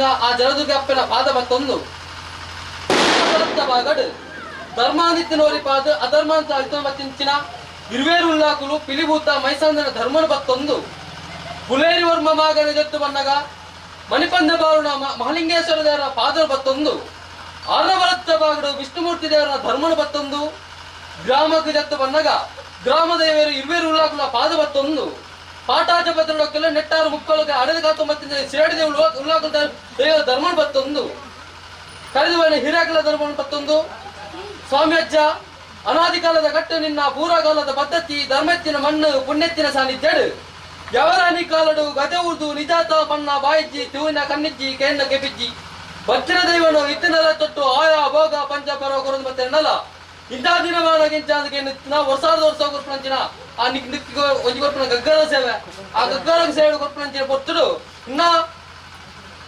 ಬತ್ತಿನ ಆ ಜಲದುರ್ಗ ಅಪ್ಪನ ಪಾದ ಬತ್ತೊಂದು ಭಾಗಡು ಧರ್ಮಾನಿತ್ತಿನೋರಿ ಪಾದ ಅಧರ್ಮಾಂತ ಅಳ್ತೊಂಬತ್ತಿಂಚಿನ ಇರುವೇರು ಉಲ್ಲಾಕುಲು ಪಿಲಿಭೂತ ಮೈಸಂದನ ಧರ್ಮನ ಬತ್ತೊಂದು ಬುಲೇರಿ ವರ್ಮ ಮಾಗನ ಜೊತ್ತು ಬನ್ನಗ ಮಣಿಪಂದ ಬಾರುಣ ಮಹಲಿಂಗೇಶ್ವರ ದೇವರ ಪಾದ ಬತ್ತೊಂದು ಆರ್ನಬಲತ್ತ ಬಾಗಡು ವಿಷ್ಣುಮೂರ್ತಿ ದೇವರ ಧರ್ಮನ ಬತ್ತೊಂದು ಗ್ರಾಮಕ್ಕೆ ಜತ್ತು ಬನ್ನಗ ಗ್ರಾಮ ದೇವರು ಇರುವೇರು ಉಲ್ಲಾಕುಲ ಪಾದ ಬತ್ತೊಂದು ಪಾಟಾಜ ಪತ್ರೊಕ್ಕೆಲ್ಲ ನೆಟ್ಟಾರು ಮುಕ್ಕೊಳಗೆ ಅಡೆದ ಕಾತೊಂಬತ್ತಿನ ಶಿರಾಡಿ ದೇವರು ಉಲ್ಲಾಕುಲ ದೇವರ ಧರ್ಮನ ಬತ್ತೊಂದು ಕರೆದುವನ ಹಿರಾಕಲ ಧರ್ಮನ ಬತ್ತೊಂದು ಸ್ವಾಮಿ ಅಜ್ಜ ಅನಾದಿ ಕಾಲದ ಕಟ್ಟು ನಿನ್ನ ಪೂರ್ವಕಾಲದ ಪದ್ಧತಿ ಧರ್ಮತ್ತಿನ ಮಣ್ಣು ಪುಣ್ಯತ್ತಿನ ಸಾನ್ನಿಧ್ಯಡು ಯವರಾಣಿ ಕಾಲಡು ಗಜ ಉರ್ದು ನಿಜಾತ ಬಣ್ಣ ಬಾಯಿಜ್ಜಿ ತಿವಿನ ಕಣ್ಣಿಜ್ಜಿ ಕೇಂದ್ರ ಕೆಪಿಜ್ಜಿ ಬಚ್ಚಿನ ದೈವನು ಇತ್ತಿನಲ ತೊಟ್ಟು ಆಯಾ ಭೋಗ ಪಂಚ ಪರ್ವ ಕೊರದು ಮತ್ತೆ ನಲ ಇಂಥ ದಿನಮಾನಗಿಂಚಾದಕ್ಕೆ ವರ್ಷಾದ ವರ್ಷ ಕೊರ್ಪಣಂಚಿನ ಆ ನಿಕ್ ನಿಕ್ ಒಂಜಿ ಕೊರ್ಪಣ ಗಗ್ಗರ ಸೇವೆ ಆ ಗಗ್ಗರ ಸೇವೆ ಕೊರ್ಪಣಂಚಿನ ಪೊತ್ತುಡು ಇನ್ನ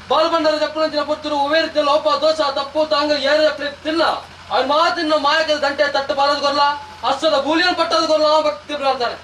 ಬಾಲ್ಬಂಡರ ಜಪ್ಪಣಂಚಿನ ಪೊತ್ತುಡು ಉವೇರಿತ ಲೋಪ ದೋಷ ತಪ್ಪು ತಾಂಗ ಏರ ತಿನ್ನ ಅವ್ರ ಮಾತಿನ ಮಾಯಕದ ದಂಟೆ ತಟ್ಟು ಬಾರದು ಕೊರ್ಲ ಅಷ್ಟದ ಬೂಲಿಯನ್ನು ಪಟ್ಟದು ಕೊರ್ಲ ಭಕ್ತಿ ಪ್ರಾರ್ಥನೆ.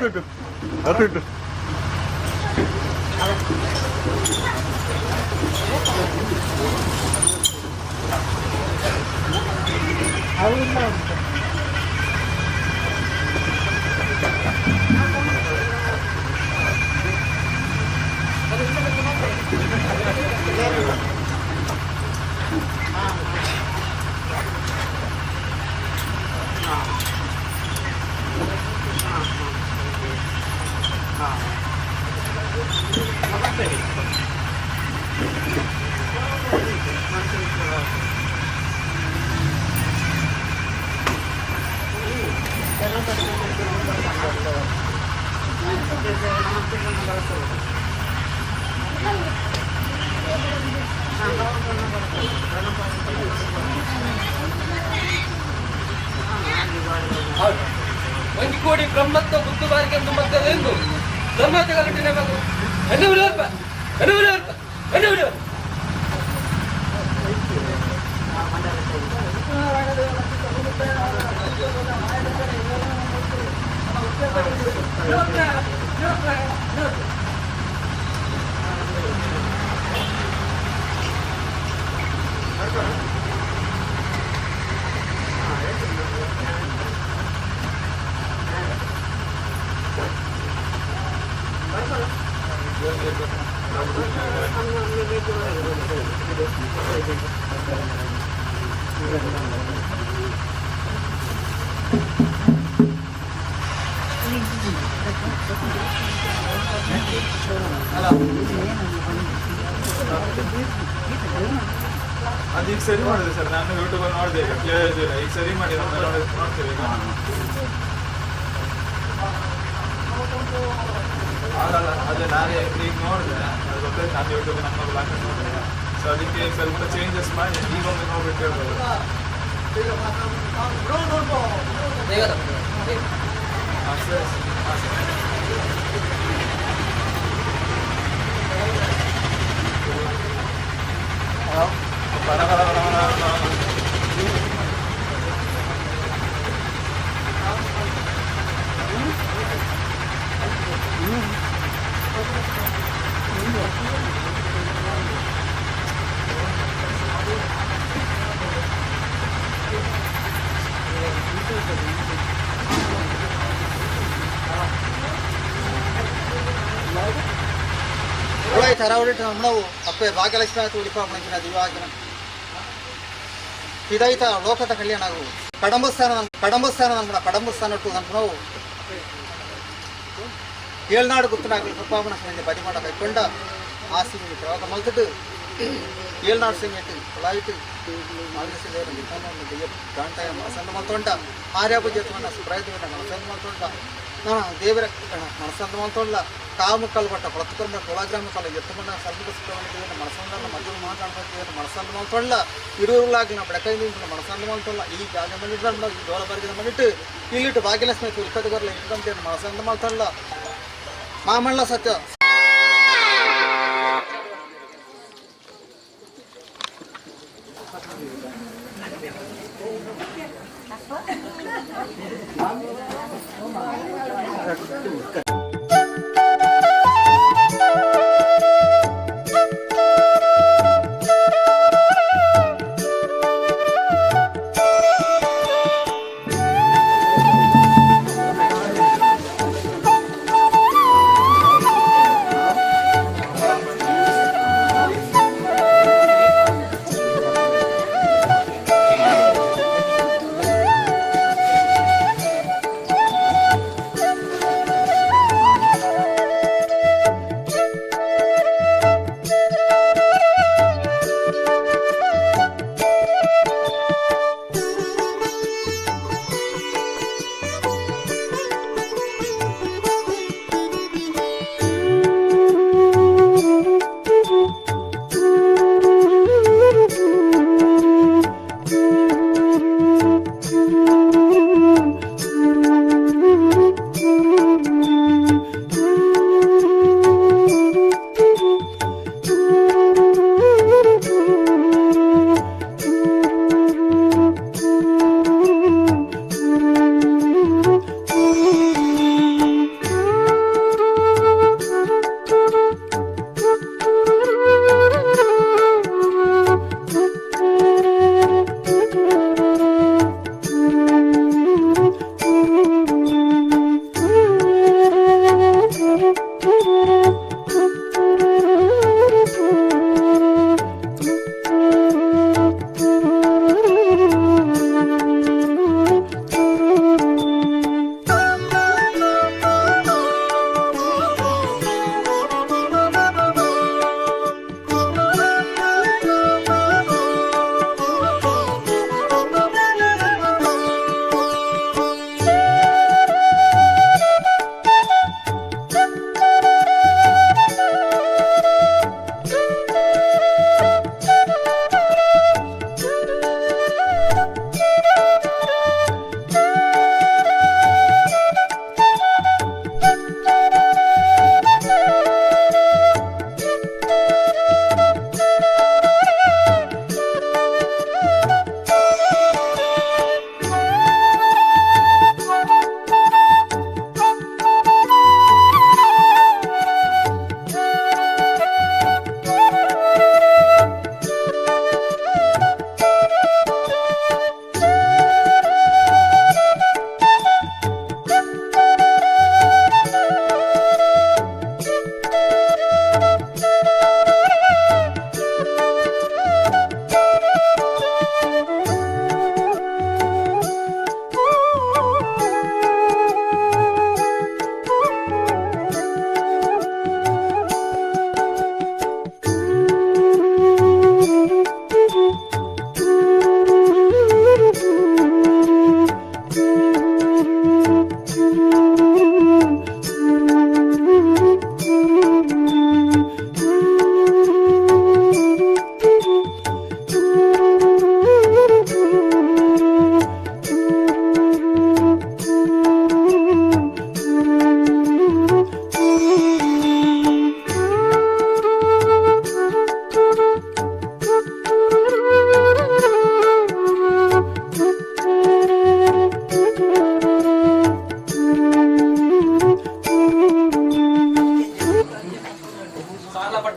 ಅಟ್ಟು ಅಟ್ಟು ಇಟ್ಟು. ಒಂಜಿ ಕೋಡಿ ಬ್ರಹ್ಮತ್ವ ಬುದ್ಧು ಬಾರಿಗೆ ಎಂದು ಧರ್ಮತೆಗಲಿಟ್ಟಿನ ಎನ್ನುವಿರಪ್ಪ ಎನ್ನುವಿರಪ್ಪ ಎನ್ನುವಿರಪ್ಪ. ಅದು ಈಗ ಸರಿ ಮಾಡಿದೆ ಸರ್, ನಾನು ಯೂಟ್ಯೂಬಲ್ಲಿ ನೋಡಿದೆ, ಈಗ ಕ್ಲಿಯರ್ ಇದ್ದಿಲ್ಲ, ಈಗ ಸರಿ ಮಾಡಿ ನೋಡ್ತೇವೆ ಈಗ. ಆಗಲ್ಲ, ಅದೇ ನಾನು ಈಗ ನೋಡಿದೆ, ಅದು ಗೊತ್ತಾಯ್ತು. ನಾನು ಯೂಟ್ಯೂಬ್ ನಮ್ಮ ಮಗಳು ಹಾಕೊಂಡು ನೋಡಿದೆ. ಸೊ ಅದಕ್ಕೆ ಸ್ವಲ್ಪ ಚೇಂಜಸ್ ಮಾಡಿ ಈಗ ಒಮ್ಮೆ ನೋಡ್ಬಿಟ್ಟು ಹೇಳ್ಬೋದು. ಹಾಂ ಸರ್, ಹಾಂ ಸರ್. ಬರ ಬರ ಬರ ಬರ ಬರ. ತರಾವಳಿ ನಮ್ಮವು ಅಪ್ಪೆ ಭಾಗ್ಯಲಕ್ಷ್ಮಿ ಆಯ್ತು ಉಳಿಪಾಪಣಂಚಿನ ದಿವಾಗಿನ ಹಿದೈತ ಲೋಕದ ಕಲ್ಯಾಣ ಆಗು. ಕಡಂಬಸ್ಥಾನ ಕಡಂಬಸ್ಥಾನ ನಮ್ಮ ಕಡಂಬಸ್ಥಾನ ಟು ನಾವು ಏಳ್ನಾಡು ಗುತ್ತನಾಗಲಿ ಕೃಪಾಮಣ ಸಂಜೆ ಬದಿಮಾಡ ಕೈಕೊಂಡ ಆಸಿ ಪ್ರಯೋಗ ಮಲ್ತಿಟ್ಟು ಏಳ್ನಾಡು ಸಿಂಗ್ ಕೊಳಾಯಿತು ಗಾಂಟಾಯ ಮನಸಂದ ಮಲ್ತೊಂಡ ಆರ್ಯಾಪು ಜೇತವನ್ನ ಸುಪ್ರಾಯತವನ್ನ ಮನಸಂದ ಮಲ್ತೊಂಡ ದೇವರ ಮನಸಂದ ಮಲ್ತೊಂಡ ಕಾವು ಕಲ್ಬಟ್ಟ ಕೊಳತುಕೊಂಡ ಕೊಳಗ್ರಾಮ ಕಲ್ಲ ಎತ್ತಮಣ್ಣ ಸರ್ವ ಸುಬ್ರಹ್ಮಣ್ಯ ಮನಸಂದನ್ನ ಮಧ್ಯ ಮಹಾಗಣಪತಿ ಮನಸಂದ ಮಲ್ತೊಳ್ಳ ಇರುವುಲಾಗಿನ ಬೆಳಕೈದ ಮನಸಂದ ಮಲ್ತೊಳ್ಳ ಈ ಜಾಗ ಮನಿಟ್ಟು ಈ ಡೋಲ ಬರ್ಗಿದ ಮನಿಟ್ಟು ಇಲ್ಲಿಟ್ಟು ಭಾಗ್ಯಲಕ್ಷ್ಮಿ ಉಲ್ಕದ ಇಟ್ಟಂತೆ ಮನಸಂದ ಮಲ್ತೊಳ್ಳ ಮಾಮಣ್ಣ ಸತ್ಯ.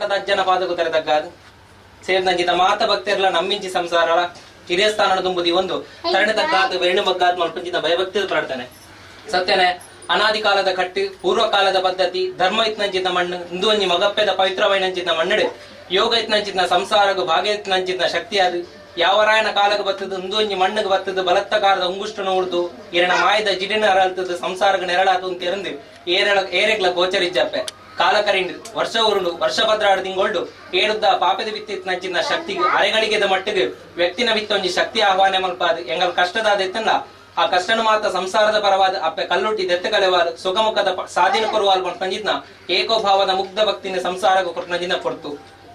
ಪಟ್ಟದ ಅಜ್ಜನ ಪಾದಕು ತರೆದಗ್ಗಾದು ಸೇರಿದಂಚಿತ ಮಾತ ಭಕ್ತರ್ಲ ನಮ್ಮಿಂಚಿ ಸಂಸಾರಳ ಹಿರಿಯ ಸ್ಥಾನದ ತುಂಬುದಿ ಒಂದು ತರಣೆ ತಗ್ಗಾತು ಬೆರಣು ಬಗ್ಗಾತ್ ಮಲ್ಪಂಚಿನ ಭಯಭಕ್ತಿ ಪ್ರಾರ್ಥನೆ. ಸತ್ಯನೆ ಅನಾದಿ ಕಾಲದ ಕಟ್ಟು ಪೂರ್ವಕಾಲದ ಪದ್ಧತಿ ಧರ್ಮ ಇತ್ನಂಚಿತ ಮಣ್ಣು ಇಂದು ಮಗಪ್ಪೆದ ಪವಿತ್ರವೈನಂಚಿತ ಮಣ್ಣಡು ಯೋಗ ಇತ್ನಂಚಿತ ಸಂಸಾರಗು ಭಾಗ್ಯ ಇತ್ನಂಚಿತ ಶಕ್ತಿ ಅದು ಯಾವರಾಯನ ಕಾಲಕ್ಕೆ ಬತ್ತದು ಇಂದು ಮಣ್ಣಿಗೆ ಬತ್ತದು ಬಲತ್ತಕಾರದ ಉಂಗುಷ್ಟನ ಉಡ್ದು ಎರಣ ಮಾಯದ ಜಿಡಿನ ಅರಳ್ತದ ಸಂಸಾರಗ ನೆರಳಾತು ಅಂತ ಎರಂದು ಏರೆಗ್ಲ ಗೋಚರಿಜ್ಜಪ್ಪೆ ಕಾಲ ಕರಿಂಡು ವರ್ಷ ಉರುಂಡು ವರ್ಷ ಭದ್ರಾಡು ತಿಂಗೊಳ್ಡು ಏರುದ್ದ ಪಾಪದ ಬಿತ್ತಿತ್ನಂಚಿನ ಶಕ್ತಿಗೆ ಅರೆಗಳಿಗೆದ ಮಟ್ಟಿಗೆ ವ್ಯಕ್ತಿನ ಬಿತ್ತೊಂಜಿ ಶಕ್ತಿ ಆಹ್ವಾನ ಮಲ್ಪಾದು ಎಂಗಲ್ ಕಷ್ಟದಾದ ಇತ್ತಲ್ಲ ಆ ಕಷ್ಟನ ಮಾತ ಸಂಸಾರದ ಪರವಾದ ಅಪ್ಪೆ ಕಲ್ಲುಟ್ಟಿ ದೆತ್ತ ಕಲೆವಾಲು ಸುಖಮುಖದ ಸಾಧನ ಕೊರುವಾಲ್ ಪಂಜಿತ್ನ ಏಕೋಭಾವದ ಮುಗ್ಧ ಭಕ್ತಿನ ಸಂಸಾರಗ ಕೊಟ್ಟನಜಿನ ಕೊಡ್ತು.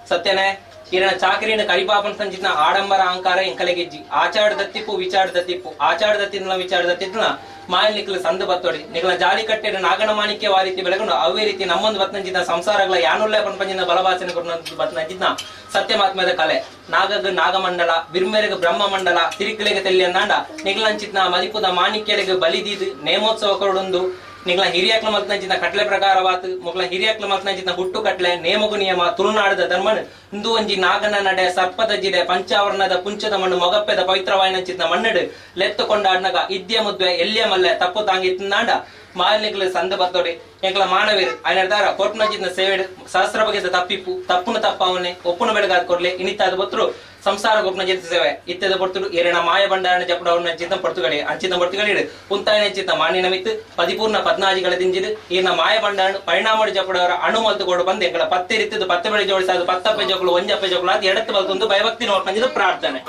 ಸತ್ಯನೇ ಇರಣ ಚಾಕರಿನ ಕರಿಪಾಪನ ಸಂಜಿತ್ನ ಆಡಂಬರ ಅಹಂಕಾರ ಎಂಕಲೆಗೆಜ್ಜಿ ಆಚಾರ ದತ್ತಿಪ್ಪು ವಿಚಾರ ದತ್ತಿಪ್ಪು ಆಚಾರ ದತ್ತಿನ ವಿಚಾರ ದತ್ತಿದ್ನ ಮಾಯಲ್ ನಿಕ್ಲ ಸಂದ ಬತ್ತೋಡಿ ನಿಕ್ಲ ಜಾಲಿ ಕಟ್ಟೆಡ ನಾಗಣ ಮಾಣಿಕ್ಯ ರೀತಿ ಬೆಳಗೊಂಡು ಅವೇ ರೀತಿ ನಮ್ಮೊಂದು ಬತ್ನಂಜಿನ ಸಂಸಾರಗಳ ಯಾನುಲ್ಲೆ ಪಂಪಂಜಿನ ಬಲವಾಸನೆ ಬತ್ನಂಜಿನ ಸತ್ಯಮಾತ್ಮದ ಕಲೆ ನಾಗಗ ನಾಗಮಂಡಲ ಬಿರ್ಮೆರೆಗೆ ಬ್ರಹ್ಮಮಂಡಲ ತಿರುಕಲೆಗೆ ತೆಲ್ಲಿಯನ್ನಾಂಡ ನಿಗ್ಲಂಚಿತ್ನ ಮದಿಪುದ ಮಾಣಿಕ್ಯರಿಗೆ ಬಲಿದೀದು ನೇಮೋತ್ಸವ ಕೊರಡೊಂದು ನಿಗ್ಲ ಹಿರಿಯಕ್ಲ ಮಲ್ತನಂಚಿನ ಕಟ್ಲೆ ಪ್ರಕಾರವಾತು ಮೊಗ್ಲ ಹಿರಿಯಕ್ಲ ಮಲ್ತನಂಚಿನ ಹುಟ್ಟು ಕಟ್ಲೆ ನೇಮಗು ನಿಯಮ ತುಳುನಾಡದ ಧರ್ಮನ್ ಇಂದು ಒಂಜಿ ನಾಗನ ನಡೆ ಸರ್ಪದ ಜಿಡೆ ಪಂಚಾವರಣದ ಪುಂಚದ ಮಣ್ಣು ಮೊಗಪ್ಪೆದ ಪವಿತ್ರವಾಯಿನಂಚಿನ ಮಣ್ಣಡು ಲೆತ್ತು ಕೊಂಡಾಡ್ನಗ ಇದ್ಯ ಮುದ್ವೆ ಎಲ್ಲಿಯ ಮಲ್ಲೆ ತಪ್ಪು ತಾಂಗಿ ತಿನ್ನಾಂಡ ಮಾಲಿನಿಗ್ಲು ಸಂದ ಬತ್ತೋಡಿ ಎಂಕ್ಲ ಮಾನವೀರ್ ఆయన ಕೊರ್ಪುನಂಚಿನ ಸೇವೆ ಸಹಸ್ರ ಬಗೆದ ತಪ್ಪಿಪ್ಪು ತಪ್ಪುನ ತಪ್ಪವನ್ನೇ ಒಪ್ಪುನ ಬೆಳಗಾದ ಕೊರ್ಲೆ ಇನಿತಾದ ಬತ್ತರು ಸಂಸಾರ ಗೊಪ್ಪನ ಸೇವೆ ಇತ್ಯದ ಪೊರ್ತುಡು ಏರಣ ಮಾಯ ಭಂಡಾರಣ ಜಪಡವನ್ನ ಚಿತ್ತ ಪೊರ್ತುಗಳಿ ಅಂಚಿತ ಪೊರ್ತುಗಳಿ ಉಂತಾಯನ ಚಿತ್ತ ಮಾನಿನ ಮಿತ್ತು ಪದಿಪೂರ್ಣ ಪದ್ನಾಜಿಗಳ ದಿಂಜಿದು ಈರ್ನ ಮಾಯ ಭಂಡಾರಣ ಪರಿಣಾಮ ಜಪಡವರ ಅಣು ಮಲ್ತು ಕೊಡು ಬಂದು ಎಂಕಲ ಪತ್ತೆ ರೀತಿದ್ದು ಪತ್ತೆ ಬೆಳೆ ಜೋಡಿಸಾದು ಪತ್ತಪ್ಪೆ ಜೋಕುಲು ಒಂಜಪ್ಪೆ ಜೋಕುಲು ಅದು ಎಡತ್ತು ಬಲ್ತೊಂದು ಭಯಭಕ್ತಿ ನೋಡ್ಕೊಂಡಿದ್ದು ಪ್ರಾರ್ಥನೆ.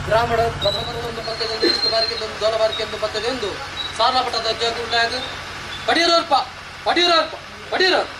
ಬ್ರಾಹ್ಮಣ ಬ್ರಹ್ಮದೊಂದು ಪಕ್ಕದೊಂದು ಇಷ್ಟು ಬಾರಿಗೆಂದು ದೋಲ ಬಾರಿಕೆಂದು ಪಕ್ಕದೆಂದು ಸಾರಪಟ್ಟದ ಪಡಿಯೂರಪ್ಪ ಪಡಿಯೂರಪ್ಪ ಪಡಿಯೂರಪ್ಪ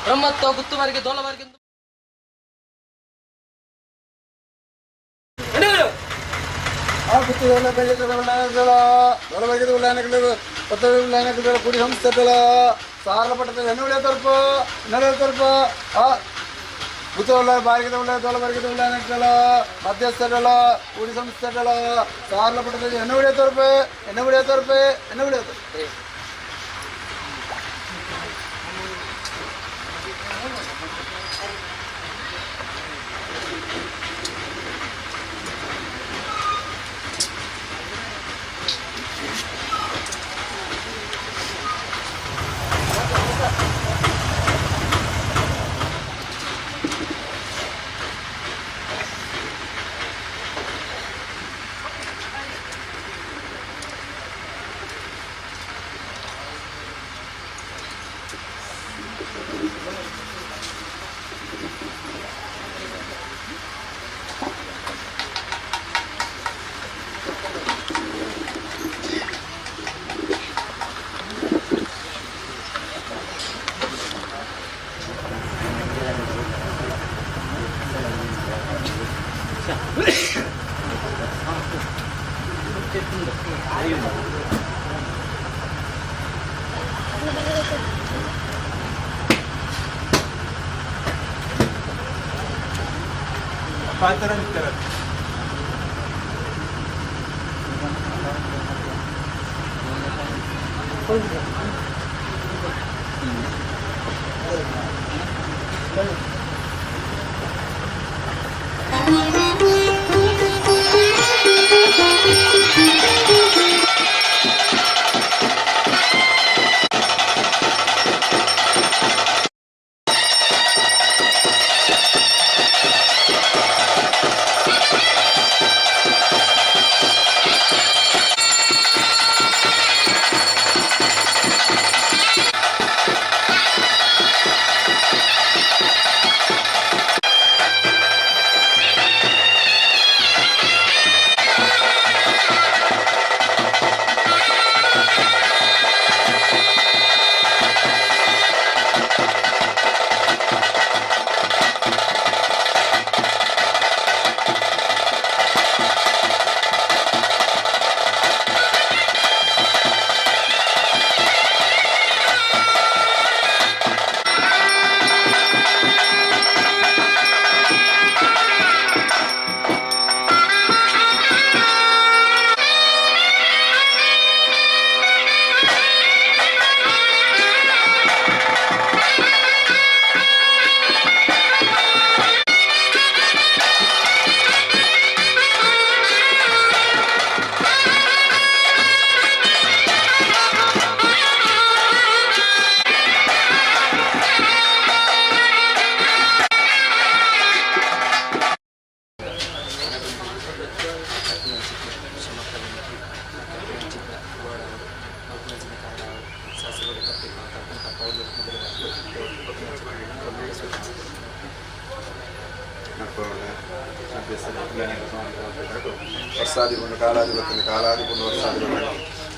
ಬ್ರಹ್ಮತ್ವ ಗುತ್ತುವರೆಗೆ ದೋಲವರೆಗೆ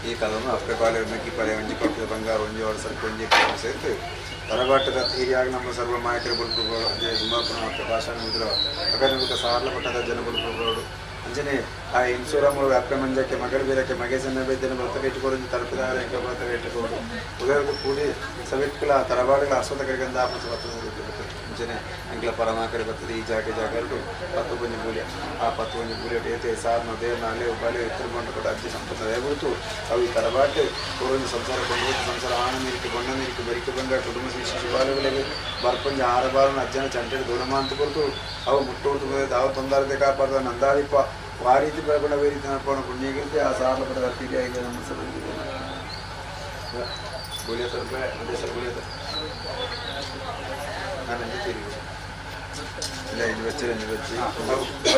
ಈ ಕದನ್ನು ಅಪ್ಪೆ ಪಾಲೆ ಮೆಕ್ಕಿ ಪಾಲೆ ಒಂಜಿ ಕೊಟ್ಟಿದ ಬಂಗಾರ ಒಂಜಿ ವರ್ಷ ಒಂಜಿ ಸೇರ್ತು ತರಬಾಟದ ಹಿರಿಯಾಗಿ ನಮ್ಮ ಸರ್ವ ಮಾಯಕರ ಬುಲ್ಪುಗಳು ಅಂಜನೆ ದುಂಬಾಪುರ ಅಪ್ಪೆ ಭಾಷಣ ಮುದ್ರ ಅಗನಮುಖ ಸಾರ್ಲ ಪಟ್ಟದ ಜನ ಬುಲ್ಪುಗಳು ಅಂಜನೆ ಆ ಇನ್ಸೂರ ಮೂಲ ಅಪ್ಪೆ ಮಂಜಕ್ಕೆ ಮಗಡ ಬೀರಕ್ಕೆ ಮಗೇಸನ್ನ ಬೇದ್ದನ ವ್ರತ ಇಟ್ಟುಕೊಂಡು ತಲುಪಿದಾರೆ ವ್ರತ ಇಟ್ಟುಕೊಂಡು ಉದಯಕ್ಕೂ ಕೂಡಿ ಸವಿಟ್ಕಲ ತರಬಾಡುಗಳ ಅಸ್ವತ ಕರಿಗಂಧ ಆಪಸ ಅಂಜನೆ ಅಂಗ್ಲ ಪರಮಾಕರಿ ಬರ್ತದೆ ಈ ಜಾಗೆ ಜಾಗರು ಪತ್ತು ಒಂಜಿ ಮೂಲ್ಯ ಆ ಪತ್ತು ಒಂಜಿ ಮೂಲ್ಯ ಏತೆ ಸಾರ್ನ ದೇವನ ಅಲೆ ಬಲೆ ಎತ್ತರ ಕೊಟ್ಟ ಅಜ್ಜಿ ಸಂಪತ್ತ ದೇವತು ಅವು ಈ ತರಬಾಟು ಒಂದು ಸಂಸಾರ ಕೊಂಡು ಸಂಸಾರ ಆನಂದ ಬೊಣ್ಣ ನೀರಿಗೆ ಬರಿಕೆ ಬಂದ ಕುಟುಂಬ ಶಿಶುಬಾಲುಗಳಿಗೆ ಬರ್ಪಂಜ ಆರಬಾರನ ಅಜ್ಜನ ಚಂಟೆಡು ದೂರಮ ಅಂತ ಕೊಡ್ತು ಅವು ಮುಟ್ಟೋಡ್ತು ತಾವು ತೊಂದರೆ ಕಾಪಾಡ್ದ ನಂದಾದಿಪ್ಪ ಆ ರೀತಿ ಬೆಳಕೊಂಡ ರೀತಿ ನಡ್ಕೊಂಡು ಪುಣ್ಯಕೀರ್ತಿ ಆ ಸಾರ್ಲ ಪಡೆದ ಪೀಡಿಯಾಗಿದೆ ನಮ್ಮ ಗುಳಿಯ ರೂಪಾಯಿ ಅದೇ ಗುಳಿಯ ನಾನು ತಿರುಗಿ ಇಲ್ಲ ಇಲ್ಲಿ ಬಚ್ಚಿ ಇಲ್ಲಿ ಬಚ್ಚಿ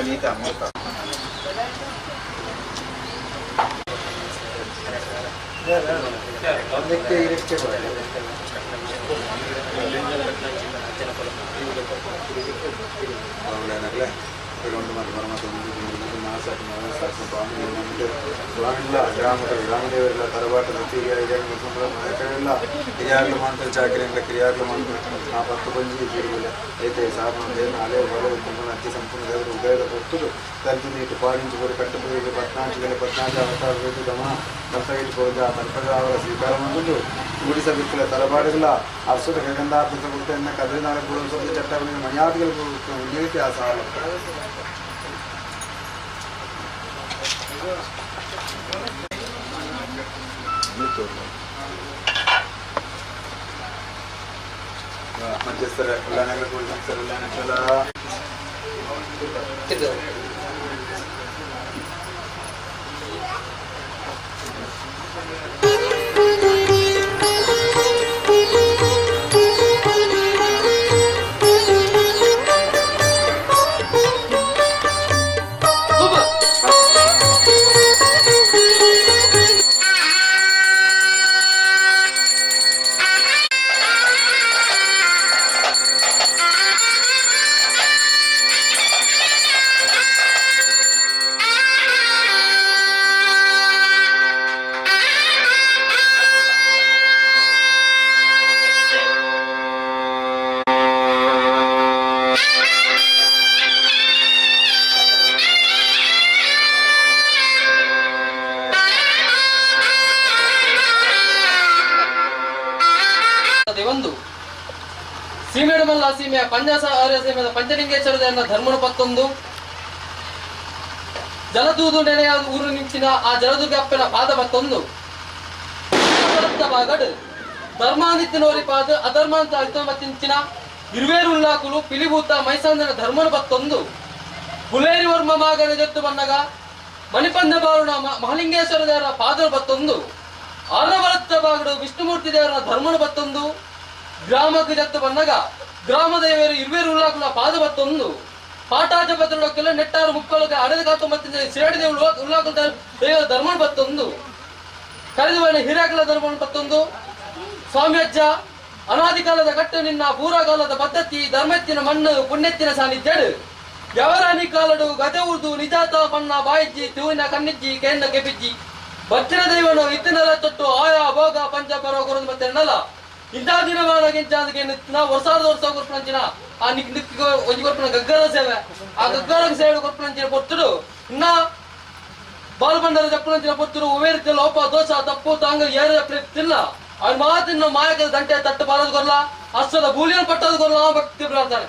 ನೀತ ಅಮೃತ ಒಂದಕ್ಕೆ ಇದಕ್ಕೆ ಒಂದು ಮಾತು ಮರ ಮಾತು ಒಂದು ಮೂರು ನಾಲ್ಕು ಗ್ರಾಮದ ಗ್ರಾಮದೇವರೆಲ್ಲ ತರಬಾಟದ ಹಿರಿಯಾಗಲು ಹಿರಿಯಾಗಲು ಮಾತ್ರ ಚಾಕರಿಗಳ ಕ್ರಿಯಾಗಲು ಮಾತ್ರ ಆ ಪತ್ತು ಪಂಜಿ ತಿರುಗಿಲ್ಲ ಏತೆ ಸಾಧನ ದೇವನ ಅಲೆ ಬಲ ಕುಂಬನ ಅತಿ ಸಂಪೂರ್ಣ ದೇವರು ಉದಯದ ಪೊತ್ತುದು ತರ್ಜಿ ನೀಟು ಪಾడింಚು ಕೊಡಿ ಕಟ್ಟುಪುರಿಗೆ ಪತ್ನಾಂಚುಗಳ ಪತ್ನಾಂಚ ಅವತಾರ ಗಮನ ಕರ್ತವ್ಯ ಹೋದ ತರ್ಪದ ಅವರ ಸ್ವೀಕಾರ ಮಾಡುವುದು ಊಡಿಸ ಬಿಕ್ಕಲ ತರಬಾಡುಗಳ ಅರ್ಸುದ ಗಗಂಧಾರ್ಥ ಕೊಡ್ತಾ ಕದರಿನಾಳ ಪೂರ್ವ ಚಟ್ಟವನ್ನು ಮರ್ಯಾದೆಗಳು ಆ ಸಾಲ ಮಧ್ಯಸ್ಥರ ಉಲ್ಲಾನಗರ ಉಲ್ಲಾನಗರ ಒಂದು ಸೀಮೆಡಮಲ್ಲ ಸೀಮೆಯ ಪಂಜಾಸ ಆರ್ಯ ಸೀಮೆಯ ಪಂಚಲಿಂಗೇಶ್ವರದ ಧರ್ಮನ ಪತ್ತೊಂದು ಜಲದೂದು ನೆನೆಯ ಊರು ನಿಂಚಿನ ಆ ಜಲದುರ್ಗಪ್ಪನ ಪಾದ ಪತ್ತೊಂದು ಭಾಗಡು ಧರ್ಮಾನಿತ್ತಿನೋರಿ ಪಾದ ಅಧರ್ಮಾಂತ ಅಲ್ತಮತ್ತಿಂಚಿನ ಇರುವೇರುಲ್ಲಾಕುಲು ಪಿಲಿಭೂತ ಮೈಸಾಂದನ ಧರ್ಮನ ಪತ್ತೊಂದು ಬುಲೇರಿ ವರ್ಮ ಮಾಗನ ಜೊತ್ತು ಬನ್ನಗ ಮಣಿಪಂದ ಬಾರುಣ ಮಹಲಿಂಗೇಶ್ವರ ದೇವರ ಪಾದ ಪತ್ತೊಂದು ಅರ್ಧಬಲತ್ತ ಬಾಗಡು ವಿಷ್ಣುಮೂರ್ತಿ ದೇವರ ಧರ್ಮನ ಪತ್ತೊಂದು ಗ್ರಾಮಕ್ಕೆ ಜತ್ತು ಬಂದಾಗ ಗ್ರಾಮ ದೇವರು ಇರುವೇರು ಉಲ್ಲಾಕುಲ ಪಾದ ಬತ್ತೊಂದು ಪಾಠಾಚ ಪತ್ರೊಳಕ್ಕೆಲ್ಲ ನೆಟ್ಟಾರು ಮುಕ್ಕಳಕ್ಕೆ ಅಡೆದ ಕಾತು ಮತ್ತೆ ಸಿರಡಿ ದೇವರು ಉಲ್ಲಾಕುಲ ದೇವರ ಧರ್ಮನ ಬತ್ತೊಂದು ಕರೆದು ಬಣ್ಣ ಹಿರಾಕಲ ಧರ್ಮನ ಬತ್ತೊಂದು ಸ್ವಾಮಿ ಅಜ್ಜ ಅನಾದಿ ಕಾಲದ ಕಟ್ಟು ನಿನ್ನ ಪೂರ್ವಕಾಲದ ಪದ್ಧತಿ ಧರ್ಮತ್ತಿನ ಮಣ್ಣು ಪುಣ್ಯತ್ತಿನ ಸಾನ್ನಿಧ್ಯಡು ಯವರಾಣಿ ಕಾಲಡು ಗದೆ ಉರ್ದು ನಿಜಾತ ಬಣ್ಣ ಬಾಯಿಜ್ಜಿ ತಿವಿನ ಕಣ್ಣಿಜ್ಜಿ ಕೇಂದ್ರ ಕೆಪಿಜ್ಜಿ ಬಚ್ಚಿನ ದೈವನು ಇತ್ತಿನಲ ತೊಟ್ಟು ಆಯಾ ಭೋಗ ಪಂಚ ಪರ್ವ ಕೊರದು ಮತ್ತೆ ಎನ್ನಲ ಇಂಥ ದಿನಮಾನಗಿಂಚಾದಕ್ಕೆ ವರ್ಷಾದ ವರ್ಷ ಕೊರ್ಪಣಂಚಿನ ಆ ನಿಕ್ ನಿಕ್ ಒಂಜಿ ಕೊರ್ಪಣ ಗಗ್ಗರ ಸೇವೆ ಆ ಗಗ್ಗರ ಸೇವೆ ಕೊರ್ಪಣಂಚಿನ ಪೊತ್ತುಡು ಇನ್ನ ಬಾಲ್ಬಂಡರ ಜಪ್ಪಣಂಚಿನ ಪೊತ್ತುಡು ಉವೇರಿತ ಲೋಪ ದೋಷ ತಪ್ಪು ತಾಂಗ ಏರ ತಿಲ್ಲ ಅವ್ರ ಮಾತಿನ ಮಾಯಕದ ದಂಟೆ ತಟ್ಟು ಬಾರದು ಕೊರ್ಲ ಅಷ್ಟದ ಬೂಲಿಯನ್ನು ಪಟ್ಟದು ಕೊರ್ಲ ಭಕ್ತಿ ಪ್ರಾರ್ಥನೆ.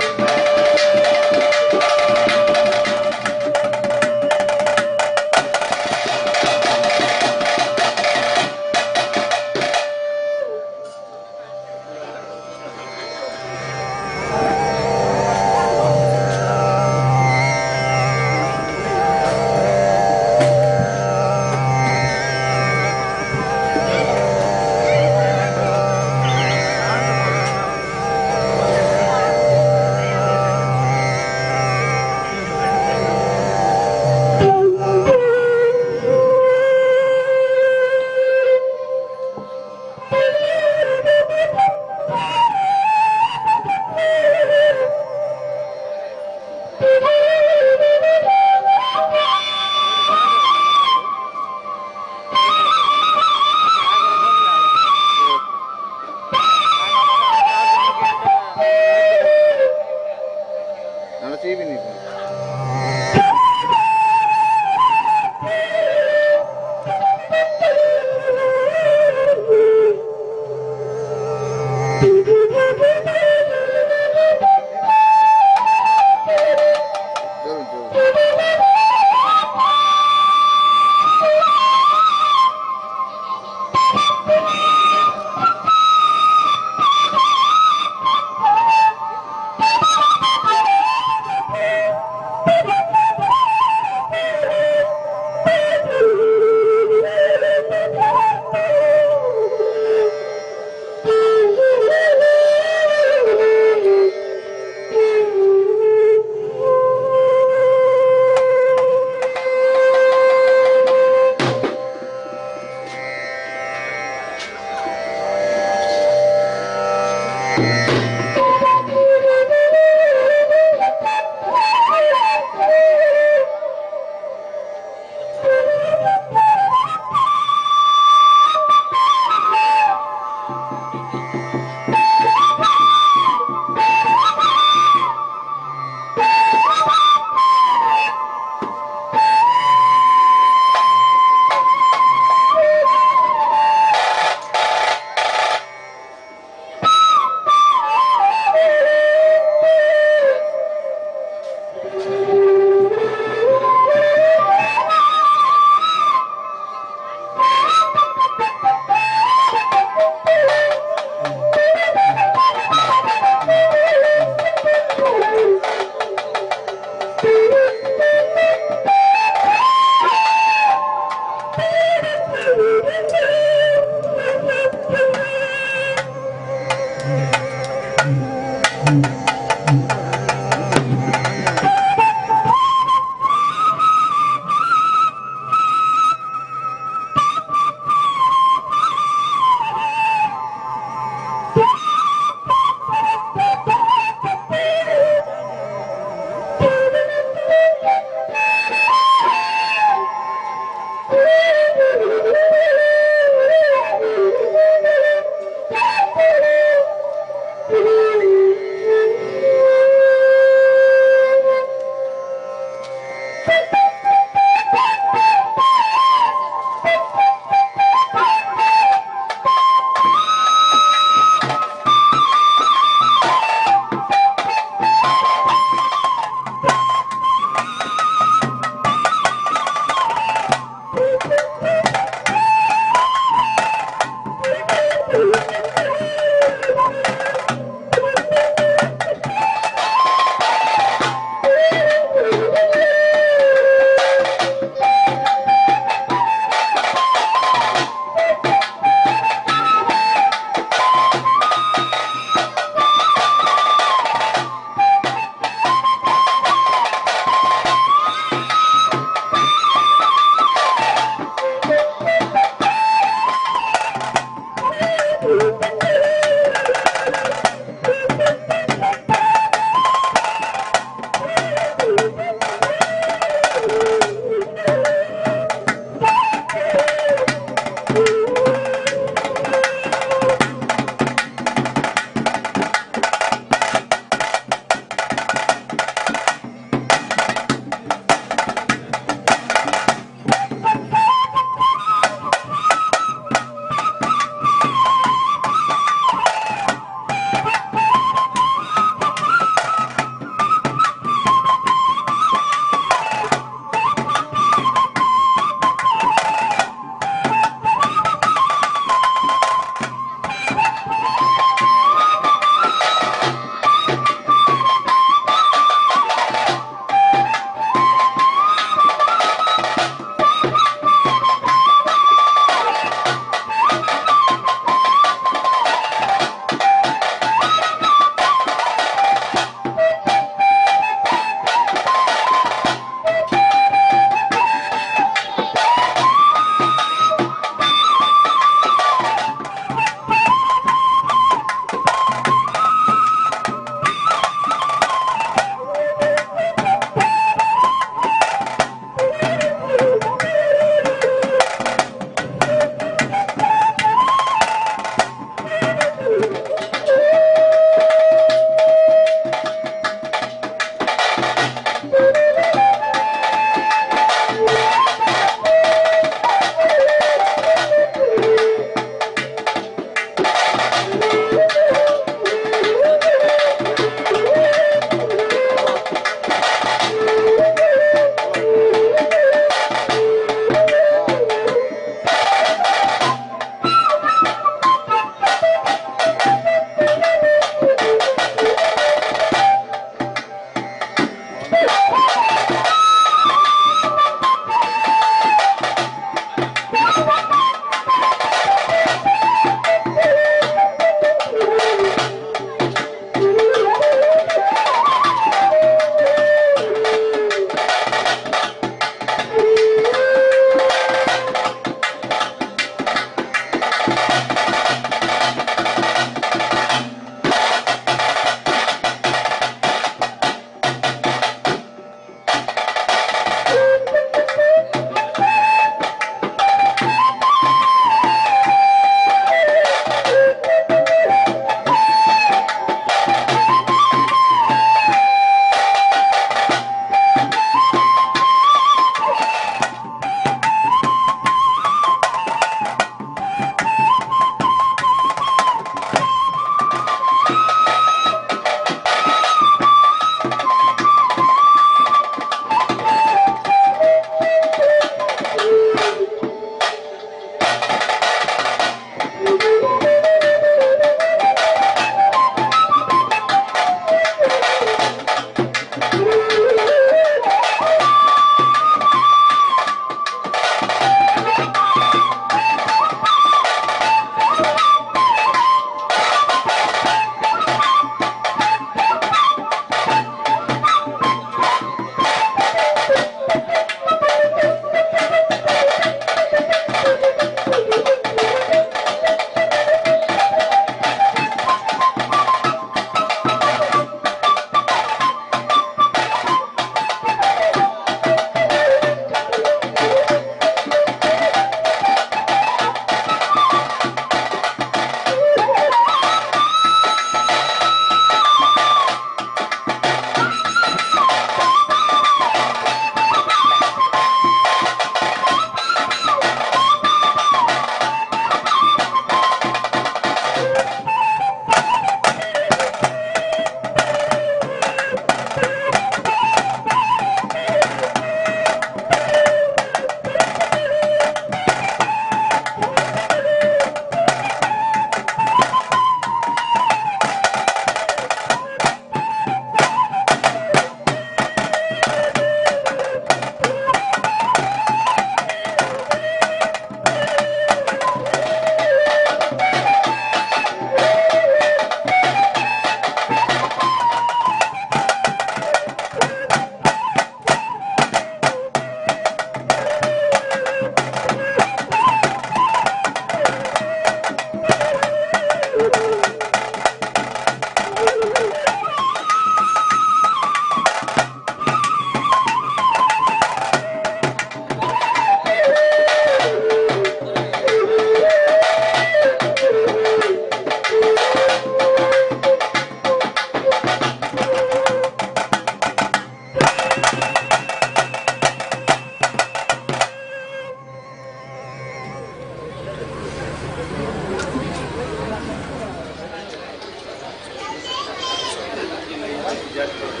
Thank you.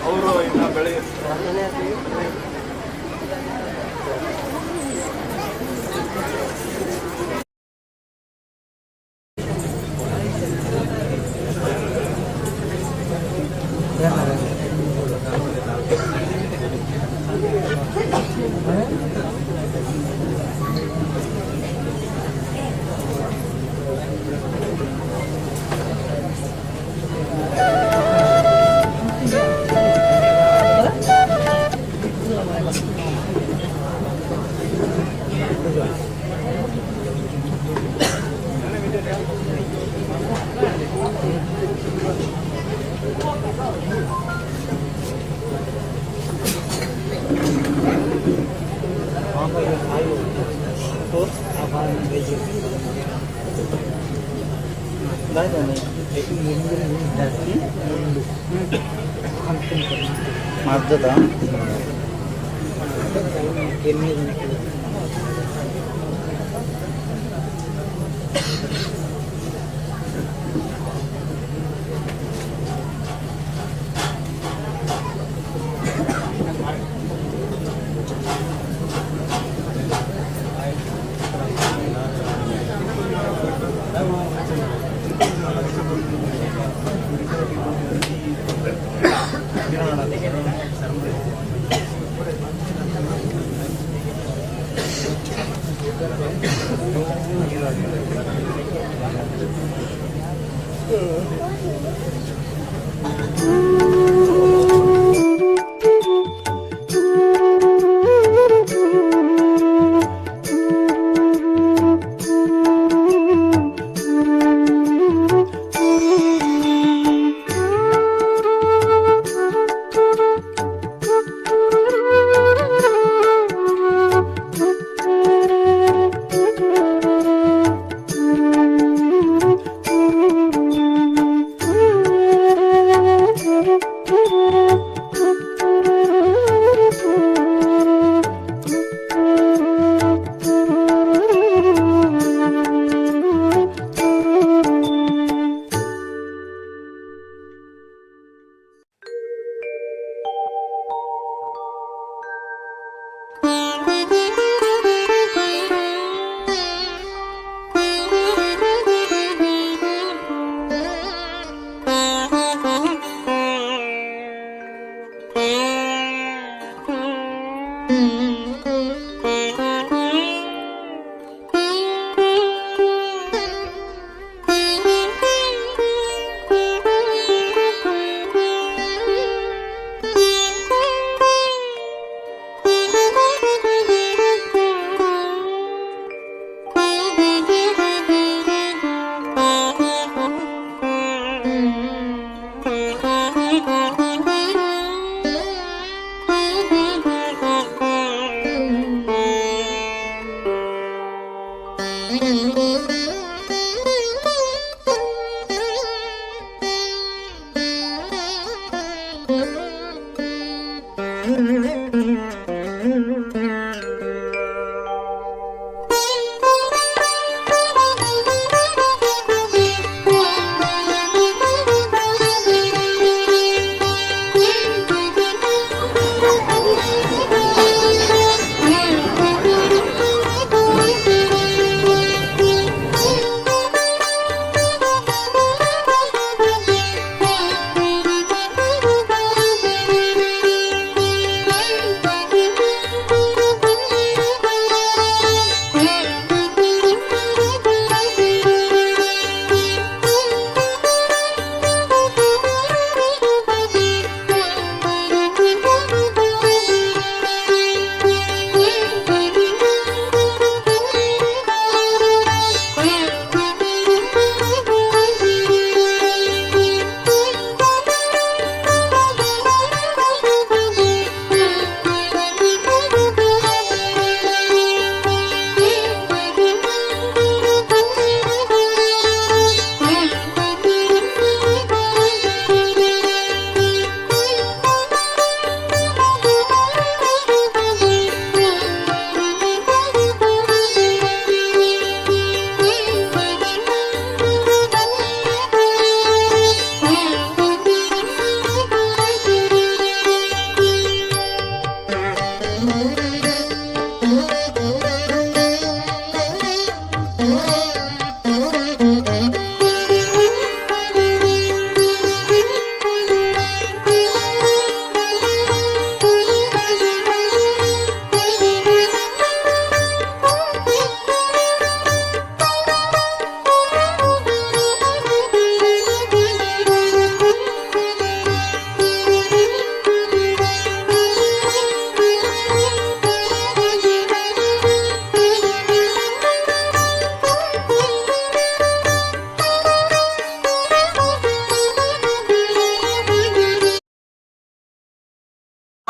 ಅವರು ಇನ್ನ ಬೆಳೆಯ Thank you.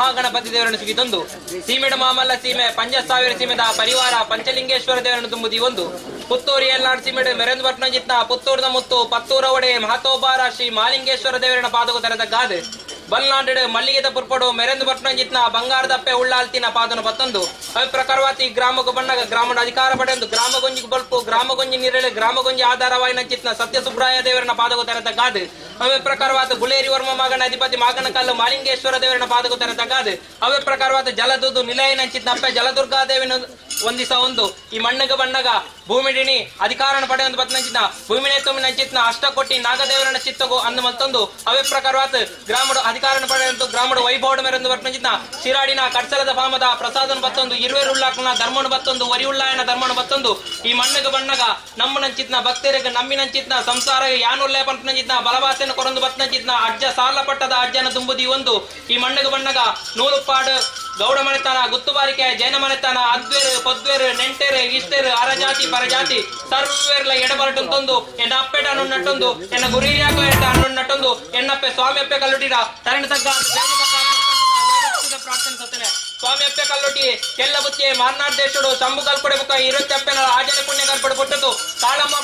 ಮಹಾಗಣಪತಿ ದೇವರನ್ನು ಸುಗಿತೊಂದು ಸೀಮೆಡ ಮಾಮಲ್ಲ ಸೀಮೆ ಪಂಚಸಾವಿರ ಸೀಮೆದ ಪರಿವಾರ ಪಂಚಲಿಂಗೇಶ್ವರ ದೇವರನ್ನು ತುಂಬುದಿ ಒಂದು ಪುತ್ತೂರು ಏಲ್ನಾಡು ಸೀಮೆಡು ಮೆರೆಂದು ಪಟ್ನಜಿತ್ನ ಪುತ್ತೂರ್ದ ಮುತ್ತು ಪತ್ತೂರ ಒಡೆ ಮಹತೋಬಾರ ಶ್ರೀ ಮಾಲಿಂಗೇಶ್ವರ ದೇವರನ ಪಾದಕು ತೆರೆದ ಗಾದೆ ಬಲ್ನಾಡು ಮಲ್ಲಿಗೆದ ಪುರ್ಪಡು ಮೆರೆಂದು ಪಟ್ನಜಿತ್ನ ಬಂಗಾರದಪ್ಪೆ ಉಳ್ಳಾಲ್ತಿನ ಪಾದನ ಪತ್ತೊಂದು ಪ್ರಕಾರವಾತಿ ಗ್ರಾಮకు ಬಣ್ಣಗ ಗ್ರಾಮದ ಅಧಿಕಾರ ಪಡೆಯೊಂದು ಗ್ರಾಮಗೊಂಜಿ ಬಲ್ಪು ಗ್ರಾಮಗೊಂಜಿ ನಿರಳೆ ಗ್ರಾಮಗೊಂಜಿ ಆಧಾರವಾಯಿನ ಚಿತ್ನ ಸತ್ಯ ಸುಬ್ರಾಯ ದೇವರನ ಪಾದಕು ತೆರೆದ ಗಾದೆ ಅವೇ ಪ್ರಕಾರವಾದ ಗುಲೇರಿ ವರ್ಮ ಮಗನ ಅಧಿಪತಿ ಮಾಗನ ಕಲ್ಲು ಮಾಲಿಂಗೇಶ್ವರ ದೇವರನ ಪಾದಕು ತೆರೆದ ಗಾದೆ ಅವೇ ಪ್ರಕಾರವಾದ ಜಲದುದು ನಿಲಯನ ಚಿತ್ನಪ್ಪೆ ಜಲದುರ್ಗಾ ದೇವಿನ ಒಂದಿಸ ಒಂದು ಈ ಮಣ್ಣಗ ಬಣ್ಣಗ ಭೂಮಿಡಿಣಿ ಅಧಿಕಾರನ ಪಡೆಯೊಂದು ಪತ್ನಂಚಿನ ಭೂಮಿನೇ ತುಂಬಿನ ಚಿತ್ನ ಅಷ್ಟಕೊಟ್ಟಿ ನಾಗದೇವರನ ಚಿತ್ತಗು ಅಂದು ಮತ್ತೊಂದು ಅವೇ ಪ್ರಕಾರವಾದ ಗ್ರಾಮಡು ಅಧಿಕಾರನ ಪಡೆಯಂತು ಗ್ರಾಮಡು ವೈಭವಡ ಮೇರೊಂದು ಪತ್ನಂಚಿನ ಶಿರಾಡಿನ ಕಡ್ಸಲದ ಫಾಮದ ಪ್ರಸಾದನ ಬತ್ತೊಂದು ಇರುವೆರುಳ್ಳಾಕ್ನ ಧರ್ಮನು ಬತ್ತೊಂದು ವರಿಯುಳ್ಳಾಯನ ಧರ್ಮನು ಬತ್ತೊಂದು ಈ ಮಣ್ಣಗ ಬಣ್ಣಗ ನಮ್ಮನಂಚಿತ್ನ ಭಕ್ತರಿಗೆ ನಮ್ಮಿನಂಚಿತ್ನ ಸಂಸಾರ ಯಾನುಲ್ಲೆ ಪಂಪನಂಚಿತ್ನ ಬಲವಾಸನ ಕೊರಂದು ಬತ್ನಂಚಿತ್ನ ಅಜ್ಜ ಸಾಲ ಪಟ್ಟದ ಅಜ್ಜನ ತುಂಬುದಿ ಒಂದು ಈ ಮಣ್ಣಗ ಬಣ್ಣಗ ನೂಲುಪಾಡು ಗೌಡ ಮನೆತನ ಗುತ್ತುಬಾರಿಕೆ ಜೈನ ಮನೆತನ ಅದ್ವೇರು ಪದ್ವೇರು ನೆಂಟೇರು ಇಷ್ಟೇರು ಅರಜಾತಿ ಪರಜಾತಿ ಸರ್ವೇರ್ಲ ಎಡಬರಟುಂತೊಂದು ಎನ್ನ ಅಪ್ಪೆಟ ಅನ್ನು ಎನ್ನ ಗುರಿಯಾಕೋ ಎಟ್ಟ ಅನ್ನು ಎನ್ನಪ್ಪೆ ಸ್ವಾಮಿ ಅಪ್ಪೆ ಕಲ್ಲುಟಿಡ ತರಣ ತಗ್ಗ ಪ್ರಾರ್ಥನೆ ಸ್ವಾಮಿ ಅಪ್ಪೆ ಕಲ್ಲೊಟ್ಟಿ ಕೆಲ್ಲ ಬುತ್ತಿ ಮಾರ್ನಾಡ್ ದೇಶಡು ಶಂಭು ಕಲ್ಪಡೆ ಬುಕ್ಕ ಇರುತ್ತಪ್ಪೆನ ಆಜನ ಪುಣ್ಯ ಕಲ್ಪಡೆ ಕೊಟ್ಟದ್ದು ಕಾಳಮ್ಮ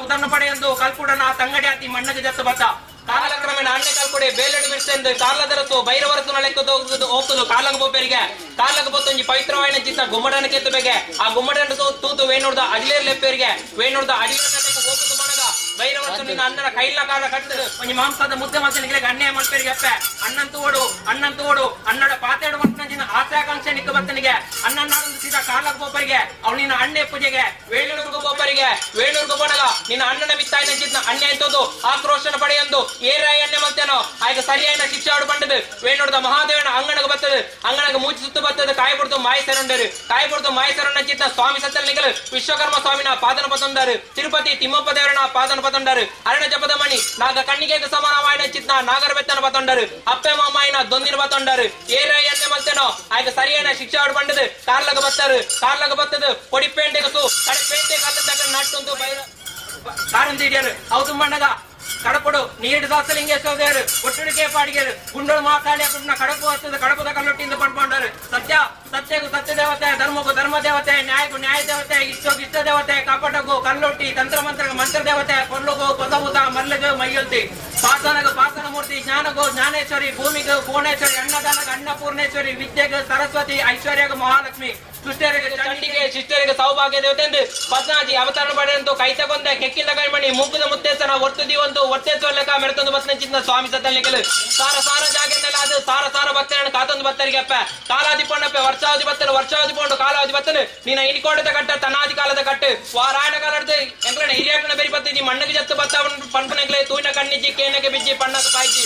ಪುದರ್ನ ಪಡೆಯಂದು ಕಲ್ಪುಡನ ತಂಗಡಿ ಅತಿ ಮಣ್ಣಗೆ ಜತ್ತು ಬತ್ತ ಕಾಲಕ್ರಮೇಣ ಅಣ್ಣೆ ಕಲ್ಪಡೆ ಬೇಲಡು ಮಿರ್ಸೆಂದು ಕಾರ್ಲದರಸು ಭೈರವರಸು ನಳೆಕ್ಕದು ಹೋಗ್ತದು ಕಾಲಂಗ ಬೋಪೆರಿಗೆ ಕಾಲಂಗ ಬೊತ್ತೊಂಜಿ ಪವಿತ್ರವಾಯಿನ ಚಿತ್ತ ಗುಮ್ಮಡನ ಕೆತ್ತು ಬೇಗೆ ಆ ಗುಮ್ಮಡನ ತೂತು ವೇಣುಡ್ದ ಅಡಿಲೇರ್ ಲೆಪ್ಪೇರಿಗೆ ವೇಣುಡ್ದ ಅಡಿಲೇರ್ ಹೋಗುದು ಮನಗ ಭೈರವರಸು ನಿನ್ನ ಅಣ್ಣನ ಕೈಲ ಕಾಲ ಕಟ್ಟದು ಒಂಜಿ ಮಾಂಸದ ಮುದ್ದೆ ಮಲ್ತನಿಗೆ ಅನ್ಯಾಯ ಮಲ್ಪೇರಿಗೆ ಅಪ್ಪೆ ಅಣ್ಣನ್ ತೋಡು ಅಣ್ಣನ್ ತೋಡು ಅಣ್ಣಡ ಪಾತೇಡು ಮಲ್ಪನ ಆಸೆ ನಿಕ್ಕ ಬರ್ತನಿಗೆ ಅಣ್ಣನಾಡೊಂದು ಸೀದಾ ಕಾಲಕ್ಕೆ ಬೋಪರಿಗೆ ಅವ್ನು ನಿನ್ನ ಅಣ್ಣೆ ಪೂಜೆಗೆ ವೇಣೂರ್ಗು ಬೋಪರಿಗೆ ವೇಣೂರ್ಗು ಬೋಣಗ ನಿನ್ನ ಅಣ್ಣನ ಮಿತ್ತಾಯಿನ ಚಿತ್ನ ಅಣ್ಣೆ ಅಂತದ್ದು ಆಕ್ರೋಶನ ಪಡೆಯಂದು ಏರಾಯ ಅಣ್ಣೆ ಮಲ್ತೇನೋ ಆಯ್ಕೆ ಸರಿಯಾಯಿನ ಶಿಕ್ಷೆ ಆಡು ಬಂಡದು ವೇಣುಡ್ದ ಮಹಾದೇವನ ಅಂಗಣಗ ಬರ್ತದೆ ಅಂಗಣಗ ಮೂಚಿ ಸುತ್ತು ಬರ್ತದೆ ಕಾಯಿ ಬಿಡ್ತು ಮಾಯ ಸೆರಂಡರು ಕಾಯಿ ಬಿಡ್ತು ಮಾಯ ಸೆರಂಡ ಚಿತ್ತ ಸ್ವಾಮಿ ಸತ್ತಲ್ ನಿಗಲು ವಿಶ್ವಕರ್ಮ ಸ್ವಾಮಿನ ಪಾದನ ಪತೊಂಡರು ತಿರುಪತಿ ತಿಮ್ಮಪ್ಪ ದೇವರನ ಪಾದನ ಪತೊಂಡರು ಅರಣ ಜಪದ ಮಣಿ ನಾಗ ಕಣ್ಣಿಗೆ ಸಮಾನವಾಯಿನ ಚಿತ್ನ ನಾಗರ ಬೆತ್ತನ ಪತೊಂಡರು ಅಪ್ಪೆ ಮಾಮಾಯಿನ ದೊಂದಿನ ಪತೊಂಡರು ಏರಾಯ ಅಣ್ಣೆ ಮಲ್ತೇನೋ ಆಯ್ಕೆ ಸರಿಯಾನ ಶಿಕ್ಷೆ ಆಡು ಬಂಡದು ಕಾರ್ಲಗ ಬತ್ತರು ಕಾರ್ಲಗ ಬತ್ತದು ಪೊಡಿ ಪೇಂಟೆಗೆ ಸು ಕಡೆ ಪೇಂಟೆ ಕಲ್ಲದ ನಟ್ಟೊಂದು ಬೈರ ಕಾರಂದಿಡಿಯರು ಅವು ತುಂಬಣ್ಣಗ ಕಡಪಡು ನೀರು ದಾಸಲಿಂಗೇಶ್ವರ ದೇವರು ಒಟ್ಟುಡಿಕೆ ಪಾಡಿಗೆರು ಗುಂಡೋಳು ಮಹಾಕಾಳಿಯ ಕುಟ್ನ ಕಡಪು ಹತ್ತದ ಕಡಪದ ಕಲ್ಲೊಟ್ಟಿಂದ ಪಡ್ಕೊಂಡರು ಸತ್ಯ ಸತ್ಯಗೂ ಸತ್ಯ ದೇವತೆ ಧರ್ಮಕ್ಕೂ ಧರ್ಮ ದೇವತೆ ನ್ಯಾಯಕ್ಕೂ ನ್ಯಾಯ ದೇವತೆ ಇಷ್ಟಕ್ಕೂ ಇಷ್ಟ ದೇವತೆ ಕಾಪಾಟಕ್ಕೂ ಕಲ್ಲೊಟ್ಟಿ ತಂತ್ರ ಮಂತ್ರ ಮಂತ್ರ ದೇವತೆ ಕೊಲ್ಲುಗು ಕೊಸಭೂತ ಮಲ್ಲಗು ಮೈಯೊಲ್ತಿ ಪಾಸನಗು ಪಾಸನ ಮೂರ್ತಿ ಜ್ಞಾನಗು ಜ್ಞಾನೇಶ್ವರಿ ಭೂಮಿಗೂ ಭುವನೇಶ್ವರಿ ಅನ್ನದಾನಗ ಅನ್ನಪೂರ್ಣೇಶ್ವರಿ ವಿದ್ಯೆಗೂ ಸರಸ್ವತಿ ಐಶ್ವರ್ಯಗೂ ಮಹಾಲಕ್ಷ್ಮಿ ದುಷ್ಟರಿಗೆ ಚಂಡಿಗೆ ಶಿಷ್ಟರಿಗೆ ಸೌಭಾಗ್ಯ ದೇವತೆ ಎಂದು ಪದ್ನಾಜಿ ಅವತಾರ ಪಡೆಯಂತು ಕೈ ತಗೊಂಡೆ ಕೆಕ್ಕಿಲ್ಲ ಕೈಮಣಿ ಮೂಕುದ ಮುತ್ತೇಸನ ಒರ್ತುದಿ ಒಂದು ಒರ್ತೇಸೋಲೆಕ ಮೆರೆತೊಂದು ಬತ್ನಂಚಿನ ಸ್ವಾಮಿ ಸತ್ತಲಿಕಲು ಸಾರ ಸಾರ ಜಾಗೆಂದಲ್ಲ ಅದು ಸಾರ ಸಾರ ಭಕ್ತರನ್ನು ಕಾತೊಂದು ಭಕ್ತರಿಗೆ ಅಪ್ಪ ಕಾಲಾದಿ ಪೊಣ್ಣಪ್ಪೆ ವರ್ಷಾವಧಿ ಬತ್ತನು ವರ್ಷಾವಧಿ ಪೊಂಡು ಕಾಲಾವಧಿ ಬತ್ತನು ನೀನ ಇನಿಕೋಟದ ಕಟ್ಟ ತನಾದಿ ಕಾಲದ ಕಟ್ಟು ವಾರಾಯಣ ಕಾಲದ ಎಂಕ್ಲನ ಹಿರಿಯಾಕನ ಬೆರಿ ಬತ್ತಿ ಮಣ್ಣಗೆ ಜತ್ತು ಬತ್ತ ಪಂಪನಗ್ಲೆ ತೂಯಿನ ಕಣ್ಣಿಜ್ಜಿ ಕೇನಗೆ ಬಿಜ್ಜಿ ಪಣ್ಣಗ ಪಾಯ್ಜಿ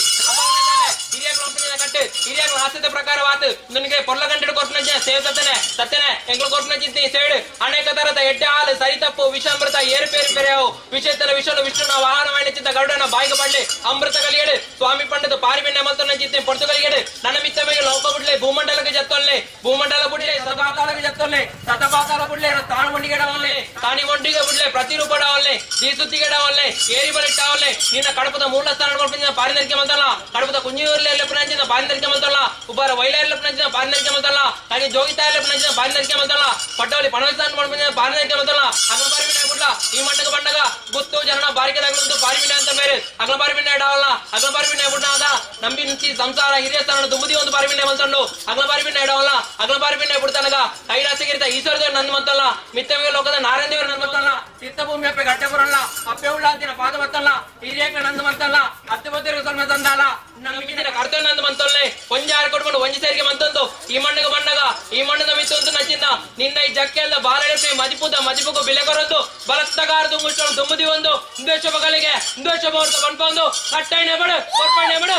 ಹಿರಿಯಾಕನ ಕಟ್ಟು ಹಿರಿಯಾಕನ ಆಸೆದ ಪ್ರಕಾರವಾತು ನಿನಗೆ ಪೊರ್ಲಗಂಟೆಡು ಕೊರ್ಪುನಂಚ ಸೇವ್ ಸತ್ತನೆ ಸತ್ತನೆ ಎಂಗ್ಳು ಕೊರ್ಪುನಂಚಿತ್ತಿ ಸೇಡು ಅನೇಕ ತರದ ಎಡ್ಡೆ ಹಾಲು ಸರಿತಪ್ಪು ವಿಷಾಮೃತ ಏರುಪೇರು ಪೆರೆಯವು ವಿಷೇತರ ವಿಷನು ವಿಷ್ಣುನ ವಾಹನವಾಣಿಚಿದ್ದ ಗರುಡನ ಬಾಯಿಗೆ ಬಳ್ಳಿ ಅಮೃತ ಕಲಿಯಡು ಸ್ವಾಮಿ ಪಂಡದ ಪಾರಿಬಿಣ್ಣ ಮಂತ್ರನಂಚಿತ್ತೆ ಪೊರ್ತುಗಲಿಯಡು ನನ್ನ ಮಿತ್ತಮೆಗೆ ಲೋಕ ಬುಡ್ಲೆ ಭೂಮಂಡಲಕ್ಕೆ ಜತ್ತೊಲ್ಲೆ ಭೂಮಂಡಲ ಬುಡ್ಲೆ ಸತಪಾತಾಳಕ್ಕೆ ಜತ್ತೊಲ್ಲೆ ಸತಪಾತಾಳ ಬುಡ್ಲೆ ತಾನು ಒಂಡಿಗೆಡವಲ್ಲೆ ತಾನಿ ಒಂಡಿಗೆ ಬುಡ್ಲೆ ಪ್ರತಿರೂಪಡವಲ್ಲೆ ದೀಸುತ್ತಿಗೆಡವಲ್ಲೆ ಏರಿ ಬಲಿಟ್ಟಾವಲ್ಲೆ ನಿನ್ನ ಕಡಪದ ಮೂಲ ಸ್ಥಾನ ಮಾಡ್ಕೊಂಡು ಪಾರಿನರಿಕೆ ಮಂತಲ್ಲ ಕಡಪದ ಕುಂಜಿಯೂರ್ಲೆ ಲೆಪ್ಪನಂಚಿನ ಪಾರಿನರಿಕೆ ಮಂತಲ್ಲ ಉಬ್ಬಾರ ವೈಲಾರ್ ಲೆಪ್ಪನಂಚಿನ ಪಾರಿನರಿಕೆ ಮಂತಲ್ಲ ಹಾಗೆ ಜೋಗಿತಾಯ ಲೆಪ್ಪನಂಚಿನ ಪಾರಿನರಿಕೆ ಮಂತಲ್ಲ ಪಟ್ಟವಲ್ಲಿ ಪಣವಸ್ಥಾನ ಮಾಡ್ಕೊಂಡು ಪಾರಿನರಿಕೆ ಮಂತಲ್ಲ ಅಗ್ಲ ಪಾರಿಬಿಣ್ಣ ಬುಡ್ಲ ಈ ಮಣ್ಣಗ ಬಣ್ಣಗ ಗುತ್ತು ಜನನ ಬಾರಿಕೆ ತಗೊಂಡು ಪಾರಿಬಿಣ್ಣ ಅಂತ ಬೇರೆ ಅಗ್ಲ ಪಾರಿಬಿಣ್ಣ ಇಡವಲ್ಲ ಅಗ್ಲ ಪಾರಿಬಿಣ್ಣ ಬುಡ್ನಾದ ನಂಬಿ ನಿಂಚಿ ಸಂಸಾರ ಹಿರಿಯ ಸ್ಥಾನ ದುಂಬುದಿ ಒಂದು ಪಾರಿಬಿಣ್ಣ ಮಂತಂಡು ಅಗ್ಲ ಪಾರಿಬಿಣ್ಣ ಇಡವಲ್ಲ ಅಗ್ಲ ಪಾರಿಬಿಣ್ಣ ಬಿಡ್ತಾನಗ ಕೈಲಾಸಗಿರಿತ ಈಶ್ವರ ದೇವರು ನಂದು ಮಂತಲ್ಲ ಮಿತ್ತವಿಗೆ ಲೋಕದ ನಾರಾಯಣ ದೇವರು ನಂದು ಮಂತಲ್ಲ ಸಿದ್ಧಭೂಮಿ ಅಪ್ಪೆ ಗಡ್ಡೆ ಬರಲ್ಲ ಅಪ್ಪೆ ಉಳ್ಳಾಲ್ತಿನ ಪಾದ ಬತ್ತಲ್ಲ ಹಿರಿಯಕ ನಂದು ಮಂತಲ್ಲ ಅತ್ತೆ ಬತ್ತಿರ ಸ್ವಲ್ಪ ತಂದಾಲ ನಮ್ಮಿನ ಕರ್ತವ್ಯ ನಂದು ಮಂತೊಲ್ಲೆ ಒಂಜಾರು ಕೊಟ್ಕೊಂಡು ಒಂಜಿ ಸೇರಿಗೆ ಮಂತೊಂದು ಈ ಮಣ್ಣಿಗೆ ಮಣ್ಣಗ ಈ ಮಣ್ಣದ ಮಿತ್ತೊಂದು ನಚ್ಚಿಂದ ನಿನ್ನ ಈ ಜಕ್ಕೆಲ್ಲ ಬಾಲಡೆಪೆ ಮದಿಪುದ ಮದಿಪುಗು ಬಿಲೆ ಕೊರೊಂದು ಬಲತ್ತಗಾರದು ಮುಚ್ಚೋಣ ದುಂಬುದಿ ಒಂದು ದ್ವೇಷ ಬಗಲಿಗೆ ದ್ವೇಷ ಬೋರ್ತ ಬಣ್ಪೊಂದು ಕಟ್ಟೈನೆ ಬಡು ಕೊರ್ಪಣೆ ಬಡು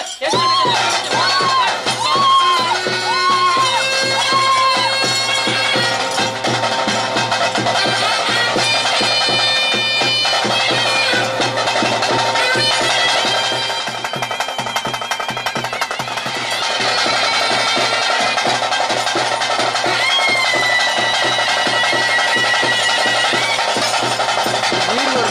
ನೀರು.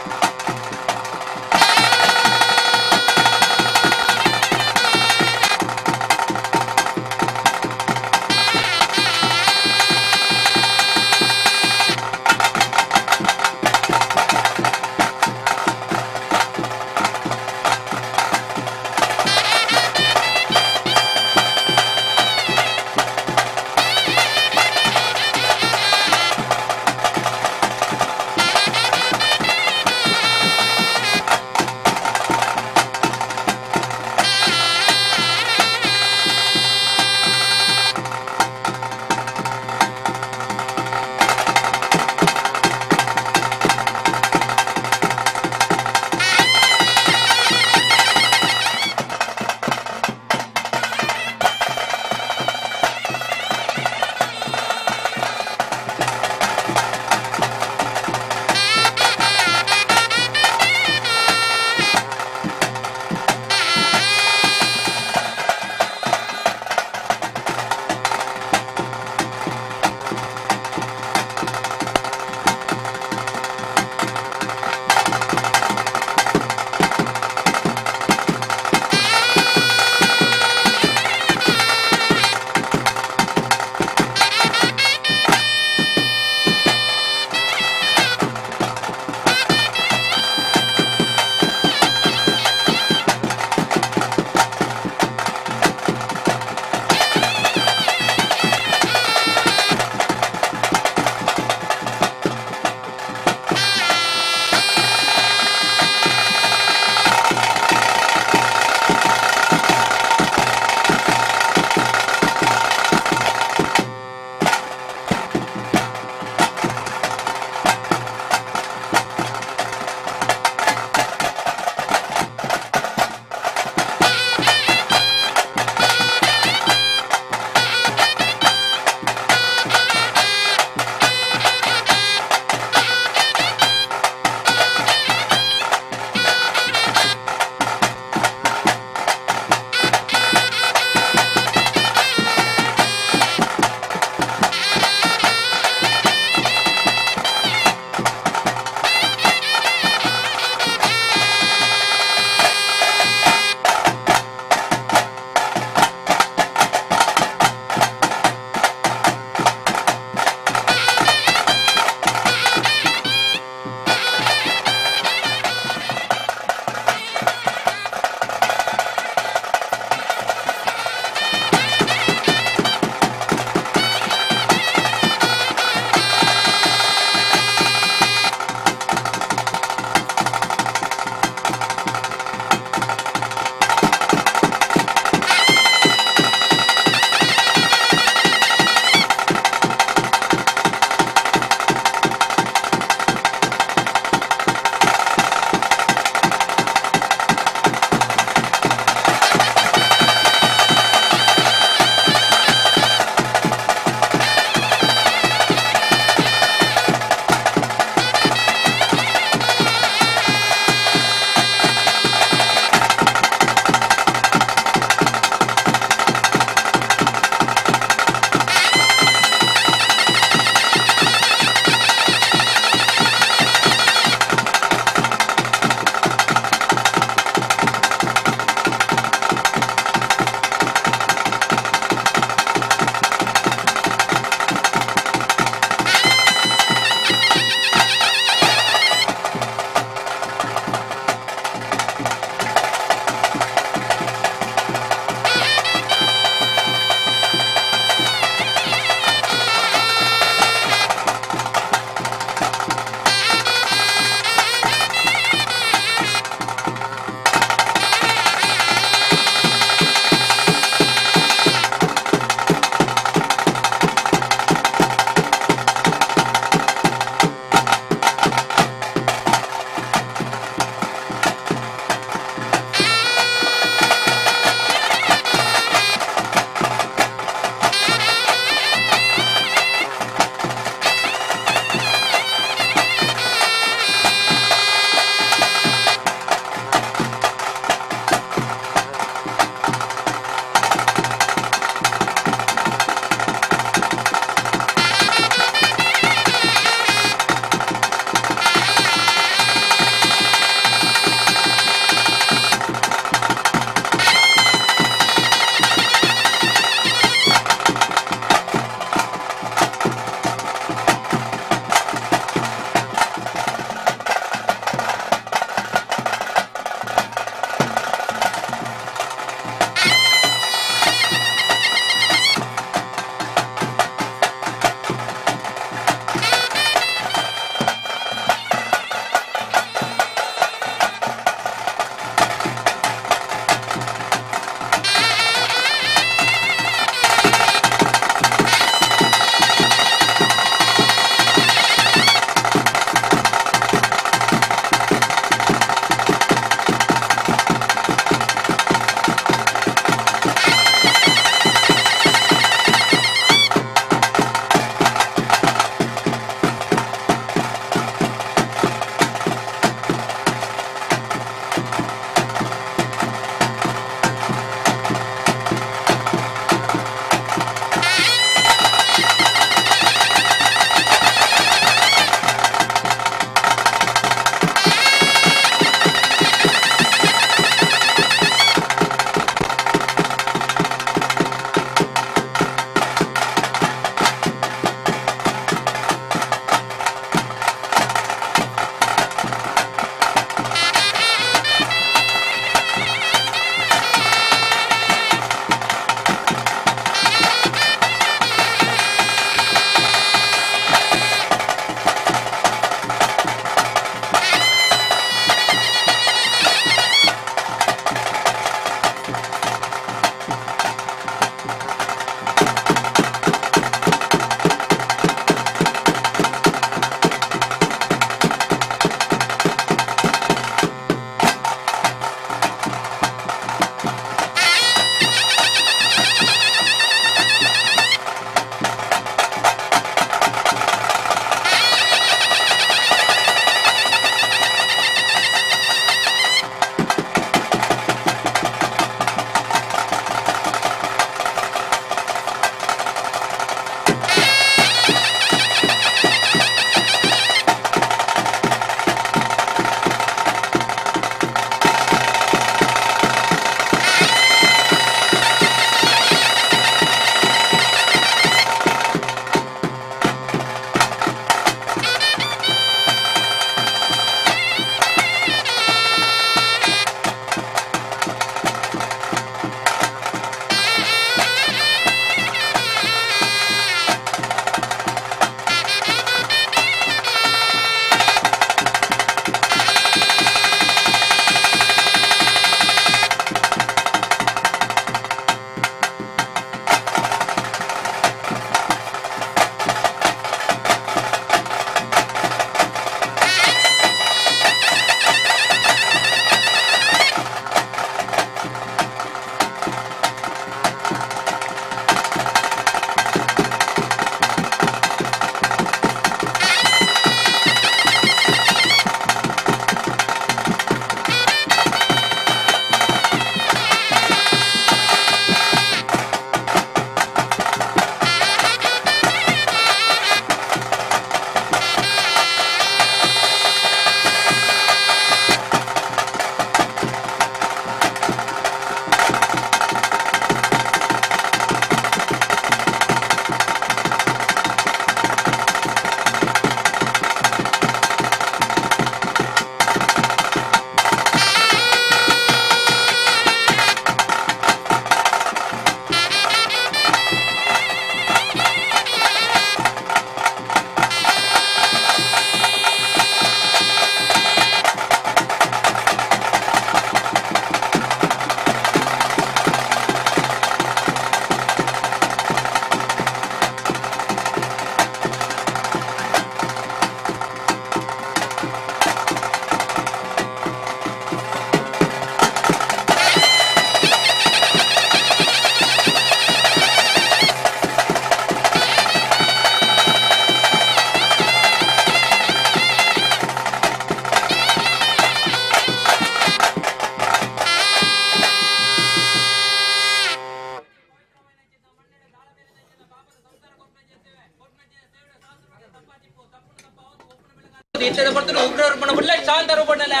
ಇತ್ತೆದ ಪೊರ್ತುಡು ಉಗ್ರ ರೂಪಣ ಬುಡ್ಲೆ ಶಾಂತ ರೂಪಣಲೆ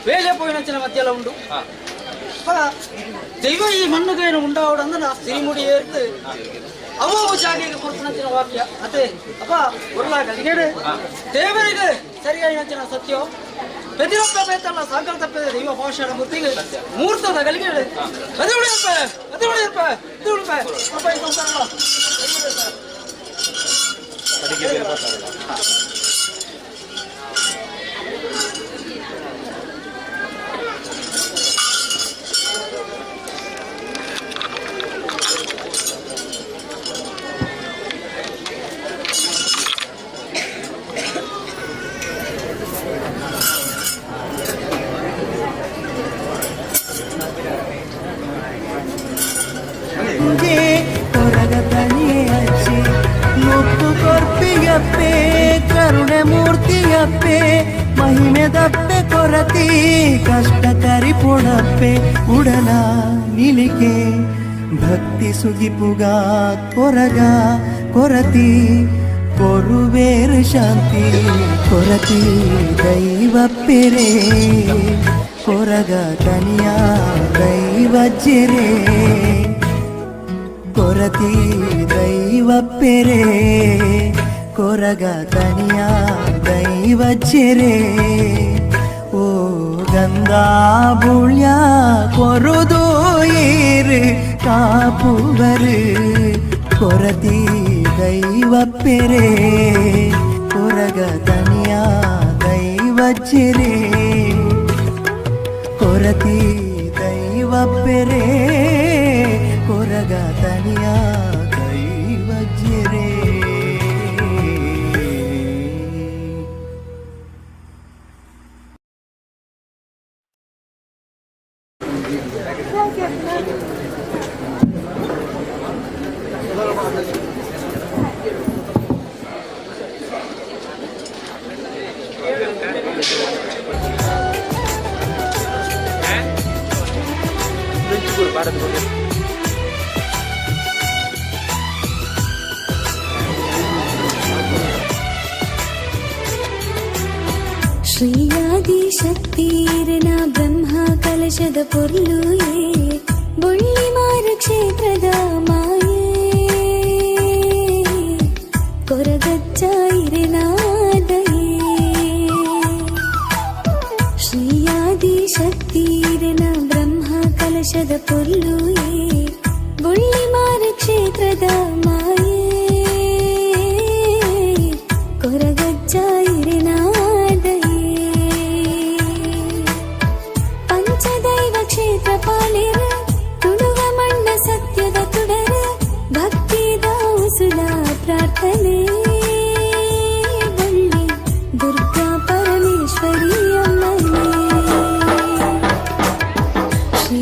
ವೇಳೆ ಪೋಯಿನಂಚಿನ ಮಧ್ಯಲ ಉಂಡು ದೈವ ಈ ಮಣ್ಣುಗೇನು ಉಂಡಾವಡಂದನ ಸಿರಿಮುಡಿ ಏರ್ತು ಅವೋ ಜಾಗೆಗೆ ಕೊಡ್ತನಂಚಿನ ವಾಕ್ಯ ಅತೆ ಅಪ್ಪ ಉರ್ಲಾ ಗಲಿಗೇಡು ದೇವರಿಗೆ ಸರಿಯಾಗಿನಂಚಿನ ಸತ್ಯ ಬೆದಿರಪ್ಪ ಬೇತಲ್ಲ ಸಾಗರ ತಪ್ಪಿದ ದೈವ ಭಾಷಣ ಮೂರ್ತಿಗೆ ಮೂರ್ತದ ಗಲಿಗೇಡು ಬೆದಿರುಳಿಯಪ್ಪ ಬೆದಿರುಳಿಯಪ್ಪ ಬೆದಿರುಳಿಯಪ್ಪ ಅಪ್ಪ ಈ ಸಂಸಾರ ಕರುಣೆ ಮೂರ್ತಿಯಪ್ಪೆ ಮಹಿಮೆ ದಪ್ಪೆ ಕೊರತಿ ಕಷ್ಟ ಕರಿಪೊಡಪ್ಪೆ ಉಡಲ ನಿಲಿಕೆ ಭಕ್ತಿ ಸುಗಿಪುಗ ಕೊರಗ ಕೊರತಿ ಕೊರುವೇರು ಶಾಂತಿ ಕೊರತಿ ದೈವಪ್ಪೆರೆ ಕೊರಗ ತನಿಯ ದೈವಜ್ಜೆರೆ ಕೊರತಿ ದೈವಪ್ಪೆರೆ ಕೊರಗ ತನಿಯ ದೈವಜ್ಜೆರೆ ಓ ಗಂಗಾ ಬುಳ್ಯ ಕೊರುದು ಏರು ಕಾಪುವರು ಕೊರತಿ ದೈವಪ್ಪೆರೆ ಕೊರಗ ತನಿಯ ದೈವಜ್ಜೆರೆ ಕೊರತಿ ದೈವಪ್ಪೆರೆ ಕೊರಗ ತನಿಯ ದೈವಜ್ಜೆರೆ. ಭಾರತ. ಶ್ರೀಯಾದಿಶಕ್ತಿರನ ಬ್ರಹ್ಮ ಕಲಶದ ಪೊರ್ಲುಯೇ, ಬೊಳ್ಳಿಮಾರ ಕ್ಷೇತ್ರದ ಮಾಯೇ, ಕೊರಗಜ್ಜ ಇರೆನಾದಯೇ. ಶ್ರೀಯಾದಿಶಕ್ತಿರನ ಬ್ರಹ್ಮ ಕಲಶದ ಪೊರ್ಲುಯೇ, ಬೊಳ್ಳಿಮಾರ ಕ್ಷೇತ್ರದ ಮಾಯೇ, ಕೊರಗಜ್ಜ ಇರೆನಾದಯೇ. ಪಂಚದೈವ ಕ್ಷೇತ್ರ ಪಾಲೆರ, ತುಳುವ ಮಣ್ಣ ಸತ್ಯದ ತುಡರ, ಭಕ್ತಿದ ಉಸುಲ ಪ್ರಾರ್ಥನೆ, ಬಳ್ಳಿ ದುರ್ಗಾ ಪರಮೇಶ್ವರಿ ಅಮ್ಮನೇ. ಶ್ರೀ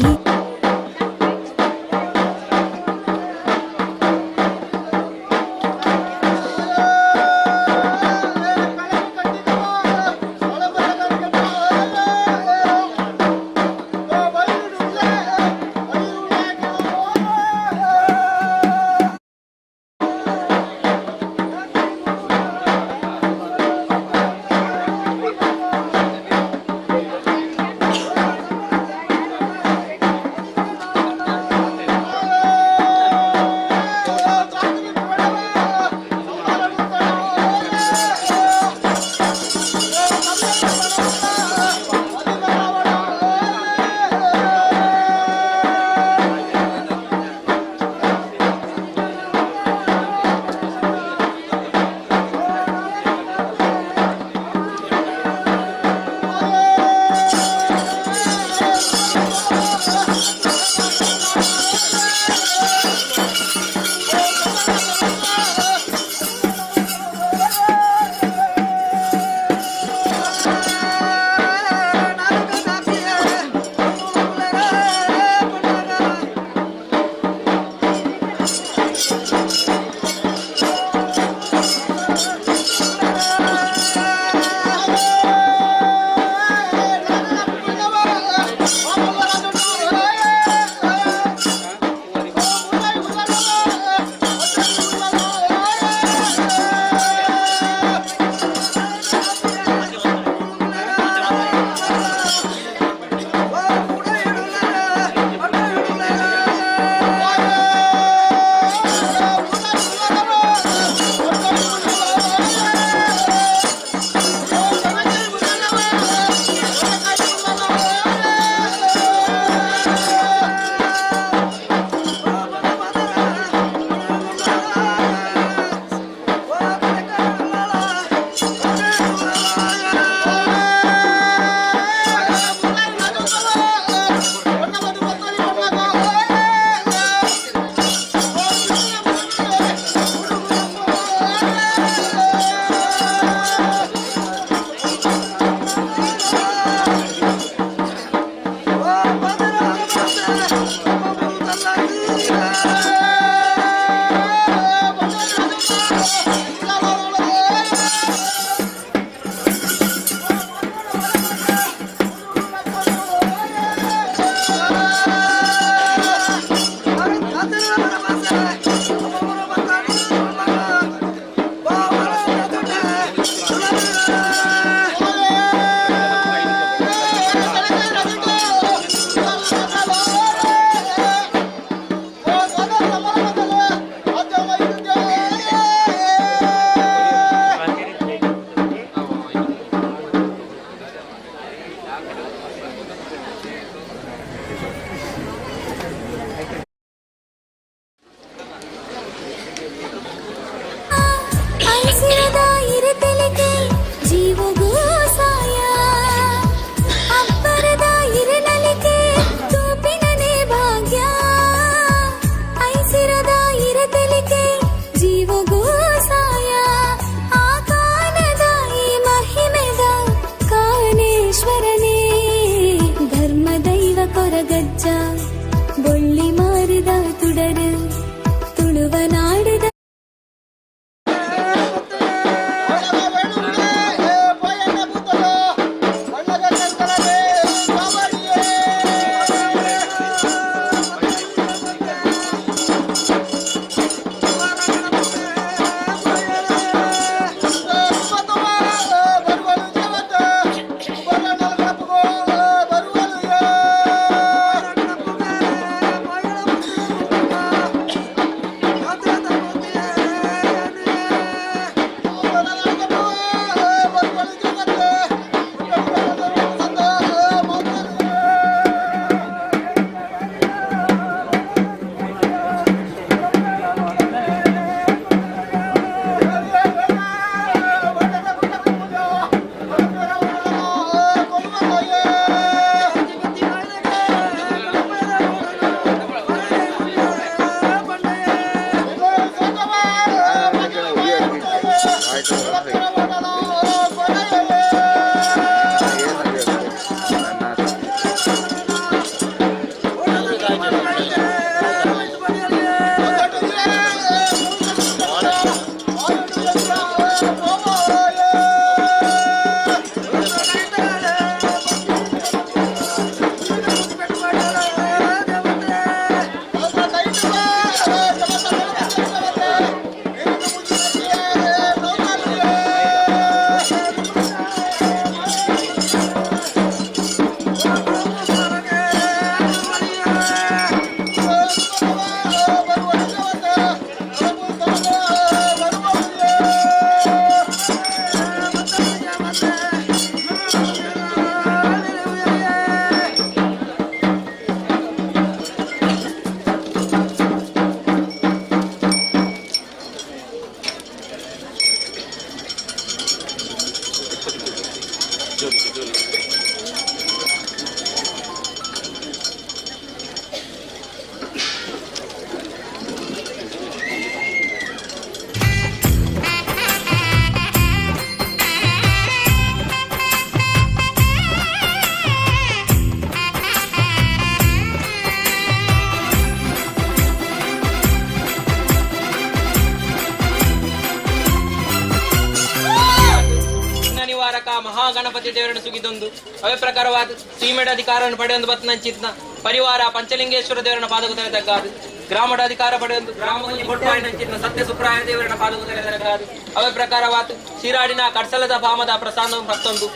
ಮಹಾಗಣಪತಿ ದೇವರನ್ನು ಸುಗಿದೊಂದು ಅವೇ ಪ್ರಕಾರವಾದ ಸೀಮೆಡ ಅಧಿಕಾರವನ್ನು ಪಡೆಯೊಂದು ಬತ್ತನಂಚಿತ್ನ ಪರಿವಾರ ಪಂಚಲಿಂಗೇಶ್ವರ ದೇವರನ್ನ ಪಾದಕುತರೆ ತಗ್ಗಾದು ಗ್ರಾಮದ ಅಧಿಕಾರ ಪಡೆಯೊಂದು ಗ್ರಾಮದಲ್ಲಿ ಬೊಟ್ಟಾಯಿನಂಚಿತ್ನ ಸತ್ಯ ಸುಪ್ರಾಯ ದೇವರನ್ನ ಪಾದಕುತರೆ ತಗ್ಗಾದು ಅವೇ ಪ್ರಕಾರವಾದ ಶಿರಾಡಿನ ಕಡ್ಸಲದ ಭಾಮದ ಪ್ರಸಾದ ಮತ್ತೊಂದು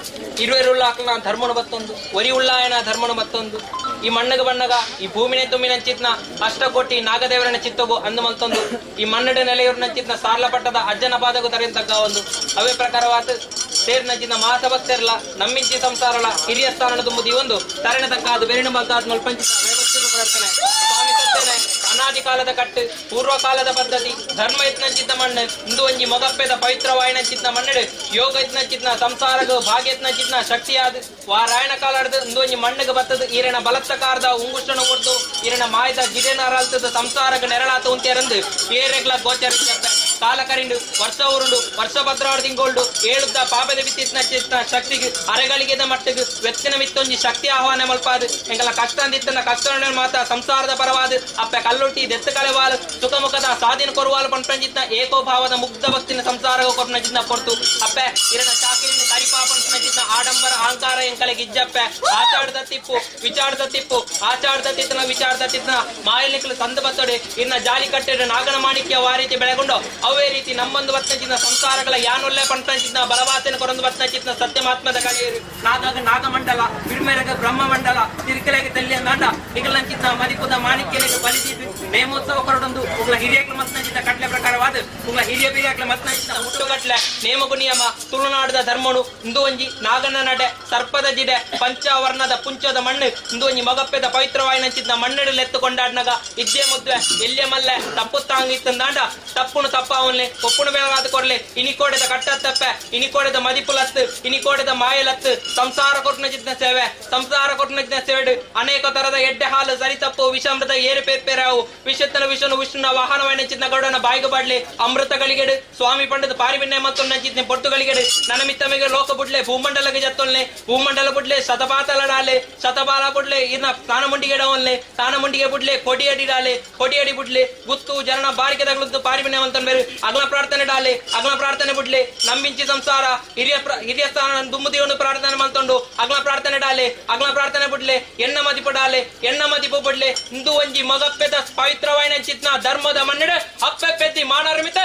ಇರುವೆರುಳ್ಳ ಧರ್ಮನು ಬತ್ತೊಂದು ಒರಿ ಉಳ್ಳಾಯನ ಧರ್ಮನು ಮತ್ತೊಂದು ಈ ಮಣ್ಣಗ ಬಣ್ಣಗ ಈ ಭೂಮಿನೇ ತುಂಬಿನಂಚಿತ್ನ ಅಷ್ಟಕೋಟಿ ನಾಗದೇವರನ ಚಿತ್ತಗು ಅಂದು ಮಲ್ತೊಂದು ಈ ಮನ್ನಡ ನೆಲೆಯೂರಿನಂಚಿತ್ನ ಸಾರ್ಲಪಟ್ಟದ ಅಜ್ಜನ ಪಾದಗು ತರೆಯತಕ್ಕ ಒಂದು ಅವೇ ಪ್ರಕಾರವಾದ ಸೇರಿನಂಚಿನ ಮಹಾಸಭಕ್ತರ್ಲ ನಮ್ಮಿಂಚಿ ಸಂಸಾರಲ ಹಿರಿಯ ಸ್ಥಾನದ ತುಂಬುದಿ ಒಂದು ತರಣ ತಕ್ಕಾದು ಬೆರಿಣ ಮಲ್ತಾದ್ ಮಲ್ಪಂಚಿತ ಪ್ರಾರ್ಥನೆ ಸ್ವಾಮಿ ಸತ್ತೇನೆ ಅನಾದಿ ಕಾಲದ ಕಟ್ಟು ಪೂರ್ವಕಾಲದ ಪದ್ಧತಿ ಧರ್ಮ ಯತ್ನಂಚಿತ್ತ ಮಣ್ಣು ಇಂದು ಒಂಜಿ ಮೊಗಪ್ಪೆದ ಪವಿತ್ರವಾಯಿನಂಚಿತ್ನ ಮಣ್ಣಡು ಯೋಗ ಯತ್ನಂಚಿತ್ನ ಸಂಸಾರಗ ಭಾಗ್ಯ ಯತ್ನಂಚಿತ್ನ ಶಕ್ತಿಯಾದ ವಾರಾಯಣ ಕಾಲಾಡ್ದು ಇಂದು ಒಂಜಿ ಮಣ್ಣುಗೆ ಬತ್ತದು ಈರಣ ಬಲತ್ಕಾರದ ಉಂಗುಷ್ಟನ ಕೊಡ್ದು ಈರಣ ಮಾಯದ ಜಿಡೆನಾರಾಲ್ತದ ಸಂಸಾರಗ ನೆರಳಾತ ಉಂತೇರಂದು ಏರೆಗ್ಲ ಗೋಚರಿಸತ್ತ ಕಾಲ ಕರಿಂಡು ವರ್ಷ ಉರುಂಡು ವರ್ಷ ಭದ್ರಾವಳ ತಿಂಗೋಲ್ಡು ಏಳುದ್ದ ಪಾಪದ ಬಿತ್ತಿತ್ನ ಚಿತ್ನ ಶಕ್ತಿಗೆ ಅರೆಗಳಿಗೆದ ಮಟ್ಟಿಗೆ ವ್ಯಕ್ತಿನ ಮಿತ್ತೊಂಜಿ ಶಕ್ತಿ ಆಹ್ವಾನ ಮಲ್ಪಾದು ಎಂಗಲ ಕಷ್ಟ ಅಂದಿತ್ತನ ಕಷ್ಟ ಮಾತ ಸಂಸಾರದ ಪರವಾದ ಅಪ್ಪ ಕಲ್ಲುಟ್ಟಿ ದೆತ್ತ ಕಳೆವಾಲು ಸುಖಮುಖದ ಸಾಧಿನ ಕೊರುವಾಲು ಪಂಪಂಜಿತ್ನ ಏಕೋಭಾವದ ಮುಗ್ಧ ಭಕ್ತಿನ ಸಂಸಾರ ಕೊರ್ನಜಿತ್ನ ಕೊರ್ತು ಅಪ್ಪೆ ಇರನ ಚಾಕಿರಿನ ಕರಿಪಾಪಂಚಿತ್ನ ಆಡಂಬರ ಅಹಂಕಾರ ಎಂಕಲೆಗೆ ಇಜ್ಜಪ್ಪೆ ಆಚಾರದ ತಿಪ್ಪು ವಿಚಾರದ ತಿಪ್ಪು ಆಚಾರದ ತಿತ್ತನ ವಿಚಾರದ ತಿತ್ತನ ಮಾಯಲಿಕ್ಕಲು ಸಂದ ಬತ್ತೊಡೆ ಇನ್ನ ಜಾಲಿ ಕಟ್ಟಿದ ನಾಗನ ಮಾಣಿಕ್ಯ ವಾರೀತಿ ಬೆಳೆಗೊಂಡು ಅವೇ ರೀತಿ ನಮ್ಮೊಂದು ಬತ್ತಂಚಿನ ಸಂಸಾರಗಳ ಯಾನೊಲ್ಲೆ ಪಂಪಂಚಿತ್ನ ಬಲವಾಸನ ಕೊರೊಂದು ಬತ್ತಂಚಿತ್ನ ಸತ್ಯಮಾತ್ಮದ ಕಳೆಯರು ನಾಗಾಗ ನಾಗಮಂಡಲ ಬಿರ್ಮೆರಗ ಬ್ರಹ್ಮಮಂಡಲ ತಿರುಕಲೆಗೆ ತಲ್ಲಿಯ ನಾಟ ನಿಗಲಂಚಿತ್ನ ಮದಿಪುದ ಮಾಣಿಕ್ಯನಿಗೆ ಬಲಿದಿದ್ದು ನೇಮೋತ್ಸವ ಕೊರಡೊಂದು ಉಗಳ ಹಿರಿಯಕ್ಲ ಮತ್ನಂಚಿತ ಕಟ್ಲೆ ಪ್ರಕಾರವಾದ ಉಗಳ ಹಿರಿಯ ಬಿರಿಯಕ್ಲ ಮತ್ನಂಚಿತ ಹುಟ್ಟುಗಟ್ಲೆ ನೇಮಗು ನಿಯಮ ತುಳುನಾಡದ ಧರ್ಮನು ಇಂದು ಒಂಜಿ ನಾಗನ ನಡೆ ಸರ್ಪದ ಜಿಡೆ ಪಂಚವರ್ಣದ ಪುಂಚದ ಮಣ್ಣು ಇಂದು ಒಂಜಿ ಮಗಪ್ಪೆದ ಪವಿತ್ರವಾಯಿನಂಚಿತ್ನ ಮಣ್ಣೆಡಲೆತ್ತು ಕೊಂಡಾಡ್ನಗ ಇದ್ದೇ ಮುದ್ವೆ ಎಲ್ಯ ಮಲ್ಲೆ ತಪ್ಪುತ್ತಾಂಗಿತ್ತಂದಾಂಡ ತಪ್ಪುನು ತಪ್ಪಾವನ್ಲೆ ಒಪ್ಪುನು ಬೇವಾದ ಕೊರ್ಲೆ ಇನಿಕೋಡೆದ ಕಟ್ಟತ್ತಪ್ಪೆ ಇನಿಕೋಡೆದ ಮದಿಪುಲತ್ತು ಇನಿಕೋಡೆದ ಮಾಯಲತ್ತು ಸಂಸಾರ ಕೊಟ್ಟನ ಸೇವೆ ಸಂಸಾರ ಕೊಟ್ಟನ ಸೇವೆಡು ಅನೇಕ ತರದ ಎಡ್ಡೆ ಹಾಲು ಸರಿತಪ್ಪು ವಿಷಾಮೃತ ಏರುಪೇರ್ಪೇರಾವು ವಿಷತ್ತನ ವಿಷನು ವಿಷ್ಣುನ ವಾಹನವನ್ನ ಗೌಡನ ಬಾಯಿಗೆ ಬಾಡ್ಲಿ ಅಮೃತಗಳಿಗೆಡು ಸ್ವಾಮಿ ಪಂಡದ ಪಾರಿಬಿನ್ನೆ ಮತ್ತು ನಂಚಿತ್ನೆ ಪೊಟ್ಟುಗಳಿಗೆಡು ನನ್ನ ಮಿತ್ತಮಿಗೆ ಲೋಕ ಬುಡ್ಲೆ ಭೂಮಂಡಲಗೆ ಜತ್ತೊಲ್ನೆ ಭೂಮಂಡಲ ಬುಡ್ಲೆ ಶತಪಾತಲಡಾಲೆ ಶತಪಾಲ ಬುಡ್ಲೆ ಇನ್ನ ಸ್ನಾನಮುಂಡಿಗೆಡವನ್ಲೆ ಸ್ನಾನಮುಂಡಿಗೆ ಬುಡ್ಲೆ ಕೊಡಿಯಡಿಡಾಲೆ ಕೊಡಿಯಡಿ ಬುಡ್ಲೆ ಗುತ್ತು ಜನನ ಬಾರಿಕೆ ತಗಲುತ್ತು ಪಾರಿಬಿನ್ನೆ ಅಂತ ಬೇರೆ ಅಗ್ಲ ಪ್ರಾರ್ಥನೆ ಡಾಲೆ ಅಗ್ಲ ಪ್ರಾರ್ಥನೆ ಬುಡ್ಲೆ ನಂಬಿಂಚಿ ಸಂಸಾರ ಹಿರಿಯ ಹಿರಿಯ ಸ್ಥಾನ ದುಮ್ಮುದಿಯನ್ನು ಪ್ರಾರ್ಥನೆ ಮಾಡ್ಕೊಂಡು ಅಗ್ಲ ಪ್ರಾರ್ಥನೆ ಡಾಲೆ ಅಗ್ಲ ಪ್ರಾರ್ಥನೆ ಬುಡ್ಲೆ ಎಣ್ಣ ಮದಿಪು ಡಾಲೆ ಎಣ್ಣ ಮದಿಪು ಬುಡ್ಲೆ ಇಂದು ಒಂಜಿ ಮಗಪ್ಪೆದ ಪವಿತ್ರವಾಯಿನ ಚಿತ್ನ ಧರ್ಮದ ಮಣ್ಣಿಡ ಅಪ್ಪೆ ಪೆದ್ದಿ ಮಾನರ್ಮಿತ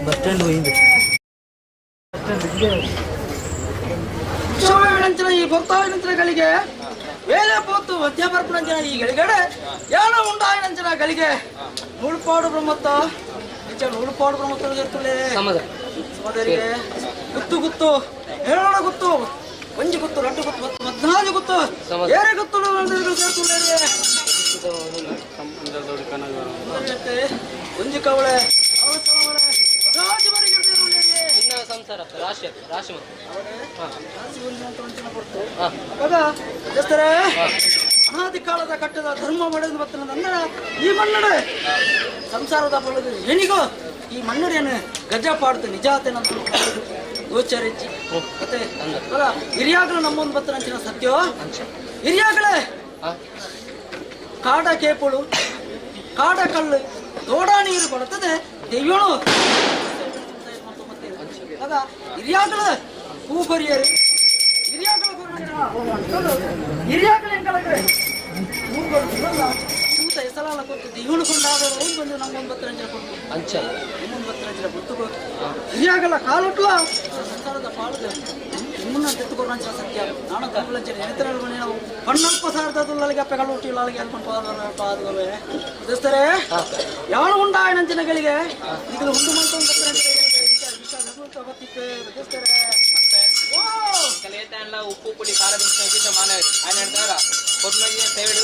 ಬಸ್ ಸ್ಟ್ಯಾಂಡ್ ಹೋయింది. ನಂತರ ಈ ಭಕ್ತಾವಿನಂತರಗಳಿಗೆ ವೇಳೆ ಪೋತು ಮಧ್ಯಪರ್ಪನಂಚಿನ ಈ ಗಳಿಗಡೆ ಏನೋ ಉಂಡಾಯಿನಂಚಿನ ಗಳಿಗೆ ನೂಳುಪಾಡು ಬ್ರಹ್ಮತ್ತ ನಿಜ ನೂಳುಪಾಡು ಬ್ರಹ್ಮತ್ತ ಇರ್ತದೆ ಸಮಾಧರಿಗೆ ಗುತ್ತು ಗುತ್ತು ಹೇಳೋಣ ಗುತ್ತು ಒಂಜಿ ಗುತ್ತು ರಡ್ಡು ಗುತ್ತು ಮದ್ನಾಜು ಗುತ್ತು ಏರೆ ಗುತ್ತು ಒಂಜಿ ಕವಳೆ ಸಂಸಾರ ರಾಶಿ ರಾಶಿ ಅನಾದಿ ಕಾಲದ ಕಟ್ಟದ ಧರ್ಮ ಮಾಡಿದ ಮತ್ತು ಈ ಮನ್ನಡೆ ಸಂಸಾರದ ಬಳಗ ಏನಿಗೋ ಈ ಮನ್ನಡೇನು ಗಜ ಪಾಡ್ದು ನಿಜಾತೇನ ಗೋಚರಿಸಿ ಮತ್ತೆ ಹಿರಿಯಾಗಲು ನಮ್ಮೊಂದು ಬತ್ತನಂಚಿನ ಸತ್ಯೋ ಹಿರಿಯಾಗಲೇ ಕಾಡ ಕೇಪುಳು ಕಾಡ ಕಲ್ಲು ತೋಡ ನೀರು ಕೊಡುತ್ತದೆ ದೆಯ್ಯೋಳು ಆಗ ಹಿರಿಯಾಗಲ ಹೂ ಕೊರಿಯರು ಹಿರಿಯಾಗಲ ಹಿರಿಯಾಗಲ ಎಂಕಲಗೆ ಹೂ ಕೊಡುತ್ತಲ್ಲ ಹೂತ ಹೆಸರಾಲ ಕೊಟ್ಟು ದೆಯ್ಯೋಳು ಕೊಂಡಾದರು ಬಂದು ನಮ್ಮೊಂದು ಬತ್ತರಂಚಿನ ಕೊಟ್ಟು ಅಂಚ ನಮ್ಮೊಂದು ಬತ್ತರಂಚಿನ ಗೊತ್ತು ಹಿರಿಯಾಗಲ ಕಾಲುಟ್ಲ ಸಂಸಾರದ ಪಾಲದ ನಿಮ್ಮನ್ನ ತೆತ್ತುಕೊರಂಚಿನ ಸತ್ಯ ನಾನು ತಪ್ಪಲಂಚಿನ ಎತ್ತರ ನಾವು ಪಣ್ಣಲ್ಪ ಸಾರ್ದಲ್ಲಿಗೆ ಅಪ್ಪೆ ಕಳ್ಳುಟ್ಟಿ ಇಲ್ಲಲ್ಲಿಗೆ ಅನ್ಕೊಂಡು ಪಾದಗಳು ದೋಸ್ತರೇ ಯಾವನು ಉಂಡಾಯನಂಚಿನಗಳಿಗೆ ಈಗಲೂ ಉಂಡು ಮಾಡ್ಕೊಂಡು ಉಪ್ಪು ಪುಳಿ ಖಾರ దించిన ಮಾನವರು ఆయన అంటారా పొద్దునಗೆ ಸೇವೆಡು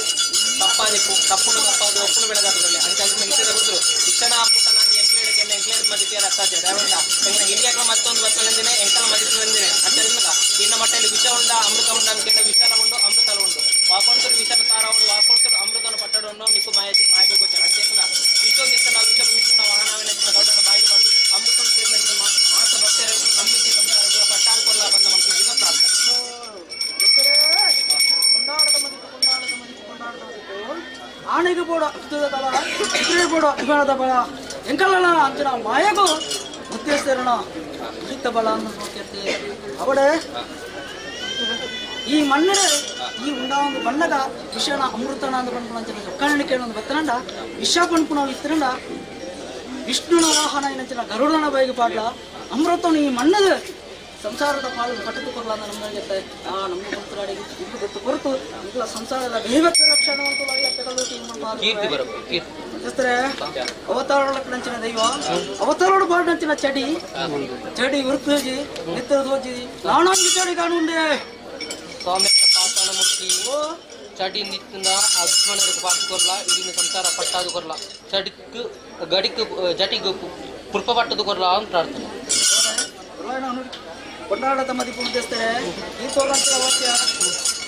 ತಪ್ಪಾದಿಪ್ಪು ತಪ್ಪುನು ತಪ್ಪಾದು ಒಪ್ಪುನು ಬೆಳೆದಾಗ್ತದೆ ಅಂತ ಇಷ್ಟದ ಗೊತ್ತರು ಇಷ್ಟನ ಅಮೃತನ ಎಂಕ್ಲೇಡಕ್ಕೆ ಎಂಕ್ಲೇಡ್ ಮಧ್ಯೆ ರಸ್ತಾಚೆ ದೇವಂಡ ಎಂಗಿನ ಹಿರಿಯಾಗ ಮತ್ತೊಂದು ಬತ್ತಲೆಂದಿನೆ ಎಂಕಲ ಮಧ್ಯೆ ಅಂತ ಇನ್ನ ಮಟ್ಟಲ್ಲಿ ವಿಷ ಉಂಡ ಅಮೃತ ಉಂಡ ಅಂತ ವಿಷಾಲ ಉಂಡು ಅಮೃತಲ ಉಂಡು ವಾಪಡ್ತರು ವಿಷನ ಸಾರ ಉಂಡು ವಾಪಡ್ತರು ಅಮೃತನ ಪಟ್ಟಡವನ್ನು ನಿಕ್ಕು ಮಾಯ ಮಾಯಬೇಕು ಗೊತ್ತಾರೆ ಅಂತ ವಿಶ್ವಕ್ಕೆ ನಾವು ವಿಶ್ವ ವಿಷ್ಣುನ ವಾಹನವಿನ ಗೌಡನ ಬಾಯಿಗೆ ಬಂದು ಅಮೃತನ ಸೇರಿದ ಮಾಸ ಭಕ್ತರ ನಂಬಿಕೆ ಪಟ್ಟಾದ ಬಂದ ಮಕ್ಕಳಿಗೆ ಪ್ರಾರ್ಥನೆ. ಕೊಂಡಾಡದ ಮದಿಪು ಕೊಂಡಾಡದ ಮದಿಪು ಕೊಂಡಾಡದ ಮದಿಪು ಆನೆಗೆ ಬೋಡ ಅಬ್ದುದ ಬಲ ಕುದುರೆ ಬೋಡ ಅಭಿಮಾನದ ಬಲ ಎಂಕಲ್ಲ ಅಂಚಿನ ಮಾಯಗೂ ಮುತ್ತೇಶ್ವರನ ಉದಿತ ಬಲ ಅಂತ ನೋಡ್ತಿರ್ತೀವಿ. ಅವಡೆ ಈ ಮಣ್ಣಡೆ ಈ ಉಂಡ ಒಂದು ಬಣ್ಣದ ವಿಷನ ಅಮೃತನ ಅಂತ ಪನ್ಪುನಂಚಿನ ಚೊಕ್ಕಣಿಕೆ ಒಂದು ಬತ್ತನಂಡ ವಿಷ ಪನ್ಪುನ ಇತ್ತರಂಡ ವಿಷ್ಣುನ ವಾಹನ ಏನಂಚಿನ ಗರುಡನ ಬೈಗೆ ಪಾಡ್ಲ ಅಮೃತನು ಈ ಮಣ್ಣದ ಸಂಸಾರದ ಪಾಲು ಕಟ್ಟುಕೊಲ್ಲ ಅಂತ ನಮಗೆ ಆ ನಮ್ಮ ಭಕ್ತರಾಡಿಗೆ ಇಬ್ಬರು ಗೊತ್ತು ಹೊರತು ಈಗಲ ಸಂಸಾರದ ದೈವಕ್ಕೆ ರಕ್ಷಣೆ ಅವತಾರನಂಚಿನ ದೈವ ಅವತಾರೋಡು ಬಾಡಿನಂಚಿನ ಚಡಿ ಚಡಿ ಉರುಪೋಜಿ ನಿತ್ರ ತೋಜಿ ನಾನೊಂದು ಚಡಿ ಕಾಣುಂಡೆ ಸ್ವಾಮಿ ಪಾತಾಳ ಮುಟ್ಟಿ ಚಡಿ ನಿತ್ತಿನ ಅಭಿಮಾನರಿಗೆ ಪಾತು ಕೊರ್ಲ ಇಡಿನ ಸಂಸಾರ ಪಟ್ಟಾದು ಕೊರ್ಲ ಚಡಿಕ್ ಗಡಿಕ್ ಜಟಿಗ್ ಪುರ್ಪ ಪಟ್ಟದು ಕೊರ್ಲ ಅಂತ ಪ್ರಾರ್ಥನೆ. ಕೊಂಡಾಡದ ಮದಿಪು ಉದ್ದೇಸ್ತಾರೆ ಈ ತೋರಂತ ವಾಕ್ಯ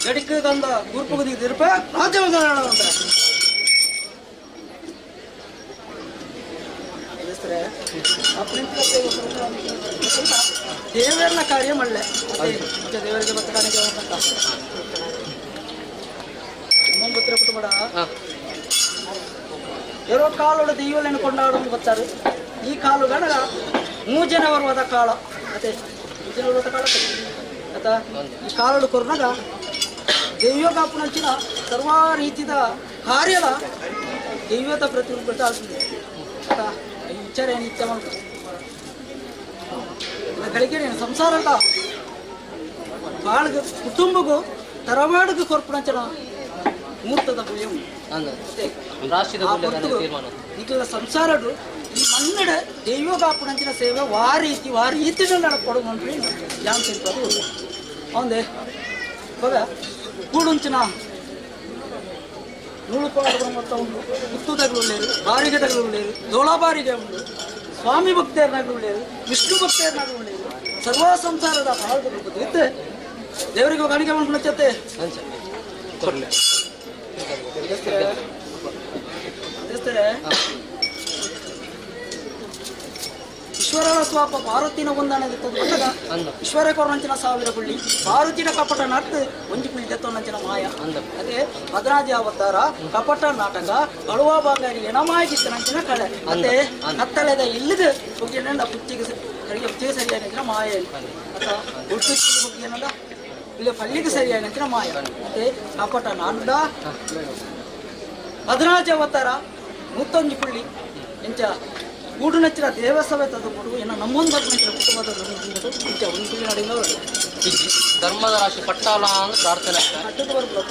ಗಡಿಕ್ ಗಂಧ ಗುರುಪುಗದಿರ್ಪ ರಾಜ್ಯ ಅಂತ ದೇವರನ್ನ ಕಾರ್ಯ ಮಳ್ಳೆ ಮತ್ತೆ ದೇವರಿಗೆ ಮತ್ತೆ ಕಾಣಿಕೆ ನಮ್ಮೊಂಬತ್ತರ ಕುಟುಂಬ ಎರೋ ಕಾಲೋಡ ದೈವలను ಕೊಂಡಾಡೋದು ಬರ್ತಾರೆ. ಈ ಕಾಲು ಗಣಗ ಮೂಜನ ಬರುವಾದ ಕಾಲ ಮತ್ತೆ ಮೂಜನ ಬರುವಾದ ಕಾಲ ಆತ ಈ ಕಾಲೋಡು ಕೊರ್ನಾಗ ದೈವ ಕಾಪುನಂಚಿನ ಸರ್ವ ರೀತಿಯ ಕಾರ್ಯದ ದೈವದ ಪ್ರತಿರೂಪ ಆಗ್ತದೆ. ಆತ ಈ ವಿಚಾರ ಏನು ಇಚ್ಛೆ ಮಾಡ್ತಾರೆ ಗಳಿಗೆ ಸಂಸಾರದ ಬಾಳ್ಗ ಕುಟುಂಬಗೂ ತರವಾಡಿಗೆ ಕೊರ್ಪುನಂಚಿನ ಮೂರ್ತದ ಬುಳ್ಳಿ ಈಗಲ ಸಂಸಾರಡು ಈ ಮನ್ನಡೆ ದೈವಗಾಪುನಂಚಿನ ಸೇವೆ ವಾರೀತಿ ವಾರೀತಿನಲ್ಲಿ ನಡಕೊಡು ಅಂತ ಯಾನ್ ತಿಳ್ಪದು ಅವಂದೆ ಇವಾಗ ಕೂಡುಂಚಿನ ನೂಳು ಪಾಡು ಮೊತ್ತ ಉಂಡು ಮುತ್ತುದಗಳು ಉಳ್ಳೇರು ಬಾರಿಗೆದಗಳು ಉಳ್ಳೇರು ದೋಳಬಾರಿಗೆ ಉಂಡು ಸ್ವಾಮಿ ಭಕ್ತರನಾಗಲು ಉಳ್ಳೇರು ವಿಷ್ಣು ಭಕ್ತರನಾಗಲು ಉಳ್ಳೇರು ಸರ್ವ ಸಂಸಾರದ ಭಾಗದ ಇತ್ತೆ ದೇವರಿಗೆ ಕಾಣಿಕೆ ಮಾಡ್ಕೊಂಡು ಈಶ್ವರನ ಸ್ವಾಪ ಪಾರ್ವತಿನ ಒಂದಾನದಿತ್ತು ಬಂದಾಗ ಈಶ್ವರ ಕೊರನಂಚಿನ ಸಾವಿರ ಪುಳ್ಳಿ ಪಾರ್ವತಿನ ಕಪಟ ನಟ್ಟು ಒಂಜಿ ಪುಳ್ಳಿ ದತ್ತವನಂಚಿನ ಮಾಯ ಅದೇ ಭದ್ರಾಜಿ ಅವತಾರ ಕಪಟ ನಾಟಕ ಕಳುವ ಬಾಂಗಾರಿ ಎಣಮಾಯಿಗಿತ್ತನಂಚಿನ ಕಳೆ ಅದೇ ಕತ್ತಲೆದ ಇಲ್ಲದ ಪುಚ್ಚಿಗೆ ಕಡೆಗೆ ಪುಚ್ಚಿಗೆ ಸರಿಯಾದ ಮಾಯ. ಅಥವಾ ಉಡುಪಿ ಬಗ್ಗೆ ಏನಲ್ಲ ಇಲ್ಲಿ ಪಲ್ಲಿಗೆ ಸರಿಯಾಗಿ ಮಾಯ ಮತ್ತೆ ಕಾಪಟ ನಾನುಡ ಪದ್ರಾಜ ಅವತಾರ ನೂತೊಂಜಿ ಪುಳ್ಳಿ ಇಂಚ ಗೂಡು ನಚ್ಚಿನ ದೇವಸಭೆ ತದು ಏನ ನಮ್ಮೊಂದು ಬಗ್ಗೆ ಕುಟುಂಬದ ಇಂಚ ಒಂದು ಪುಳ್ಳಿ ನಡೆಯುವ ಧರ್ಮದ ರಾಶಿ ಪಟ್ಟಾಲ ಅಂತ ಪ್ರಾರ್ಥನೆ ಕಟ್ಟದ ಬರ್ಬೋದು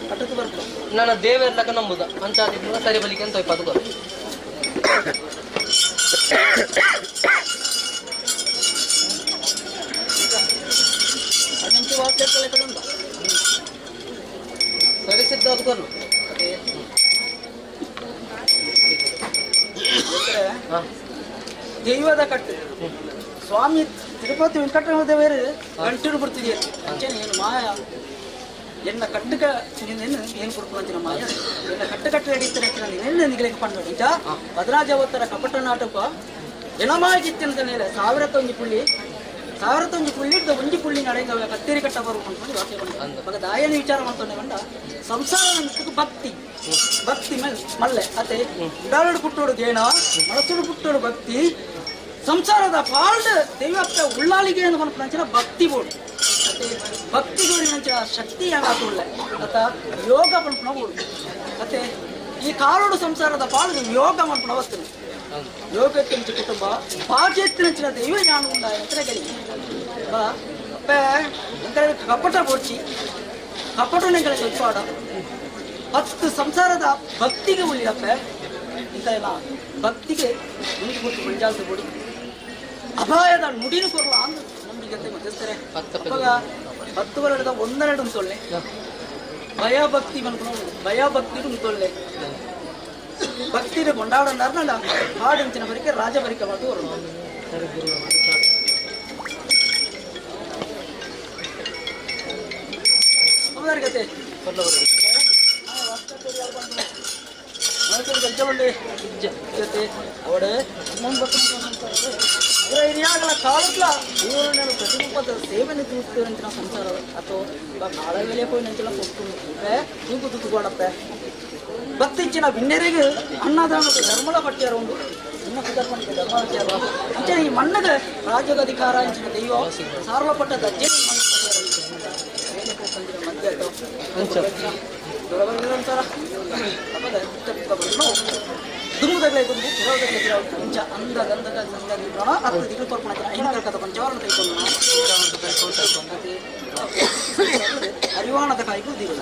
ಕಟ್ಟದ ಬರ್ಬೋದು ನನ್ನ ದೇವೆರ್ಲಕ ನಂಬುದ ಅಂಚ ಸರಿ ಬಲಿಕೆ ಅಂತ ಪದುಕ ಸರಿ ಸಿದ್ಧ ಅದು ಕೊರ್ಲು. ದೈವದ ಕಟ್ಟು ಸ್ವಾಮಿ ತಿರುಪತಿ ವೆಂಕಟರಮಣ ದೇವರು ಗಂಟು ಬಿಡ್ತಿದೆಯಾ ಅಂಚನೆ ಏನು ಮಾಯ ಎನ್ನ ಕಟ್ಟುಕ ನೀನು ಏನು ಕೊಡ್ಕೊಂತಿನ ಮಾಯ ಎನ್ನ ಕಟ್ಟು ಕಟ್ಟು ಹಿಡಿತಾರೆ ನೀನೆಲ್ಲ ನಿಗಲಿಗೆ ಪಂಡು ನಿಜ ಭದ್ರಾಜವತ್ತರ ಕಪಟ ನಾಟಕ ಎನಮಾಯಿತ್ತಿನ ಮೇಲೆ ಸಾವಿರತ್ತೊಂದು ಪುಳ್ಳಿ ಸಾವಿರತ್ತೊಂದು ಪುಳ್ಳಿ ಇದ್ದು ಒಂಜಿ ಪುಳ್ಳಿ ನಡೆದ ಕತ್ತೇರಿ ಕಟ್ಟ ಬರುವ ವಾಕ್ಯ ಬಂದ ಮಗ ದಾಯನ ವಿಚಾರ ಮಾಡ್ತಾನೆ ಬಂದ ಸಂಸಾರ ಭಕ್ತಿ ಭಕ್ತಿ ಮಲ್ಲೆ ಅತೆ ಉಡಾಲಡು ಪುಟ್ಟೋಡು ಗೇಣ ಮನಸ್ಸುಡು ಪುಟ್ಟೋಡು ಭಕ್ತಿ ಸಂಸಾರದ ಪಾಲ್ಡ್ ದೈವಕ್ಕೆ ಉಳ್ಳಾಲಿಗೆ ಏನು ಮನಪಂಚಿನ ಭಕ್ತಿ ಬೋಡು ಅತೆ ಭಕ್ತಿ ಗೋಡಿನಂಚಿನ ಶಕ್ತಿ ಉಳ್ಳೆ ಅತ ಯೋಗ ಪನ್ಪುನ ಬೋಡು ಅತೆ ಈ ಕಾಲೋಡು ಸಂಸಾರದ ಪಾಲ್ಡು ಯೋಗ ಮನ್ಪುನ ವಸ್ತು ಯೋಗಕ್ಕೆ ಕುಟುಂಬ ಭಾಗ್ಯತ್ತಿನಂಚಿನ ದೈವ ಜ್ಞಾನ ಉಂಡಾಯ ಅಂತ ಗಲಿ ಅಪ್ಪ ಕಪಟ ಬೋಡ್ಚಿ ಕಪಟನೆಗಳ ಸ್ವಲ್ಪ ಭಕ್ತ ಸಂಸಾರದ ಭಕ್ತಿಗೆ ಉಳಿಯಪ್ಪ ಇಂಥ ಎಲ್ಲ ಭಕ್ತಿಗೆ ಮುಂದೆ ಕೊಟ್ಟು ಮುಂಜಾಲ್ತ ಕೊಡಿ ಅಪಾಯದ ನುಡಿನೂ ಕೊರಲ ಅಂದು ನಂಬಿಕೆ ಮಧ್ಯಸ್ಥರೆ ಅವಾಗ 10 ವರ್ಷದ ಒಂದೆರಡು ತೊಳ್ಳೆ ಭಯ ಭಕ್ತಿ ಮನ್ಕೊಂಡು ಭಯ ಭಕ್ತಿ ತೊಳ್ಳೆ ಭಕ್ತಿನ ಕೊಂಡಾಡಂದಾರ್ನಲ್ಲ ಹಾಡಂಚಿನ ಬರಿಕೆ ರಾಜ ಬರಿಕೆ ಮಾತು ಅವರು ಗತೆ ಅವಡೆ ಹಿರಿಯಾಗಲ ಕಾಲಟ್ಲ ಊರಿನ ಪ್ರತಿರೂಪದ ಸೇವನೆ ತೂಸ್ತೇವಂಚಿನ ಸಂಸಾರ ಅಥವಾ ಕಾಳ ವೇಳೆ ಹೋಗಿ ನಂಚಿನ ಕೊಟ್ಟು ತೂಕು ತುತ್ತುಕೊಡತ್ತೆ ಭಕ್ತಿಂಚಿನ ಬಿನ್ನೆರೆಗೆ ಅನ್ನದಾನದ ಧರ್ಮದ ಪಟ್ಟಿಯಾರ ಉಂಡು ನಿಮ್ಮ ಸುಧರ್ಮನಿಗೆ ಧರ್ಮ ಪಟ್ಟಿಯಾರ ಅಂಚೆ ಈ ಮಣ್ಣದ ರಾಜ್ಯದ ಅಧಿಕಾರ ಅಂಚಿನ ದೈವ ಸಾರ್ವಪಟ್ಟ ದಜ್ಜೆ ಮಧ್ಯ ದುಂಬುದಗಲೇ ದುಂಬು ಪುರದಗಲೇ ಇಂಚ ಅಂದ ಗಂಧಕ ಸಂಗ ಹತ್ತು ದಿಕ್ಕು ಕೊರ್ಪಣ ಐದು ಕರ್ಕದ ಪಂಚವರ್ಣ ಕೈಕೊಂಡು ಅರಿವಾಣದ ಕಾಯಿಗೂ ದಿವಸ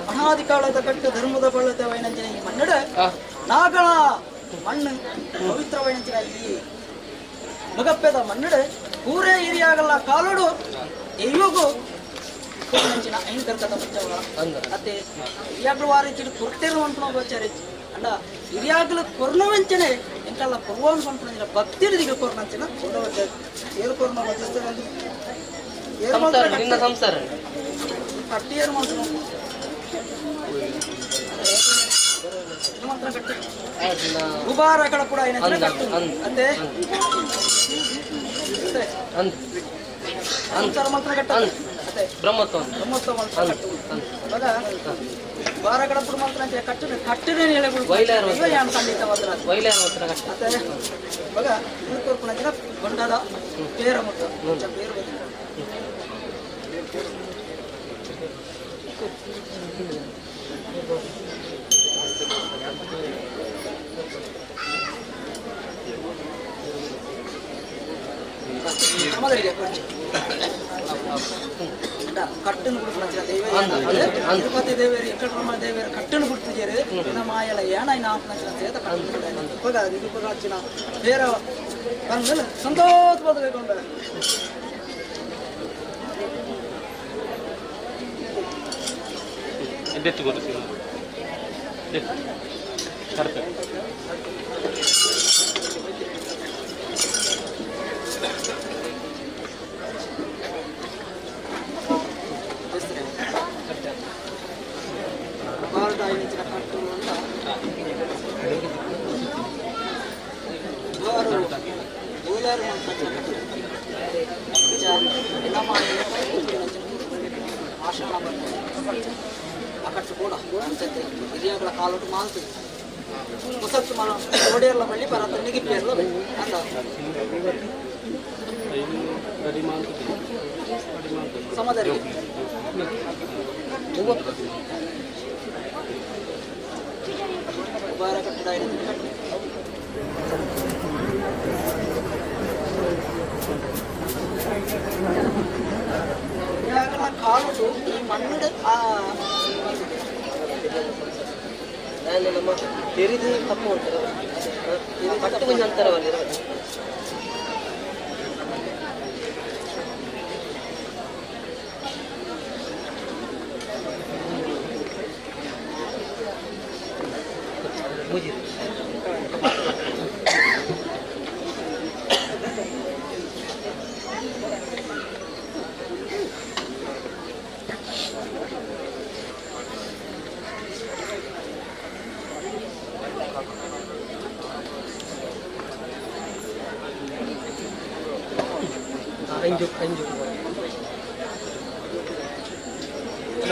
ಅನಾದಿ ಕಾಲದ ಕಟ್ಟು ಧರ್ಮದ ಬಳ್ಳತೆ ವೈನಂಚಿನ ಈ ಮನ್ನಡ ನಾಗಳ ಮಣ್ಣು ಪವಿತ್ರ ವೈನಂಚಿನ ಈ ಮಗಪ್ಪೆದ ಮನ್ನಡ ಊರೇ ಹಿರಿಯಾಗಲ್ಲ ಕಾಲೋಡು ದೈವಗೂ ನಂಚಿನ ಐನ್ ಕರ್ಕದ ಪಂಚವಳ ಅತ್ತೆ ಹಿರಿಯಾಗ್ಲು ವಾರಿಚಿಡು ಕೊರ್ಟೆರು ಅಂಪಣ ಗೋಚಾರಿ ಅಂಡ ಹಿರಿಯಾಗ್ಲು ಕೊರ್ನವೆಂಚನೆ ಎಂಕಲ್ಲ ಪರ್ವಾನ್ ಪಂಪಣ ಭಕ್ತಿಡಿದಿಗೆ ಕೊರ್ನಂಚಿನ ಏರು ಕೊರ್ನ ನಿನ್ನ ಸಂಸಾರ ಕಟ್ಟಿಯರು ಮಾತ್ರ ಮಾತ್ರ ಕಟ್ಟಿ ಗುಬಾರಗಳ ಕೂಡ ಏನಂದ್ರೆ ಕಟ್ಟು ಅತ್ತೆ ಸಂಸಾರ ಮಾತ್ರ ಕಟ್ಟ ಅತ್ತೆ ಬ್ರಹ್ಮತ್ವ ಬ್ರಹ್ಮೋತ್ಸವ ಮಾತ್ರ ಕಟ್ಟು ಅವಾಗ ಬಾರಗಳ ಪುಡ ಮಾತ್ರ ಅಂತ ಕಟ್ಟು ಕಟ್ಟಿನ ಎಳೆಗಳು ಯಾನು ಖಂಡಿತ ಮಾತ್ರ ಅತ್ತೆ ಇವಾಗ ಕೊರ್ಪುಣ ಗೊಂಡದ ಪೇರ ಮತ್ತು ಪೇರು ಕಟ್ಟನ್ನು ಕೊಡ್ತಾರೆ ದೈವ ತಿರುಪತಿ ದೇವರು ವೆಂಕಟರಮಣ ದೇವರು ಕಟ್ಟನ್ನು ಕೊಡ್ತಿದ್ದಾರೆ ಮಾಯಲ ಏನ ಸೇತ ಕಟ್ಟು ನಿರುಪಗಾಚಿನ ಬೇರೆ ಬಂದ್ಮೇಲೆ ಸಂತೋಷವಾದ ಕೈಕೊಂಡ ದೆತ್ತು ಕೊಡು ದೆತ್ತು ಹಿರಿಯಗಳ ಕಾಲೋಟು ಮಾಲ್ತು ಮುಸತ್ತು ಮಲ ಒಡೆಯರ್ಲ ಬಳ್ಳಿ ಬರತ್ತ ನಿಗಿಪ್ಪಿಯರ್ಲ ಅಂತ ಸಮದರಿಗೆ ಉಬಾರ ಕಟ್ಟಡ ಕಾಲೋಟು ಈ ಮಣ್ಣು ಆ ನಮ್ಮ ತೆರಿದು ತಪ್ಪು ಉಂಟು ಕಟ್ಟು ಮಂಜು ಅಂತಾರವಲ್ಲ ಇರಬೇಕು.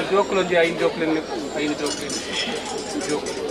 ಜೋಕುಲು ಒಂಜಿ ಐದು ಜೋಕುಲು ಐದು ಜೋಕುಲು ಜೋಕುಲು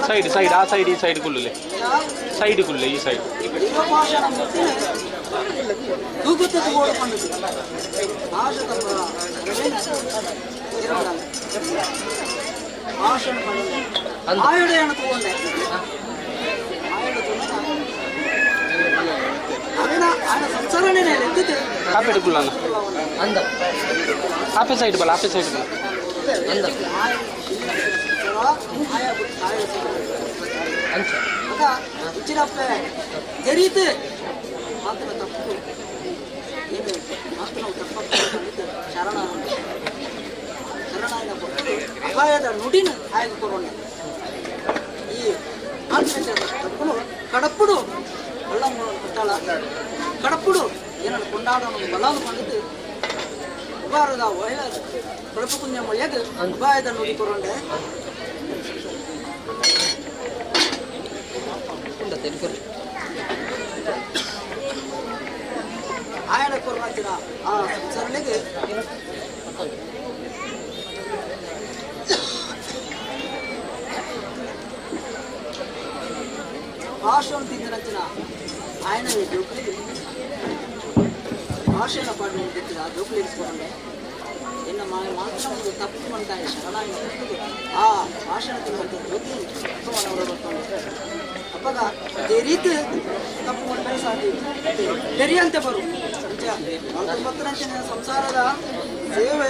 ಸೈಡ್ ಸೈಡ್ ಆ ಸೈಡ್ ಈ ಸೈಡ್ ಕುಲ್ಲುಲೆ ಸೈಡ್ ಕುಲ್ಲೆ ಈ ಸೈಡ್ ಆಪೆ ಕುಲ್ಲಣ್ಣ ಅಂದ ಆಪೆ ಸೈಡ್ ಬಲ ಆಪೆ ಸೈಡ್ ಬಲ ಅಂದ ಜರೀತು ಮಾತ್ರ ತಪ್ಪು ಏನು ಮಾತ್ರ ತಪ್ಪು ಶರಣ ಶರಣಾಯನ ಅಪಾಯದ ನುಡಿನ ಆಯ್ದು ಕೊರೋಣ ಈ ಆತ್ಮೀಯ ತಪ್ಪುನು ಕಡಪ್ಪುಡು ಒಳ್ಳ ಕೊಟ್ಟಾಳ ಕಡಪ್ಪುಡು ಏನನ್ನು ಕೊಂಡಾಡೋಣ ಬಲಾದ ಕೊಂಡಿದ್ದು ಉಬಾರದ ಒಳ್ಳೆ ಕಡಪು ಪುಣ್ಯ ಮೊಯ್ಯಾಗ ಅಪಾಯದ ನುಡಿ ಕೊರೋಂಡೆ ఆయన ಕೊರ್ನಂಚಿನ ಆ ಸಂಸಾರನಿಗೆ ಭಾಷಣ ತಿಂದಿನಂಚಿನ ఆయన ಜೋಕುಲಿಗೆ ಭಾಷೆನ ಪಾಠ ಆ ಜೋಕುಲಿ ಇರಿಸ್ಕೊಂಡೆ ಎನ್ನ ಮಾತ್ರ ಒಂದು ತಪ್ಪು ಮಂತಾಯ ಶರಣಾಗಿ ಆ ಭಾಷಣ ತಿಂದಂತ ಜೋಕುಲಿ ತಪ್ಪು ಬರ್ಕೊಂಡು ಅಪ್ಪಾಗ ಅದೇ ರೀತಿ ತಪ್ಪು ಮಾಡಿದ್ರೆ ಸಾಧ್ಯ ತೆರಿಯಂತೆ ಬರು ಹತ್ತೊಂಬತ್ತರಂಚಿನ ಸಂಸಾರದ ಸೇವೆ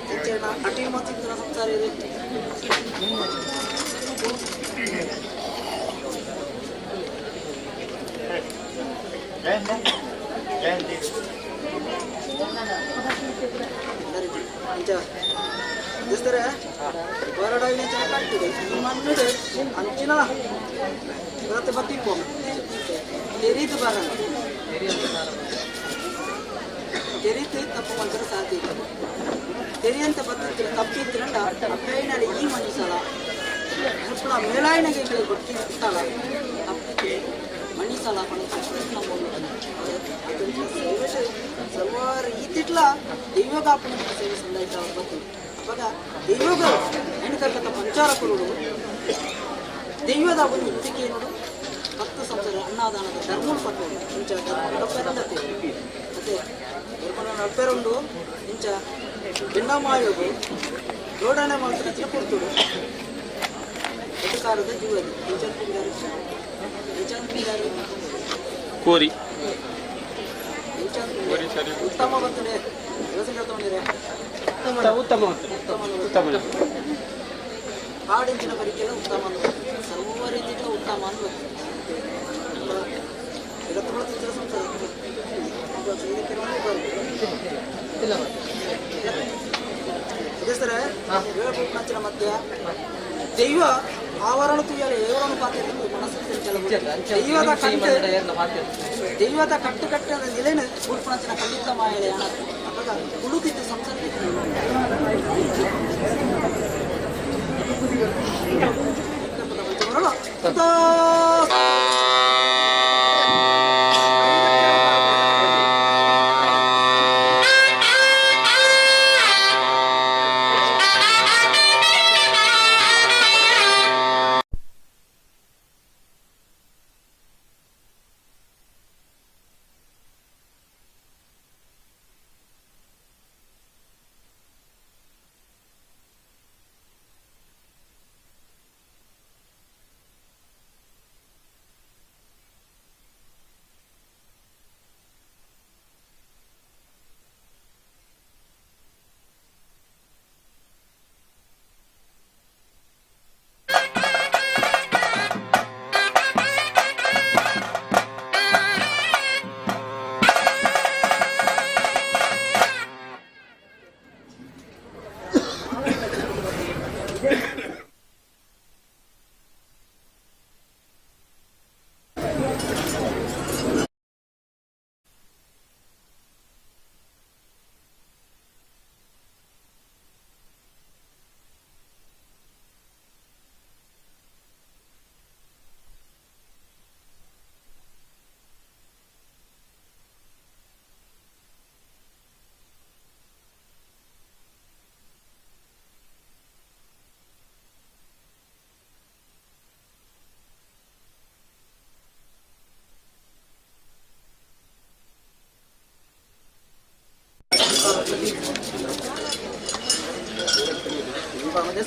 ಹೆಚ್ಚಿನ ಅಟಿ ಮತ್ತು ಸಂಸಾರ ಇದೆ. ದೇಸ್ತಾರೆ ಬರಡಾಗಿ ಕಟ್ಟಿದೆ. ಈ ಮಣ್ಣು ಅಂಚಿನ ಇವತ್ತು ಬತ್ತಿಪ್ಪು ತೆರೀತು ಬರಲ್ಲ ತೆರೀತು ತಪ್ಪು ಮಂತ್ರ ಸಾಧ್ಯ ಇತ್ತು ತೆರಿಯಂತ ಬತ್ತಿದ್ರೆ ತಪ್ಪಿದ್ರಂಡ ಅಪ್ಪೈನಲ್ಲಿ ಈ ಮನುಷ್ಯಲ ಮುಟ್ಲ ಮೇಲಾಯಿನಗೆ ಗೊತ್ತಿ ಇತ್ತಲ್ಲ ತಪ್ಪಿದ್ರೆ ಮಣಿಸಲ ಸೇವೆ ಸರ್ವ ರೀತಿಟ್ಲ ದೈವಗಾಪನ ಸೇವೆ ಸಂದಾಯ್ತ ಬತ್ತು ಅವಾಗ ದೈವಗ ಹೆಣ್ಣು ಪಂಚಾರ ಕೊರುಡು ದೈವದ ಒಂದು ಮುತ್ತಿಗೆ ನೋಡು ಭಕ್ತ ಸಂಸಾರ ಅನ್ನದಾನದ ಧರ್ಮ ಪಟ್ಟು ಇಂಚ ಧರ್ಮ ಮತ್ತೆ ಧರ್ಮನ ನಡ್ಪೆರುಂಡು ಇಂಚ ಭಿನ್ನಮಾಯೋಗು ಜೋಡಣೆ ಮಾಡ್ತಾರೆ ಚಿರಪುರ್ತುಡು ಎದುಕಾರದ ಜೀವದಿ ಇಂಚನ್ ಪಿಂಗಾರು ಕೋರಿ ಉತ್ತಮ ಬರ್ತದೆ ಯೋಚನೆ ತಗೊಂಡಿರೆ ಉತ್ತಮ ಉತ್ತಮ ಹಾಡಿಂಚಿನ ಬರಿಕೆಲ್ಲ ಉತ್ತಮ ಅನ್ನೋದು ಸರ್ವ ರೀತಿಯ ಉತ್ತಮ ಅನ್ನೋದು ಅದೇ ಸರ್ ಹೇಳ್ಬಿಟ್ಟು ಮಧ್ಯ ದೈವ ಆವರಣ ತುಯ್ಯಲ ಏವರಣ ಪಾತ್ರ ಮನಸ್ಸು ದೈವದ ಕಟ್ಟು ದೈವದ ಕಟ್ಟು ಕಟ್ಟದ ನಿಲೆನ ಉಳ್ಪಣಚಿನ ಖಂಡಿತ ಮಾಯಳೆ ಅವಾಗ ಉಳುತ್ತಿದ್ದು ಸಂಸಾರ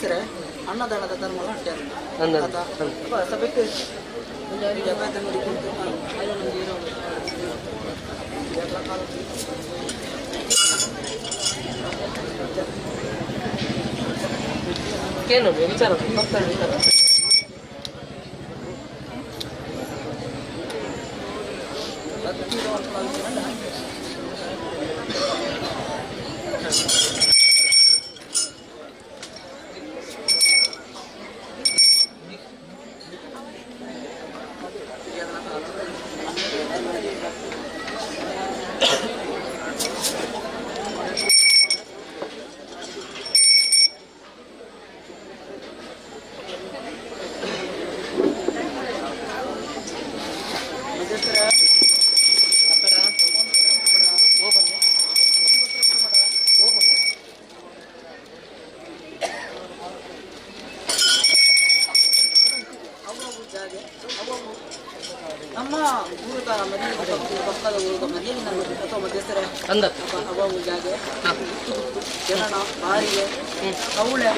ಸರ್ ಅನ್ನದಾನದ ಧರ್ಮ ಸಭೆಗೆ ವಿಚಾರ ನಮ್ಮ ಊರದ ಮನೆಯಲ್ಲಿ ಪಕ್ಕದ ಊರದ ಮನೆಯಲ್ಲಿ ನಮ್ಮ ಅಥವಾ ಮಧ್ಯಸ್ಥರ ಅವು ಜಾಗೆ ಜನನ ಬಾರಿಗೆ ಕೌಳೆ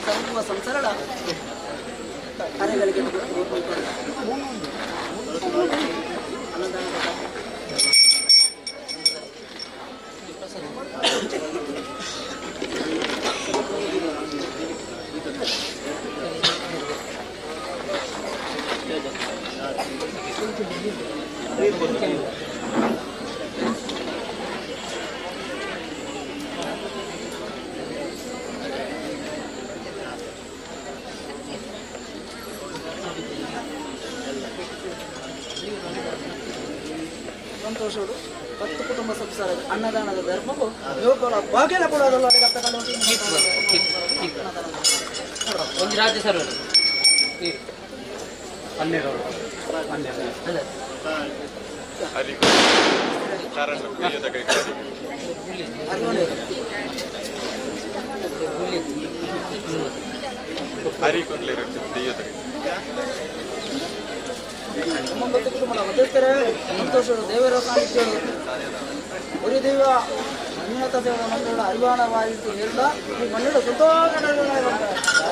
ಸರ್ವ ಸಂಸಾರಗಳ ಕಾರ್ಯಗಳಿಗೆ ಅನ್ನದಾನ. ಸಂತೋಷಡು 10 ಕುಟುಂಬ ಸಂಸಾರ ಅನ್ನದಾನದ ಧರ್ಮವು ಯೋಗಗಳ ಭಾಗ್ಯದ ಕೂಡ ಒಂದು ರಾಜ್ಯ ಸರ್ವರು 12 ಸಂತೋಷ ದೇವರ ಸಾನ್ನಿಧ್ಯ ഒരു ದೈವ ಮಂಜುನಾಥ ದೇವರ ಮಂಡಳ ಅರಿವಾಣವಾಗಿದ್ದು ಎಲ್ಲ ಈ ಮಂಡಳ ಸಂತೋಷ.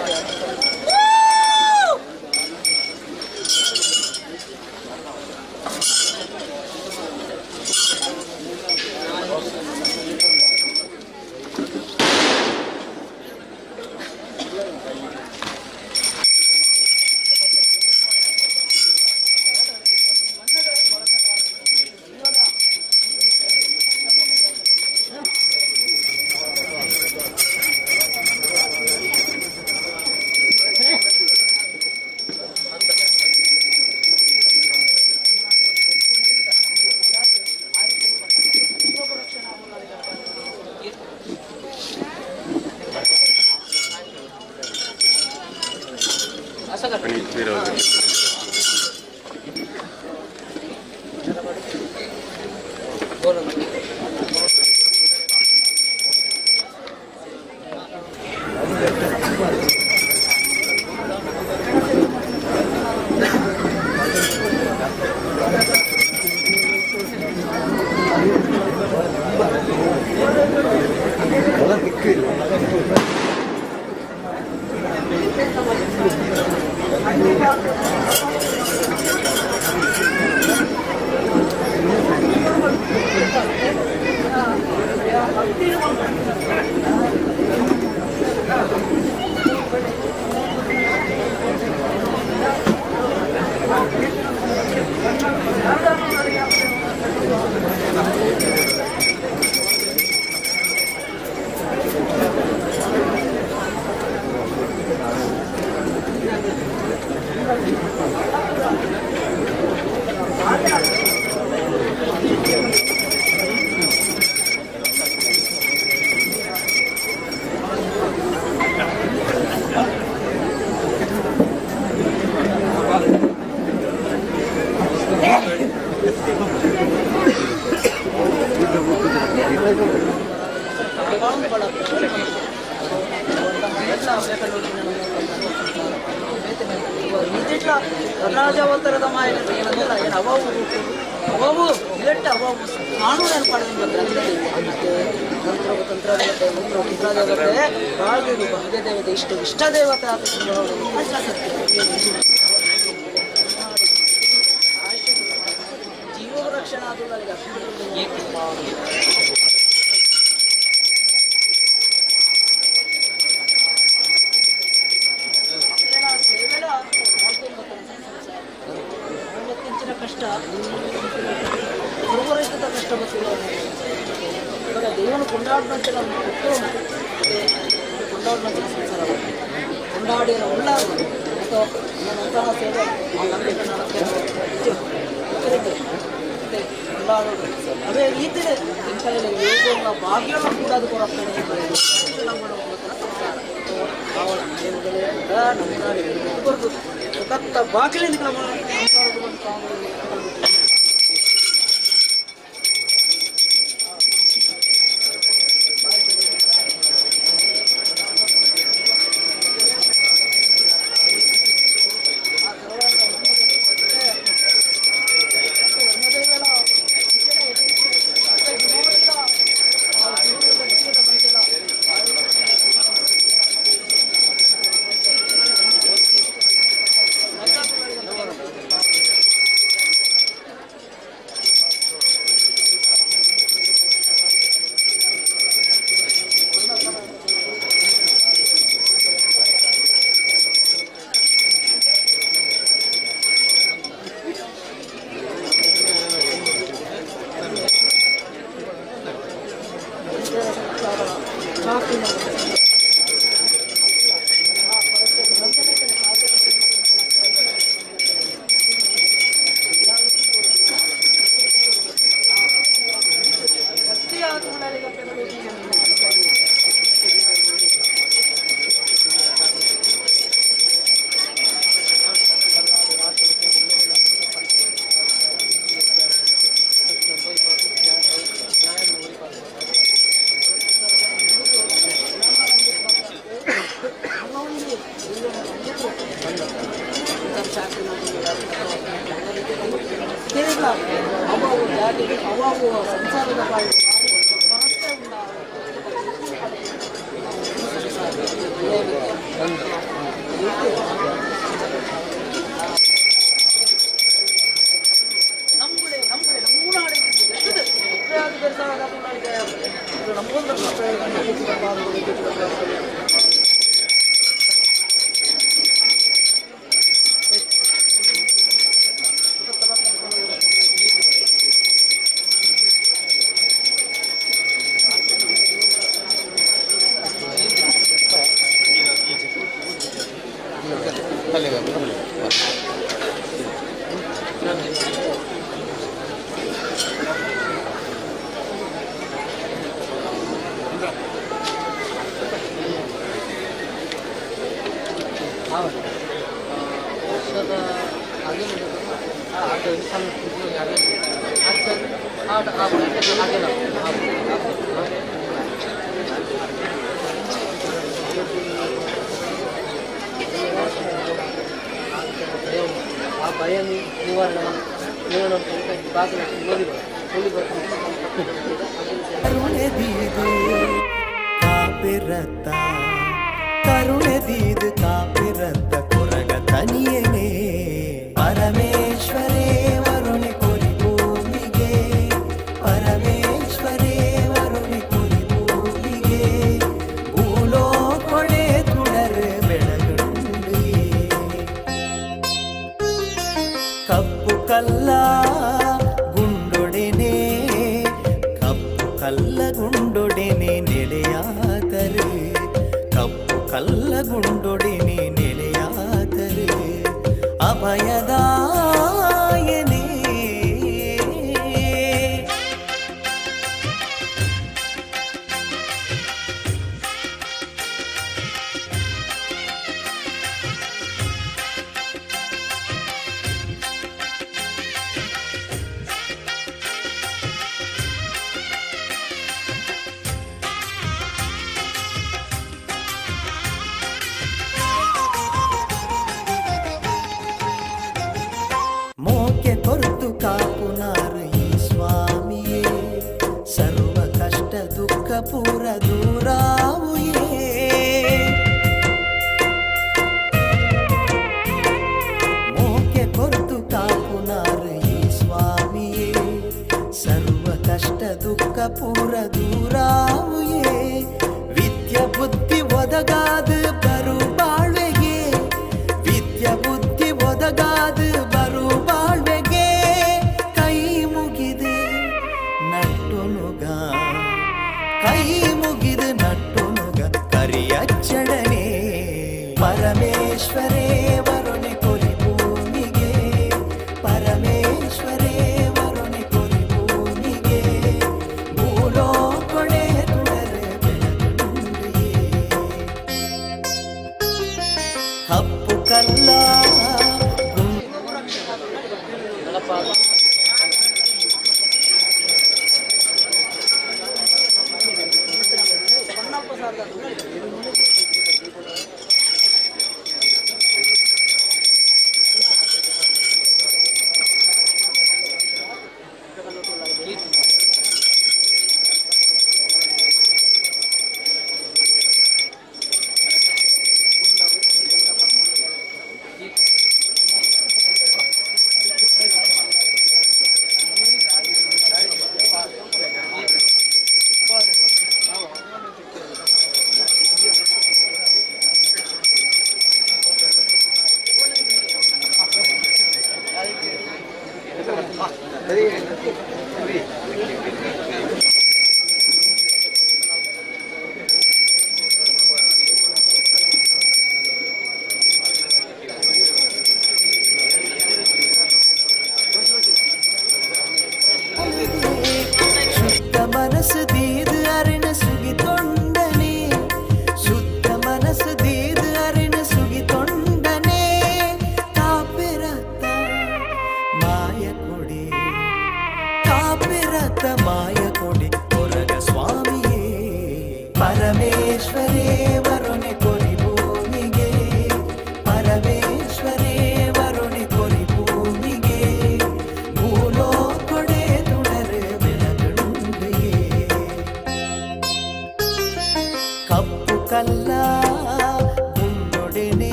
ಇಷ್ಟ ಇಷ್ಟ ದೇವತೆ ಜೀವ ರಕ್ಷಣೆ ಸೇವೆಲ ಕಷ್ಟ ಗುರುವರಿಸಿದ ಕಷ್ಟ ಇವಾಗ ದೇವನು ಕೊಂಡಾಡಿದಂತೆ ನಮ್ಮ ಕೊಂಡಾಡಿದಂಥ ಸಂಸಾರ ಕೊಂಡಾಡಿರೋ ಉಳ್ಳಾರು ಅಥವಾ ನನ್ನ ಸೇವೆ ಕೊಂಡಾಡೋದು ಅದೇ ರೀತಿ ಯೋಗಗಳ ಭಾಗ್ಯವನ್ನು ಕೂಡ ಅದು ಸುಖತ್ತ ಬಾಗಿಲಿಂದ ತಿರುಗ ಅವು ಜಾತಿಗೆ ಅವು ಸಂಸಾರದ ಬಾಯಿ ಕೊರತೆ ನಮ್ಮಳೆ ನಮ್ಮಳೆ ನಮ್ಮನಾಡೆ ನಮ್ಮೊಂದು. ಆ ಭಯ ನಿವಾರಣೆ ನಿವಾರಣೆ ಕರುಣೆ ದೀದು ಕಾಪಿರತ್ತ, ಕರುಣೆ ದೀದು ಕಾಪಿರತ್ತ ಕೊರಗ ತನಿಯನೇ. ಪರಮೇಶ್ವರೇ ವರುಣೆ ಕೊರಿ ಭೂಮಿಗೆ, ಪರಮೇಶ್ವರೇ ವರುಣೆ ಕೊರಿ ಭೂಮಿಗೆ, ಭೂಲೋಕೊಡೆ ತುಡರು ಬೆಳಗುಂಡಿಗೆ. ಕಪ್ಪು ಕಲ್ಲ ಗುಂಡೊಡೆನೆ, ಕಪ್ಪು ಕಲ್ಲ ಗುಂಡೊಡೆನೆ ನೆಲೆಯಾದರೆ, ಕಪ್ಪು ಕಲ್ಲ ಗುಂಡೊಡೆನೆ ನೆಲೆಯಾದರೆ ಅಭಯದಾಯನೇ. ಮೋಕೆ ಕೊರ್ತು ಕಾಪುನಾರು ಈ ಸ್ವಾಮಿಯೇ, ಸರ್ವ ಕಷ್ಟ ದುಃಖ ಪೂರ ದೂರಾವುಯೇ. ಮೋಕೆ ಕೊರ್ತು ಕಾಪುನಾರು ಈ ಸ್ವಾಮಿಯೇ, ಸರ್ವ ಕಷ್ಟ ದುಃಖ ಪೂರ ದೂರಾವುಯೇ. ವಿದ್ಯ ಬುದ್ಧಿ ಒದಗಾದು ಬರು ಬಾಳ್ವೆಗೆ, ವಿದ್ಯ ಬುದ್ಧಿ ಒದಗಾದು ಬರು ಬಾಳ್ವೆಗೆ, ಕೈ ಮುಗಿದು ನಟ್ಟುನುಗ, ಕೈ ಮುಗಿದು ನಟ್ಟುನುಗ ಕರಿಯಚ್ಚಡನೆ. ಪರಮೇಶ್ವರೇ ವರುಣೆ ಕೊರಿ ಭೂಮಿಗೆ, ಪರಮೇಶ್ವರೇ ವರುಣೆ ಕೊರಿ ಭೂಮಿಗೆ, ಭೂಲೋಕೊಡೆ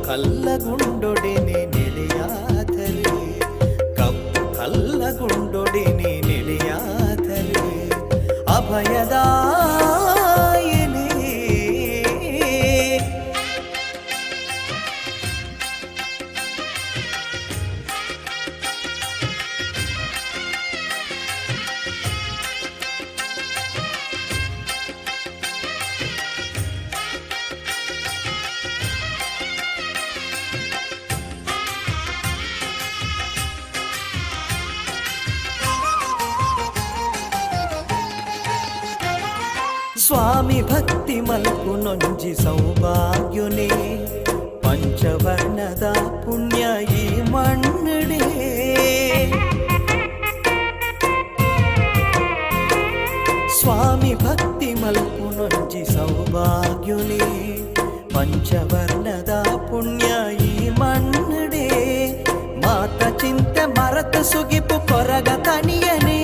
ಕಲ್ಲಗುಂಡೊಡೆನೆ ನೆಲೆಯಾದರೆ ಕಪ್ಪು ಕಲ್ಲಗುಂಡೊಡೆನೆ ನೆಲೆಯಾದರೆ ಅಭಯದಾಯನೇ. ಸ್ವಾಮಿ ಭಕ್ತಿ ಮಲ್ಪುನೊಂಜಿ ಸೌಭಾಗ್ಯುನೇ ಪಂಚವರ್ಣದ ಪುಣ್ಯ ಈ ಮಣ್ಣುಡೇ. ಸ್ವಾಮಿ ಭಕ್ತಿ ಮಲ್ಪುನೊಂಜಿ ಸೌಭಾಗ್ಯುನೇ ಪಂಚವರ್ಣದ ಪುಣ್ಯ ಈ ಮಣ್ಣುಡೇ. ಮಾತ ಚಿಂತೆ ಮರತ ಸುಗಿಪು ಕೊರಗ ತನಿಯನೇ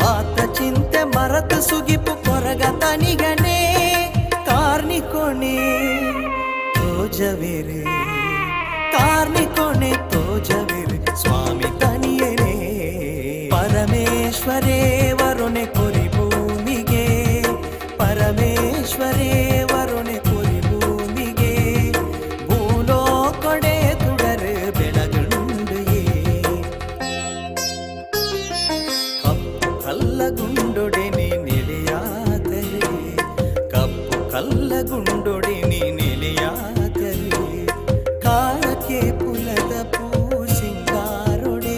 ಮಾತ ಚಿಂತೆ ಮರತ ಸುಗಿಪು ಕೊರಗ ತನಿಗನೇ ಕಾರ್ನಿಕೊನೆ ತೋಜವಿರೆ ಕಾರ್ನಿಕೊನೆ ತೋಜವಿರೆ ಸ್ವಾಮಿ ತನಿಯನೇ. ಪರಮೇಶ್ವರೇ ವರುಣೆ ಕೊರಿ ಭೂಮಿಗೆ ಪರಮೇಶ್ವರೇ ವರುಣೆ ಕೊರಿ ಭೂಮಿಗೆ ಭೂಲೋಕೊಡೆ ತುಡರು ಬೆಳಗುಂಡುಯೇ. ಕಪ್ಪು ಕಲ್ಲಗುಂಡೊಡೆನೆ ನೆಲೆಯಾದರೆ ಕಪ್ಪು ಕಲ್ಲಗುಂಡೊಡೆನೆ ನೆಲೆಯಾದರೆ ಕಾಡಕ್ಕೆ ಪುಲದ ಪೂ ಸಿಂಗಾರೊಡೆ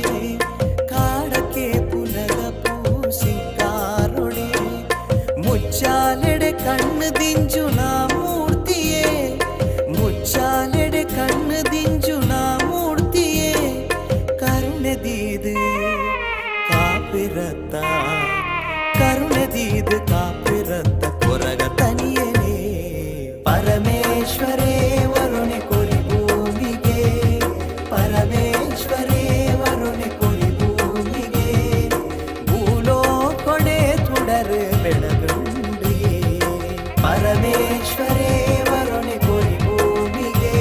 ಕಾಡಕ್ಕೆ ಪುಲದ ಪೂ ಸಿಂಗಾರೊಡೆ ಮುಚ್ಚಾಲೆಡೆ ಕಣ್ಣು ದಿಂಜು ನಾ ಮೂರ್ತಿಯೇ ಮುಚ್ಚಾಲೆಡೆ ಕಣ್ಣು ದಿಂಜು ನಾ ಮೂರ್ತಿಯೇ ಕರುಣೆದೀದು ಕಾಪಿರತ್ತ ಕರುಣೆದೀದು ಕಾಪಿರತ್ತ ಕೊರಗ ತನಿಯನೇ. ಪರಮೇಶ್ವರೇ ವರುಣೆ ಕೊರಿ ಭೂಮಿಗೆ ಪರಮೇಶ್ವರೇ ವರುಣೆ ಕೊರಿ ಭೂಮಿಗೆ ಭೂಲೋಕೊಡೆ ತುಡರು ಬೆಳಗುಂಡಿಯೇ. ಪರಮೇಶ್ವರೇ ವರುಣೆ ಕೊರಿ ಭೂಮಿಗೆ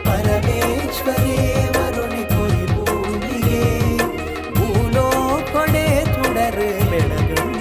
ಪರಮೇಶ್ವರೇ ವರುಣೆ ಕೊರಿ ಭೂಮಿಗೆ ಭೂಲೋಕೊಡೆ ತುಡರು ಬೆಳಗುಂಡಿಯೇ.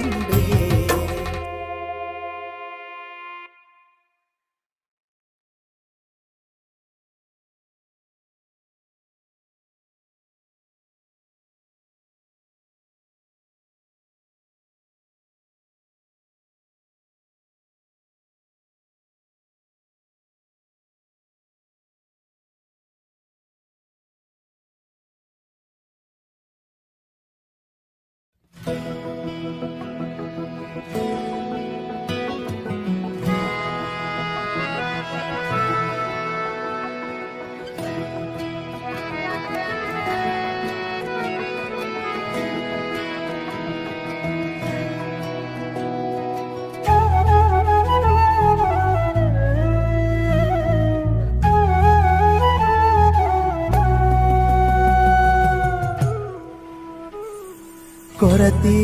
ಕೊರತಿ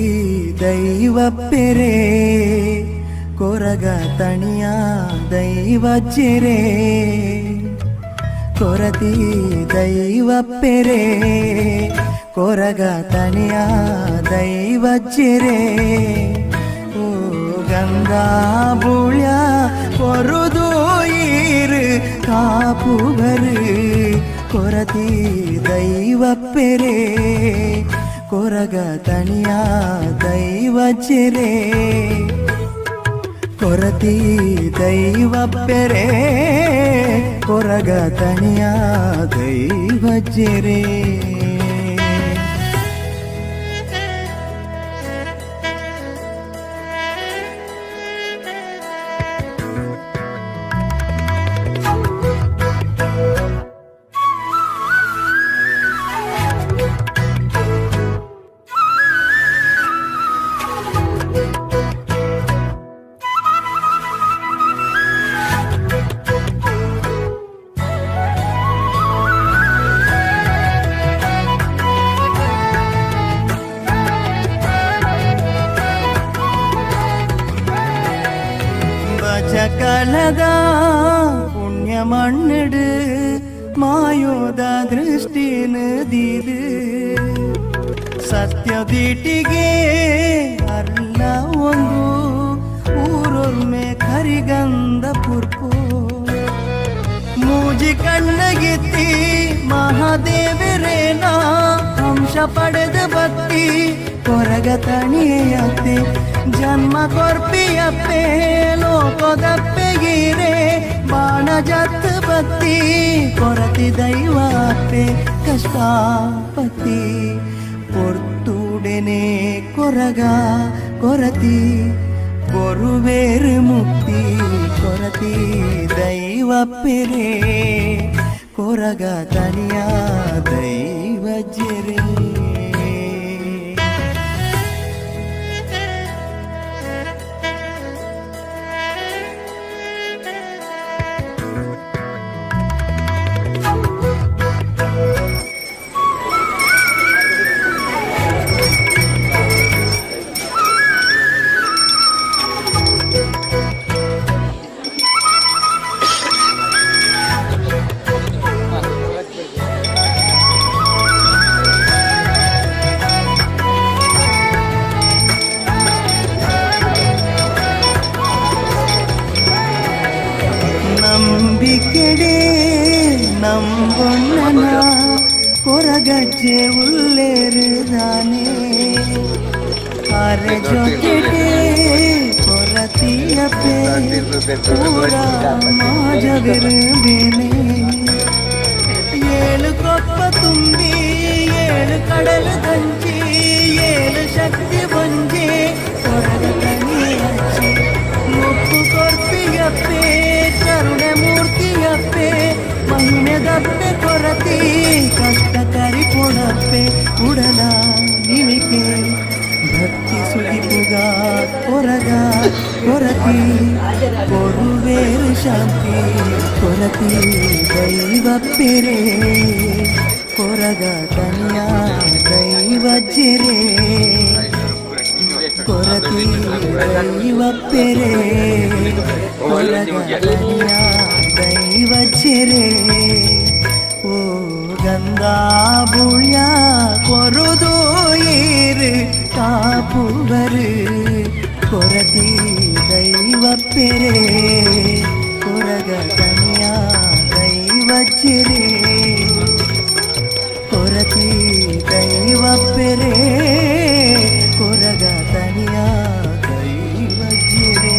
ದೈವ ಪೆರೆ ಕೊರಗ ತಣಿಯ ದೈವ ಚೆರೆ ಕೊರತಿ ದೈವ ಪೆರೆ ಕೊರಗ ತಣಿಯ ದೈವ ಚೆರೆ ಓ ಗಂಗಾ ಬುಳ್ಯ ಕೊರುದು ಈರು ಕಾಪುವರು ಕೊರತಿ ದೈವ ಪೆರೆ ಕೊರಗ ತಣಿಯ ದೈವ ಚೆರೆ ಕೊರತಿ ದೈವ ಪೆರೆ ಕೊರಗ ತಣಿಯ ದೈವ ಚೆರೆ. ಕಲದ ಪುಣ್ಯ ಮಣ್ಣಿಡು ಮಾಯೋದ ದೃಷ್ಟಿನ ದೀದು ಸತ್ಯದೀಟಿಗೆ ಅರ್ಲ ಒಂದು ಊರೊರ್ಮೆ ಕರಿಗಂಧ ಪುರ್ಪು ಮೂಜಿ ಕಣ್ಣಗಿತ್ತಿ ಮಹಾದೇವರೇನ ಅಂಶ ಪಡೆದ ಬತ್ತಿ ಕೊರಗ ತಣಿಯತ್ತೆ ಜನ್ಮ ಕೊರ್ಪಿಯಪ್ಪೆ ಲೋಕದಪ್ಪೆಗಿರೆ ಬಾಣ ಜತ್ ಬತ್ತಿ ಕೊರತಿ ದೈವಾಪ್ಪೆ ಕಷ್ಟಾಪತಿ ಪೊರ್ತುಡೆನೆ ಕೊರಗ ಕೊರತಿ ಕೊರುವೇರು ಮುಕ್ತಿ ಕೊರತಿ ದೈವ ಪೆರೆ ಕೊರಗ ತನಿಯ ದೈವ ಜೆರೆ. ನಂಬಿಕೆಡೆ ನಂಬೊಣ್ಣನ ಕೊರಗಜ್ಜೆ ಉಲ್ಲೇರುದಾನೆ ಅರೆ ಜೊತೆಗೆ ಕೊರತಿಯಪ್ಪೆ ಪೂರ ಮಾಜವಿರುಬೇನೆ. ಏಳು ಕೊಪ್ಪ ತುಂಬಿ ಏಳು ಕಡಲು ದಂಚಿ ಏಳು ಶಕ್ತಿ ಬೊಂಜೆ ಕೊರಗ ತನಿಯಚ್ಚಿ ಮುಪ್ಪು ಕೊರ್ಪಿಯಪ್ಪೆ ಕರುಣೆ ಮೂರ್ತಿಯಪ್ಪೆ ಮಹಿಮೆದಪ್ಪೆ ಕೊರತಿ ಕಷ್ಟ ಕರಿಪೊಡಪ್ಪೆ ಉಡಲ ನಿಮಿಕೆ ಭಕ್ತಿ ಸುಗಿಪುಗ ಕೊರಗ ಕೊರತಿ ಕೊರುವೇರು ಶಾಂತಿ ಕೊರತಿ ದೈವ ಪೆರೆ ಕೊರಗ ತನಿಯ ದೈವ ಜೆರೆ ಕೊರತಿ ದೈವ ಪೆರೆ ಕೊರಗ ತನಿಯ ದೈವ ಜೆರೆ. ಓ ಗಂಗಾ ಬುಳ್ಯ ಕೊರುದು ಏರು ಕಾಪುವರು ಕೊರತಿ ದೈವ ಪೆರೆ ಕೊರಗ ತನಿಯ ದೈವ ಜೆರೆ ಕೊರತಿ ದೈವ ಪೆರೆ ಕೊರಗ ತನಿಯ ದೈವ ಜೆರೆ.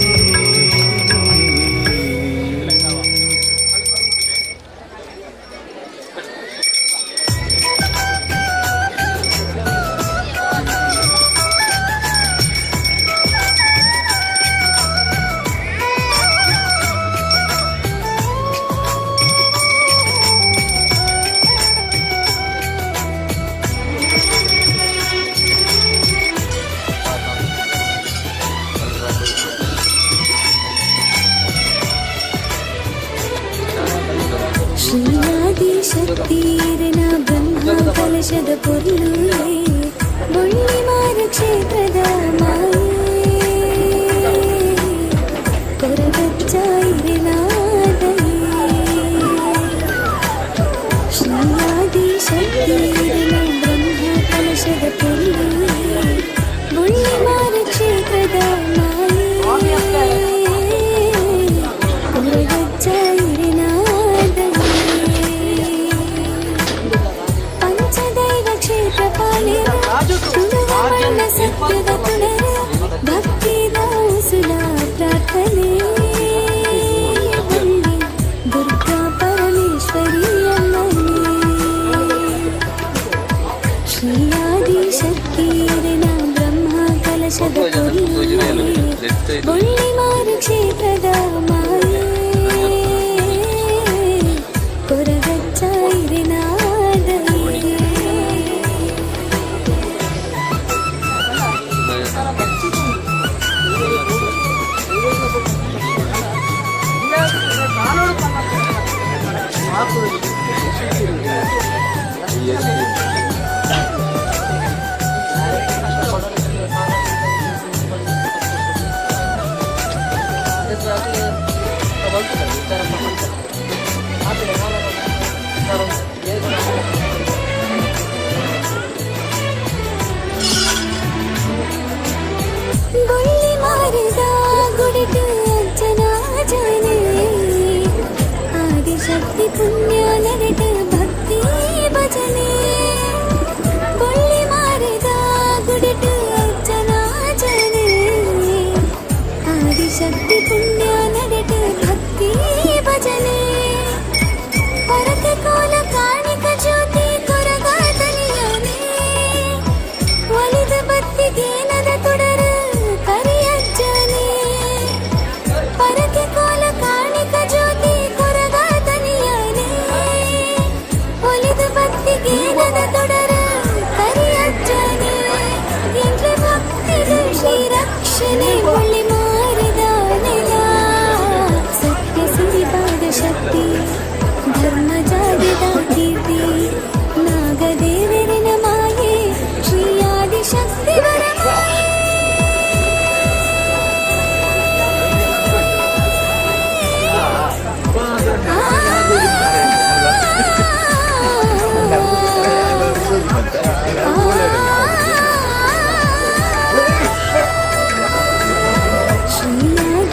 ಶ್ರೀಯಾದಿಶಕ್ತಿರನ ಬ್ರಹ್ಮ ಕಲಶದ ಪೊರ್ಲುಯೇ ಬೊಳ್ಳಿಮಾರ ಕ್ಷೇತ್ರದ ಮಾಯೇ ಕೊರಗಜ್ಜಾಯಿರನಾದಯೇ. ಶ್ರೀಯಾದಿಶಕ್ತಿರನ ಬ್ರಹ್ಮ ಕಲಶದ ಪೊರ್ಲುಯೇ ಬೊಳ್ಳಿಮಾರ ಕ್ಷೇತ್ರದ ಮಾಯೇ ಕೊರಗಜ್ಜಾಯಿರನಾದಯೇ. ಪಂಚದೈವ ಕ್ಷೇತ್ರ ಪಾಲಿರ ತುಳುವ ಮಣ್ಣ ಸತ್ಯದ ತುಡರ ಭಕ್ತಿದ ಉಸುಲ ಪ್ರಾರ್ಥನೆ ಬಳ್ಳಿ ದುರ್ಗಾ ಪರಮೇಶ್ವರಿ ಅಮ್ಮನೇ. ಶ್ರೀಯಾದಿಶಕ್ತಿರನ ಬ್ರಹ್ಮ ಕಲಶದ ಪೊರ್ಲುಯೇ ಬೊಳ್ಳಿಮಾರ ಕ್ಷೇತ್ರದ ಮಾಯೇ ಕೊರಗಜ್ಜಾಯಿರನಾದಯೇ. ನಮ್ಮ ಜಾಗದ ಕೀರ್ತಿ ನಾಗದೇವರಿನ ಮಾಯೆ ಶ್ರೀ ಆದಿಶಕ್ತಿ ವರಮಾಯೆ.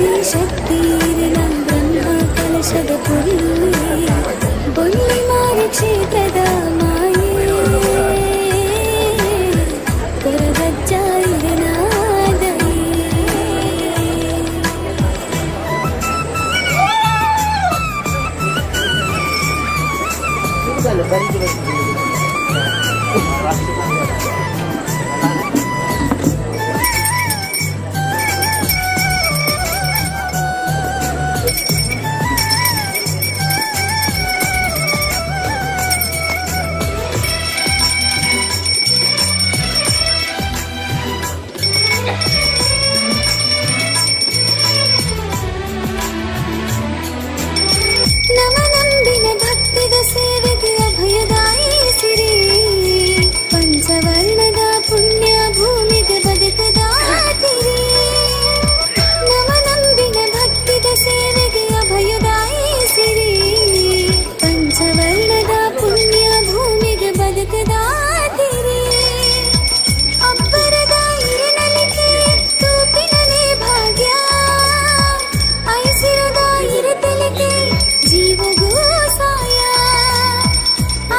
ಶ್ರೀಯಾದಿಶಕ್ತಿರಿನ ಬ್ರಹ್ಮ ಕಲಶದ ಪುರಿಯೇ ಬೊಳ್ಳಿಮಾರಿ ಕ್ಷೇತ್ರದ ಮಾಯೆ ಕೊರಗಜ್ಜಾಯಿರನಾದಯೇ. ನಮನಂಬಿನ ಭಕ್ತಿದ ಸೇವೆಗೆ ಅಭಯದಾಯಿ ಸಿರಿ ಪಂಚವರ್ಣದ ಪುಣ್ಯ ಭೂಮಿಗೆ ಬದುಕದ ತಿರಿ. ನಮನಂಬಿನ ಭಕ್ತಿದ ಸೇವೆಗೆ ಅಭಯದಾಯಿ ಸಿರಿ ಪಂಚವರ್ಣದ ಪುಣ್ಯ ಭೂಮಿಗೆ ಬದುಕದ ತಿರಿ. ಅಬ್ಬರದ ಇರನಲಿಕೆ ತೂಪಿನನೇ ಭಾಗ್ಯ ಐಸಿರದ ಇರತಲಿಕೆ ಜೀವಗೂ ಸಾಯ.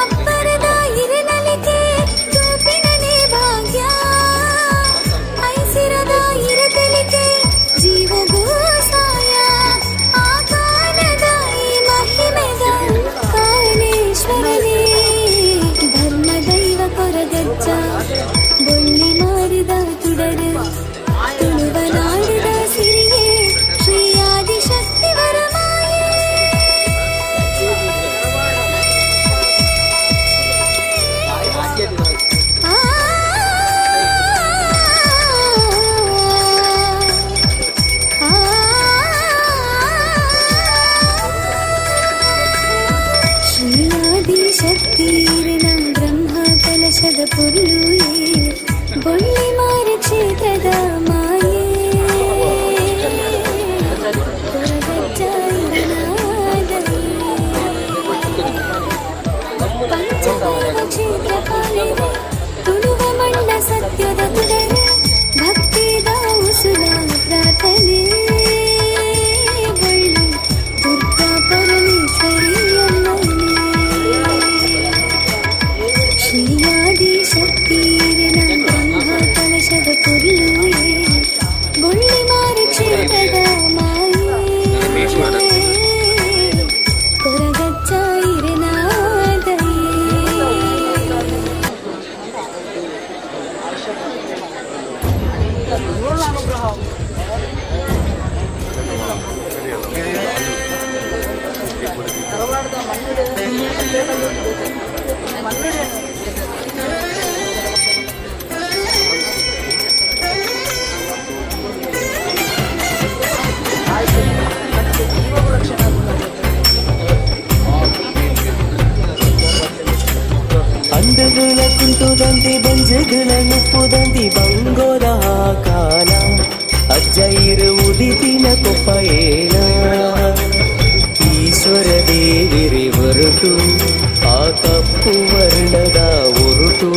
ಅಬ್ಬರದ ಇರನಲಿಕೆ ತೂಪಿನನೇ ಭಾಗ್ಯ ಐಸಿರದ ಇರತಲಿಕೆ ಜೀವಗೂ ಸಾಯ. ಆ ಕಾಲದ ಈ ಮಹಿಮೆದ ಕಾರಣೇಶ್ವರನೇ ಧರ್ಮ ದೈವ ಕೊರಗಜ್ಜ ಬೊಳ್ಳಿ ಮಾರಿದ ತುಡರು ತುಳುವ ನಾಡಿದ ಸಿರಿಯೇ ಶ್ರೀ ಆದಿಶಕ್ತಿ ವರಮಾಯೇ. ಆ ಆ ಶ್ರೀಯಾದಿಶಕ್ತಿರಿನ ಬ್ರಹ್ಮ ಕಲಶದ ಪುರುಳುಯೇ ಬೊಳ್ಳಿಮಾರ ಕ್ಷೇತ್ರದ ಮಾಯೆ ಕೊರಗಜ್ಜಾಯಿರನಾದಯೇ. ಪಂಚದೇವ ಕ್ಷೇತ್ರ ಪಾಲಿದೆ ತುಳುವ ಮಣ್ಣ ಸತ್ಯದ ತುಡರೆ ಭಕ್ತಿದ ಉಸುಲ ಪ್ರಾರ್ಥನೆ ಬಳ್ಳಿ ದುರ್ಗಾ ಪರಮೇಶ್ವರಿಯಮ್ಮನೇ. ಶ್ರೀಯಾದಿಶಕ್ತಿರಿನ ಬ್ರಹ್ಮ ಕಲಶದ ಪುರುಳುಯೇ ಬೊಳ್ಳಿಮಾರ ಕ್ಷೇತ್ರದ ಮಾಯೆ ಕೊರಗಜ್ಜಾಯಿರನಾದಯೇ. ಧಾರವಾಡದ ಮಣ್ಣುಡೆ ಮಣ್ಣುಡೆ. ಅಂದುಗಳ ಕುಂಟುದಂತಿ ಬಂಜುಗಳ ನುಪ್ಪುದಂತಿ ಬಂಗೋದ ಕಾಲ ಅಜ್ಜ ಇರುವುದಿತಿನ ಕೊಪ್ಪ ಏನ ಈಶ್ವರ ದೇವಿರಿ ಹೊರಟು ಆ ಕಪ್ಪು ವರ್ಣದ ಒರುಟು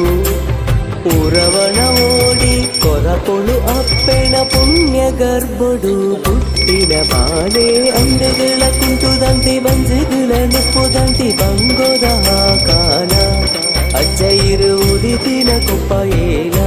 ಉರವಣ ಓಡಿ ಕೊರಪೊಳು ಅಪ್ಪೆಣ ಪುಣ್ಯ ಗರ್ಭಡು ಪುಟ್ಟಿನ ಬಾಲೆ. ಅಂಡುಗಳ ಕುಂಟುದಂತಿ ಬಂಜುಗಳ ನುಪ್ಪುದಂತಿ ಬಂಗೋದ ಕಾಲ ಅಜ್ಜ ಇರುವುದಿತಿನ ಕೊಪ್ಪ ಏನ.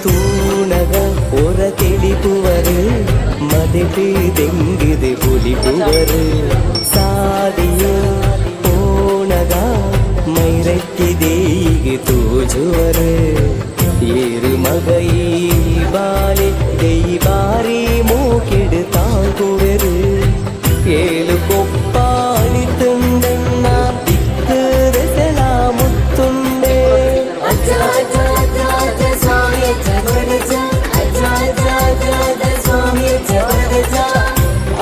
ತೂಣಗ ಒರ ತಿಳಿಪುವರು ಮದೆಪಿ ದೆಂಗಿದೆ ಪುಲಿಪುವರು ಸಾದಿಯು ಪೋಣಗ ಮೈರೆಕ್ಕೆ. ದೇಯಿಗೆ ತೋಜುವರು ಏರು ಮಗೈ ಬಾಲೆ ದೆಯ್ ಬಾರಿ ಮೂಕಿಡು ತಾಂಕುವೆರು ಏಳು ಕೊಪ್ಪಾಳಿ ತುಂಡನ್ನ ದಿಕ್ಕು ದೆಸೆಲ ಮುತ್ತುಂಡೆ. ಅಜ್ಜ ಅಜ್ಜ ಅಜ್ಜ ಅಜ್ಜ ಸ್ವಾಮಿ ಅಜ್ಜ ಕೊರಗಜ್ಜ ಅಜ್ಜ ಅಜ್ಜ ಅಜ್ಜ ಅಜ್ಜ ಸ್ವಾಮಿ ಅಜ್ಜ ಕೊರಗಜ್ಜ.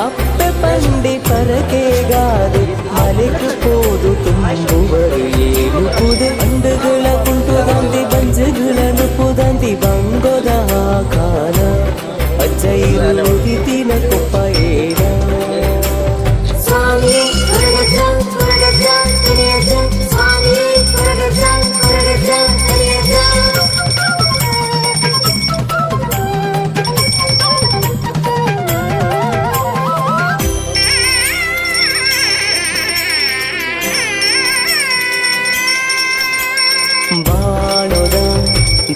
ಅಪ್ಪೆ ಪಂಡಿ ಪರಕೆಗಾದು ಮಲೆக்கு போದು ತುಂಬುವರು ಏಳು ಪುದೆ ಅಂಡುಗಳ ಕುಂಟುದಂತಿ ಬಂಜುಗಳ ನುಪ್ಪುದಂತಿ ಬಂಗೊದ ಕಾಲ ಅಜ್ಜ ಇರುವುದಿತಿನ ಕೊಪ್ಪ ಏನ. ಸ್ವಾಮಿ ಕೊರಗಜ್ಜ ಕೊರಗಜ್ಜ ಹಿರಿಯಜ್ಜ ಸ್ವಾಮಿ ಕೊರಗಜ್ಜ ಕೊರಗಜ್ಜ ಹಿರಿಯಜ್ಜ. ಬಾಣೊದ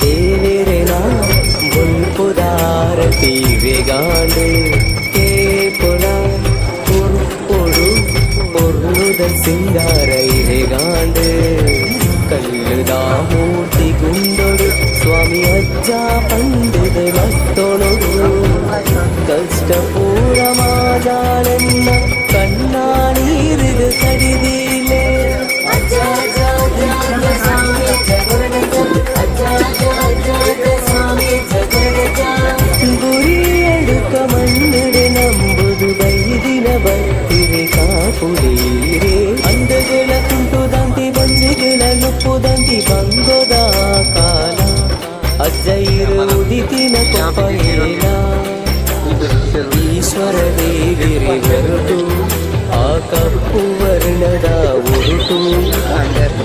ದೇವೆರೆನ ಬೊಲ್ಪುದಾರತಿ ವೆಗಾಂಡು ಕೇಪುಲ ಪೊರ್ಪೊಡು ಪೊರ್ಲುದ ಸಿಂಗಾರ ಇರೆಗಾಂಡು ಕಲ್ಲುದ ಮೂರ್ತಿ ಗುಂಡೊಡು ಸ್ವಾಮಿ ಅಜ್ಜ ಪಂಡಿದ ಮತ್ತೊಣಡು ಕಷ್ಟ ಪೂರ ಮಾಜಾಳೆನ್ನ ಕಣ್ಣ ನೀರಿದು ಕಡಿದೀಲೆ. ಅಜ್ಜ ಅಜ್ಜ ಅಜ್ಜ ಅಜ್ಜ ಸ್ವಾಮಿ ಅಜ್ಜ ಕೊರಗಜ್ಜ ಅಜ್ಜ ಅಜ್ಜ ಅಜ್ಜ ಅಜ್ಜ ಸ್ವಾಮಿ ಅಜ್ಜ ಕೊರಗಜ್ಜ. ಗುರಿಯಡುಕ ಮಣ್ಣುಡೆ ನಂಬುದು ಬೈದಿನ ಭಕ್ತಿರೆ ಕಾಪುಡೀರೆ ಅಂದಗಳ ಕುಂಟುದಂತಿ ಬಂಜುಗಳ ನುಪ್ಪುದಂತಿ ಬಂಗೊದ ಕಾಲ ಅಜ್ಜ ಇರುವುದಿತಿನ ಕೊಪ್ಪ ಏನ. ಈಶ್ವರ ದೇವಿರಿ ಹೊರಟು ಆ ಕಪ್ಪು ವರ್ಣದ ಉರುಟು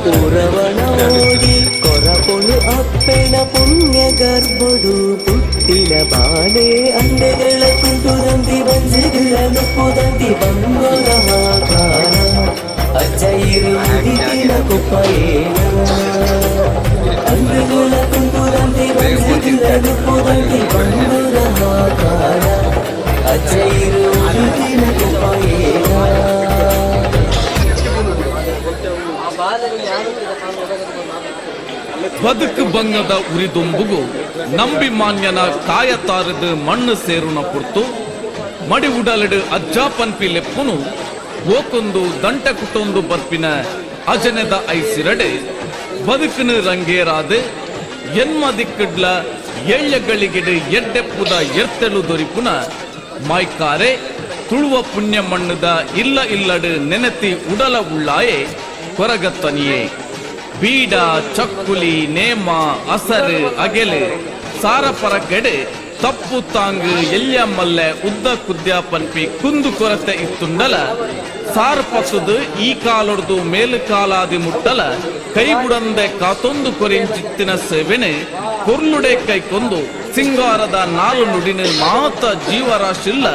ಪುರವಣ ಓಡಿ ಕೊರಪೊಳು ಅಪ್ಪೆನ ಪುಣ್ಯ ಗರ್ಭೊಡು ಪುಟ್ಟಿನ ಬಾಳೆ ಅಂಡೆಗಳ ಕುಂಟುದಂತಿ ಬಂಜೆಗಳ ನುಪ್ಪುದಂತಿ ಬಂಗೊದ ಕಾಲ ಅಜ್ಜ ಇರುವುದಿತಿನ ಕೊಪ್ಪ ಏನ. ಅಂಡುಗಳ ಕುಂಟುದಂತಿ ಬಂಜೆಗಳ ನುಪ್ಪುದಂತಿ ಬಂಗೊದ ಕಾಲ ಅಜ್ಜ ಇರುವುದಿತಿನ ಕೊಪ್ಪ ಏನ. ಬದುಕು ಬಂಗದ ಉರಿದೊಂಬುಗು ನಂಬಿ ಮಾನ್ಯನ ಕಾಯ ತಾರದು ಮಣ್ಣು ಸೇರುನ ಪುರ್ತು ಮಡಿ ಉಡಲಿಡು ಅಜ್ಜ ಪನ್ಪಿ ಲೆಪ್ಪುನು ಓಕೊಂದು ದಂಟ ಕುಟೊಂದು ಬರ್ಪಿನ ಅಜನೆದ ಐಸಿರಡೆ ಬದುಕಿನ ರಂಗೇರಾದು ಎನ್ಮ ದಿಕ್ಕಡ್ಲ ಏಳ್ಯಗಳಿಗೆಡು ಎಡ್ಡೆಪ್ಪುದ ಎರ್ತೆಳು ದೊರಿಪುನ ಮಾಯ್ಕಾರೆ ತುಳುವ ಪುಣ್ಯ ಮಣ್ಣುದ ಇಲ್ಲ ಇಲ್ಲಡು ನೆನೆತಿ ಉಡಲ ಉಳ್ಳಾಯೆ ಕೊರಗತ್ತನಿಯೇ. ಬೀಡ ಚಕ್ಕುಲಿ ನೇಮ ಅಸರು ಅಗೆಲು ಸಾರಪರಕೆಡೆ ತಪ್ಪು ತಾಂಗು ಎಲ್ಯ ಮಲ್ಲೆ ಉದ್ದ ಕುದ್ಯ ಪನ್ಪಿ ಕುಂದು ಕೊರತೆ ಇತ್ತುಂಡಲ ಸಾರ್ ಪಸುದು ಈ ಕಾಲೊಡ್ದು ಮೇಲು ಕಾಲಾದಿ ಮುಟ್ಟಲ ಕೈಬುಡಂದೆ ಕಾತೊಂದು ಕೊರಿಂಚಿತ್ತಿನ ಸೇವೆನೆ ಕೊರ್ಲುಡೆ ಕೈಕೊಂದು ಸಿಂಗಾರದ ನಾಲು ನುಡಿನ ಮಾತ ಜೀವರಾಶಿಲ್ಲ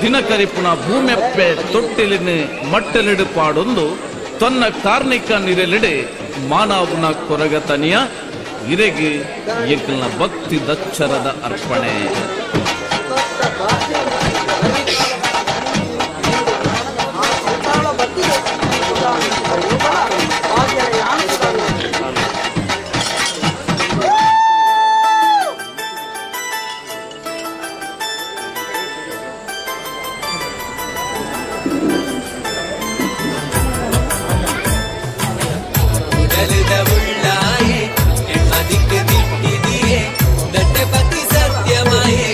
ದಿನಕರಿಪುನ ಭೂಮೆಪ್ಪೆ ತೊಟ್ಟಿಲಿನ ಮಟ್ಟಲಿಡು ಪಾಡೊಂದು ತನ್ನ ಕಾರ್ಣಿಕ ನಿರಲಿಡೆ ಮಾನವನ ಕೊರಗತನಿಯ ಇರೆಗೆ ಎಂಕಲ್ನ ಭಕ್ತಿ ದಚ್ಚರದ ಅರ್ಪಣೆ. ಉಡಲಿದ ಉಳ್ಳಾಯೆ ಹೆಣ್ಮದಿಕ್ಕೆ ದಿಟ್ಟಿದಿಯೆ ದಟ್ಟಪತಿ ಸತ್ಯಮಾಯೆ.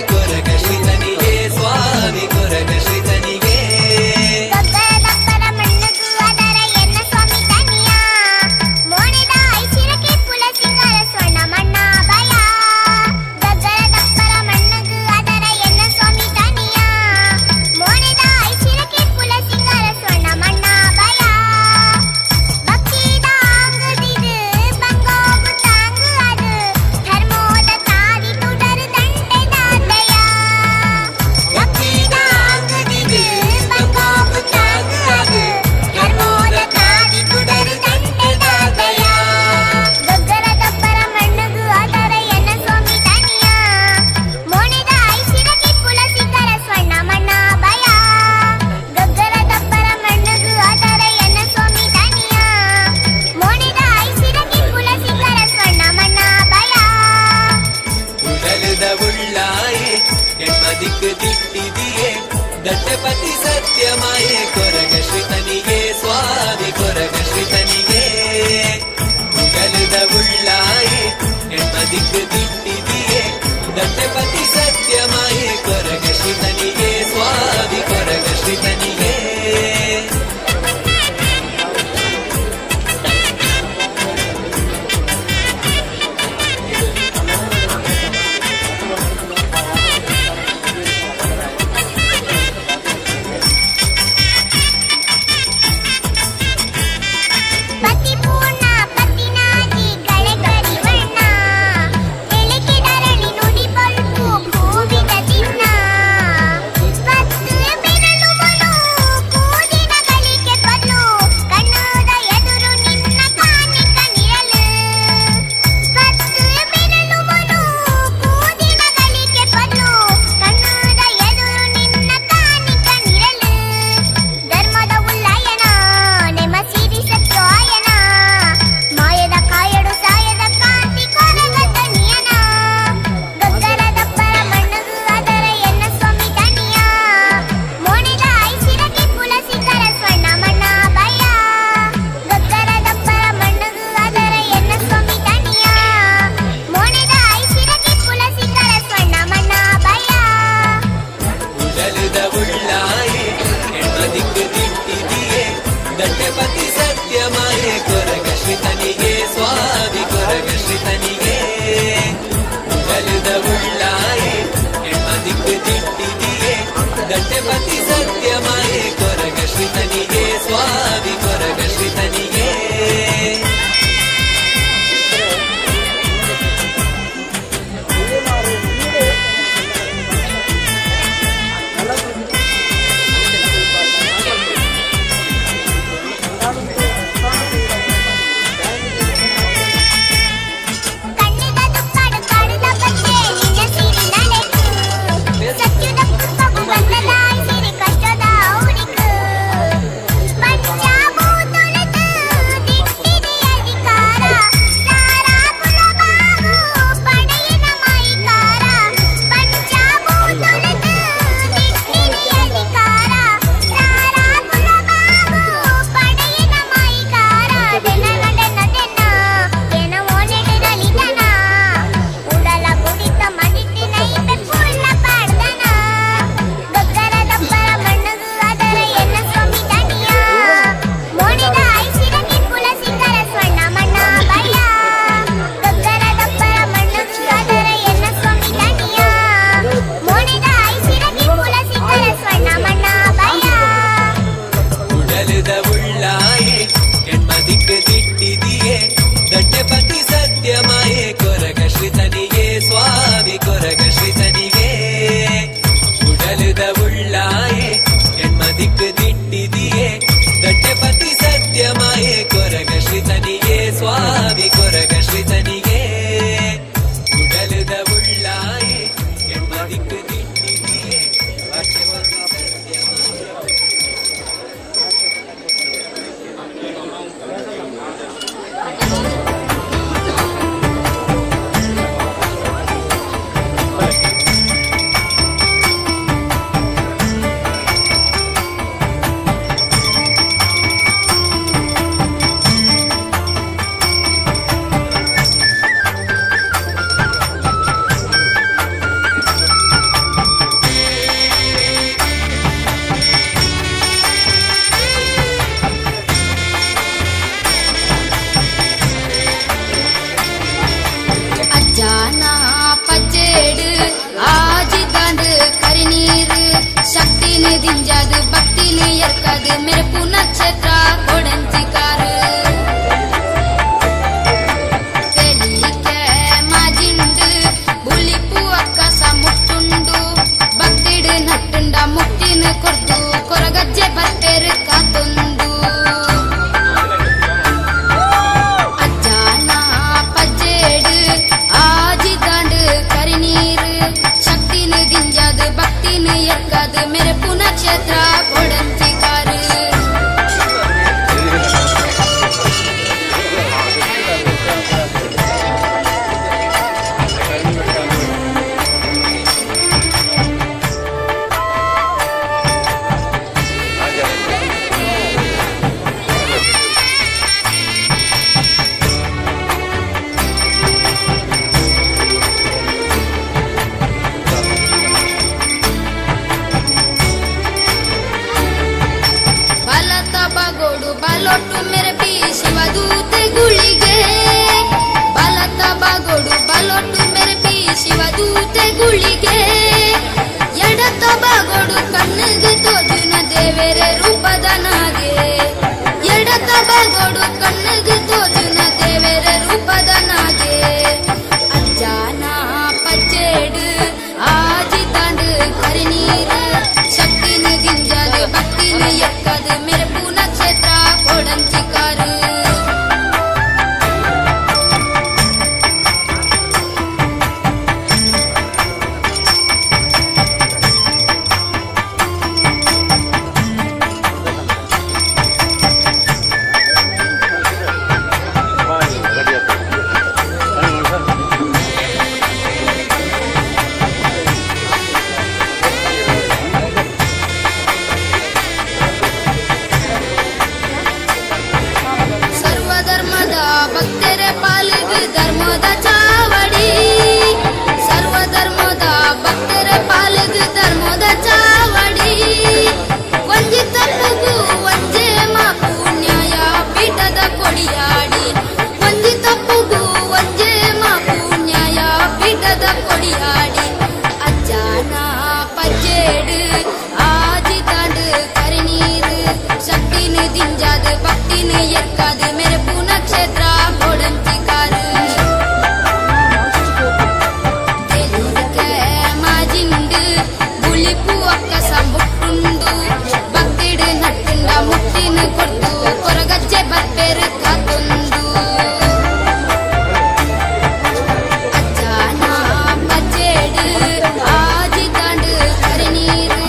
ಎರ್ಕದು ಮೇರೆ ಪುನಕ್ಷೇತ್ರ ಕೊಡಂಚಿಕಾರು ತೆಲಿಕೆ ಮಾಜಿಂಡು ಬುಲಿಪು ಅಕ್ಕಸ ಮುಟ್ಟುಂಡು ಭಕ್ತಿಡು ನಟ್ಟುಂಡ ಮುಕ್ತಿನ ಕೊರ್ದು ಕೊರಗಜ್ಜೆ ಬರ್ಪೇರು ಕಾತೊಂದು ಅಜ್ಜಾನ ಪಜ್ಜೇಡು ಆಜಿ ದಾಂಡು ಕರಿನೀರು ಶಕ್ತಿನ ದಿಂಜಾದು ಭಕ್ತಿನ ಎರ್ಕಾದು ಮೇರೆ ಪುನಕ್ಷೇತ್ರ ಕೊಡಂಚಿಕಾರು. ಬಲತ ಬಗೋಡು ಬಲೊಟ್ಟು ಮೇರೆ ಪಿ ಶಿವದೂತೆ ಗುಳಿಗೆ ಬಲತ ಬಗೋಡು ಬಲೊಟ್ಟು ಮೇರೆ ಪಿ ಶಿವದೂತೆ ಗುಳಿಗೆ ಎಡತ ಬಗೋಡು ಕಣ್ಣಿಗೆ ತೋಜುನ ದೇವೆರೆ ರೂಪದ ನಾಗೆ ಎಡತ ಬಗೋಡು ಕಣ್ಣಿಗೆ ತೋಜುನ ದೇವೆರೆ ರೂಪದ ನಾಗೆ ಅಜ್ಜಾನ ಪಚ್ಚೇಡು ಆಜಿ ತಾಂಡು ಕರಿನೀರು ಶಕ್ತಿನ ದಿಂಜಾದು ಭಕ್ತಿನ ಎಕ್ಕದು ಮೇರೆ ಪುನಕ್ಷೇತ್ರ ಕೊಡಂಚಿಕಾರು. ಸರ್ವಧರ್ಮದ ಭಕ್ತರ ಪಾಲಿಗೆ ಧರ್ಮದ ಚಾವಡಿ ಸರ್ವಧರ್ಮದ ಭಕ್ತರ ಪಾಲಿಗೆ ಧರ್ಮದ ಚಾವಡಿ ಒಂಜಿ ತಪ್ಪುಗು ಒಂಜೇ ಮಾಪು ನ್ಯಾಯ ಪೀಠದ ಕೊಡಿಯಾಡಿ ಒಂಜಿ ತಪ್ಪುಗು ಒಂಜೇ ಮಾಪು ನ್ಯಾಯ ಪೀಠದ ಕೊಡಿಯಾಡಿ ಅಜ್ಜಾನ ಪಜ್ಜೇಡು ಆಜಿ ತಾಂಡು ಕರಿನೀರು ಶಕ್ತಿನ ದಿಂಜಾದು ಭಕ್ತಿನ ಎರ್ಕಾದು ಮೇರೆ ಪುನಕ್ಷೇತ್ರ ಕೊಡಂಚಿಕಾರು. ತೆಲಿಕೆ ಮಾಜಿಂಡು ಬುಲಿಪು ಅಕ್ಕಸ ಮುಟ್ಟುಂಡು ಭಕ್ತಿಡು ನಟ್ಟುಂಡ ಮುಕ್ತಿನ ಕೊರ್ದು ಕೊರಗಜ್ಜೆ ಬರ್ಪೇರು ಕಾತೊಂದು ಅಜ್ಜಾನ ಪಜ್ಜೇಡು ಆಜಿ ತಾಂಡು ಕರಿನೀರು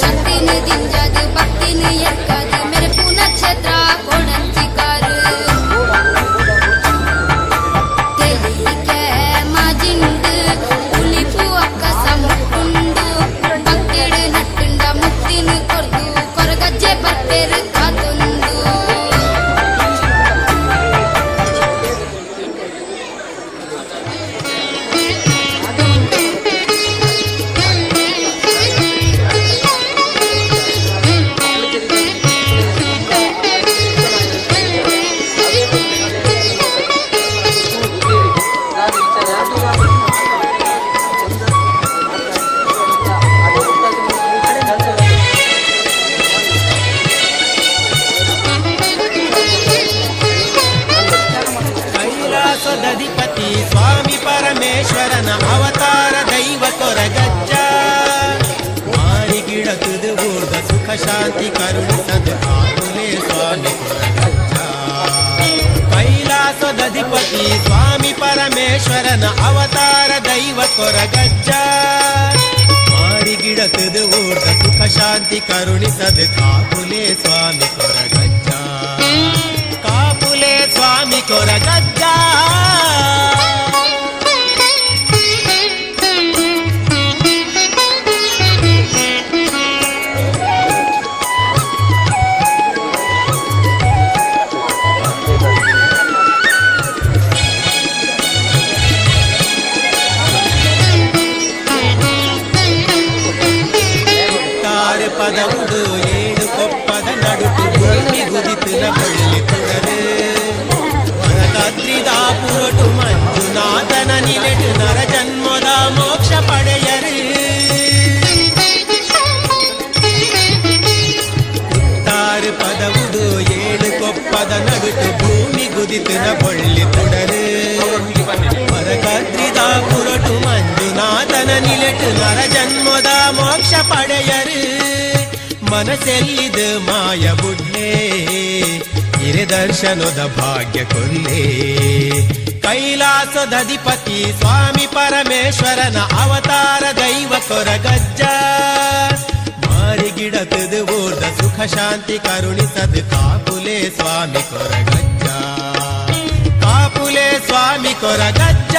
ಶಕ್ತಿನ ದಿಂಜಾದು ಭಕ್ತಿನ ಎರ್ಕಾದು ಮೇರೆ ಪುನಕ್ಷೇತ್ರ ಕೊಡಂಚಿಕಾರು. ತೆಲಿಕೆ ಮಾಜಿಂಡು புலிப்பு ಅಕ್ಕಸ ಮುಟ್ಟುಂಡು ಭಕ್ತಿಡು ನಟ್ಟುಂಡ ಮುಕ್ತಿನ ಕೊರ್ದು ಕೊರಗಜ್ಜೆ ಬರ್ಪೇರು ಕಾತೊಂದು. ಕೈಲಾಸದಧಿಪತಿ ಸ್ವಾಮಿ ಪರಮೇಶ್ವರನ ಅವತಾರ ದೈವ ಕೊರಗಜ್ಜ ಮಾರಿಗಿಡತುದು ಊರ್ದ ಸುಖ ಶಾಂತಿ ಕರುಣಿಸದು ಕಾಪುಲೆ ಸ್ವಾಮಿ ಕೊರಗಜ್ಜ. ಕೈಲಾಸದಧಿಪತಿ ಸ್ವಾಮಿ ಪರಮೇಶ್ವರನ ಅವತಾರ ದೈವ ಕೊರಗಜ್ಜ ಮಾರಿಗಿಡತುದು ಊರ್ದ ಸುಖ ಶಾಂತಿ ಕರುಣಿಸದು ಕಾಪುಲೆ ಸ್ವಾಮಿ ಕೊರಗಜ್ಜ ಕಾಪುಲೆ ಸ್ವಾಮಿ ಕೊರಗಜ್ಜ. ಪದವುಡು ಏಳು ಕೊಪ್ಪದ ನಡುಟು ಭೂಮಿ ಗುದಿತುನ ಬಳ್ಳಿ ತುಡರು ವನದಾದ್ರಿದಾಪುರಟು ಮಂಜುನಾಥನ ನಿಲೆಟು ನರ ಜನ್ಮದ ಮೋಕ್ಷ ಪಡೆಯರು. ಉದಿತನ ಬೊಳ್ಳಿ ತುಡರು ಮರಕದ್ರಿದ ಪುರಟು ಮಂಜುನಾಥನ ನಿಲೆಟು ನರ ಜನ್ಮದ ಮೋಕ್ಷ ಪಡೆಯರು ಮನಸ್ಸೆಲ್ಲಿದು ಮಾಯ ಬುಡ್ಲೆ ಹಿರೆ ದರ್ಶನದ ಭಾಗ್ಯ ಕೊಲ್ಲೆ ಕೈಲಾಸದಧಿಪತಿ ಸ್ವಾಮಿ ಪರಮೇಶ್ವರನ ಅವತಾರ ದೈವ ಕೊರಗಜ್ಜ ಮಾರಿಗಿಡತದು ಓರ್ದ ಸುಖ ಶಾಂತಿ ಕರುಣಿಸದು ಕಾಪುಲೆ ಸ್ವಾಮಿ ಕೊರಗಜ್ಜ ಕಾಪುಲೆ ಸ್ವಾಮಿ ಕೊರಗಜ್ಜ.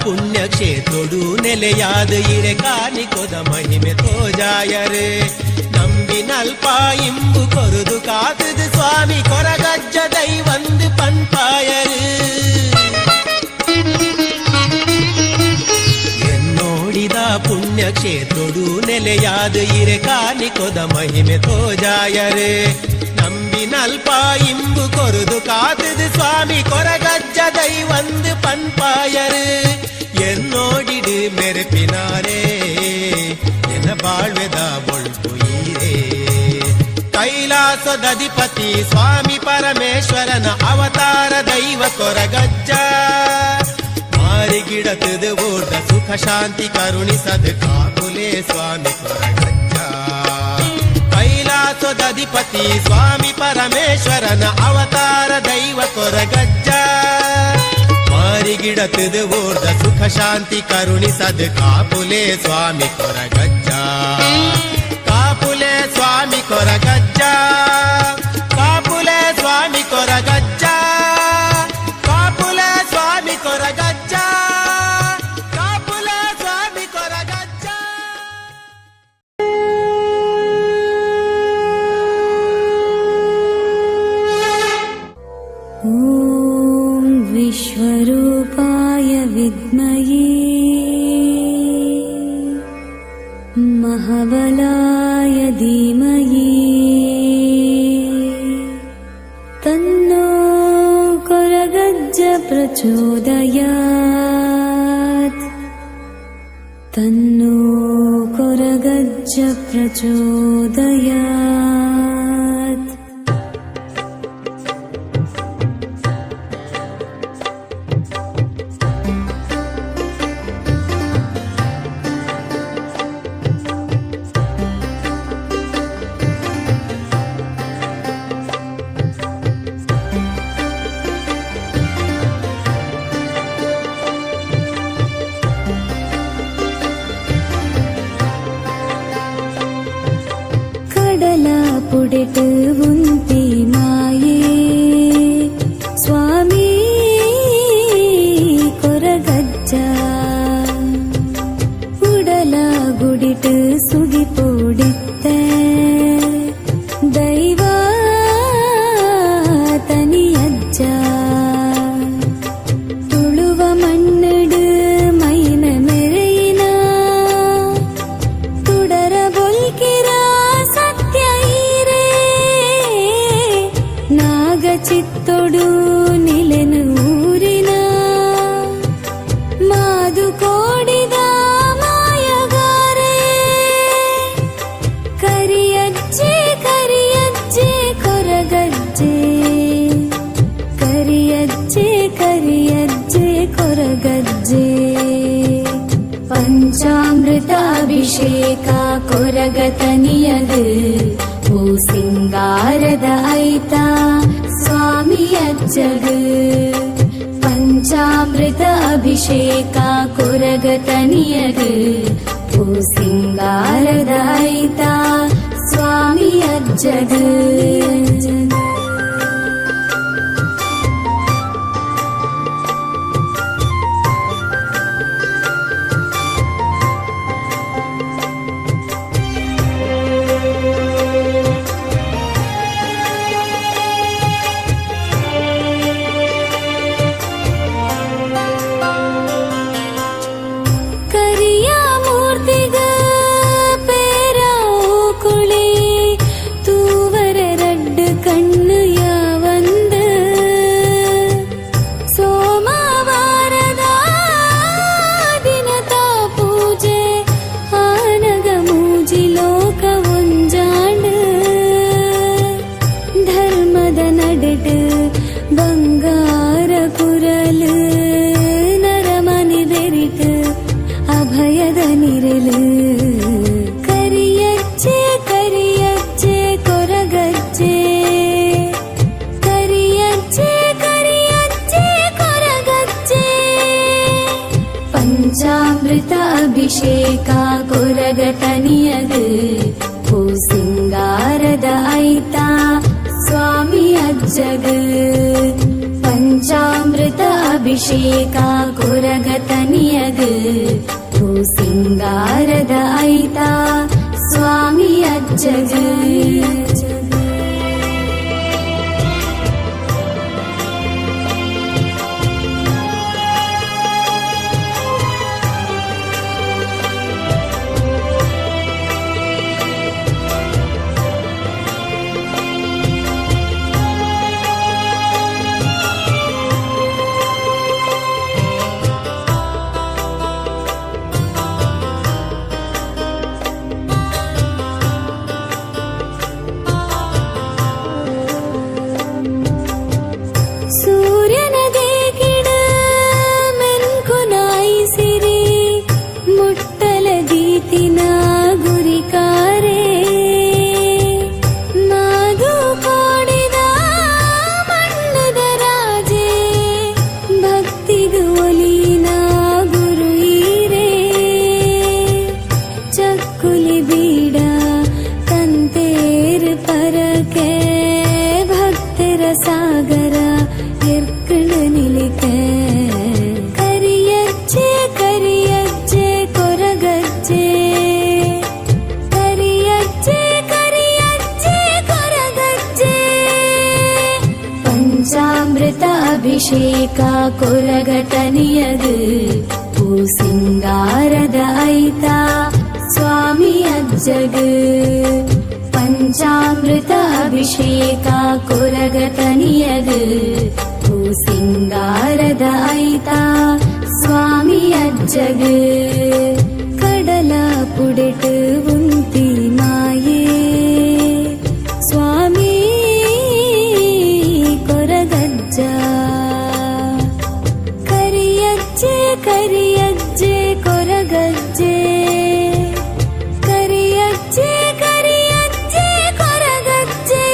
ಪುಣ್ಯಕ್ಷೇತ್ರೊಡು ನೆಲೆಯಾದ ಇರೆ ಕಾನಿಕೊದ ಮಹಿಮೆ ತೋಜಾಯರೆ ನಂಬಿನಲ್ಪ ಇಂಬು ಕೊರುದು ಕಾತದು ಸ್ವಾಮಿ ಕೊರಗಜ್ಜ ದೈವಂದು ಪನ್ಪಾಯರು ಎನ್ನೋಡಿದ ಪುಣ್ಯಕ್ಷೇತ್ರೊಡು ನೆಲೆಯಾದ ಇರೆ ಕಾನಿಕೊದ ಮಹಿಮೆ ತೋಜಾಯರೆ ನಂಬಿನಲ್ಪ ಇಂಬು ಕೊರುದು ಕಾತದು ಸ್ವಾಮಿ ಕೊರಗಜ್ಜ ದೈವಂದು ಪನ್ಪಾಯರು என்னோடிடு மெருப்பினாரே என வாழ்வெத ಬೊಳ್ಪುಯೀರೇ ಕೈಲಾಸದಧಿಪತಿ ಸ್ವಾಮಿ ಪರಮೇಶ್ವರನ ಅವತಾರ ದೈವ ಕೊರಗಜ್ಜ ಮಾರಿಗಿಡತದು ಓರ್ದ ಸುಖ ಶಾಂತಿ ಕರುಣಿಸದು ಕಾಪುಲೆ ಸ್ವಾಮಿ ಕೊರಗಜ್ಜ ಕೈಲಾಸದಧಿಪತಿ ಸ್ವಾಮಿ ಪರಮೇಶ್ವರನ ಅವತಾರ ದೈವ ಕೊರಗಜ್ಜ ಮಾರಿಗಿಡತದು ಓರ್ದ ಸುಖ ಶಾಂತಿ ಕರುಣಿಸದು ಕಾಪುಲೆ ಸ್ವಾಮಿ ಕೊರಗಜ್ಜ ಕಾಪುಲೆ ಸ್ವಾಮಿ ಕೊರಗಜ್ಜ ಕಾಪುಲೆ ಸ್ವಾಮಿ ಕೊರಗಜ್ಜ ಕಾಪುಲೆ ಸ್ವಾಮಿ ಕೊರಗಜ್ಜ ಕಾಪುಲೆ ಸ್ವಾಮಿ ಕೊರಗಜ್ಜ. ॐ विश्वरूपाय विद्महे महाबलाय धीमहि तन्नो कोरगज्ज प्रचोदयात् तन्नो कोरगज्ज प्रचोदयात्। ಪುಡೆಟು ಉಂತಿ ಮಾಯೇ ಸ್ವಾಮಿ ಕೊರಗಜ್ಜ ಉಡಲ ಗುಡಿಟು ಸುಗಿ ಪೋಡಿತ್ತ ದೈವ ತನಿಯಜ್ಜ ತುಳುವ ಮಣ್ಣಡು ಮೈನ ಮೆರೆಯಿನ ತುಡರ ಬೊಲ್ಕಿರ ಸತ್ಯ ನಾಗಚಿತ್ತೊಡು ನಿಲೆನು ಊರಿನ ಮಾದು ಕೋಡಿದ ಮಾಯಗಾರೆ ಕರಿಯಜ್ಜೆ ಕರಿಯಜ್ಜೆ ಕೊರಗಜ್ಜೆ ಕರಿಯಜ್ಜೆ ಕರಿಯಜ್ಜೆ ಕೊರಗಜ್ಜೆ ಪಂಚಾಮೃತಾಭಿಷೇಕ ಕೊರಗತನಿಯದು ಹೂ ಸಿಂಗಾರದ ಐತ ಸ್ವಾಮಿ ಅಜ್ಜಗು ಪಂಚಾಮೃತ ಅಭಿಷೇಕ ಕೊರಗತನಿಯದು ಹೂ ಸಿಂಗಾರದ ಐತ ಸ್ವಾಮಿ ಅಜ್ಜಗು. ಪಂಚಾಮೃತ ಅಭಿಷೇಕ ಕೊರಗತನಿಯಗ್ ಪೂ ಸಿಂಗಾರದ ಐತ ಸ್ವಾಮಿ ಅಜ್ಜಗ್. ಪಂಚಾಮೃತ ಅಭಿಷೇಕ ಕೊರಗತನಿಯಗ್ ಪೂ ಸಿಂಗಾರದ ಐತ ಸ್ವಾಮಿ ಅಜ್ಜಗ್. ಸೂರ್ಯನ ದೇಗಿಡ ಮೆನ್ಕುನಾಯಿ ಸಿರಿ ಮುಟ್ಟಲ ದೀತಿನ ಗುರಿಕಾರೆ ಮಾದು ಕೋಡಿದ ಮಣ್ಣದ ರಾಜೇ ಭಕ್ತಿಗು ಒಲಿನ ಗುರು ಈರೇ. ಚಕ್ಕುಲಿ ಬೀಡ ತಂತೇರು ಪರಕೆ ಭಕ್ತರ ಸಾಗರ ಎರ್ಕಳು ನಿಲಿಕೆ. ಕರಿಯಜ್ಜೆ ಕರಿಯಜ್ಜೆ ಕೊರಗಜ್ಜೆ, ಕರಿಯಜ್ಜೆ ಕರಿಯಜ್ಜೆ ಕೊರಗಜ್ಜೆ. ಪಂಚಾಮೃತ ಅಭಿಷೇಕ ಕೊರಗತನಿಯಗ್ ಪೂ ಸಿಂಗಾರದ ಐತ ಸ್ವಾಮಿ ಅಜ್ಜಗ್. ಪಂಚಾಮೃತ ಅಭಿಷೇಕ ಕೊರಗತನಿಯಗ್ ಪೂ ಸಿಂಗಾರದ ಐತ ಸ್ವಾಮಿ ಅಜ್ಜಗ್. ಕಡಲ ಪುಡೆಟ್ ಉಂತಿ ಮಾಯೇ ಸ್ವಾಮಿ ಕೊರಗಜ್ಜ. ಕರಿಯಜ್ಜೆ ಕರಿಯಜ್ಜೆ ಕೊರಗಜ್ಜೆ, ಕರಿಯಜ್ಜೆ ಕರಿಯಜ್ಜೆ ಕೊರಗಜ್ಜೆ.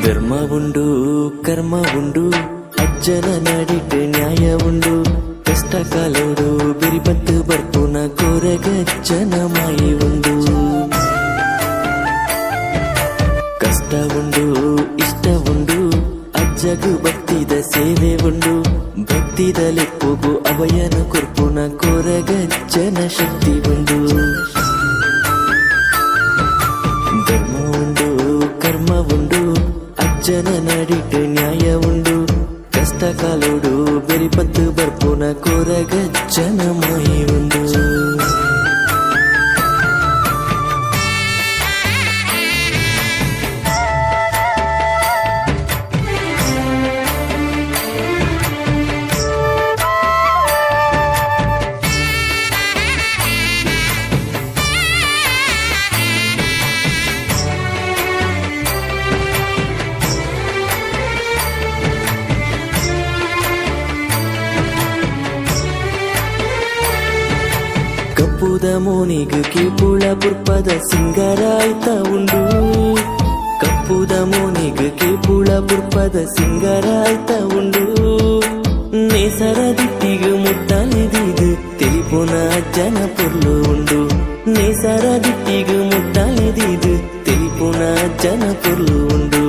ಧರ್ಮ ಉಂಡು, ಕರ್ಮ ಉಂಡು, ಅಜ್ಜನ ನಡಿಟ್ ನ್ಯಾಯ ಉಂಡು. ಕಷ್ಟ ಕಾಲೋಡು ಬಿರಿಬತ್ತು ಬರ್ಪುನ ಕೊರಗಜ್ಜನ ಮಾಯಿ ಉಂಡು. ಕಷ್ಟ ಉಂಡು, ಇಷ್ಟ ಉಂಡು, ಅಜ್ಜಗು ಭಕ್ತಿದ ಸೇವೆ ಉಂಡು. ಭಕ್ತಿದ ಲೆಪ್ಪುಗು ಅವಯನು ಕೊರ್ಪುನ ಕೊರಗಜ್ಜನ ಶಕ್ತಿ ಉಂಡು. ಧರ್ಮ ಉಂಡು, ಕರ್ಮ ಉಂಡು, ಅಜ್ಜನ ನಡಿಟ್ ನ್ಯಾಯ ಉಂಡು. ಕಷ್ಟ ಕಾಲೋಡು ಬೆರಿಪತ್ತು ಬರ್ಪುನ ಕೊರಗಜ್ಜನ ಮಾಯಿ ಉಂಡು. ಕಪ್ಪುದ ಮೋನಿಗು ಕೇಪುಳ ಪುರ್ಪದ ಸಿಂಗರಾಯ್ತ ಉಂಡು. ಕಪ್ಪುದ ಮೋನಿಗು ಕೇಪುಳ ಪುರ್ಪದ ಸಿಂಗರಾಯ್ತ ಉಂಡು. ನೇಸರ ದಿಟ್ಟಿಗು ಮುಟ್ಟಾಲಿದಿದು ತಿಳಿಪುನ ಅಜ್ಜನ ಪೊರ್ಲು ಉಂಡು. ನೇಸರ ದಿಟ್ಟಿಗು ಮುಟ್ಟಾಲಿದಿದು ತಿಳಿಪುನ ಅಜ್ಜನ ಪೊರ್ಲು ಉಂಡು.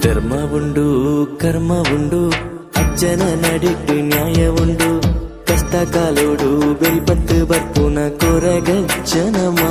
ಧರ್ಮ ಉಂಡು, ಕರ್ಮ ಉಂಡು, ಅಜ್ಜನ ನಡಿಟ್ಟು ನ್ಯಾಯ ಉಂಡು. ಕಷ್ಟ ಕಾಲೋಡು ಬೆರಿಪತ್ತು ಬರ್ಪುನ ಕೊರಗಜ್ಜನ ಮಾಯಿ.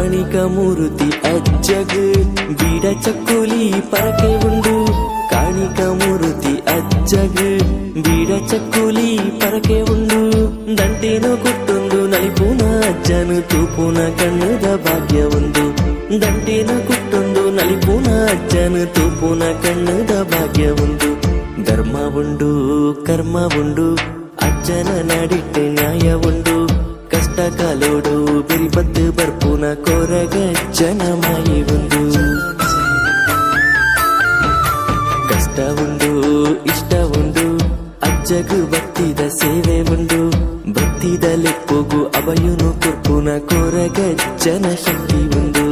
ಕಾಣಿಕ ಮೂರುತಿ ಅಜ್ಜಗ್ ಬೀಡ ಚಕ್ಕುಲಿ ಪರಕೆ ಉಂಡು. ಕಾಣಿಕ ಮೂರುತಿ ಅಜ್ಜಗ್ ಬೀಡ ಚಕ್ಕುಲಿ ಪರಕೆ ಉಂಡು. ದಂಟೇನು ಕುಟ್ಟೊಂದು ನಲಿಪುನ ಅಜ್ಜನು ತೂಪುನ ಕಣ್ಣುದ ಭಾಗ್ಯ ಉಂದು. ದಂಟೇನು ಕುಟ್ಟೊಂದು ನಲಿಪುನ ಅಜ್ಜನು ತೂಪುನ ಕಣ್ಣುದ ಭಾಗ್ಯ ಉಂದು. ಧರ್ಮ ಉಂಡು ಕರ್ಮ ಉಂಡು ಅಜ್ಜನ ನಡಿಟ್ಟು ನ್ಯಾಯ ಉಂಡು. ಕಷ್ಟ ಕಾಲೋಡು ಬಿರಿಬತ್ತು ಬರ್ಪುನ ಕೊರಗಜ್ಜನ ಮಾಯಿ ಉಂದು. ಕಷ್ಟ ಉಂಡು ಇಷ್ಟ ಉಂಡು ಅಜ್ಜಗು ಭಕ್ತಿದ ಸೇವೆ ಉಂಡು. ಭಕ್ತಿದ ಲೆಪ್ಪುಗು ಅಭಯುನು ಕುರ್ಪುನ ಕೊರಗಜ್ಜನ ಶಕ್ತಿ ಉಂಡು.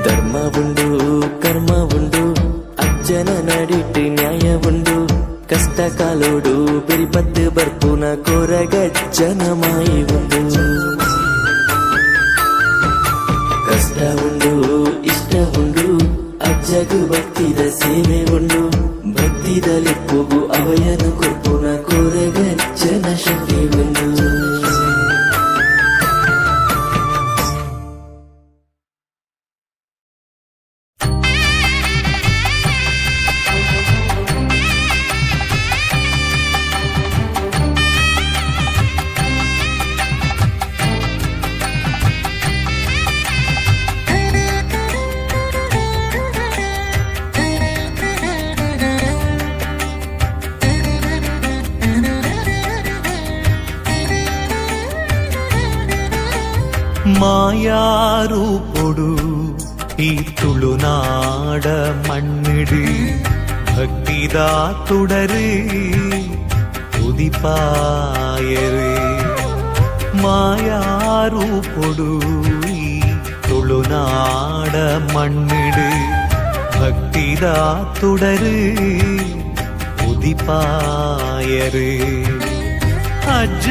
ಧರ್ಮ ಉಂಡು ಕರ್ಮ ಉಂಡು ಅಜ್ಜನ ನಡಿಟ್ಟು ನ್ಯಾಯ ಉಂಡು. ಕಷ್ಟ ಕಾಲೋಡು ಬಿರಿಬತ್ತು ಬರ್ಪುನ ಕೊರಗಜ್ಜನ ಮಾಯಿ ಉಂಡು. ಕಷ್ಟ ಉಂಡು ಇಷ್ಟ ಉಂಡು ಅಜ್ಜಗು ಭಕ್ತಿದ ಸೇವೆ ಉಂಡು. ಭಕ್ತಿದ ಲೆಪ್ಪುಗು ಅವಯನು ಕೊರ್ಪುನ ಕೊರಗಜ್ಜನ ಶಕ್ತಿ ಉಂಡು. ಮಾಯಾರೂಪೊಡು ಈ ತುಳುನಾಡ ಮಣ್ಣಿಡು ಭಕ್ತಿದ ತುಡರು ಉದಿಪಾಯರು. ಮಾಯಾರೂಪೊಡು ಈ ತುಳುನಾಡ ಮಣ್ಣಿಡು ಭಕ್ತಿದ ತುಡರು ಉದಿಪಾಯರು. ಅಜ್ಜ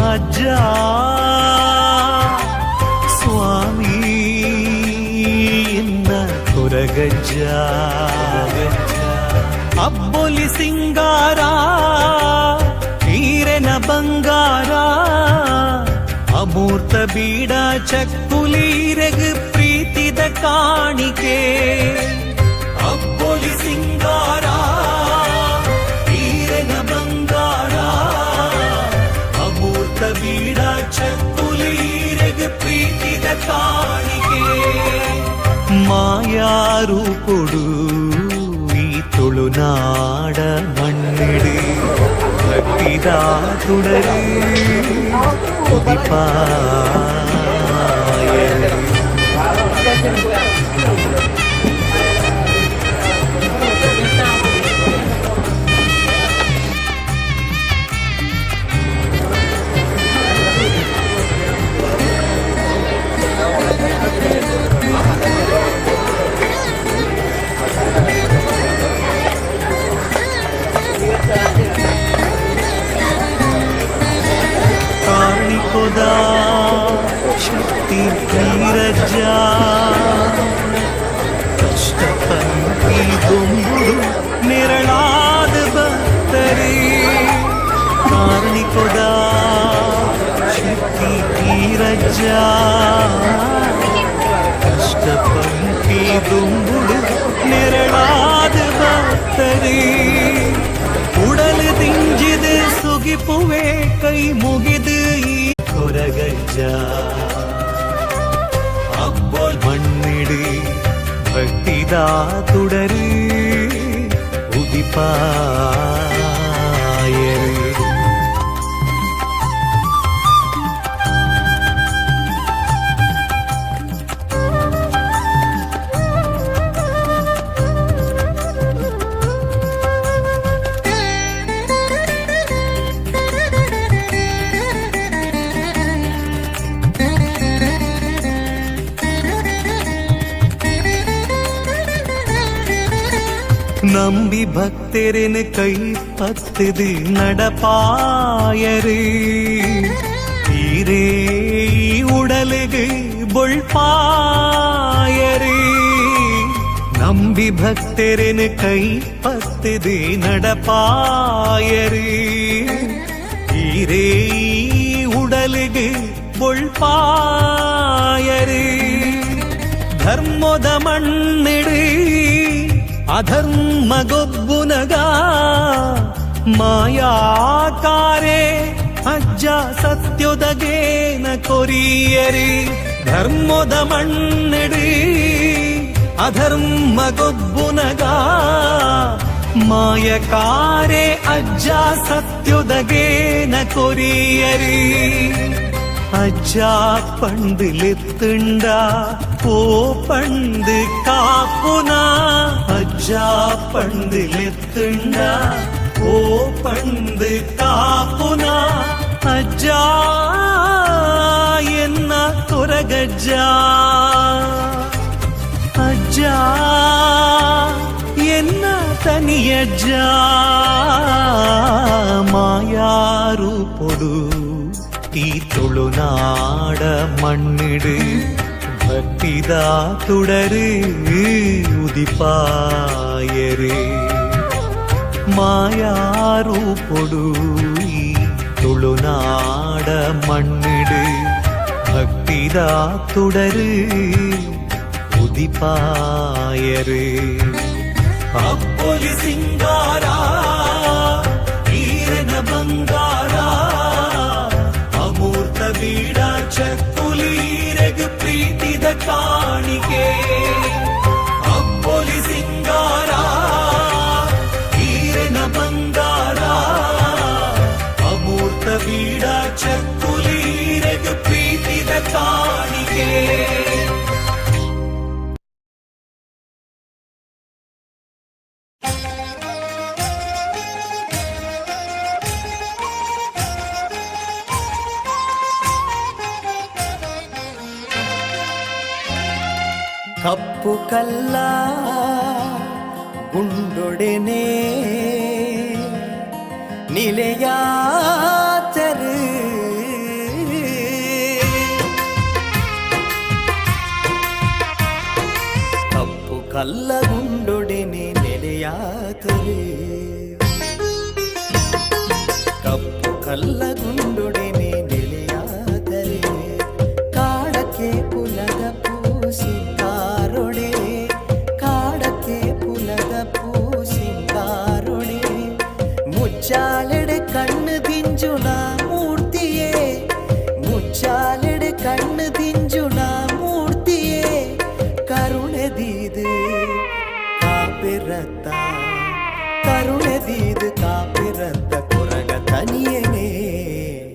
ಅಜ್ಜ ಸ್ವಾಮಿ ಎನ್ನ ಕೊರಗಜ್ಜ ಅಬ್ಬೊಲಿ ಸಿಂಗಾರ ಈರೆನ ಬಂಗಾರ ಅಮೂರ್ತ ಬೀಡ ಚಕ್ಕುಲೀರೆಗ್ ಪ್ರೀತಿದ ಕಾಣಿಕೆ. ಅಬ್ಬೊಲಿ ಸಿಂಗಾರ ಈರೆನ ಬಂಗಾರ ಅಮೂರ್ತ ಬೀಡ ಚಕ್ಕುಲೀರೆಗ್ ಪ್ರೀತಿದ ಕಾಣಿಕೆ. ಮಾಯಾರೂಪೊಡು ಈ ತುಳುನಾಡ ಮಣ್ಣಿಡು ಭಕ್ತಿದ ತುಡರು ಉದಿಪಾಯರು. ಕಾಣಿಕೊದ ಶಕ್ತಿ ವೀರಜ್ಜ ಕಷ್ಟ ಪಂಕ್ತಿ ದೊಂಬುಡು ನೆರಳಾದ ಭಕ್ತರೇ. ಕಾರಣಿಕೊದ ಶಕ್ತಿ ವೀರಜ್ಜ ಕಷ್ಟ ಪಂಕ್ತಿ ದೊಂಬುಡು ನೆರಳಾದ ಭಕ್ತರೇ. ಉಡಲು ದಿಂಜಿದು ಸುಗಿಪುವೆ ಕೈ ಮುಗಿದು ಈ ಕೊರಗಜ್ಜ ಅಬ್ಬೊಲ್ ಮಣ್ಣಿಡು ಭಕ್ತಿದ ತುಡರು ಉದಿಪಾಯರು. ನಂಬಿ ಭಕ್ತರೆನು ಕೈ ಪತ್ತದು நடப்பாயரு. ஈரே உடலுகு ಬೊಳ್ಪಾಯರು. ನಂಬಿ ಭಕ್ತರೆನು ಕೈ ಪತ್ತದು நடப்பாಯರು. ಈರೇ ಉಡಲಿಗೆ ಬೊಳ್ಪಾಯರು. ಧರ್ಮದ ಮಣ್ಣಿಡು ಅಧರ್ಮ ಗೊಬ್ಬುನಗ ಮಾಯಾಕಾರೆ ಅಜ್ಜ ಸತ್ಯೊದಗೇನ ಕೊರಿಯರಿ. ಧರ್ಮದ ಮಣ್ಣಿಡು ಅಧರ್ಮ ಗೊಬ್ಬುನಗ ಮಾಯಕಾರೆ ಅಜ್ಜ ಸತ್ಯೊದಗೇನ ಕೊರಿಯರಿ. ಅಜ್ಜ ಪಂಡಿಲೆತ್ತುಂಡ ಓ ಪಂಡು ಕಾಪುನ. ಅಜ್ಜ ಪಂಡಿಲೆತ್ತುಂಡ ಓ ಪಂಡು ಕಾಪುನ. ಅಜ್ಜ ಎನ್ನ ಕೊರಗಜ್ಜ, ಅಜ್ಜ ಎನ್ನ ತನಿಯಜ್ಜ. ಮಾಯಾರೂಪೊಡು ಈ ತುಳುನಾಡ ಮಣ್ಣಿಡು ಭಕ್ತಿದ ತುಡರು ಉದಿಪಾಯರು. ಮಾಯಾರೂಪೊಡು ಈ ತುಳುನಾಡ ಮಣ್ಣಿಡು ಭಕ್ತಿದ ತುಡರು ಉದಿಪಾಯರು. ಅಪ್ಪೊಲಿ ಸಿಂಗಾರ ಈರನ ಬಂಗಾರ, ಅಮೂರ್ತ ಬೀಡ ಚಕ್ಕುಲೀರಗ ಪ್ರೀತಿದ ಕಾಣಿಕೆ. ಅಪ್ಪೊಲಿ ಸಿಂಗಾರ ಈರನ ಬಂಗಾರ, ಅಮೂರ್ತ ಬೀಡ ಚಕ್ಕುಲೀರಗ ಪ್ರೀತಿದ ಕಾಣಿಕೆ. ಕಪ್ಪು ಕಲ್ಲ ಗುಂಡೊಡೆನೆ ನಿಲೆಯಾತರು. ಕಪ್ಪು ಕಲ್ಲ ಗುಂಡೊಡೆನೆ ನೆಲೆಯಾತರು. ಕಪ್ಪು ಕಲ್ಲ ಗುಂಡೊಡೆನೆ ನೆಲೆಯಾತರೆ. ಕಾಡಕ್ಕೆ ಪುಲದ ಪೂಸಿಂಗಾರೊಡೆ, ಕಾಡಕ್ಕೆ ಪುಲದ ಪೂಸಿಂಗಾರೊಡೆ. ಮುಚ್ಚಾಲೆಡೆ ಕಣ್ಣು ದಿಂಜುನ ಮೂರ್ತಿಯೇ, ಮುಚ್ಚಾಲೆಡೆ ಕಣ್ಣು ದಿಂಜುನ ಮೂರ್ತಿಯೇ. ಕರುಣೆದೀದು ಕಾಪಿರತ್ತ, ಕರುಣೆದೀದು ಕಾಪಿರತ್ತ ಕೊರಗ ತನಿಯನೇ.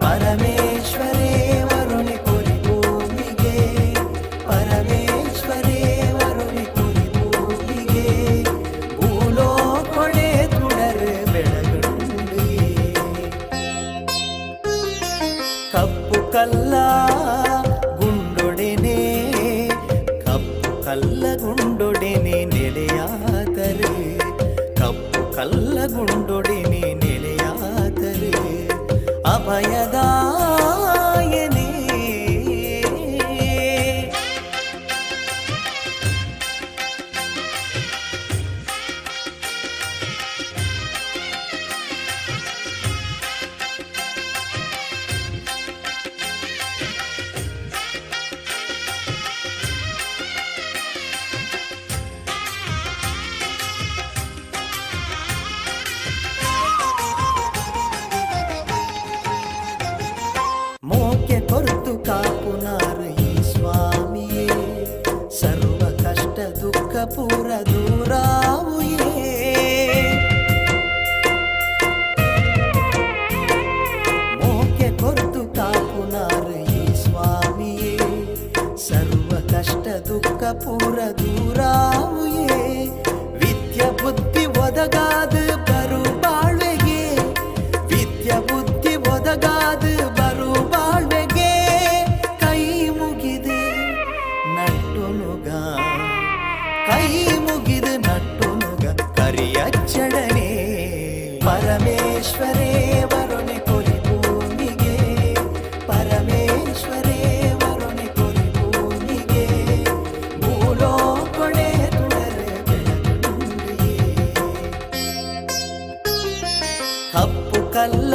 ಪರಮೇಶ್ವರೇ ವರುಣೆ ಕೊರಿ ಭೂಮಿಗೆ, ಪರಮೇಶ್ವರೇ ವರುಣೆ ಕೊರಿ ಭೂಮಿಗೆ. ಭೂಲೋಕೊಡೆ ತುಡರು ಬೆಳಗುಂಡಿಗೆ. ಕಪ್ಪು ಕಲ್ಲ ಗುಂಡೊಡೆನೆ, ಕಪ್ಪು ಕಲ್ಲ ಗುಂಡೊಡೆನೆ ನೆಲೆಯಾದರೆ. ಕಪ್ಪು ಕಲ್ಲ ಗುಂಡೊಡೆನೆ ನೆಲೆಯಾದರೆ. ಅಭಯದಾಯನೇ. ಮೋಕೆ ಕೊರ್ತು ಕಾಪುನಾರು ಈ ಸ್ವಾಮಿಯೇ, ಸರ್ವ ಕಷ್ಟ ದುಃಖ ಪೂರ ದೂರಾವುಯೇ. ಮೋಕೆ ಕೊರ್ತು ಕಾಪುನಾರು ಈ ಸ್ವಾಮಿಯೇ, ಸರ್ವ ಕಷ್ಟ ದುಃಖ ಪೂರ ದೂರಾವುಯೇ. ವಿದ್ಯ ಬುದ್ಧಿ ಒದಗಾದ ಬರು ಬಾಳ್ವೆಗೆ, ವಿದ್ಯ ಬುದ್ಧಿ ಒದಗಾದ ಬರು ಬಾಳ್ವೆಗೆ. ಕೈ ಮುಗಿದು ನಟ್ಟುನುಗ, ಕೈ ಮುಗಿದು ನಟ್ಟುನುಗ ಕರಿಯಚ್ಚಡನೆ. ಪರಮೇಶ್ವರೇ ವರುಣೆ ಕೊರಿ ಭೂಮಿಗೆ, ಪರಮೇಶ್ವರೇ ವರುಣೆ ಕೊರಿ ಭೂಮಿಗೆ. ಭೂಲೋಕೊಡೆ ತುಡರು ಬೆಳಗುಂಡಿಯೇ. ಕಪ್ಪು ಕಲ್ಲ.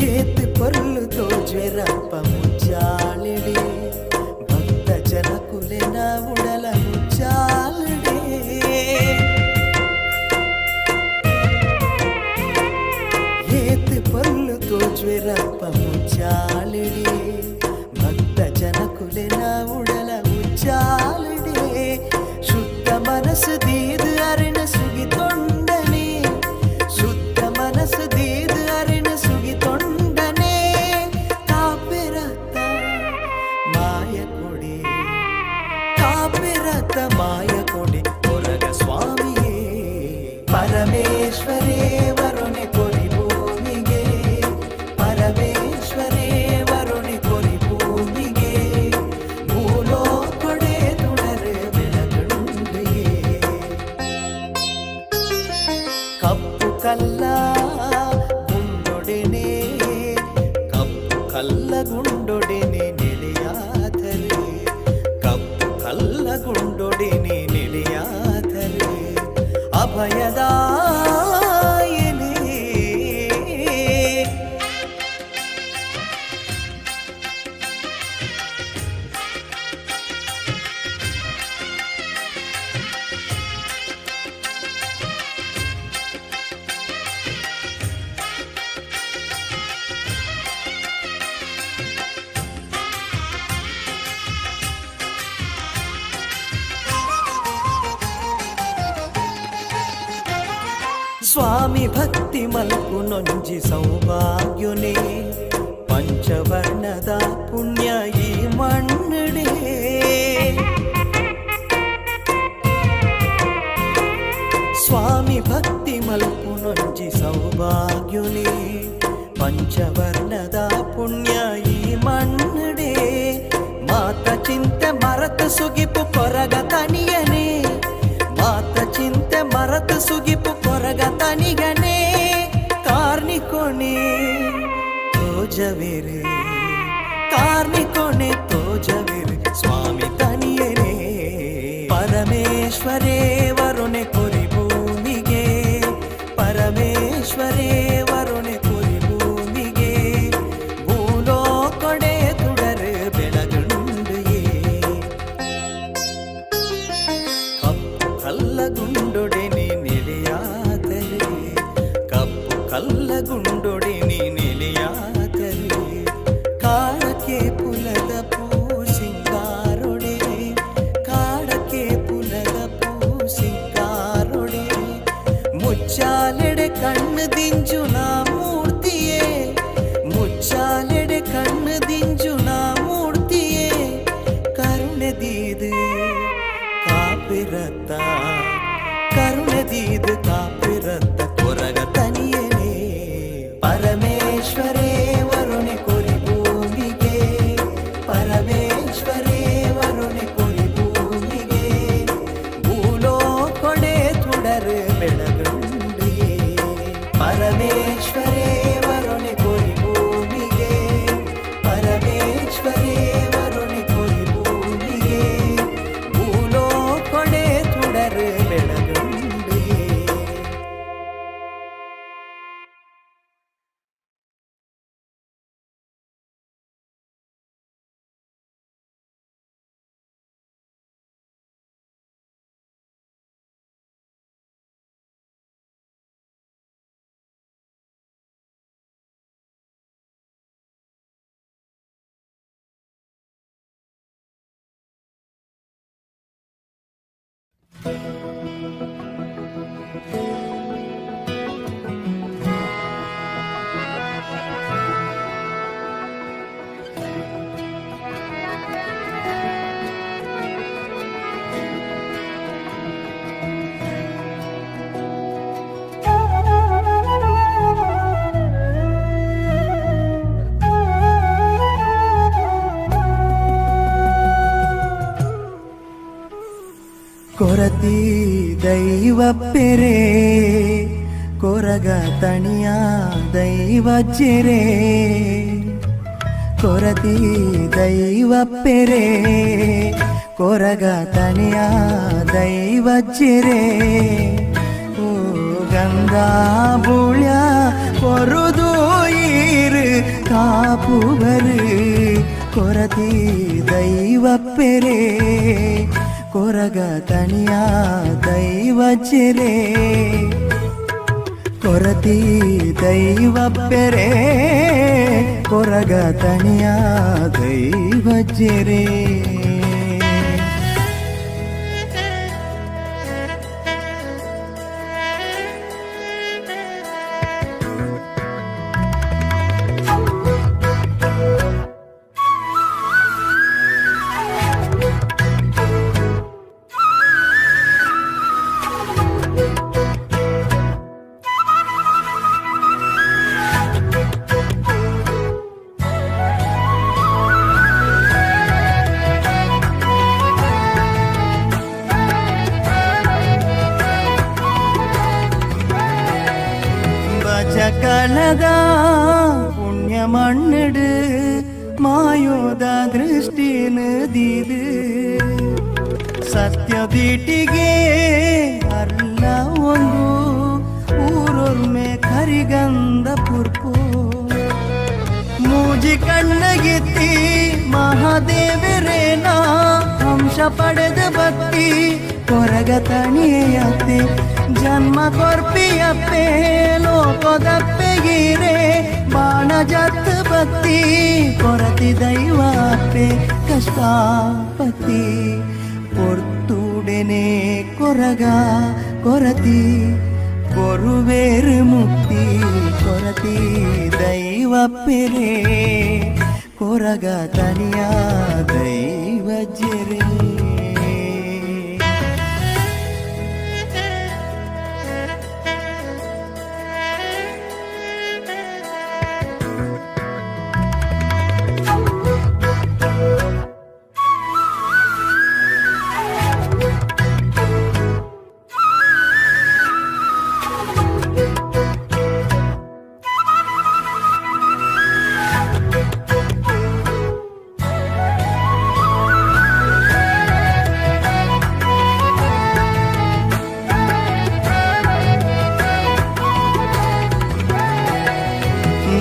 ಏತ್ ಪೊರ್ಲು ತೋಜ್ವೆರಪ್ಪ ಮುಚ್ಚಾಳಿಡೆ ಭಕ್ತ ಜನಕುಲೆನ ಉಡಲ ಮುಚ್ಚಾಲಡೆ ಏತ್ ಪೊರ್ಲು ತೋಜ್ವೆರಪ್ಪ ಮುಚ್ಚಾಳಿಡೆ ಭಕ್ತ ಜನಕುಲೆನ ಉಡಲ ಮುಚ್ಚಾಲಡೆ ಶುದ್ಧ ಮನಸ್ಸು ದೀದು ಅರಣ ಸುಗಿತೊಂಡನೆ ಶುದ್ಧ ಮನಸ್ಸು ದೀದು ಅರಣ ಸುಗಿತೊಂಡನೆ ಕಾಪೆರತ ಮಾಯ ಕೊಡೆ ಕಾಪೆರತ ಮಾಯ ಕೊಡೆ ಕೊರಗ ಸ್ವಾಮಿಯೇ ಪರಮೇಶ್ವರೇ ವರುಣೆ ಕೊರಿ ಭೂಮಿಗೆ ಪರಮೇಶ್ವರೇ ವರುಣೆ ಕೊರಿ ಭೂಮಿಗೆ ಭೂಲೋಕೊಡೆ ತುಣರೆ ಬೆಳಗುಂಡಿಯೇ ಕಪ್ಪು ಕಲ್ಲ ಗುಂಡೊಡೆನೆ ಕಪ್ಪು ಕಲ್ಲ ಗುಂಡೊಡೆನೆ ನೆಲೆಯಾದರೆ ಕಪ್ಪು ಕಲ್ಲ ಗುಂಡೊಡೆನೆ ನೆಲೆಯಾದರೆ ಅಭಯದಾಯನೇ. ಸ್ವಾಮಿ ಭಕ್ತಿ ಮಲ್ಪುನೊಂಜಿ ಸೌಭಾಗ್ಯುನೇ ಪಂಚವರ್ಣದ ಪುಣ್ಯ ಈ ಮಣ್ಣಡೆ. ಸ್ವಾಮಿ ಭಕ್ತಿ ಮಲ್ಪುನೊಂಜಿ ಸೌಭಾಗ್ಯುನೇ ಪಂಚವರ್ಣದ ಪುಣ್ಯ ಈ ಮಣ್ಣಡೆ. ಮಾತ ಚಿಂತೆ ಮರತ ಸುಗಿಪು ಕೊರಗ ತನಿಯನೇ ಮಾತ ಚಿಂತೆ ಮರತ ಸುಗಿಪು ಕೊರಗ ತನಿಗನೇ ಕಾರ್ನಿಕೊನೆ ತೋಜವಿರೆ ಕಾರ್ನಿಕೊನೆ ತೋಜವಿರೆ ಸ್ವಾಮಿ ತನಿಯನೇ ಪರಮೇಶ್ವರೇ ವರುಣೆ ಕೊರಿ ಭೂಮಿಗೆ ಪರಮೇಶ್ವರೇ ವರುಣೆ ಕೊರಿ ಭೂಮಿಗೆ ಭೂಲೋಕೊಡೆ ತುಡರು ಬೆಳಗುಂಡಿಯೇ ಕಪ್ಪು ಕಲ್ಲ ಗುಂಡೊಡೆನೆ ನೆಲೆಯಾದರೆ ಕಪ್ಪು ಕಲ್ಲ ಗುಂಡೊಡೆನೆ ನೆಲೆಯಾದರೆ ಕಾಡಕ್ಕೆ ಪುಲದ ಪೂ ಸಿಂಗಾರೊಡೆ ಕಾಡಕ್ಕೆ ಪುಲದ ಪೂ ಸಿಂಗಾರೊಡೆ ಮುಚ್ಚಾಲೆಡೆ ಕಣ್ಣು ದಿಂಜು ನಾ ಮೂರ್ತಿಯೇ ಮುಚ್ಚಾಲೆಡೆ ಕಣ್ಣು ದಿಂಜು ನಾ ಮೂರ್ತಿಯೇ ಕರುಣೆ ದೀದು ಕಾಪಿರತ್ತ ಕರುಣೆ ದೀದು ಕಾಪಿರತ್ತ ಕೊರಗ ತನಿಯನೇ ಪರಮೇಶ್ವರೇ ವರುಣೆ ಕೊರಿ ಭೂಮಿಗೆ ಪರಮೇಶ್ವರೇ ವರುಣೆ ಕೊರಿ ಭೂಮಿಗೆ ಭೂಲೋಕೊಡೆ ತುಡರು ಬೆಳಗುಂಡಿಯೇ ಪರಮೇಶ್ವರೇ ವರುಣೆ ಕೊರಿ ಭೂಮಿಗೆ ಪರಮೇಶ್ವರೇ ವರುಣೆ ಕೊರಿ ಭೂಮಿಗೆ ಭೂಲೋಕೊಡೆ ತುಡರು ಬೆಳಗುಂಡಿಯೇ. ಕೊರತಿ ದೈವ ಪೆರೆ ಕೊರಗ ತಣಿಯ ದೈವ ಚೆರೆ ಕೊರತಿ ದೈವ ಪೆರೆ ಕೊರಗ ತಣಿಯ ದೈವ ಚೆರೆ ಓ ಗಂಗಾ ಬುಳ್ಯ ಕೊರುದು ಈರು. ಕಾಪುವರು ಕೊರತಿ ದೈವ ಪೆರೆ ಕೊರಗ ತಣಿಯ ದೈವ ಚೆರೆ ಕೊರತಿ ದೈವ ಪೆರೆ ಕೊರಗ ತಣಿಯ ದೈವ ಚೆರೆ. ಕಳದ ಪುಣ್ಯ ಮಣ್ಣಿಡು ಮಾಯೋದ ದೃಷ್ಟಿನ ದೀದು ಸತ್ಯ ದೀಟಿಗೆ ಅಲ್ಲ ಒಂದು ಊರೊರ್ಮೆ ಕರಿಗಂಧ ಪುರ್ಪು ಮೂಜಿ ಕಣ್ಣಗಿತ್ತಿ ಮಹಾದೇವರೇನ ಅಂಶ ಪಡೆದ ಭಕ್ತಿ ಕೊರಗ ತಣಿಯತ್ತೆ ಜನ್ಮ ಕೊರ್ಪಿಯಪ್ಪೆ ಲೋಕದಪ್ಪೆಗಿರೆ ಬಾಣ ಜತ್ ಭಕ್ತಿ ಕೊರತಿ ದೈವಾಪ್ಪೆ ಕಷ್ಟಾಪತಿ ಪೊರ್ತುಡೆನೆ ಕೊರಗ ಕೊರತಿ ಕೊರುವೇರು ಮುಕ್ತಿ ಕೊರತಿ ದೈವಪ್ಪೆರೆ ಕೊರಗ ತನಿಯ ದೈವ ಜೆರೆ.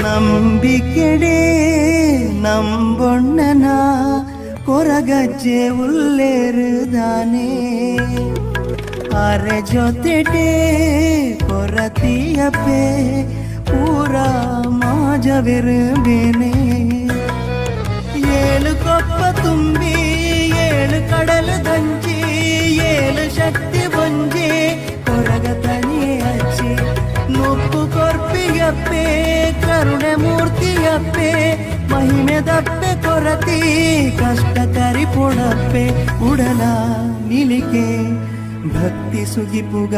ನಂಬಿಕೆಡೆ ನಂಬೊಣ್ಣನ ಕೊರಗಜ್ಜೆ ಉಲ್ಲೇರುದಾನೆ ಅರೆ ಜೊತೆಟೆ ಕೊರತಿಯಪ್ಪೆ ಪೂರ ಮಾಜವಿರುಬೇನೆ ಏಳು ಕೊಪ್ಪ ತುಂಬಿ ಏಳು ಕಡಲು ದಂಚಿ ಏಳು ಶಕ್ತಿ ಬೊಂಜಿ ಕೊರಗ ತನಿಯೆ ಅಚ್ಚಿ ನುಪ್ಪು ಕೊರ್ಪಿಯಪ್ಪೆ ಕರುಣೆ ಮೂರ್ತಿಯಪ್ಪೆ ಮಹಿಮೆ ದಪ್ಪೆ ಕೊರತಿ ಕಷ್ಟ ಕರಿಪೊಡಪ್ಪೆ ಉಡಲ ನಿಲಿಕೆ ಭಕ್ತಿ ಸುಗಿಪುಗ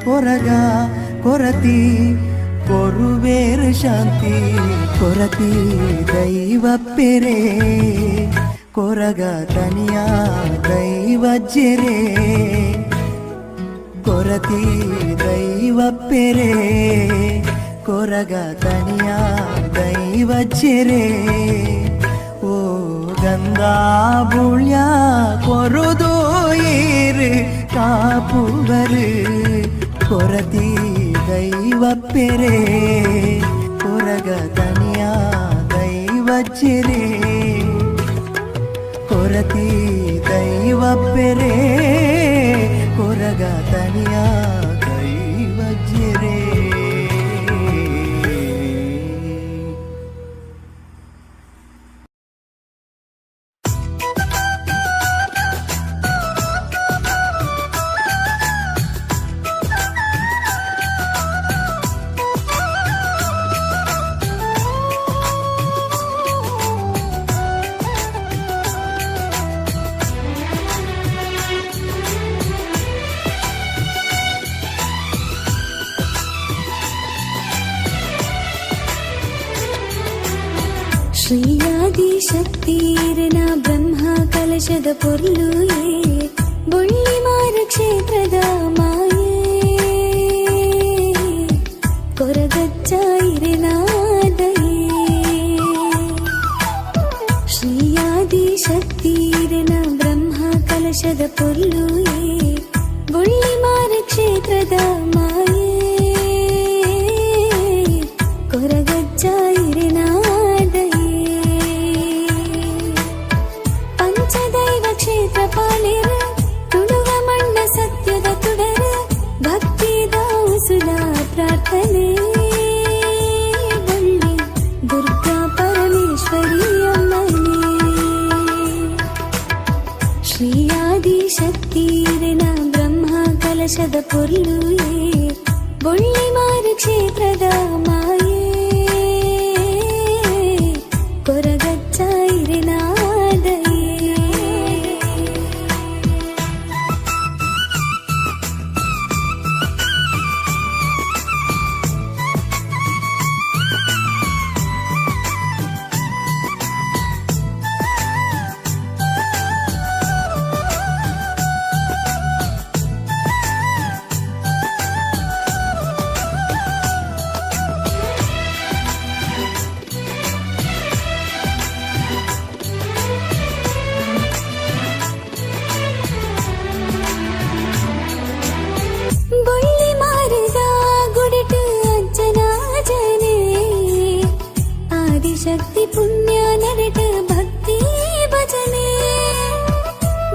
ಕೊರಗ ಕೊರತಿ ಕೊರುವೇರು ಶಾಂತಿ ಕೊರತಿ ದೈವ ಪೆರೆ ಕೊರಗ ತನಿಯ ದೈವ ಜೆರೆ ಕೊರತಿ ದೈವ ಪೆರೆ ಕೊರಗ ತನಿಯ ದೈವ ಚೆರೆ. ಓ ಗಂಗಾ ಬುಳ್ಯ ಕೊರುದು ಏರು ಕಾಪುವರು ಕೊರತಿ ದೈವ ಪೆರೆ ಕೊರಗ ತನಿಯ ದೈವ ಚೆರೆ ಕೊರತಿ ದೈವ ಪೆರೆ ಕೊರಗ ತನಿಯ ದೈವ ಜೆರೆ. ಶ್ರೀಯಾದಿಶಕ್ತಿರನ ಬ್ರಹ್ಮ ಕಲಶದ ಪೊರ್ಲುಯೇ ಬೊಳ್ಳಿಮಾರ ಕ್ಷೇತ್ರದ ಮಾಯೇ ಕೊರಗಚ್ಚಾಯಿರನಾದಯೇ. ಶ್ರೀಯಾದಿಶಕ್ತಿರನ ಬ್ರಹ್ಮ ಕಲಶದ ಪೊರ್ಲುಯೇ ಬೊಳ್ಳಿಮಾರ ಕ್ಷೇತ್ರದ ಮಾಯೇ ಕೊರಗಚ್ಚಾಯಿರನಾದಯೇ. ಕಲಶದ ಪೊರ್ಲುಯೇ ಬೊಳ್ಳಿಮಾರು ಕ್ಷೇತ್ರದ ಮಾಯೇ ಕೊರಗಜ್ಜ ಇರೆನಾದಯೇ. ಬೊಳ್ಳಿ ಮಾರದ ಗುಡಿಟು ಅಜ್ಜನ ಜನೆ ಆದಿಶಕ್ತಿ ಪುಣ್ಯ ನಡೆಟ ಭಕ್ತಿ ಭಜನೆ.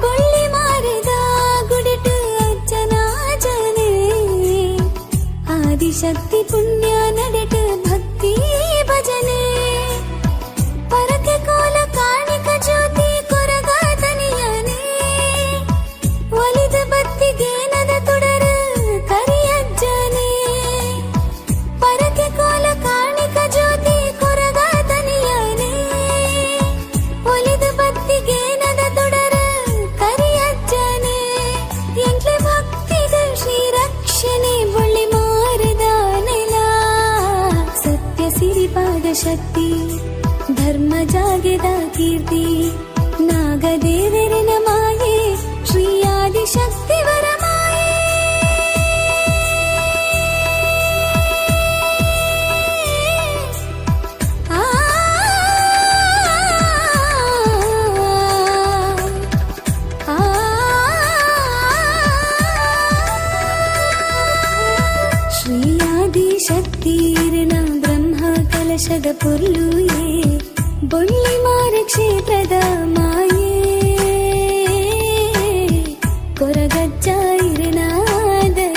ಬೊಳ್ಳಿ ಮಾರದ ಗುಡಿಟು ಅಜ್ಜನ ಜನೆ ಆದಿಶಕ್ತಿ ಪುಣ್ಯ ನಡೆಟ ಭಕ್ತಿ ಭಜನೆ. ಪರಕೆ ಕೋಲ ಕಾಣಿಕ ಜ್ಯೋತಿ ಕೊರಗಾತನಿಯನೇ ಒಲಿದ ಬತ್ತಿಗೇನದ ತುಡರು ಕರಿಯಜ್ಜನೆ. ಪರಕೆ ಕೋಲ ಕಾಣಿಕ ಜ್ಯೋತಿ ಕೊರಗಾತನಿಯನೇ ಒಲಿದ ಬತ್ತಿಗೇನದ ತುಡರು ಕರಿಯಜ್ಜನೆ. ಎಂಟ್ಲೆ ಭಕ್ತಿದ ಶ್ರೀ ರಕ್ಷಣೆ ಬೊಳ್ಳಿ ಮಾರದ ನೆಲ ಸತ್ಯ ಸಿರಿಪಾದ ಶಕ್ತಿ ಧರ್ಮ ಜಾಗೆದ ಕೀರ್ತಿ ನಾಗದೇವರನ ಮಾಯೆ ಶ್ರೀ ಆದಿಶಕ್ತಿ ವರಮಾಯೆ. ಆ ಆ ಶ್ರೀ ಆದಿಶಕ್ತಿರನ ಬ್ರಹ್ಮ ಕಲಶದ ಪೊರ್ಲುಯೇ ಬೊಳ್ಳಿಮಾರ ಕ್ಷೇತ್ರದ ಮಾಯೆ ಕೊರಗಜ್ಜ ಇರೆನಾದಯೇ.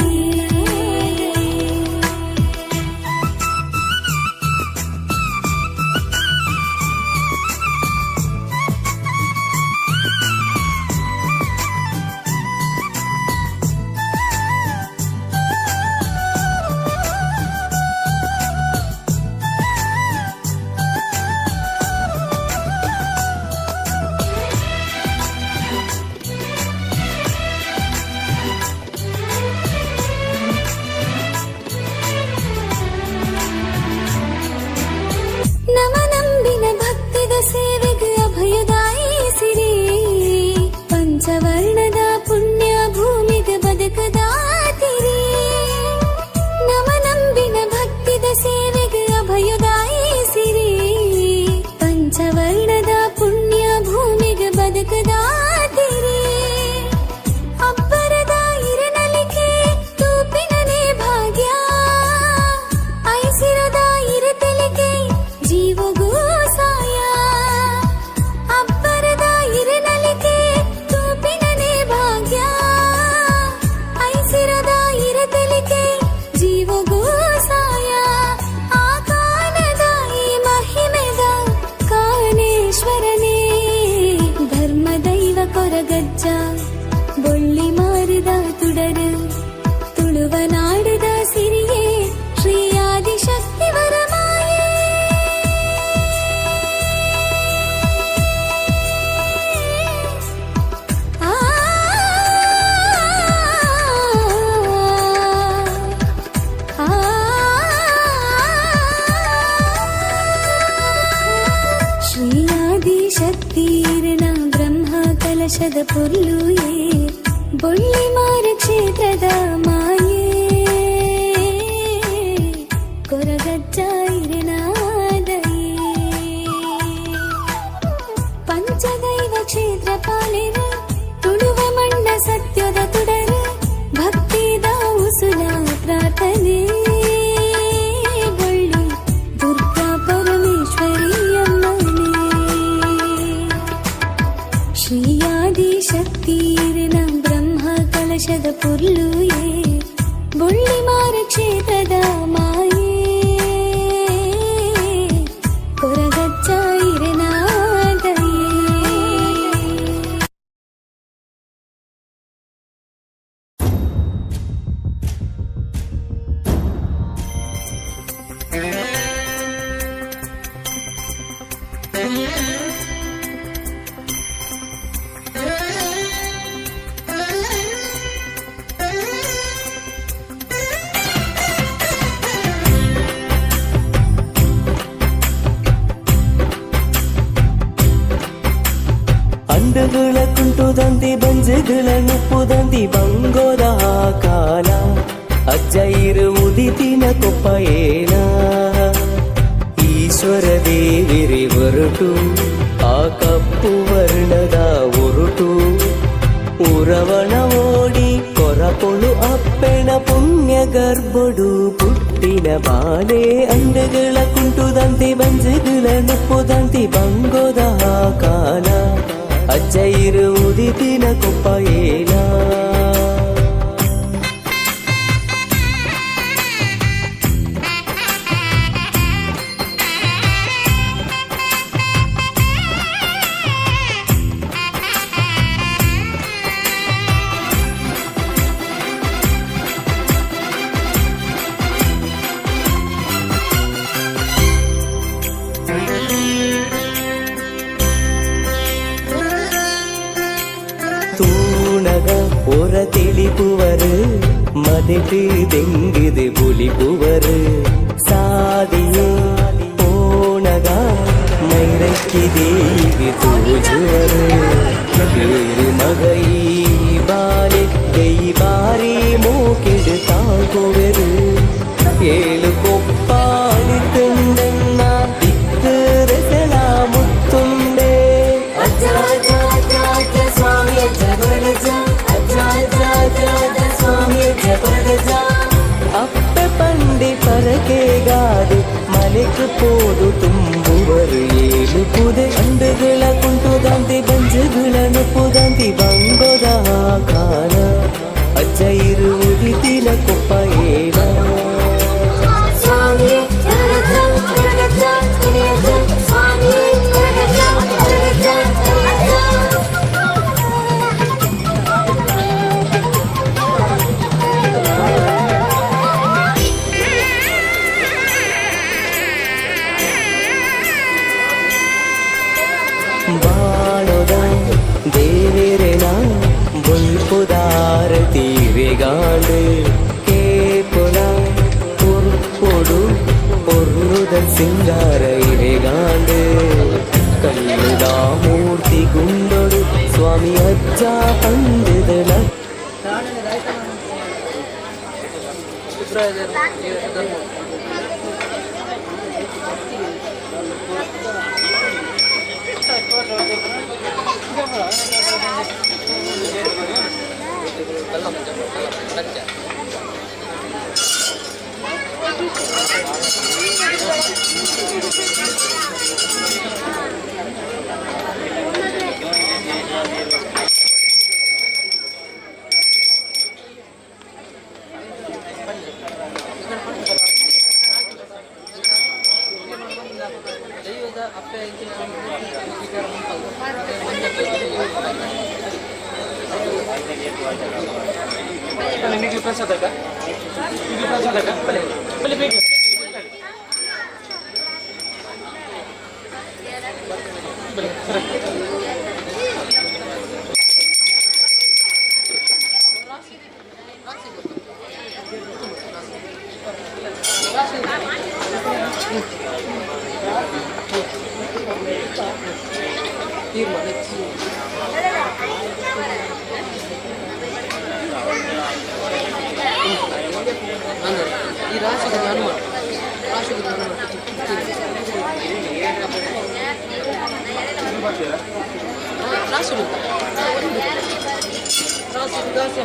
ನಮ ನಂಬಿನ ಭಕ್ತಿದ ಸೇವೆಗೆ ಅಭಯದಾಯಿಸಿರಿ ಪಂಚವರ್ಣದ ಪುಣ್ಯ ಭೂಮಿಗೆ ಬದುಕದಾತಿರಿ. ನಮ ನಂಬಿನ ಭಕ್ತಿದ ಸೇವೆಗೆ ಅಭಯದಾಯಿಸಿರಿ ಪಂಚವರ್ಣದ ಪುಣ್ಯ ಭೂಮಿಗೆ ಬದುಕದಾತಿರಿ. ಅಬ್ಬರದ ಇರನಲಿಕೆ ತೂಪಿನನೇ ಭಾಗ್ಯ ಐಸಿರದ ಇರತಲಿಕೆ ಜೀವಗೂ ಸಾಯ. ಅಬ್ಬರದ ಇರನಲಿಕೆ ತೂಪಿನನೇ ಭಾಗ್ಯ ಐಸಿರದ ಇರತಲಿಕೆ ಜೀವಗೂ ಸಾಯ. ಆ ಕಾನದ ಈ ಮಹಿಮೆದ ಕಾನೇಶ್ವರನೇ ಧರ್ಮದೈವ ಕೊರಗಜ್ಜ ಬೊಳ್ಳಿ ಮಾರಿದ ತುಡರು ತುಳುವ ನಾಡದ ಸಿರಿಯೇ ಶ್ರೀ ಆದಿಶಕ್ತಿ ವರಮಾಯೇ. ಆ ಆ ಶ್ರೀ ಆದಿಶಕ್ತಿರನ ಬ್ರಹ್ಮ ಕಲಶದ ಪೊರ್ಲುಯೇ ಬೊಳ್ಳಿಮಾರ ಕ್ಷೇತ್ರದ ಮಾಯೆ ಕೊರಗಜ್ಜ ಇರೆನಾದಯೇ. ಪಂಚದೈವ ಕ್ಷೇತ್ರ ಪಾಲಿರ ತುಳುವ ಮಣ್ಣ ಸತ್ಯದ ತುಡರ ಭಕ್ತಿದ ಉಸುಲ ಪ್ರಾರ್ಥನೆ ಬೊಳ್ಳಿ ದುರ್ಗಾ ಪರಮೇಶ್ವರಿಯಮ್ಮನೇ. ಶ್ರೀ ಆದಿಶಕ್ತಿರನ ಬ್ರಹ್ಮ ಕಲಶದ ಪೊರ್ಲುಯೇ. ಅಂಡುಗಳ ಕುಂಟುದಂತಿ ಬಂಜುಗಳ ನುಪ್ಪುದಂತಿ ಬಂಗೋದ ಕಾಲ ಅಜ್ಜ ಇರುವುದಿತಿನ ಕೊಪ್ಪ ಏನ ಈಶ್ವರ ದೇವಿರಿ ಹೊರಟು ಆ ಕಪ್ಪು ವರ್ಣದ ಒರುಟು ಉರವಣ ಓಡಿ ಕೊರಪೊಳು ಅಪ್ಪೆಣ ಪುಣ್ಯ ಗರ್ಭೊಡು ಪುಟ್ಟಿನ ಬಾಲೆ ಅಂಡುಗಳ ಕುಂಟುದಂತಿ ಬಂಜುಗಳ ನುಪ್ಪುದಂತಿ ಬಂಗೋದ ಕಾಲ ಅಜ್ಜ ಇರುವುದಿತಿನ ಕೊಪ್ಪ ಏನ. ತೂಣಗ ಒರ ತಿಳಿಪುವರು ಮದೆಟು ದೆಂಗಿದು ಬುಲಿಪುವರು ಸಾದಿಯೇ ಪೋಣಗ ಮೈರಕ್ಕಿ ದೇವಿ ತೋಜುವರು ಬೇರು ಮಗೈ ಬಾಲೆ ದೈಬಾರಿ ಮೂಕಿಡು ತಾಂಕುವೆರು ಏಳು ಕೊಪ್ಪಾಡಿ ತುಂಡನ್ನ ದಿಕ್ಕು ರೆಸಲ ಮುತ್ತುಂಡೆ. ಅಜ್ಜ ಅಜ್ಜ ಅಜ್ಜ ಅಜ್ಜ ಸ್ವಾಮಿ ಅಜ್ಜ ಕೊರಗಜ್ಜ ಅಜ್ಜ ಅಜ್ಜ ಅಜ್ಜ ಅಜ್ಜ ಸ್ವಾಮಿ ಅಜ್ಜ ಕೊರಗಜ್ಜ. ಅಪ್ಪೆ ಪಂಡಿ ಪರಕೆಗಾದು ಮನೆಗೆ ಪೋದು ತುಂಬುವರು ಏಳು ಪುದೆ ಅಂಡುಗಳ ಕುಂಟುದಂತಿ ಬಂಜುಗಳ ನುಪ್ಪುದಂತಿ ಬಂಗೋದ ಕಾಲ ಅಜ್ಜ ಇರುವುದಿತಿನ ಕೊಪ್ಪ ಏನ. ಸ್ವಾಮಿ ಕೊರಗಜ್ಜ ಕೊರಗಜ್ಜ ಕೊನೆಯಜ್ಜ ಸ್ವಾಮಿ ಕೊರಗಜ್ಜ ಕೊರಗಜ್ಜ ಕೊನೆಯಜ್ಜ. ಬಾಣದ ದೇವಿರೆನ ಬೊಲ್ಪುದಾರ ತೀರೆಗಾಂಡು ಕೇಪುಲ பொறுப்பொடு பொருளுதல் சிங்கார இறைகாண்டு கல்லுதா மூர்த்தி குண்டொடு சுவாமி அಜ್ಜ ಪಂಡಿದಳ. ದೈವದ ಅಪ್ಪೆ ಪ್ರಸಾದಕ ಇದು ಪ್ರಸಾದಕ ಬಲೆ ಬಲೆ ಬೇಗ. ಬಲೆ ಸರ. ಈ ರಾಶಿಗೆ ಹನುಮಾನ್ ರಾಶಿಗೆ ಹನುಮಾನ್ ರಾಶಿ ರಾಶಿ ರಾಶಿ.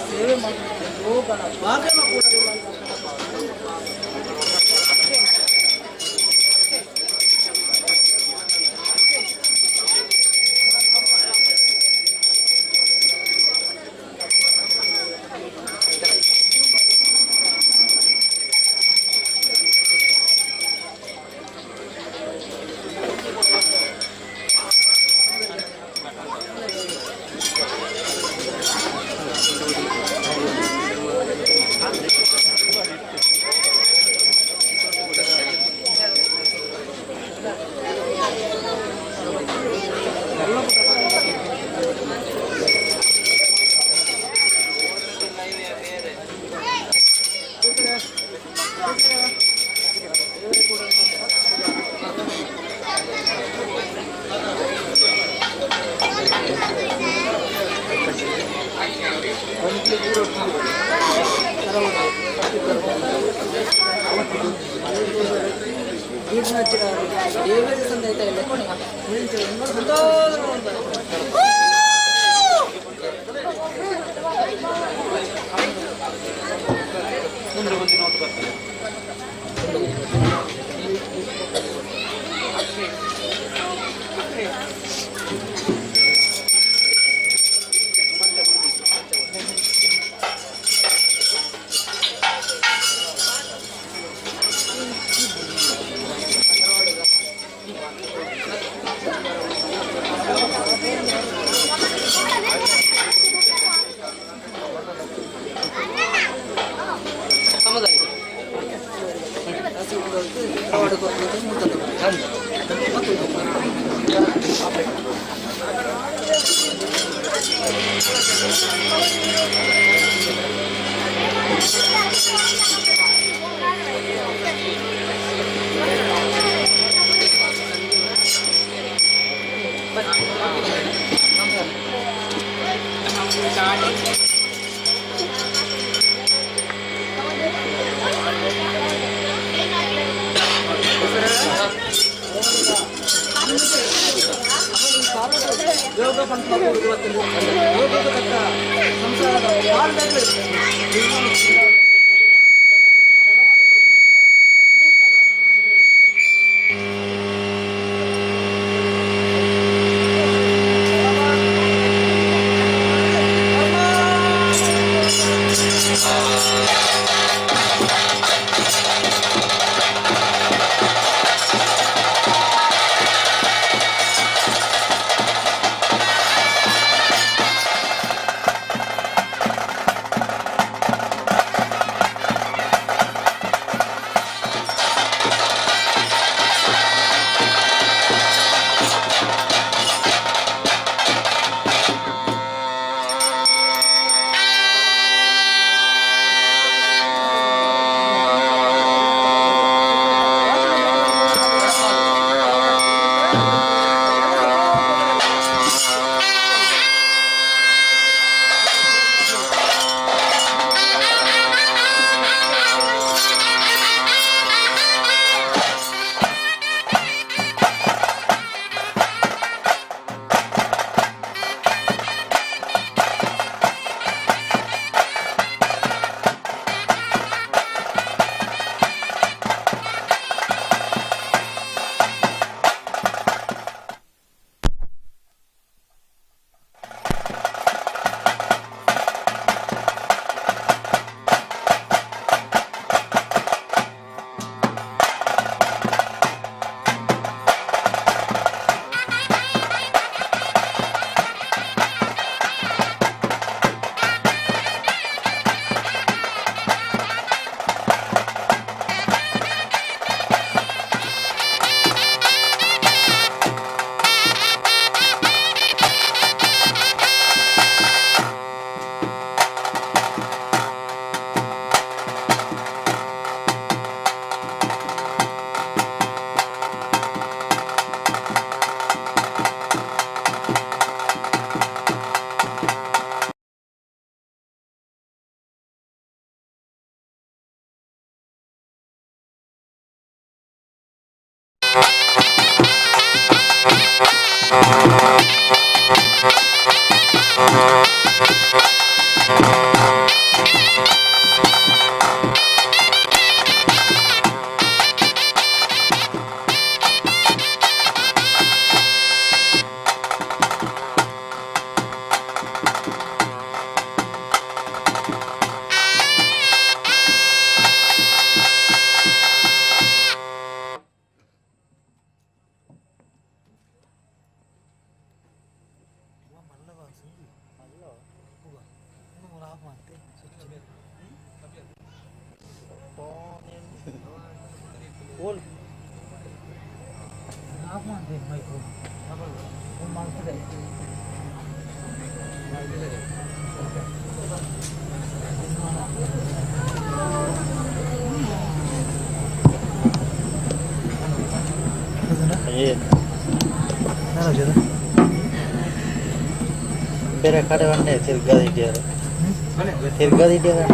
ಸೇವೆ ಯೋಗನ ಭಾಗನ ಕೂಡ ಯೋಗ ಯೋಗದ ತಕ್ಕ ಸಂಸಾರದ ಬೇರೆ ಕಡೆ ಒಂಡೆ ತಿರ್ಗದಿಟ್ಟಿಯಾರ ತಿರ್ಗದಿಟ್ಟಿಯಾರ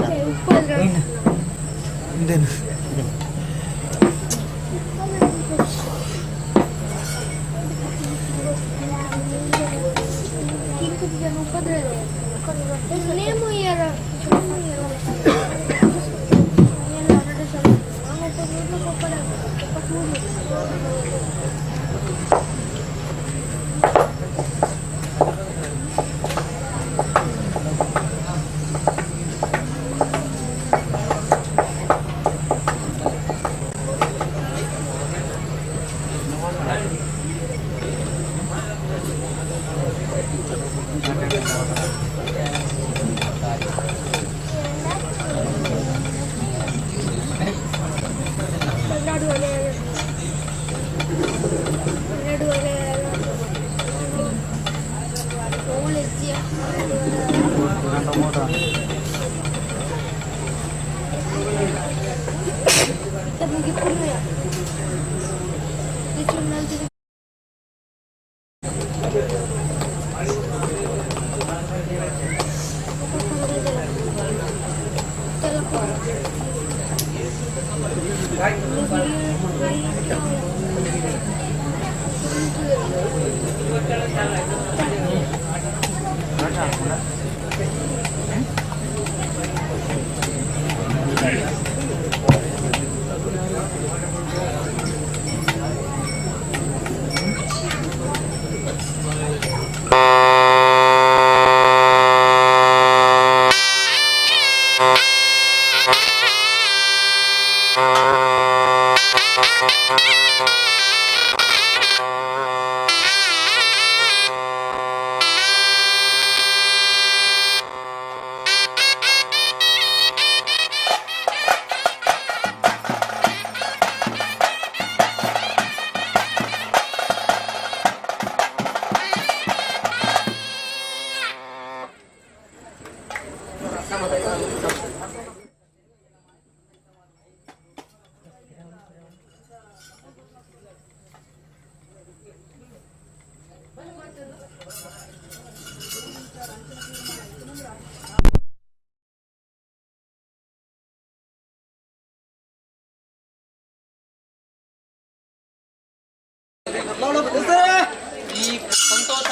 ಈ ಸಂತೋಷ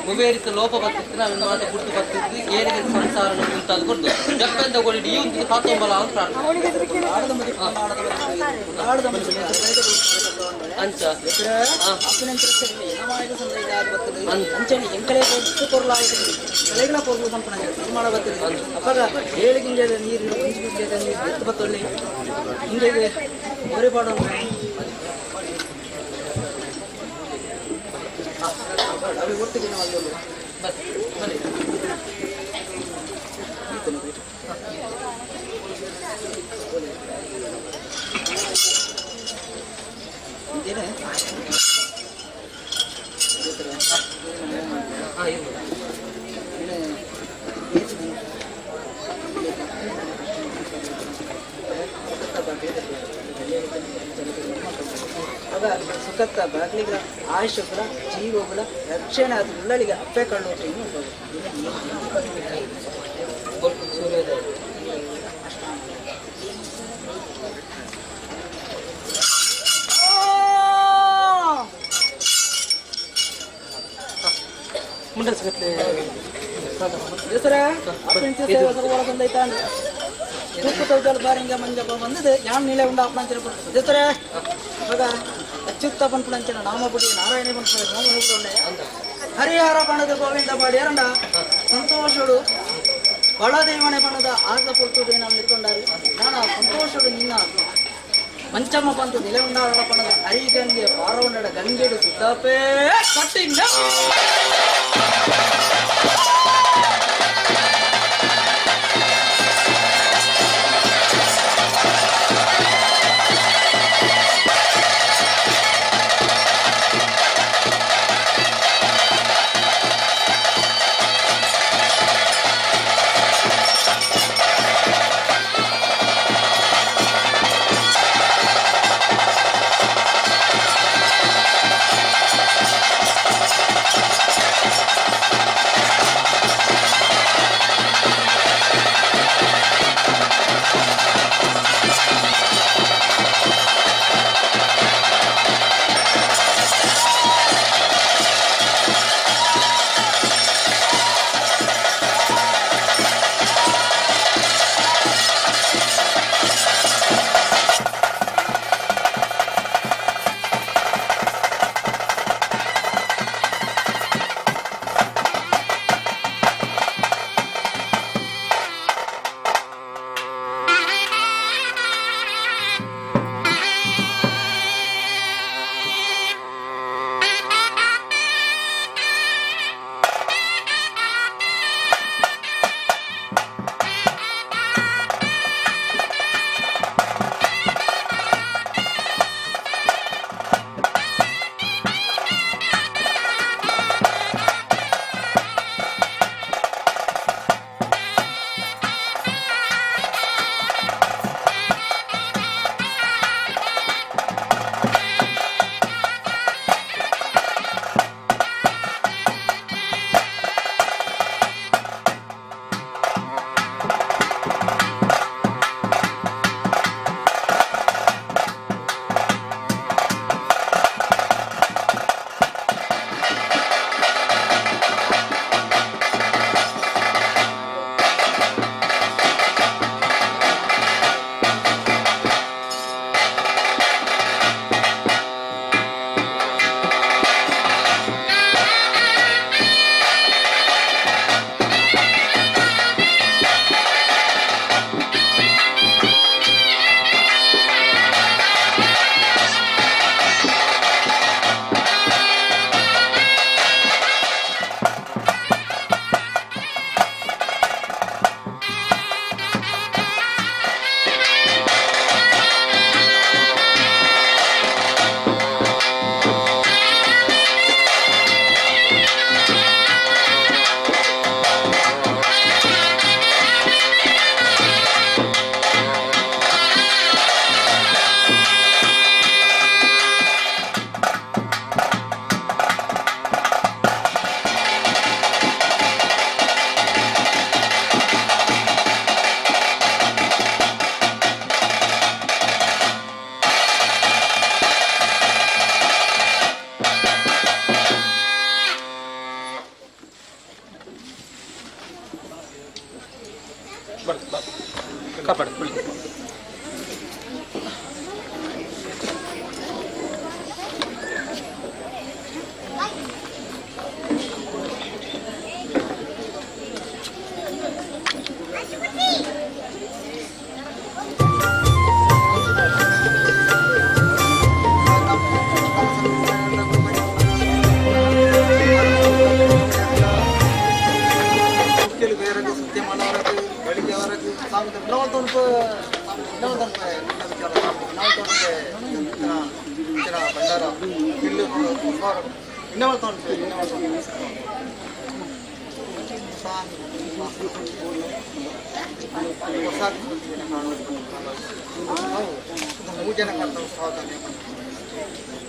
ಮುವೇರಿತ ಲೋಪ ಬತ್ತಿತ್ತು ಮಾತ ಗುರ್ತು ಬತ್ತಿತ್ತು ಏನಿಗೆ ಸಂಸಾರ ಕುಂತಾದ ಗುರ್ತು ಜಪ್ಪೆಂದ ಗೊಳಿಡಿ ಈ ಒಂದು ಕಾತೊಂಬಲ ಅಂತ ಅಂಚ ಅಂಚನೆ ಎಂಕಲೆ ಕಲೆಗಳ ಪೊರ್ಲು ಪನ್ಪುನ ನಿರ್ಮಾಣ ಬತ್ತಿದೆ ಅಪಗ ಏಳು ಗಿಂಜದ ನೀರು ಒಂಜಿ ಗಿಂಜದ ನೀರು ಎತ್ತು ಬತ್ತೊಳ್ಳಿ ಇಂದೆಗೆ ಒರೆ ಪಾಡೋಣ ಅవి ಒಟ್ಟಿಗೆ ನಾವು ಅಲ್ಲಿ ಬನ್ನಿ ಇದೇನೆ ಸುಖತ್ತ ಬಾಗ್ಲಿಗಳ ಆಯುಷ್ಯಗಳ ಜೀವಗಳ ರಕ್ಷಣೆ ಅದು ಉಳ್ಳಳಿಗೆ ಅಪ್ಪೆ ಕಳ್ಳು ಸೂರ್ಯೋದಯ. ಮುಂಡಸ್ಗಟ್ಲೆ ಹೆಸರ ಬಂದೈತಾನೆ ತೂಕು ಬಾರಿಂಗ ಮಂಜಪ್ಪ ಬಂದಿದೆ ಯಾನ್ ನೀಲೆ ಉಂಡ ಅಪ್ಪಣಂಚಿನ ಹೆಸರ ಇವಾಗ ಅಚ್ಯುತ ಪನ್ಪುಣಂಚಿನ ನಾಮಪುಡಿ ನಾರಾಯಣ ಪನ್ಪುಣ ನಾಮಪುಡಿ ಹರಿಹರ ಬಣದ ಗೋವಿಂದ ಬಾಡಿಯರಂಡ ಸಂತೋಷಡು ಬಳದೇವನೆ ಬಣದ ಆಗ ಪೊರ್ತುಡು ನಾನು ನಿಂತ್ಕೊಂಡಾರು ನಾನು ಸಂತೋಷಡು ನಿನ್ನ ಮಂಚಮ್ಮ ಬಂತು ನಿಲೆ ಉಂಡಾಡ ಬಣದ ಹರಿಗಂಗೆ ಪಾರವನ್ನಡ ಗಂಗೆಡು ಸುದ್ದಾಪೇ ಕಟ್ಟಿ. ಕಾಪಾಡು.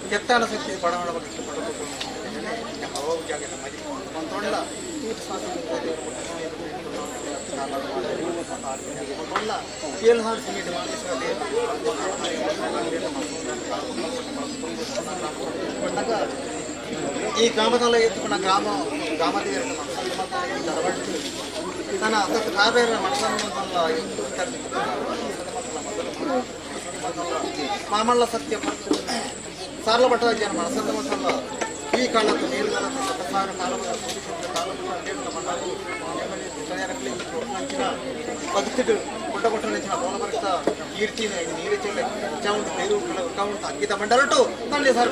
ಕೆತ್ತಾನ ಶಕ್ತಿ ಬಡವಣ ಈ ಗ್ರಾಮದಲ್ಲ ಎತ್ತುಕೊಂಡ ಗ್ರಾಮ ಗ್ರಾಮದೇವರ ತರವಾಡು ನಾನು ಅದಕ್ಕೆ ಕಾವೇರ ಮನಸ್ಸನ್ನು ಮಾಮಲ್ಲ ಸತ್ಯ ಸಾರ್ಲ ಭಟ್ಟಾಚಾರ್ಯ ಮನಸ್ಸನ್ನು ಮಸಲ್ಲ ಈ ಕಾಲಕ್ಕೆ ನೀರುಗಾಲಕ್ಕೆ ಸತಸಾರ ಕಾಲವನ್ನು ಬದುಕಿಟ್ಟು ಕೊಟ್ಟ ಕೊಟ್ಟ ನೆಚ್ಚಿನ ಬೋಲಭಕ್ತ ಕೀರ್ತಿ ನೀರು ಚೆಲ್ಲೆ ಉಂಟು ಬೇರು ಉಂಟು ಅಂಕಿತ ಮಂಡಲಟು ತಂದೆ ಸಾರ್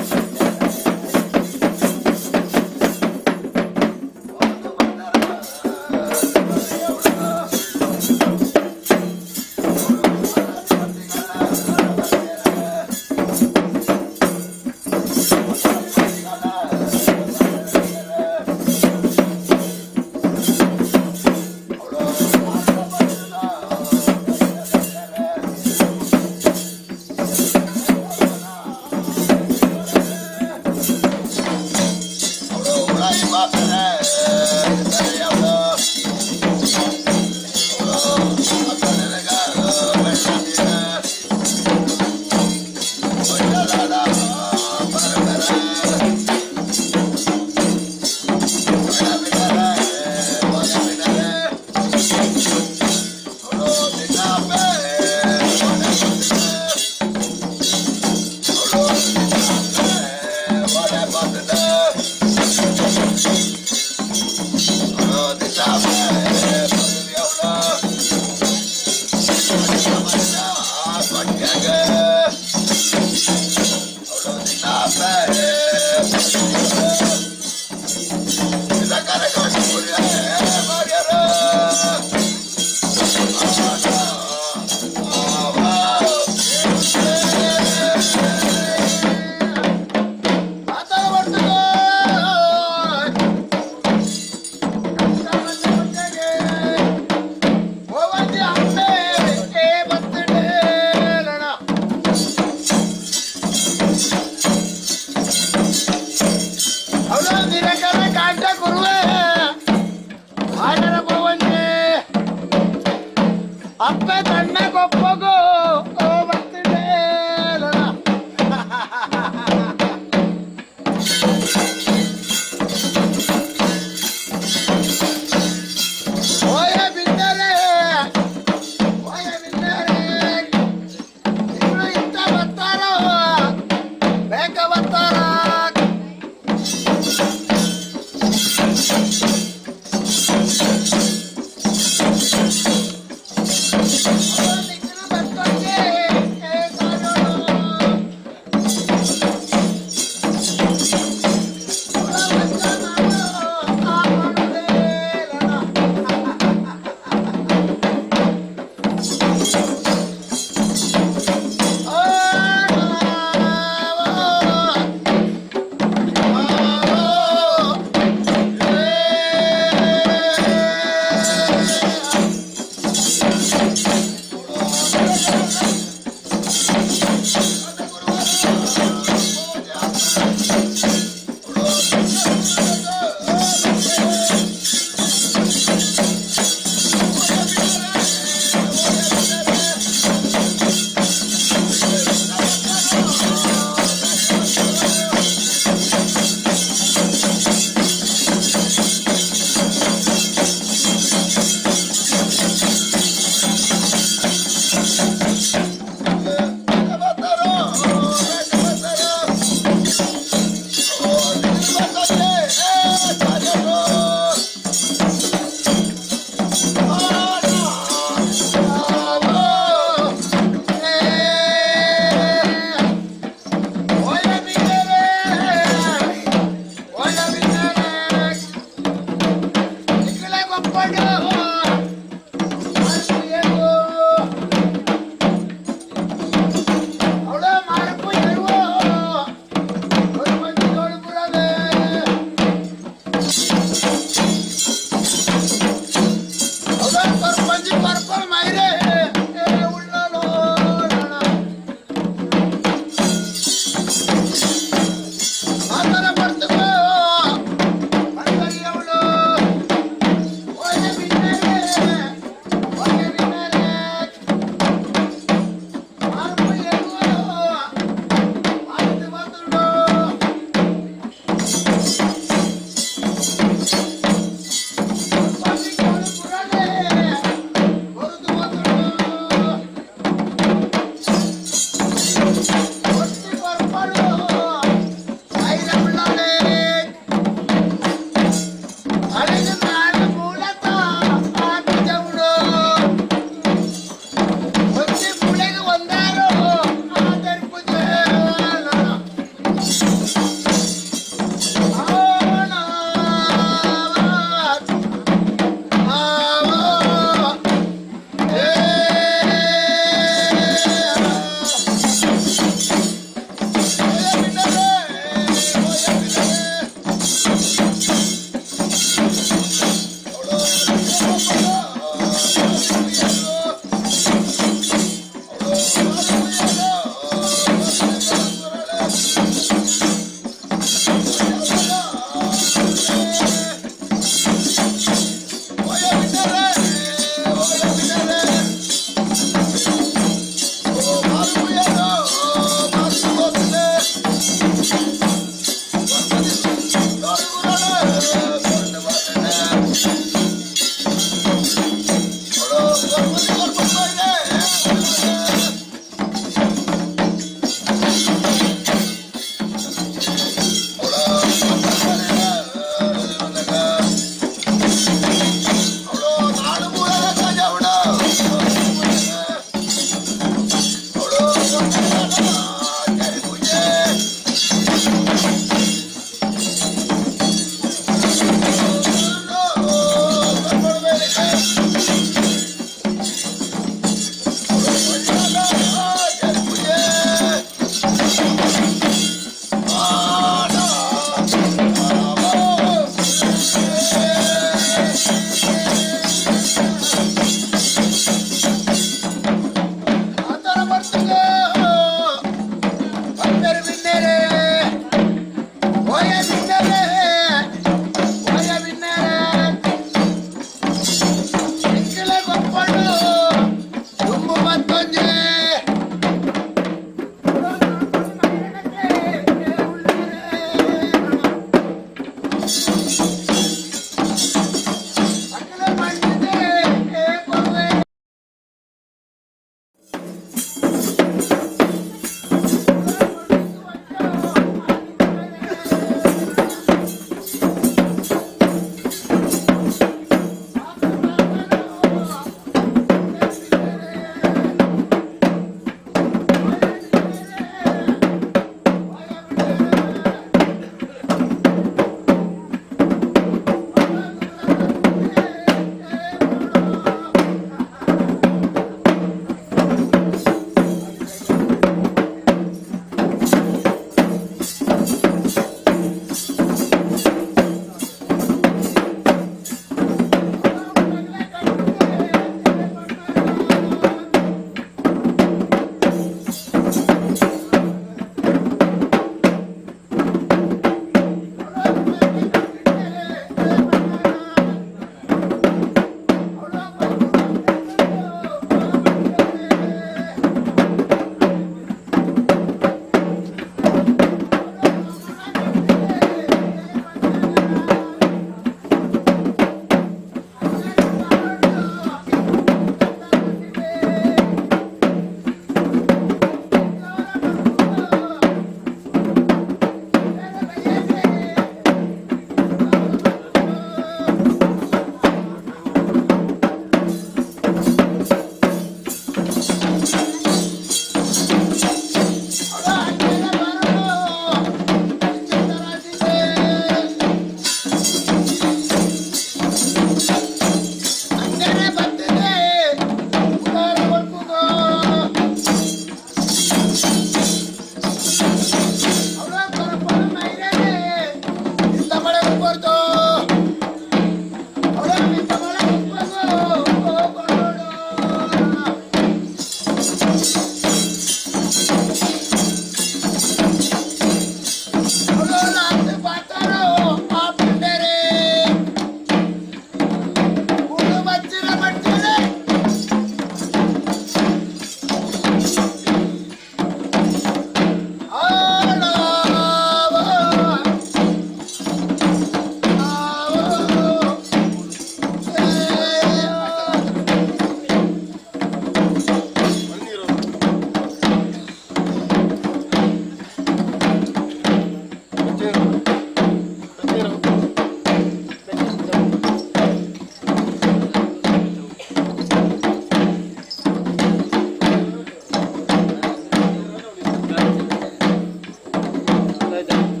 Oh!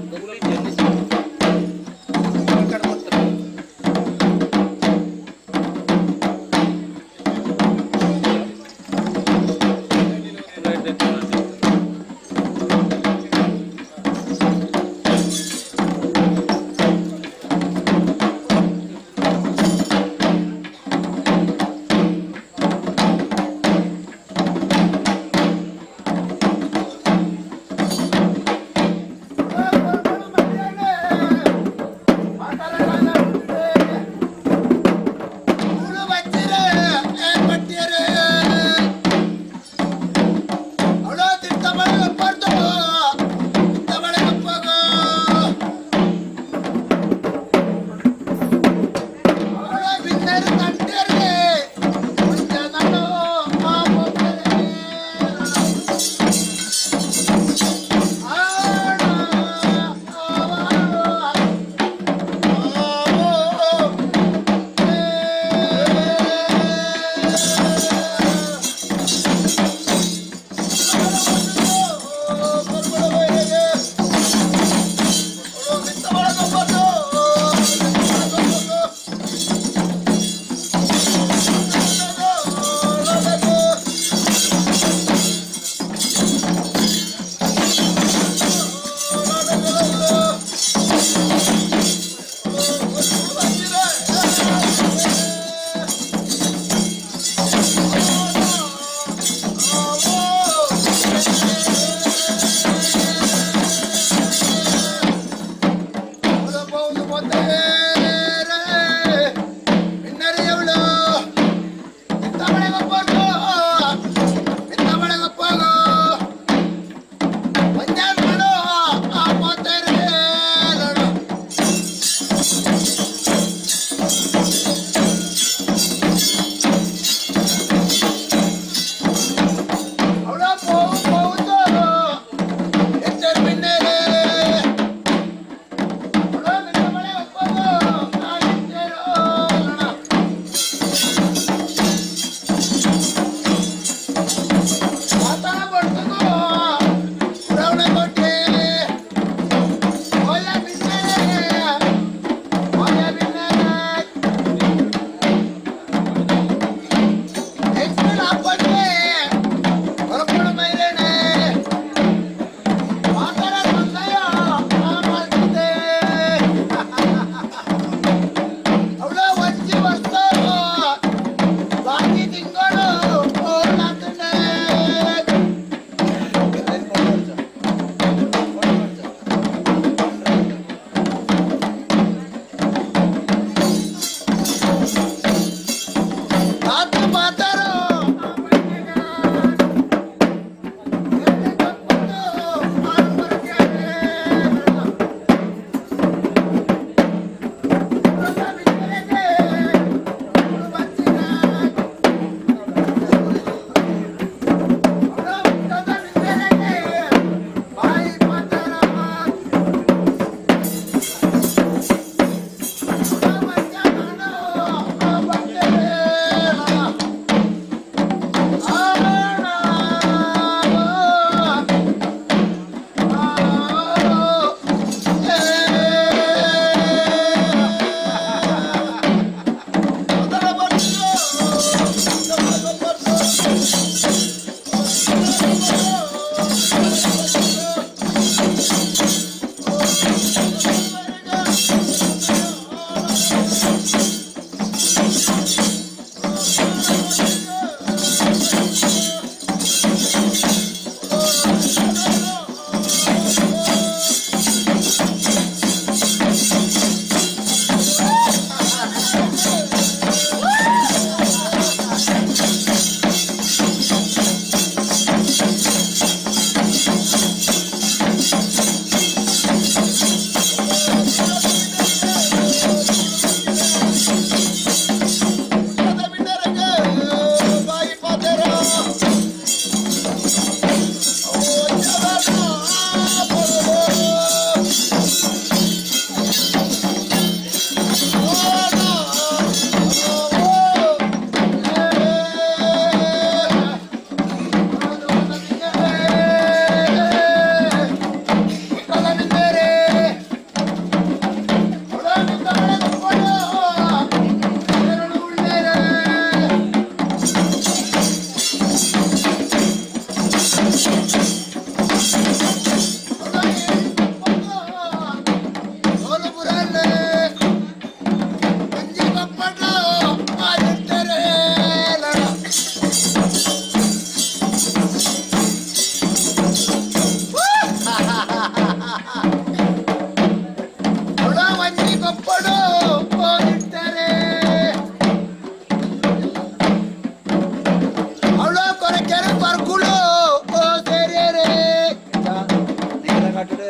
ಕಟ್ಟಡೆ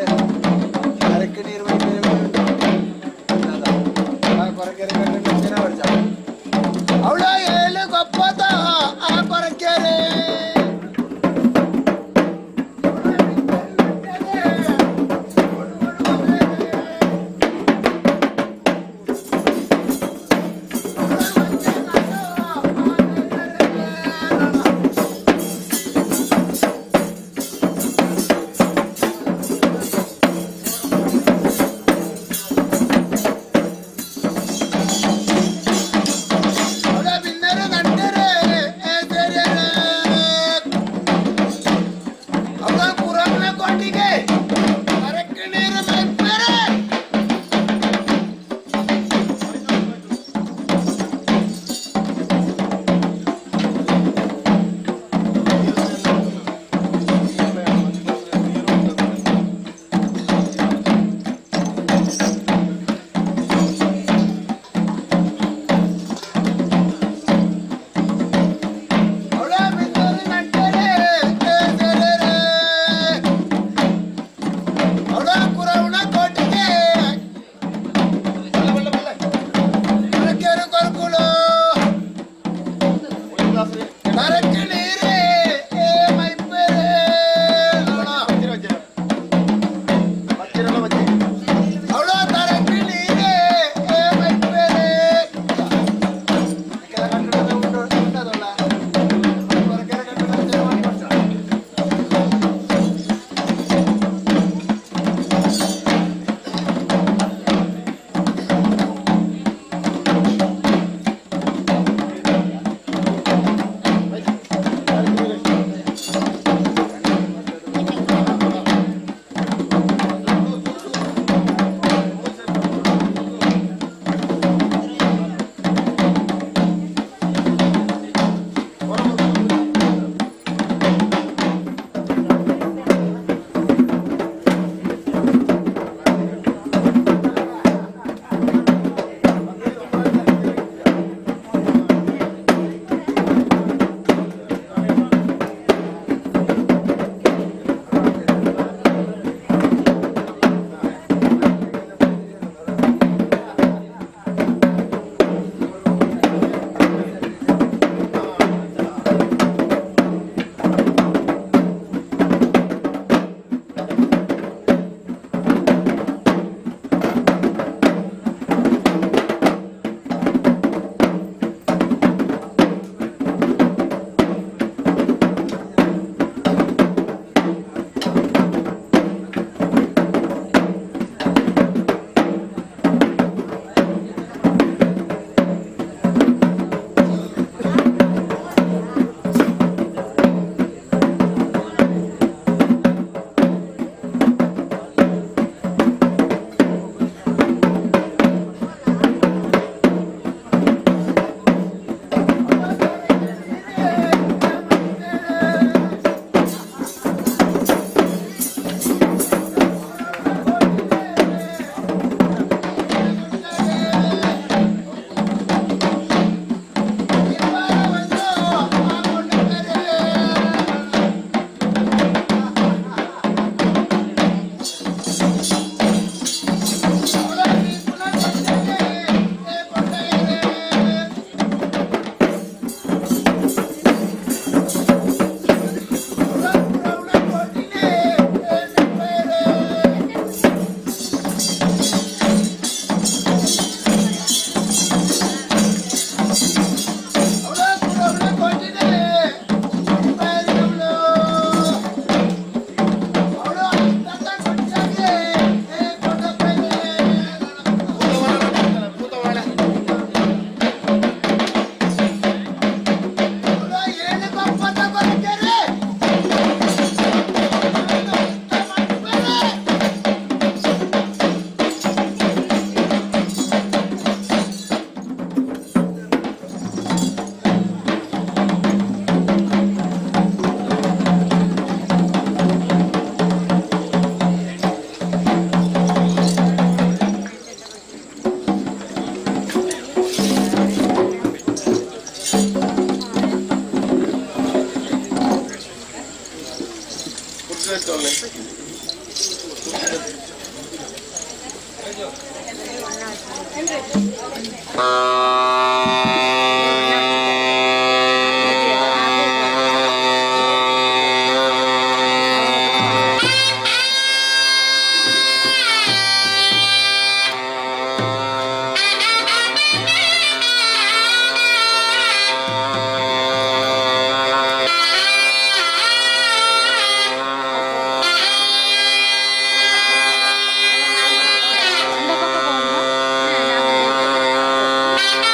ಅರಕ್ಕೆ ನೀರು ಕೊರಕೆರೆ ಕಟ್ಟಡೆ ವರ್ಷ ಅವಳ ಏಳು ಗೊಪ್ಪದ ಆ ಕೊರಕೆರೆ. Thank you.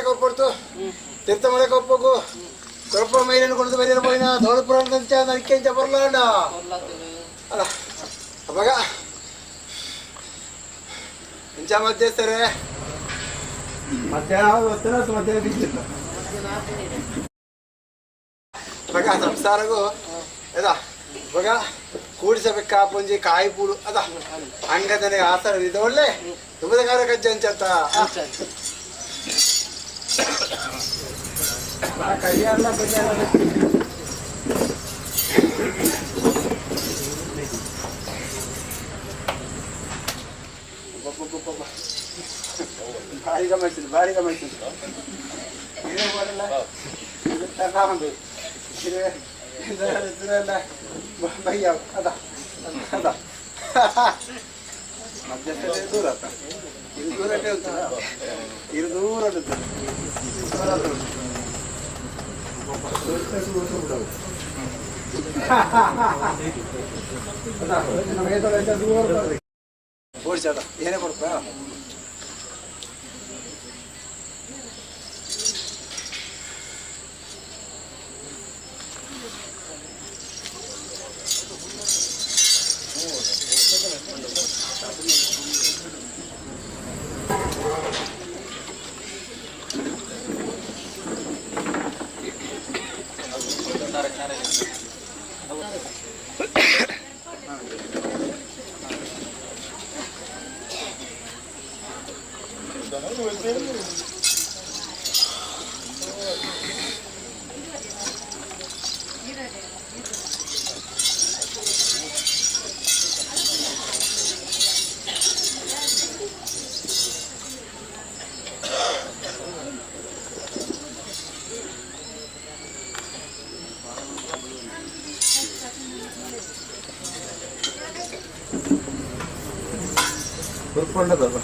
ಕೊಪ್ಪಡ್ತು ತೀರ್ಥ ಮಳೆ ಕೊಪ್ಪಗು ಕೊರಪ ಮೈರನ್ನು ಕೊಡದು ಬರೀರ ಪೋಯಿನ ಧೋಳಪುರ ನರಿಕೆಂಚ ಬರಲಾಂಡ ಅಲ್ಲ ಅವಾಗ ಇಂಚ ಮಧ್ಯಸ್ಥರೇ ಮಧ್ಯಾಹ್ನ ಗೊತ್ತಿಲ್ಲ ಮಧ್ಯಾಹ್ನ ಬಿದ್ದಿಲ್ಲ ಇವಾಗ ಸಂಸಾರಗೂ ಅದ ಇವಾಗ ಕೂಡಿಸಬೇಕಾ ಪುಂಜಿ ಕಾಯಿ ಪೂಡು ಅದ ಹಂಗದನೆ ಆಸರ ಇದು ಒಳ್ಳೆ ದುಬದಗಾರ ಕಜ್ಜ ಅಂಚತ್ತ ಕೈಯಲ್ಲ ಭಾರಿ ಗಮನಿಸಿದ್ರು ಭಾರಿ ಗಮನಿಸಿದ್ರು ಇದು ಬರಲ್ಲ ಇದು ತಗೊಂಡು ಇದು ಇದೆಲ್ಲ ಬಯ್ಯ ಅದ ಅದ ಮಧ್ಯಸ್ಥತೆ ದೂರ ಆತ ಇದು ದೂರ ಉಂಟು ಇದು ದೂರ ಉಂಟು ಓಡಿಸದ ಏನೇ ಕೊಡ್ಪ ಹುರ್ಕೊಂಡದಲ್ಲ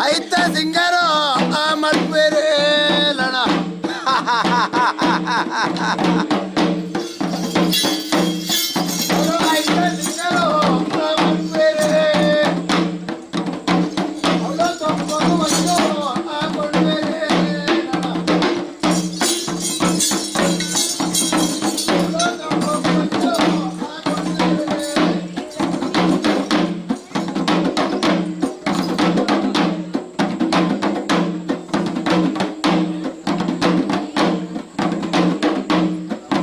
ಐತ ಸಿಂಗರು ಆ ಮಲ್ಪೇರೆ ಲಣ ಐತ ಸಿಂಗರು ಆ ಮಲ್ಪೇರೆ ಅವಳು ತೊಂಬತ್ತು ವರ್ಷ ಆ ಕೊಡ್ಬೇರೆ Thank you.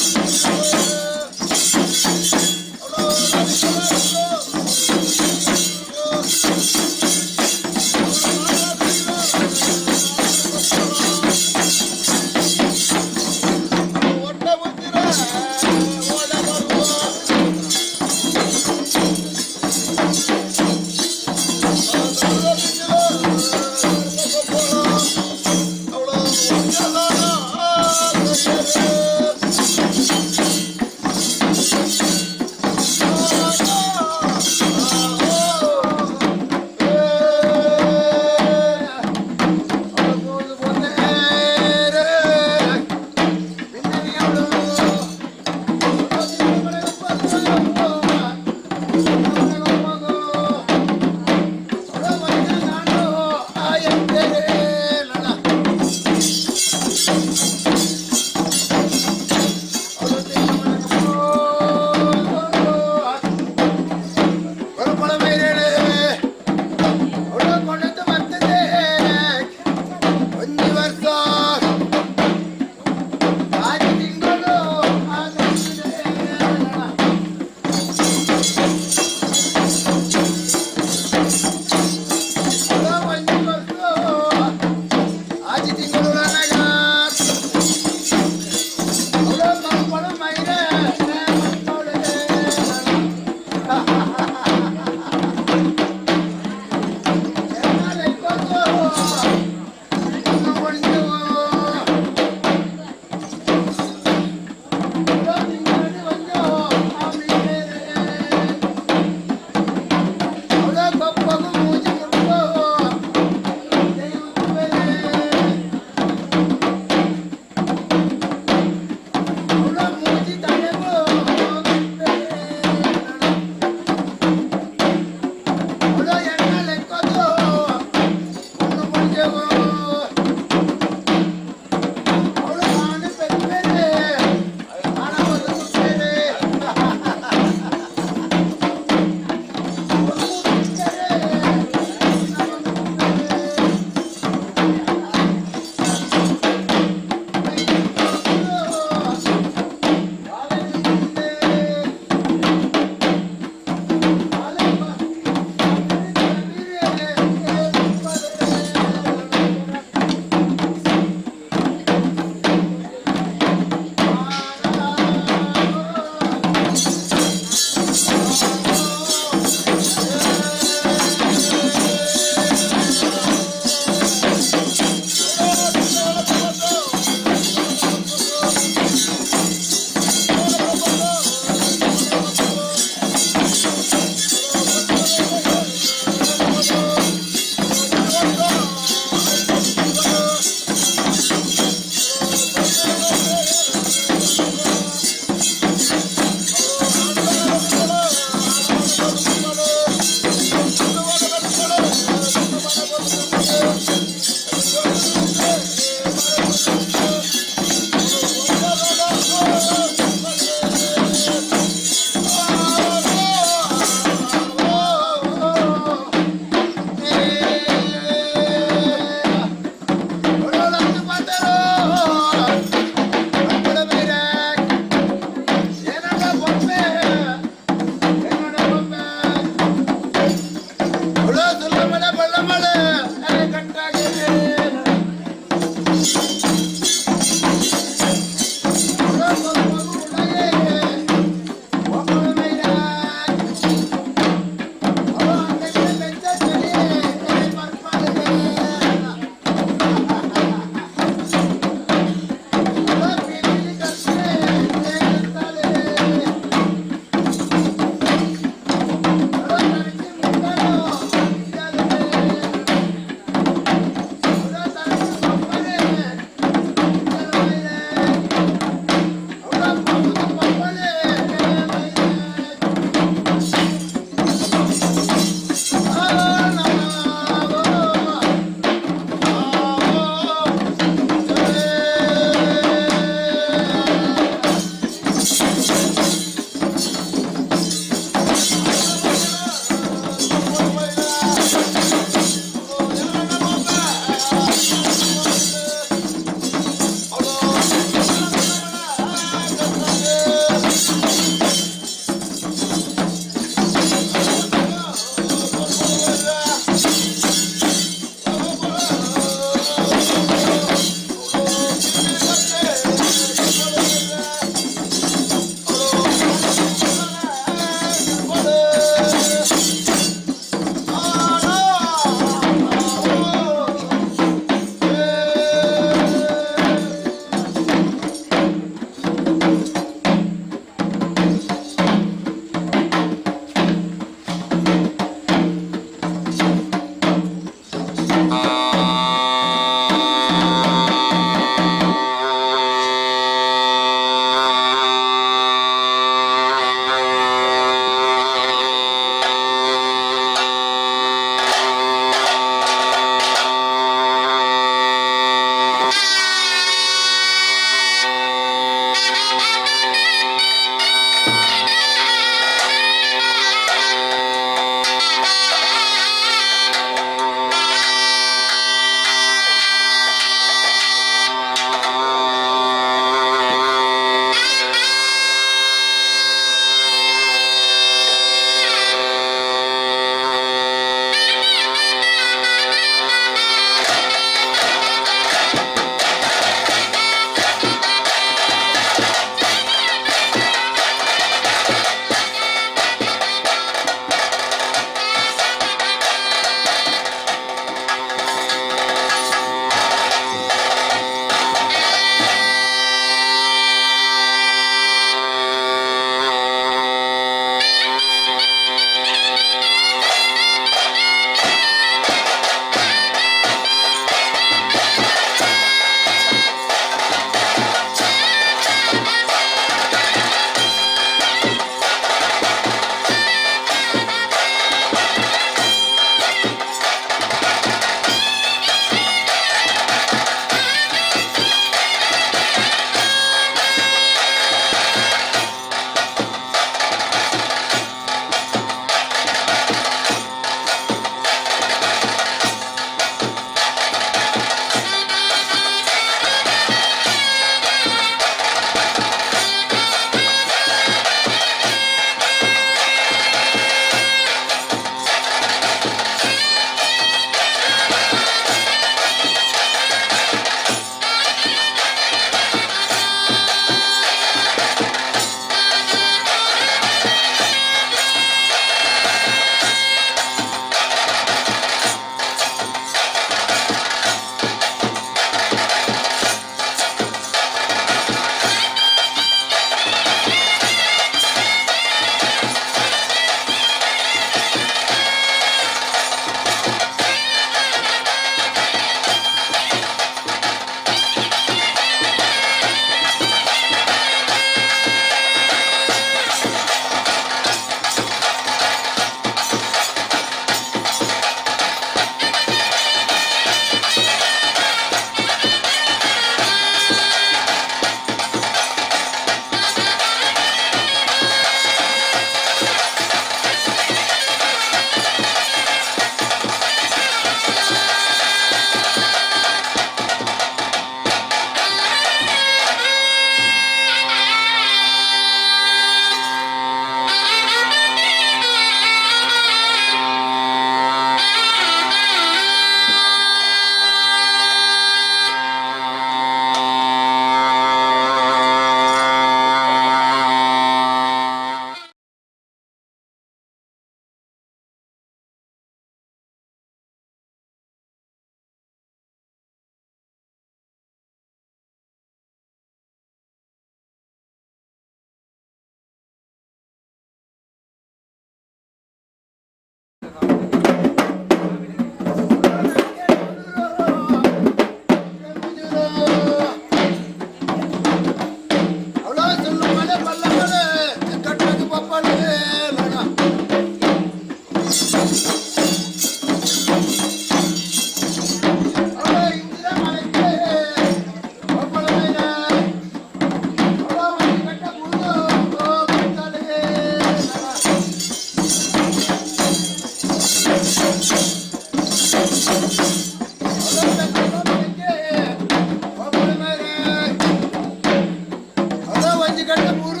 ಗಂಟೆ ಮೂರು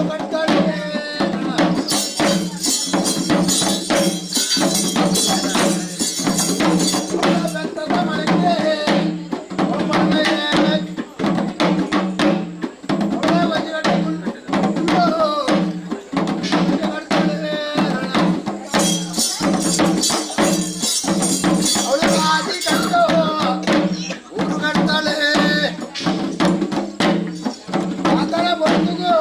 ಕಟ್ತಾಳೆ. ಊರು ಕಟ್ತಾಳೆ. ಆತರ ಬಂದು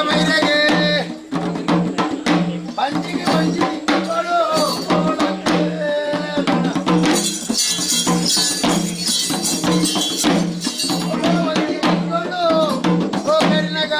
ಬೈರಗೆ ಬಂಜಿಗೆ ಒಂಜಿ ತಿಂಗಳು ಕರಿನಗ.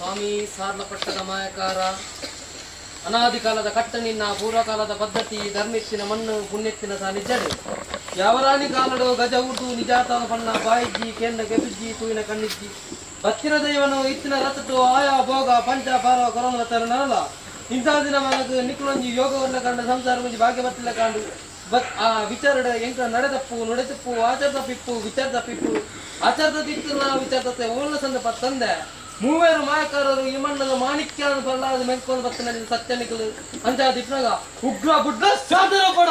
ಸ್ವಾಮಿ ಸಾರ್ಲ ಪಟ್ಟದ ಮಾಯಕಾರ, ಅನಾದಿ ಕಾಲದ ಕಟ್ಟನಿನ್ನ ಪೂರ್ವಕಾಲದ ಪದ್ಧತಿ, ಧರ್ಮೆತ್ತಿನ ಮಣ್ಣು ಪುಣ್ಯತ್ತಿನ ಸಾನ್ನಿಧ್ಯಡು ಯಾವರಾಣಿ ಕಾಲಡು ಗಜ ಉರ್ದು ನಿಜಾತನ ಬಣ್ಣ ಬಾಯಿಜ್ಜಿ ಕೇಂದ್ರ ಕೆಬಿಜ್ಜಿ ತೂಯಿನ ಕಣ್ಣಿಜ್ಜಿ ಬತ್ತಿನ ದೈವನು ಇತ್ತಿನ ರಥಟ್ಟು ಆಯಾ ಭೋಗ ಪಂಚ ಪಾರ ಕೊರೋನ ತರುಣಲ್ಲ ಇಂಥ ದಿನ ಮನకు ನಿಕ್ಕುಲೊಂಜಿ ಯೋಗವನ್ನ ಕಂಡು ಸಂಸಾರ ಮುಂಜಿ ಭಾಗ್ಯ ಬತ್ತಿಲ್ಲ ಕಂಡು ಬತ್ ಆ ವಿಚಾರಡ ಎಂಕ ನಡೆದಪ್ಪು ನುಡೆತಪ್ಪು ಆಚಾರದ ಪಿಪ್ಪು ವಿಚಾರದ ಪಿಪ್ಪು ಆಚಾರದ ತಿತ್ತುನ ವಿಚಾರದತ್ತೆ ಓಲ ಸಂದ ಪತ್ತಂದೆ ಮೂವರು ಮಾಯಕಾರರು ಈ ಮಣ್ಣದ ಮಾಣಿಕ್ಯ ಬರಲಾದ ಮೆಂಕೊಂಡು ಬತ್ತನ ಸತ್ಯ ನಿಕ್ಕಲು ಅಂಚ ದಿಪ್ನಾಗ ಉಗ್ರ ಬುಡ್ಡ ಸಾಧನ ಪಡ.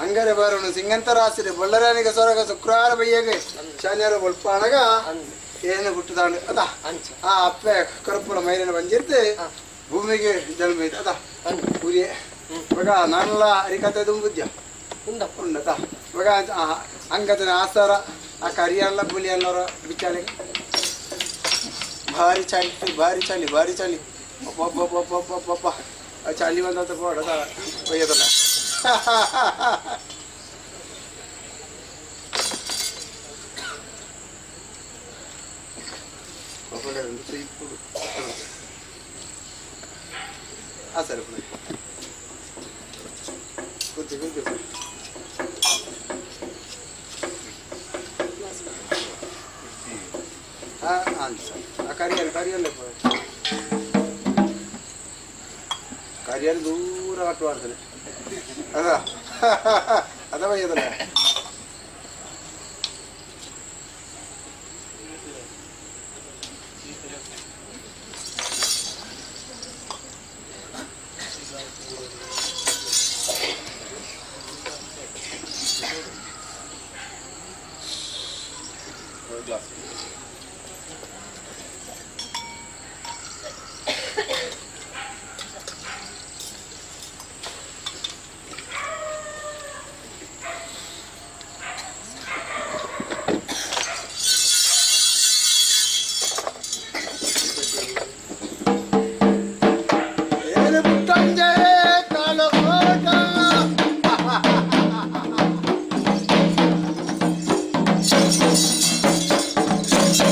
ಅಂಗರೆ ಬರೋಣ ಸಿಂಗಂತ ರಾಸಿರಿ ಬೊಳ್ಳರಾನಿಗೆ ಸೊರಗ ಶುಕ್ರವಾರ ಬಯ್ಯಗೆ ಶನಿವಾರ ಬೊಳ್ಪಾಣಗ ಏನು ಹುಟ್ಟುದಾಂಡು ಅದ ಆ ಅಪ್ಪೆ ಕರುಪುರ ಮೈರಿನ ಬಂಜಿರ್ತೆ ಭೂಮಿಗೆ ಜನ್ಮ ಐತೆ ಅದ ಉರಿಯೆ ಬಗ ನಾನೆಲ್ಲ ಅರಿಕತೆ ದುಂಬುದ್ಯ ಉಂಡತ ಬಗ ಅಂಗತನ ಆಸಾರ ಆ ಕರಿಯಲ್ಲ ಬುಲಿ ಅನ್ನೋರ ಬಿಚಾಲಿ ಭಾರಿ ಚಾಲಿ ಭಾರಿ ಚಾಲಿ ಭಾರಿ ಚಾಲಿ ಒಬ್ಬ ಚಾಲಿ ಬಂದಂತ ಬೋಡ ಒಯ್ಯದಲ್ಲ. ಆ ಸರಿ ಕೂತಿ ಕೂತಿ ಆ ಕರಿಯಲ್ಲ ಕರಿಯಲ್ಲ ಕರಿಯಲ್ಲ ದೂರ ಕಟ್ಟುವಾಡ್ತಾನೆ ಅದ ಅದ ಬಯ್ಯದಲ್ಲ. Thank you.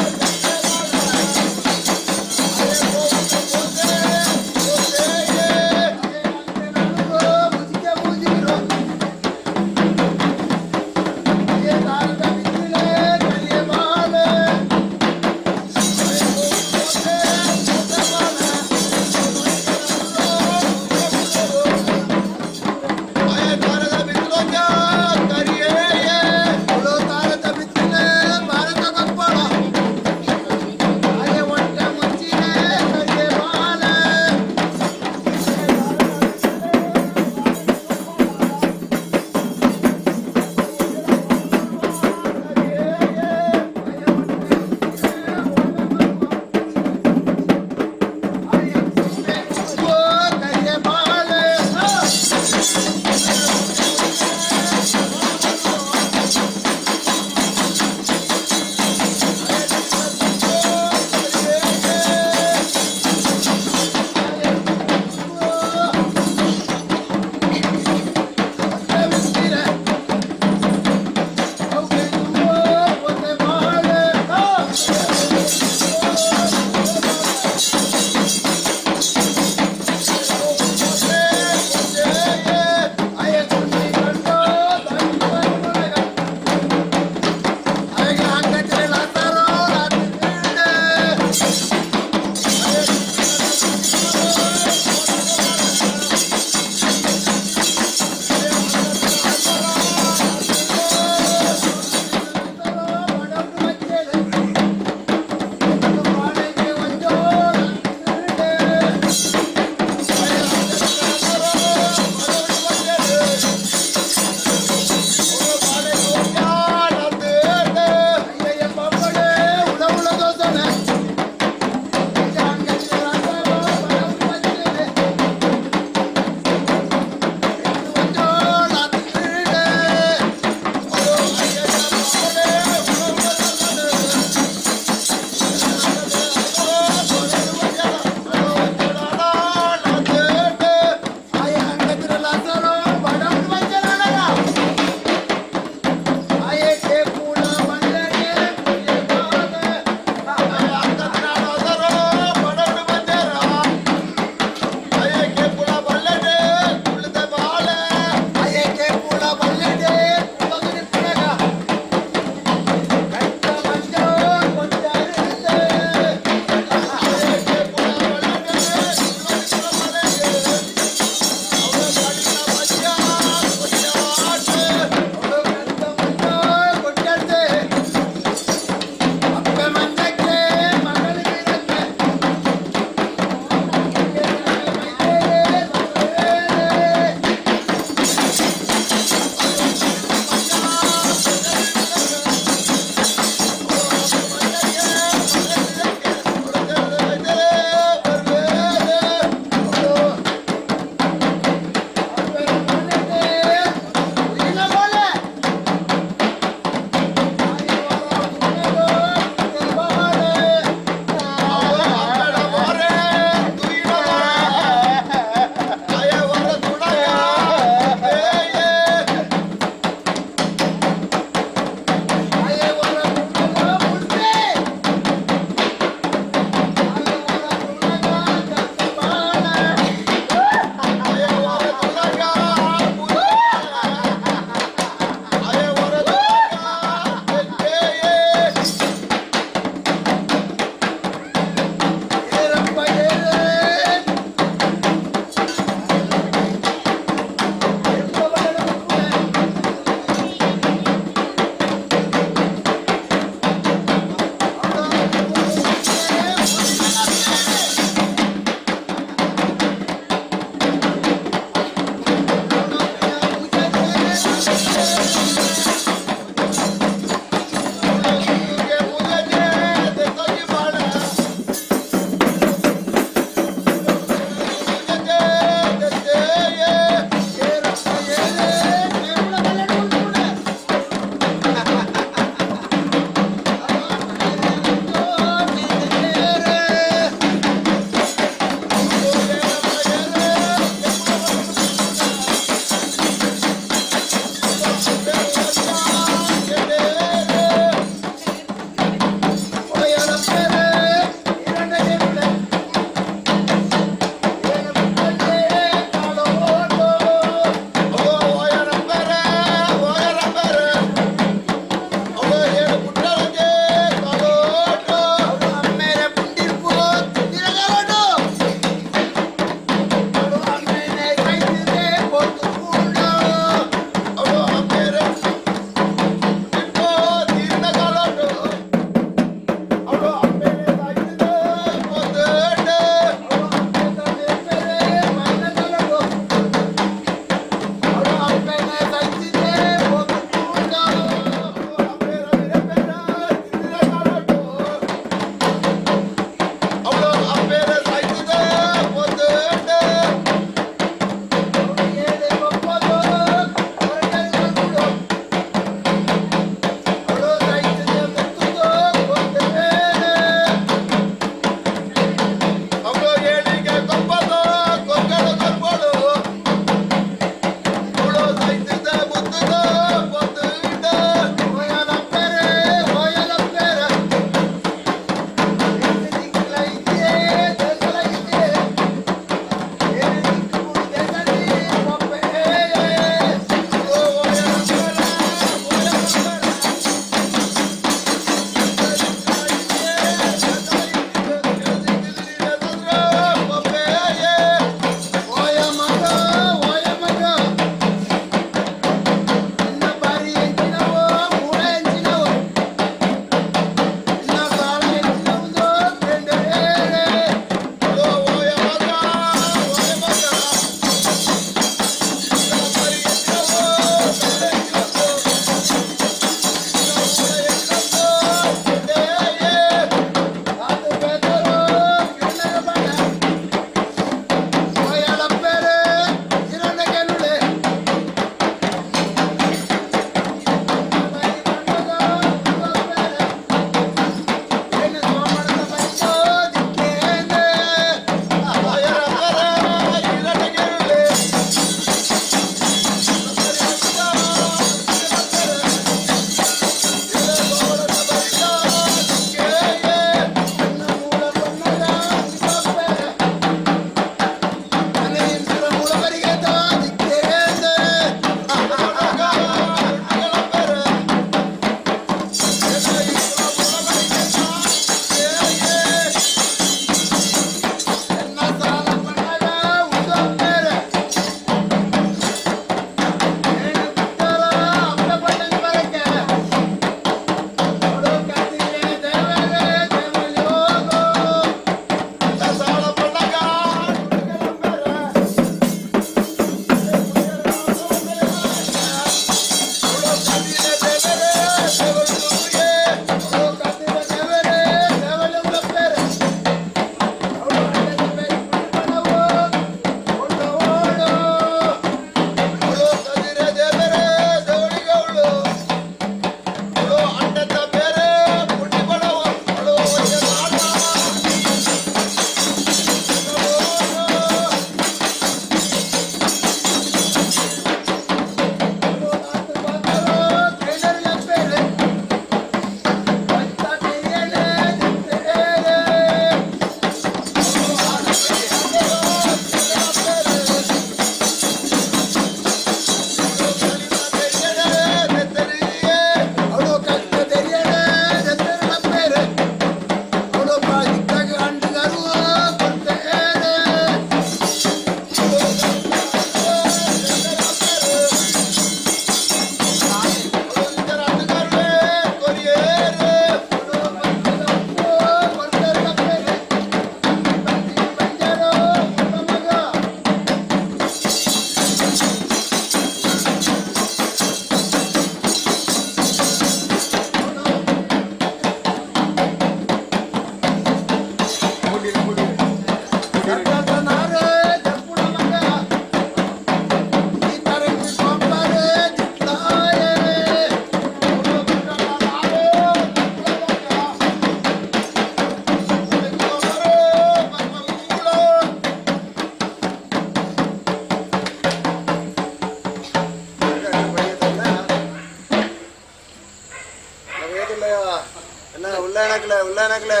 ಉಳ್ಳಾನಗಲೆ ಉಳ್ಳಾನಗಲೆ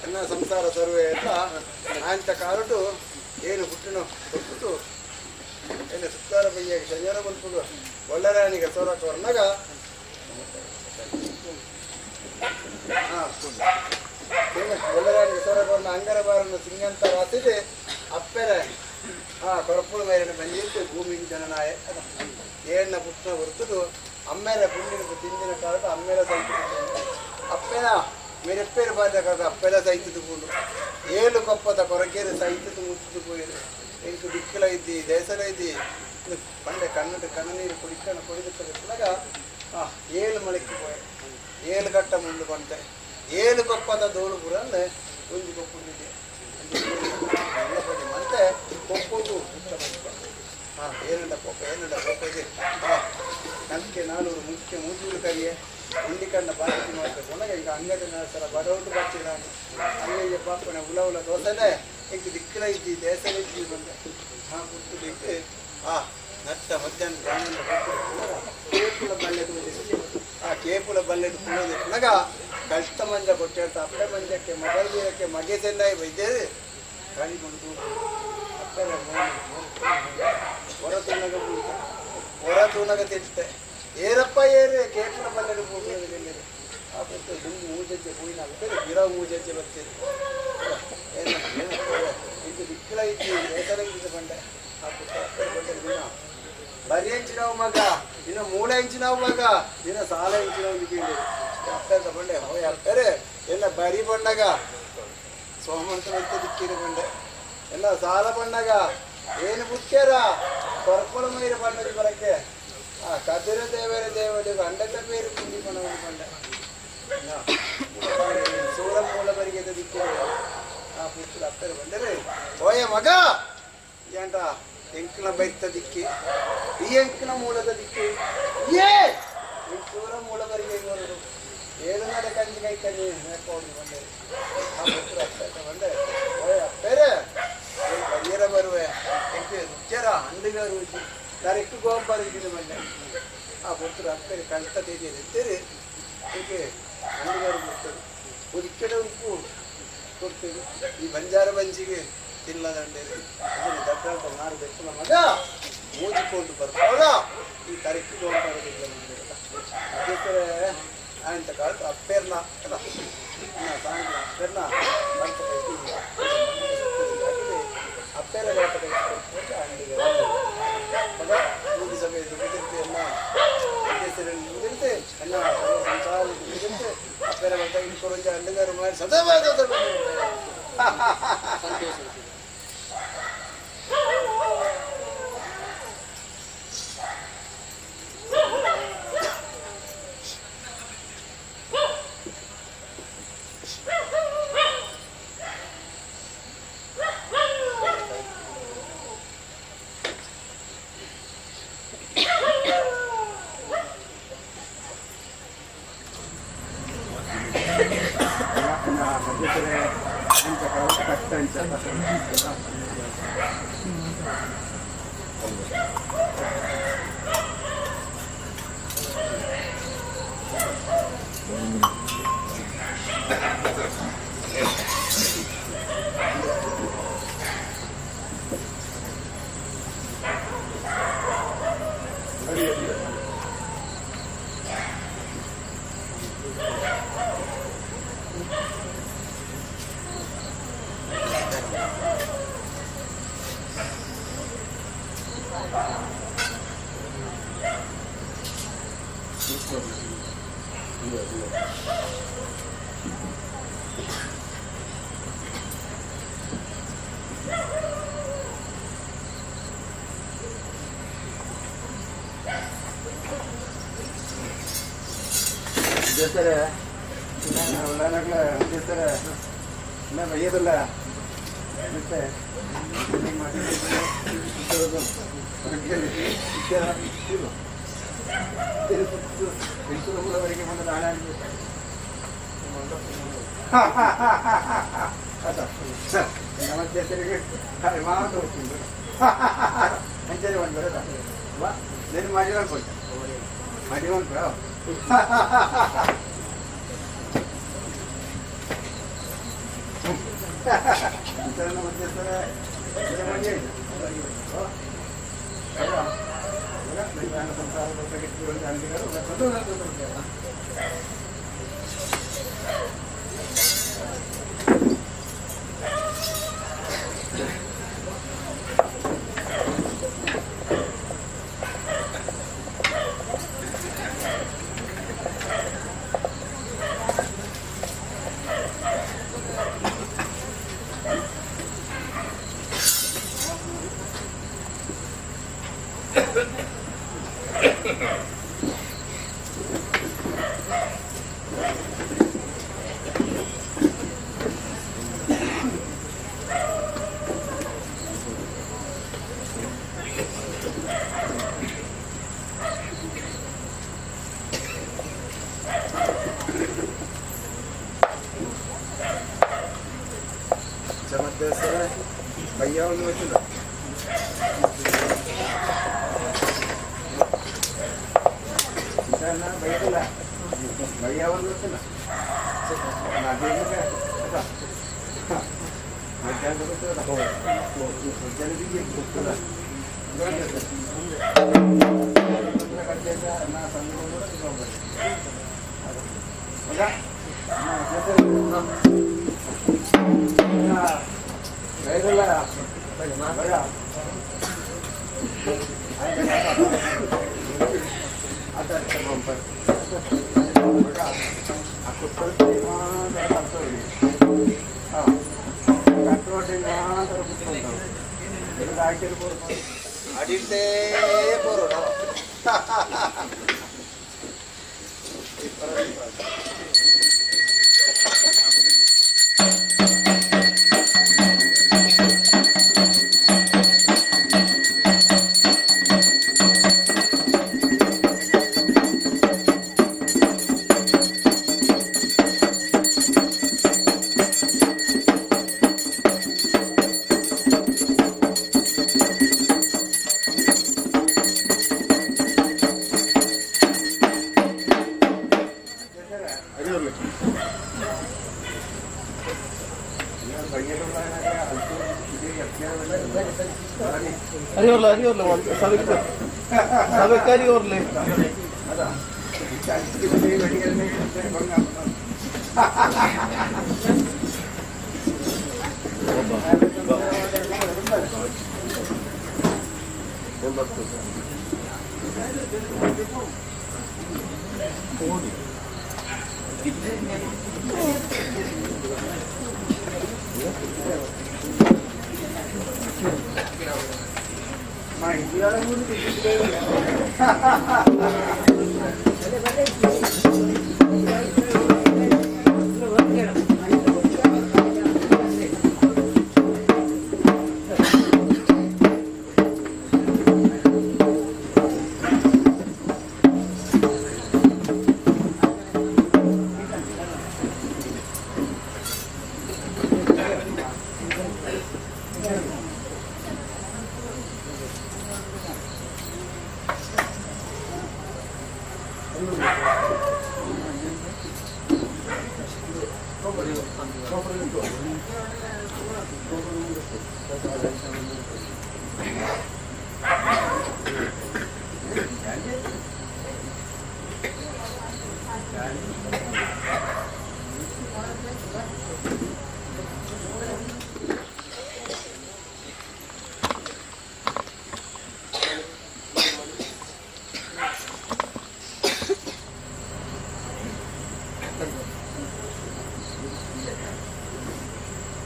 ಎನ್ನ ಸಂಸಾರ ಸರ್ವೆ ಅಂತ ಆಂತ ಕಾಲುಟು ಏನು ಹುಟ್ಟಿನ ಕೊಟ್ಬಿಟ್ಟು ಏನು ಸುತ್ತಾರ ಬೈಯಾಗಿ ಶನಿವಾರ ಬಂದ್ಬಿಟ್ಟು ಒಳ್ಳರಾಣಿಗೆ ಸೋರಕ್ಕೆ ಹೊರನಾಗ ಹಾಂ ಒಳ್ಳರಾಣಿಗೆ ಸೋರಕ್ಕೆ ಹೊರನ ಅಂಗರ ಬಾರನ್ನು ಸಿಂಗಂತ ರಾಸಿದೆ ಅಪ್ಪೆರೆ ಹಾಂ ಕೊರಪುಳ ಮೇಲಿನ ಬಂದಿತ್ತು ಭೂಮಿಗೆ ಜನನಾಯ ಏಣ್ಣ ಪುಟ್ಟನ ಹೊರತುದು ಅಮ್ಮೇಲೆ ಪುಣ್ಣಿನ ತಿಂದಿನ ಕಾಲದ ಅಮ್ಮೇಲೆ ಸೈತು ಅಪ್ಪೆನ ಮೇರೆಪ್ಪೇರು ಬಾದ ಕಾಲದ ಅಪ್ಪೆಲ್ಲ ಸೈತದು ಪೂಂಡು ಏಳು ಕೊಪ್ಪದ ಕೊರಕೇರು ಸೈತದು ಮುತ್ತದು ಪೋಯಿರು ಎಂಕು ದಿಕ್ಕಲ ಇದ್ದಿ ದೇಸಲ ಇದ್ದಿ ಪಂಡೆ ಕಣ್ಣು ಕಣ್ಣ ನೀರು ಕುಡಿಕಣ ಕುಡಿದಕ್ಕಾಗ ಏಳು ಮಳೆಕ್ಕೆ ಪೋಯೆ ಏಳು ಕಟ್ಟ ಮುಂಡು ಕೊಂತೆ ಏಳು ಕೊಪ್ಪದ ದೋಳು ಪುರಂದೆ ಒಂದು ಕೊಪ್ಪುಂಡಿದೆ ಮತ್ತೆ ಕೊಪ್ಪುಂಡು ಹಾಂ ಏನುಂಡ ಕೊಪ್ಪ ಏನುಂಡ ಕೊಪ್ಪ ಇದೆ ಹಾಂ ನಮಗೆ ನಾನೂರು ಮುಖ್ಯ ಮೂಜೂರು ಕರಿಯೆ ಉಂಡಿ ಕಂಡ ಬಾಕಿ ಮಾಡ್ಬೇಕು ಒಣಗ ಈಗ ಅಂಗಡಿ ಸಲ ಬಡವಟು ಬಚ್ಚಿದ ಅಂಗಡಿಗೆ ಪಾಪನ ಉಲ ಉಲ ದೋಸೆನೆ ಈಗ ದಿಕ್ಕಲ ಇದ್ದಿ ದೇಸಲ ಇದ್ದಿ ಬಂದೆ ಹಾಂ ಪುಟ್ಟು ದಿಕ್ಕೆ ಆ ನಟ್ಟ ಮಧ್ಯಾಹ್ನ ಬ್ರಾಹ್ಮಣ ಕೇಪುಲ ಬಲ್ಲೆದು ಆ ಕೇಪುಲ ಬಲ್ಲೆದು ಕುಳ್ಳೋದಿಕ್ಕನಾಗ ಕಷ್ಟ ಮಂಜ ಕೊಟ್ಟೇಳ್ತಾ ಅಪ್ಪೆ ಮಂಜಕ್ಕೆ ಮೊಬೈಲ್ ಬೀರಕ್ಕೆ ಮಗೆ ಚೆಂದಾಯಿ ಬೈದೇರಿ ಗಾಳಿ ಬಂದು ಅಪ್ಪೆ ಹೊರ ತೂನಗ ಹೊರ ತೂನಗ ತಿಂತೆ ಏರಪ್ಪ ಏರು ಕೇಪುಲ ಬಲ್ಲೆದು ಹೋಗೋದಿಲ್ಲ ಆ ಪುಟ್ಟು ದುಂಬು ಮೂಜಜ್ಜೆ ಹೂವಿನ ಆಗ್ತದೆ ಗಿರ ಮೂಜಜ್ಜೆ ಬರ್ತೀರಿ ಏನು ಇದು ದಿಕ್ಕಲ ಇದ್ದು ಏತರ ಇದ್ದು ಬಂಡೆ ಆ ಪುಟ್ಟ ಅಪ್ಪೆ ಬಂಡೆ ದಿನ ಬರಿ ಹೆಂಚಿನವು ಮಗ ನಿನ್ನ ಮೂಳೆ ಹೆಂಚಿನವು ಮಗ ನಿನ್ನ ಸಾಲ ಹೆಂಚಿನವು ಕೇಳಿ ಅಪ್ಪೆ ತಗೊಂಡೆ ಹೋಯ್ ಅಪ್ಪರೆ ಎಲ್ಲ ಬರಿ ಬಂಡಾಗ ಸೋಮಂತ ಬಂತ ದಿಕ್ಕಿನ ಬಂಡೆ ಎಲ್ಲ ಸಾಲ ಬಂಡಾಗ ಏನು ಬುಕ್ಕೇರ ಕೊರಪೊಲ ಮೈರ ಬಣ್ಣದ ಬರಕ್ಕೆ ಆ ಕದಿರ ದೇವರ ದೇವರಿಗೆ ಅಂಡದ ಬೇರೆ ಕುಂಡಿ ಬಣ್ಣವನ್ನು ಬಂಡೆ ಸೂರ ಮೂಲ ಬರಿಗೆ ದಿಕ್ಕಿನ ಆ ಪುತ್ರ ಅಪ್ಪರೆ ಬಂದರೆ ಓಯ ಮಗ ఏంట ಎಂಕನ ಬೈತ ದಿಕ್ಕಿ ಈ ಎಂಕನ ಮೂಲದ ದಿಕ್ಕಿ ಏ ಸೂರ ಮೂಲ ಬರಿಗೆ ಬರೋದು ಏಳು ನಡೆ ಕಂಜಿ ಕೈ ಕಣ್ಣಿ ಮೇಕೋಡು ಬಂದೆ ಆ ಪುತ್ರ ಅಪ್ಪೆ ಬಂದೆ ಓಯ್ ಅಪ್ಪೇರೆ ಬರಿಯರ ಬರುವೆ ಎಂಕೆ ರುಚರ ಅಂಡಿಗಾರು ರುಚಿ ಡೈರೆಕ್ಟ್ ಗೋಂಬಾರು ಇದ್ದೀನಿ ಬಂದೆ ಆ ಪುತ್ರ ಅಪ್ಪೇರೆ ಕಳ್ತ ತೆಗೆದಿರ್ತೀರಿ ಏಕೆ ಅಂಡಿಗಾರು ಬರ್ತಾರೆ ಉದಿಕ್ಕಡೆ ಉಪ್ಪು ಕೊಡ್ತೀವಿ ಈ ಬಂಜಾರ ಬಂಜಿಗೆ ತಿನ್ನದಂಡೇರಿ ಅದನ್ನು ದಡ್ಡಾಟ ಮಾರು ಬೆಕ್ಕನ ಮಗ ಮೂಜಿಕೊಂಡು ಬರ್ತಾವಲ್ಲ ಈ ಕರೆಕ್ಟ್ ಗೋಂಬಾರು ಅದಕ್ಕೆ ಅಂತ ಕಾಲಕ್ಕೆ ಅಪ್ಪೇರ್ನ ಅಲ್ಲ ಸಾಯಂಕಾಲ ಅಪ್ಪೇರ್ನ ಅಪ್ಪೇರ ಅಂಗಡಿಗೆ ಮಗ ಮೂಗಿ ಸಭೆ ಮುಗಿದಿರ್ತೆ ಎಲ್ಲ ಮುಗಿದಿರ್ತೆ ಎಲ್ಲ ಸಂಸಾರ ಮುಗಿದಿರ್ತೆ ಅಪ್ಪೇರ ಬರ್ತಾ ಇಟ್ಕೊಂಡು ಅಂಡಿಗಾರು ಮಾಡಿ ಸದಾ ಸಂತೋಷ.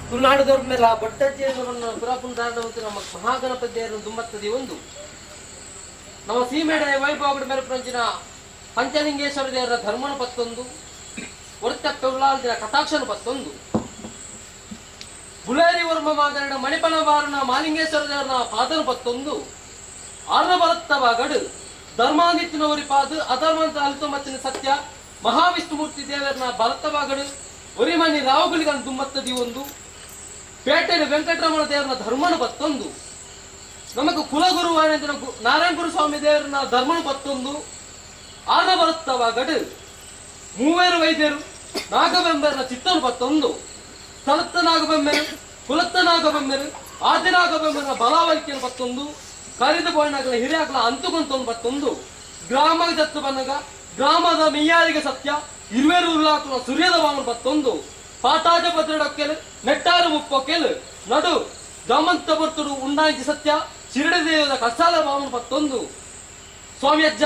ತುಳುನಾಡದವ್ರ ಮೇಲೆ ಆ ಬೊಟ್ಟಜ್ಜಿಯನ್ನು ಪುರಾಪುನ ನಮ್ಮ ಮಹಾಗಣಪತಿಯನ್ನು ದುಮ್ಮತ್ತದಿ ಒಂದು ನಮ್ಮ ಸೀಮೆಡ ವೈಭವಗಡ ಮೇಲೆ ಪ್ರಂಚಿನ ಪಂಚಲಿಂಗೇಶ್ವರ ದೇವರ ಧರ್ಮನ ಪತ್ತೊಂದು ಒರ್ತಕ್ಕ ಉಳ್ಳಾಲ್ದಿನ ಕಟಾಕ್ಷನ ಪತ್ತೊಂದು ಬುಳೇರಿ ವರ್ಮ ಮಾಗರಡ ಮಣಿಪಣ ಬಾರನ ಮಾಲಿಂಗೇಶ್ವರ ದೇವರನ ಪಾದನ ಪತ್ತೊಂದು ಆರ್ನ ಬರತ್ತವಾಗಡು ಧರ್ಮಾದಿತ್ಯನವರಿ ಪಾದು ಅಧರ್ಮಂತ ಅಲ್ತು ಮತ್ತಿನ ಸತ್ಯ ಮಹಾವಿಷ್ಣುಮೂರ್ತಿ ದೇವರನ ಭರತವಾಗಡು ಒರಿಮಣಿ ರಾವುಗಳಿಗನ್ನು ದುಮ್ಮತ್ತದಿ ಒಂದು ಪೇಟೆಯ ವೆಂಕಟರಮಣ ದೇವರನ ಧರ್ಮನ ಪತ್ತೊಂದು ನಮಗೆ ಕುಲಗುರು ನಾರಾಯಣ ಗುರುಸ್ವಾಮಿ ದೇವರನ ಧರ್ಮನ ಪತ್ತೊಂದು ಆರ್ನ ಬರುತ್ತವಾಗಡು ಮೂವೇರು ವೈದ್ಯರು ನಾಗವೆಂಬರನ ಚಿತ್ತನು ಪತ್ತೊಂದು ಸ್ಥಳತ್ತ ನಾಗಬೊಮ್ಮೆರು, ಕುಲತ್ತ ನಾಗಬೊಮ್ಮೆರು, ಆದಿ ನಾಗಬೊಮ್ಮೆರ ಬಲಾವಲಿಕೆಯನ್ನು ಬತ್ತೊಂದು ಕರಿದು ಬೋಯ್ನಾಗಲ ಹಿರಿಯಾಗಲ ಅಂತುಕೊಂತೊಂದು ಬತ್ತೊಂದು ಗ್ರಾಮ ಜತ್ತು ಬಂದಾಗ ಗ್ರಾಮದ ಮೆಯ್ಯಾರಿಗೆ ಸತ್ಯ ಇರುವೆರು ಉಲ್ಲಾಕುಲ ಸೂರ್ಯದ ಬಾಮನ್ ಬತ್ತೊಂದು ಪಾಟಾಜ ಪತ್ರಡೊಕ್ಕೆಲು ನೆಟ್ಟಾರು ಮುಪ್ಪೊಕ್ಕೆಲು ನಡು ದಾಮಂತ ಬರ್ತುಡು ಉಂಡಾಂಚಿ ಸತ್ಯ ಶಿರಡಿ ದೇವದ ಕಸಾಲ ಬಾಮನ್ ಬತ್ತೊಂದು ಸ್ವಾಮಿ ಅಜ್ಜ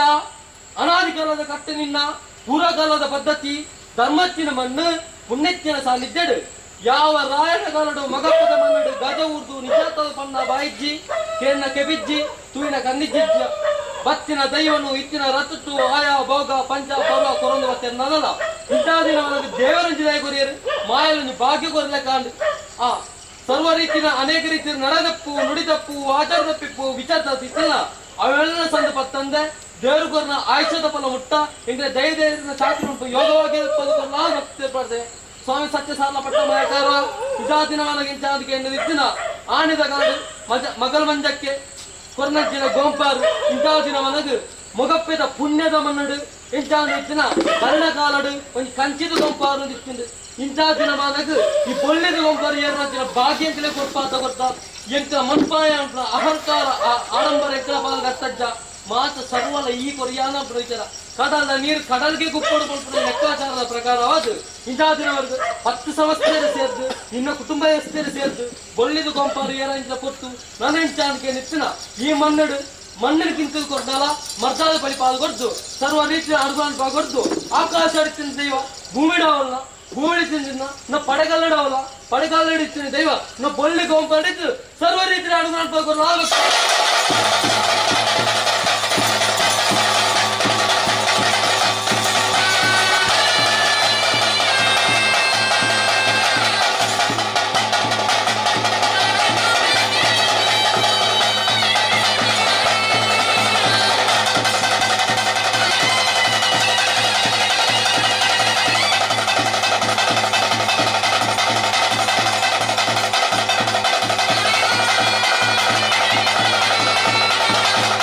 ಅನಾದಿ ಕಾಲದ ಕಟ್ಟು ನಿನ್ನ ಪೂರ್ವಕಾಲದ ಪದ್ಧತಿ ಧರ್ಮತ್ತಿನ ಮಣ್ಣು ಪುಣ್ಯತ್ತಿನ ಸಾನ್ನಿಧ್ಯಡು ಯಾವ ರಾಯನ ಕಾಲಡು ಮಗಪ್ಪದ ಮಣ್ಣಡು ಗಜ ಊರ್ದು ನಿಜಾತದ ಪಣ್ಣ ಬಾಯಿಜ್ಜಿ ಕೇನ್ನ ಕೆಬಿಜ್ಜಿ ತೂಯಿನ ಕನ್ನಿಜ್ಜಿಜ್ಜ ಬತ್ತಿನ ದೈವನು ಇತ್ತಿನ ರತುಟ್ಟು ಆಯಾ ಭೋಗ ಪಂಚ ಪರ್ವ ಕೊರೊಂದು ಬತ್ತೆ ನನ್ನಲ್ಲ ಇಂಥ ದಿನ ದೇವರಂಜಿದಾಯ ಕೊರಿಯರು ಮಾಯಲೊಂದು ಭಾಗ್ಯ ಕೊರಲೆ ಕಾಂಡು ಆ ಸರ್ವ ರೀತಿಯ ಅನೇಕ ರೀತಿಯ ನಡದಪ್ಪು ನುಡಿದಪ್ಪು ಆಚಾರ ತಪ್ಪಿಪ್ಪು ವಿಚಾರ ತಪ್ಪಿತ್ತಲ್ಲ ಅವೆಲ್ಲ ಸಂದ ಪತ್ತಂದೆ ದೇವರು ಕೊರ್ನ ಆಯುಷ್ಯದ ಫಲ ಮುಟ್ಟ ಇಂದ್ರೆ ದಯ ದೇವರಿನ ಚಾಕಿ ಉಂಟು ಯೋಗವಾಗಿ ಪಡೆದೆ ಸ್ವಾಮಿ ಸತ್ಯ ಸಾಲ ಪಟ್ಟ ಮಾಯಕಾರ ಇದಾದಿನವನಗಿಂತ ಅದಕ್ಕೆ ಇತ್ತಿನ ಆಣಿದ ಕಾಲು ಮಗಲ್ ಮಂಜಕ್ಕೆ ಕೊರ್ನಜ್ಜಿನ ಗೋಂಪಾರು ಇಂತಾದಿನವನಗು ಮೊಗಪ್ಪೆದ ಪುಣ್ಯದ ಮನ್ನಡು ಇಂಚಾದ ಇತ್ತಿನ ಕಾಲಡು ಒಂದು ಕಂಚಿದ ಗೊಂಪಾರು ಇತ್ತಿಂದು ಇಂಚಾದಿನ ಮಾನಗು ಈ ಬೊಳ್ಳಿದ ಗೊಂಪಾರು ಏರ್ನಜ್ಜಿನ ಭಾಗ್ಯ ಅಂತಲೇ ಕೊರ್ಪಾತ ಕೊರ್ತ ಎಂಕ ಮನ್ಪಾಯ ಅಹಂಕಾರ ಆಡಂಬರ ಎಂಕಲ ಪಾಲ್ ಗತ್ತಜ್ಜ ಮಾತ ಸರ್ವಲ ಈ ಕೊರಿಯಾನ ವಿಚಾರ ಕಡಲ ನೀರು ಕಡಲ್ಗೆ ಗುಪ್ಪಡು ಕೊಡ್ತಾರೆ ಲೆಕ್ಕಾಚಾರದ ಪ್ರಕಾರವಾದ ಇಂತಾದಿನವರೆಗೂ 10 ಸಂಸ್ಥೆಯರು ಸೇರ್ದು ನಿನ್ನ ಕುಟುಂಬ ವ್ಯವಸ್ಥೆಯರು ಸೇರ್ದು ಬೊಳ್ಳಿದ ಗೊಂಪಾರು ಏರಂಚ ಕೊಟ್ಟು ನನಂಚಾನಕ್ಕೆ ನಿಚ್ಚಿನ ಈ ಮನ್ನಡು ಮಣ್ಣಿನ ಕಿಂತ ಕೊಡ್ದಲ್ಲ ಮರ್ದಾದ ಬಳಿ ಪಾಲು ಕೊಡ್ದು ಸರ್ವ ರೀತಿಯ ಅನುದಾನ ಕೊಡ್ದು ಆಕಾಶ ಅಡಿತಿನ ದೈವ ಭೂಮಿಡವಲ್ಲ ಭೂಮಿ ತಿಂದಿನ ನ ಪಡೆಗಲ್ಲಡವಲ್ಲ ಪಡೆಗಲ್ಲಡಿತ್ತಿನ ದೈವ ನ ಬೊಳ್ಳಿ ಗೊಂಪಾಡಿದ್ದು ಸರ್ವ ರೀತಿಯ ಅನುದಾನ ಕೊಡಲು Thank you.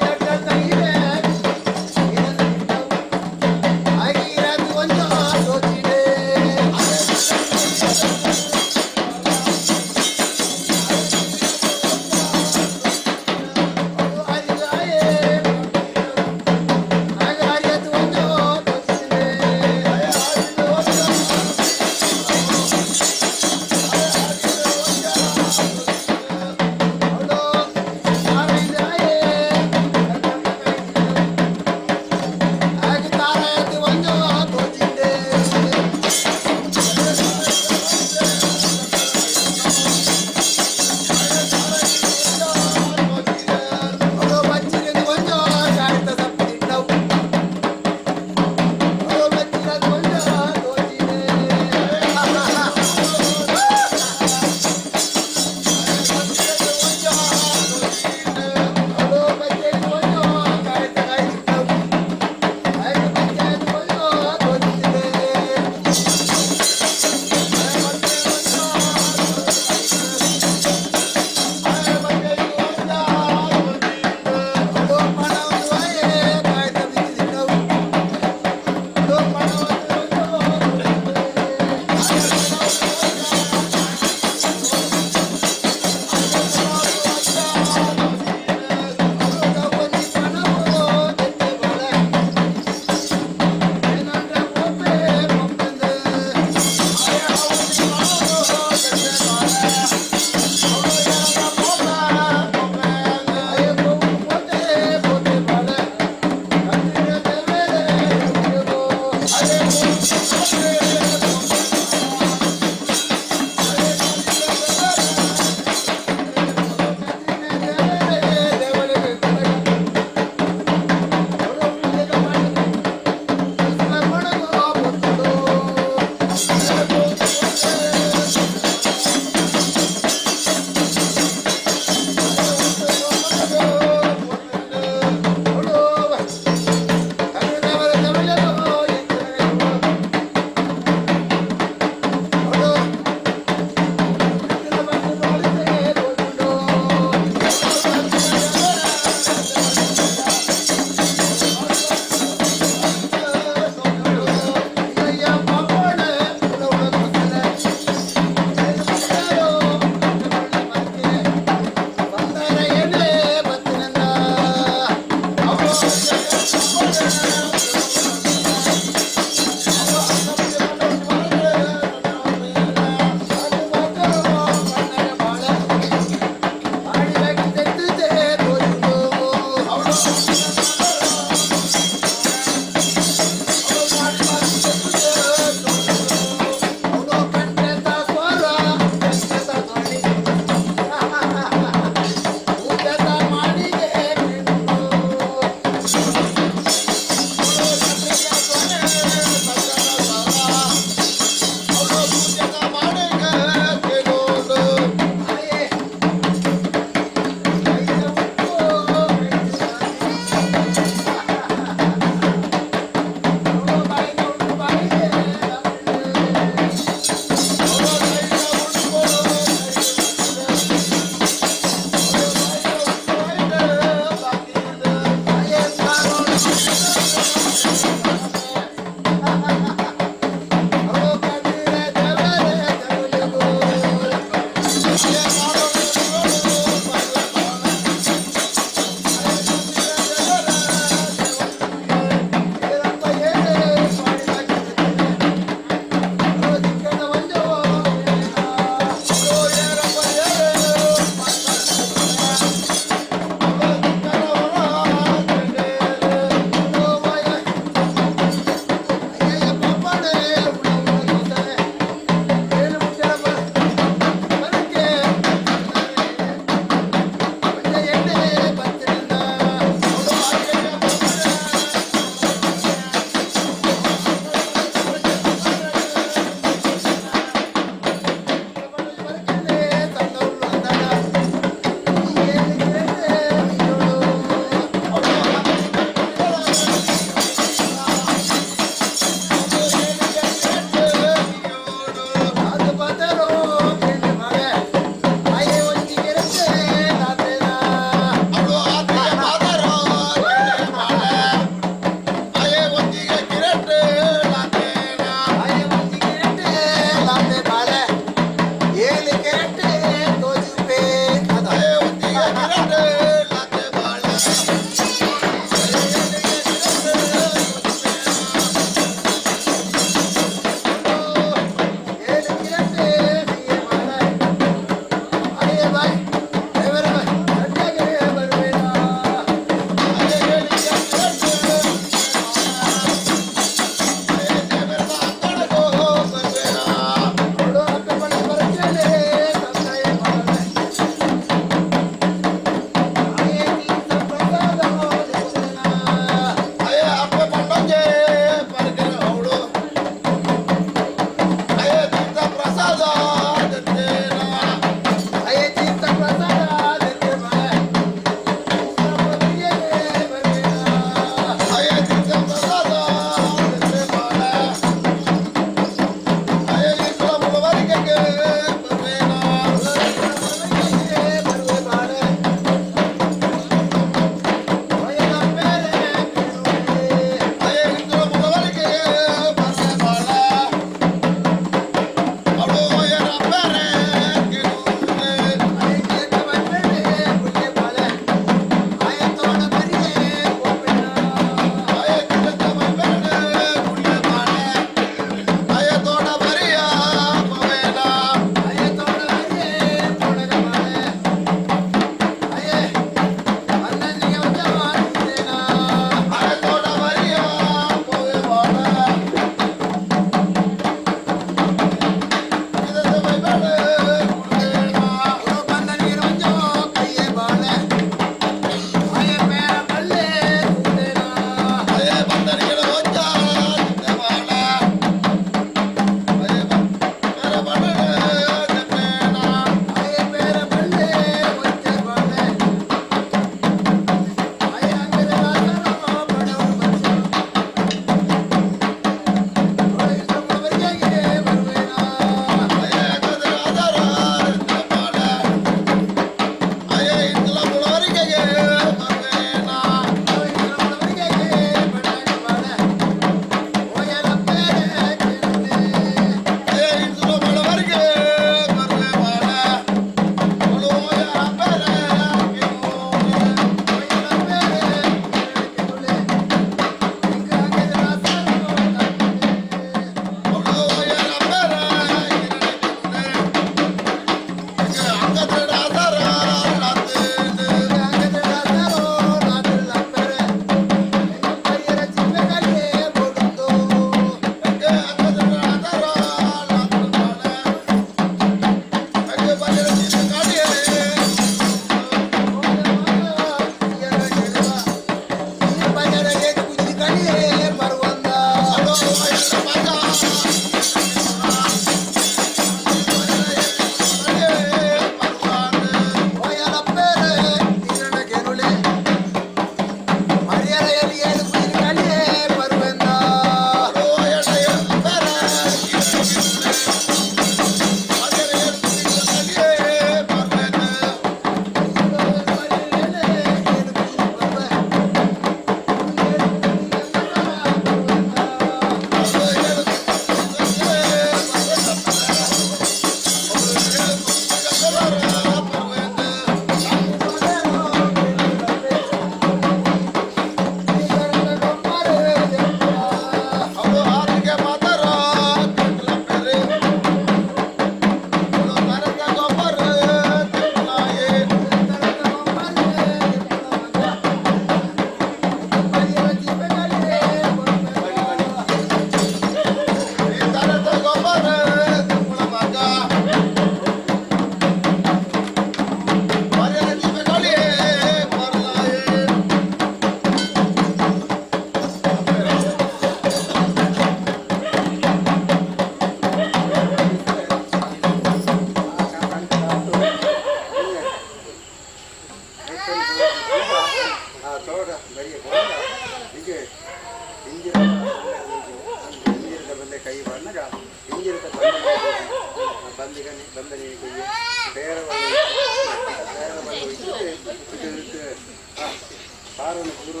ವಾರನ ಗುರು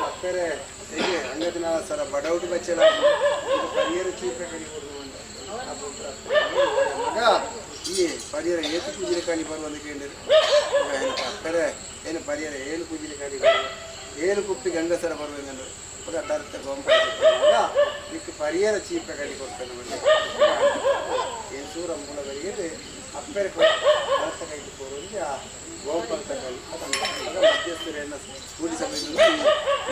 ಅಕ್ಕರೆ ಹೇಗೆ ಅಂಗದಿನ ಸರ ಬಡೌಟಿ ಬಚ್ಚಲ ಪರಿಯರ ಚೀಪೆ ಕಡಿ ಮಗ ಈ ಪರಿಯರ ಏತು ಪೂಜೆ ಕಾಣಿ ಬರುವಂತ ಕೇಳಿದ್ರು. ಅಕ್ಕರೆ ಏನು ಪರಿಯರ ಏಳು ಪೂಜೆ ಕಾಣಿ ಬರುವ ಏಳು ಕುಪ್ಪಿ ಗಂಡಸರ ಬರುವೆಂದರು. ಮಗ ತರ್ತ ಗೊಂಬ ನಿಕ್ಕು ಪರಿಯರ ಚೀಪೆ ಕಡಿ ಕೊಡ್ತಾನೆ. ಏನು ಸೂರ ಮೂಲಗಳಿಗೆ ಅಪ್ಪರೆ ಭರತ ಕೈಗೆ ಕೋರುವಂತೆ ಆ ಗೋಪಾಲ ತಗೊಳ್ಳಿ ಮಧ್ಯಸ್ಥರನ್ನ ಕೂಡಿ ಸಭೆಯಲ್ಲಿ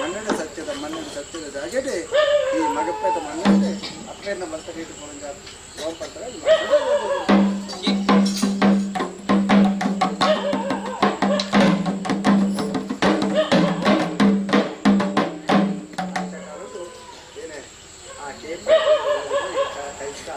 ಮನ್ನಡ ಸತ್ಯದ ಮನ್ನಡ ಸತ್ಯದ ಜಾಗೆಡೆ ಈ ಮಗಪ್ಪದ ಮನ್ನಡೆ ಅಪ್ಪೆಯನ್ನ ಭರತ ಕೈಗೆ ಕೋರುವಂತೆ ಗೋಪಾಲ ತಗೊಳ್ಳಿ. ಏನೇ ಆ ಕೇಪ್ ಕೈತ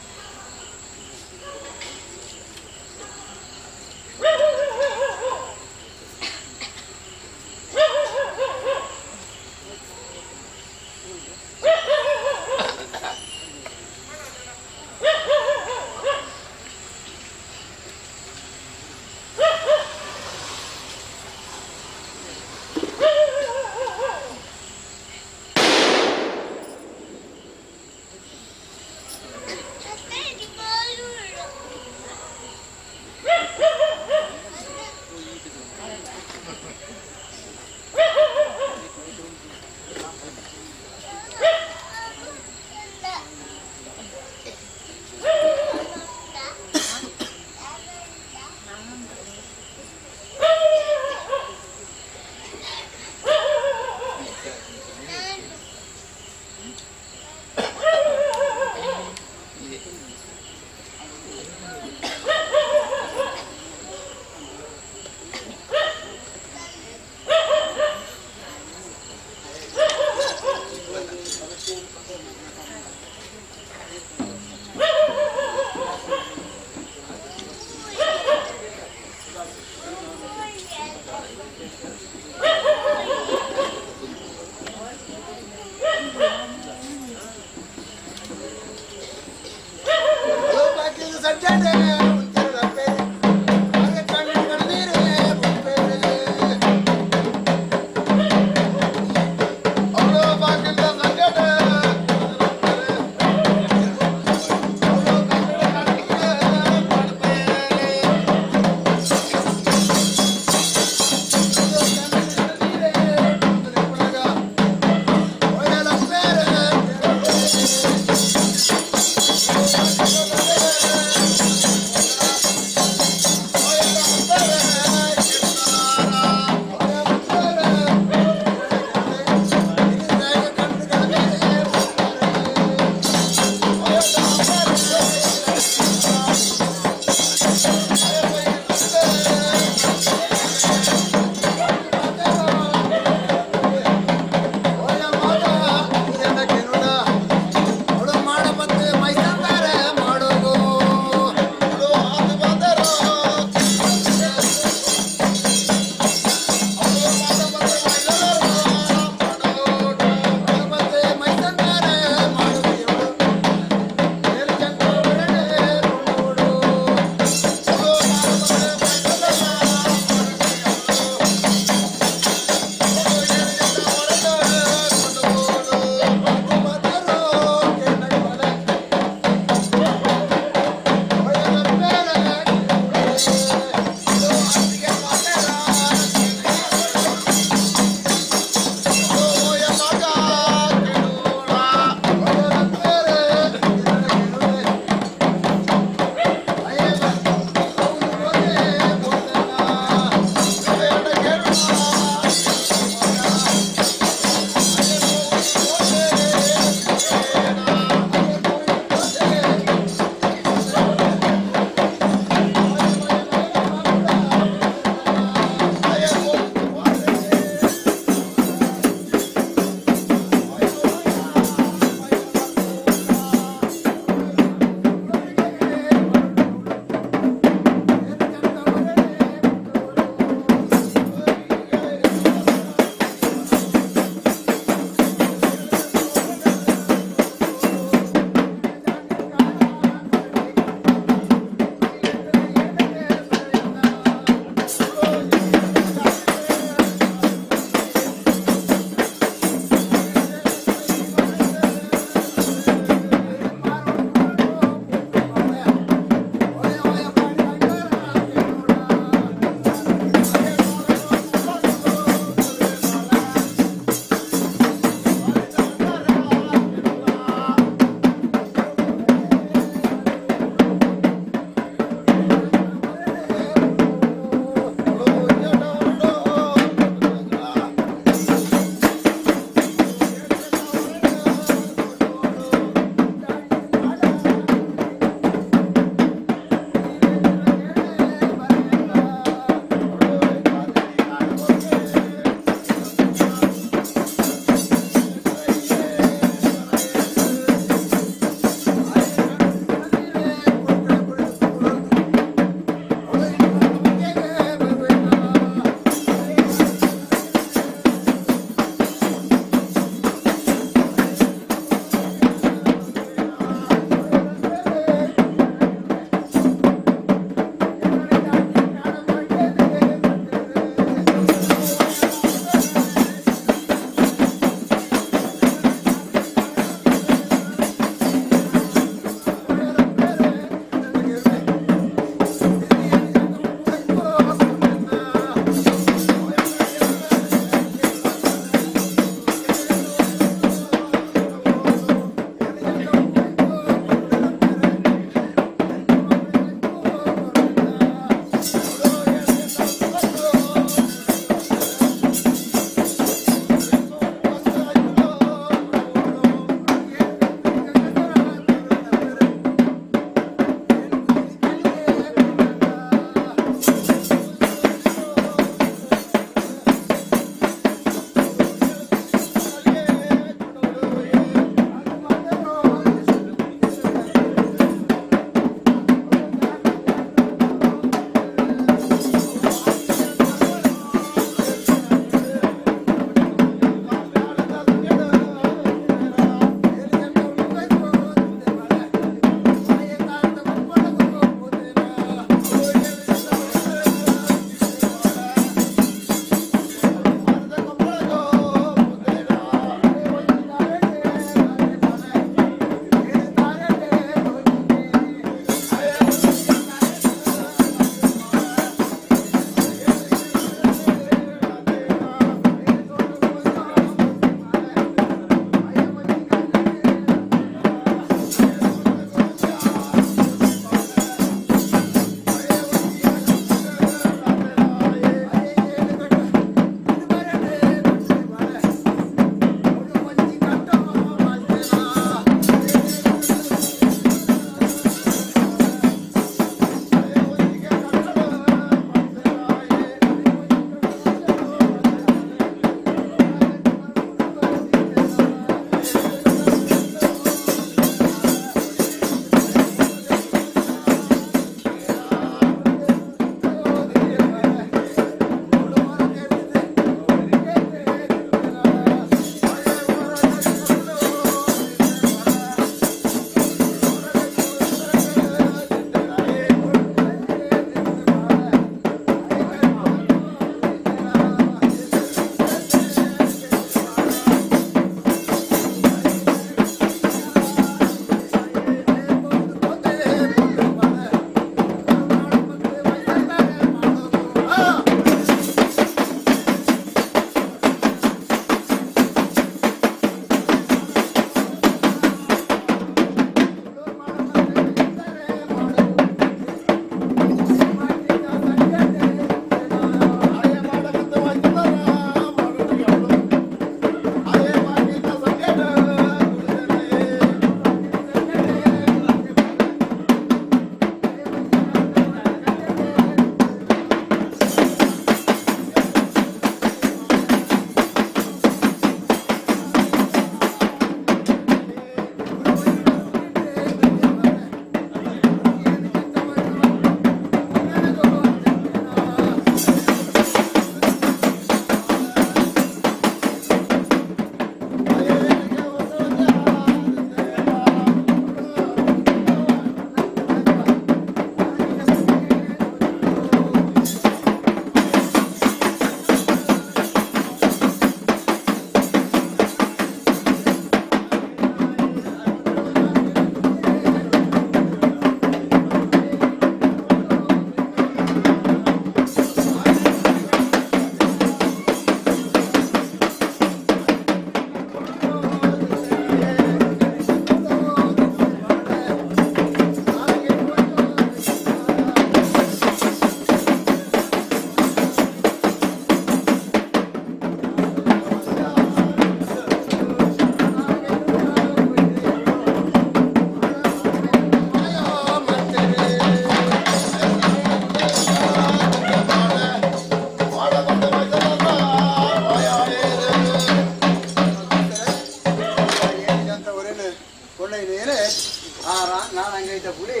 ಆ ನಾನು ಹಂಗೈತ ಪುಡಿ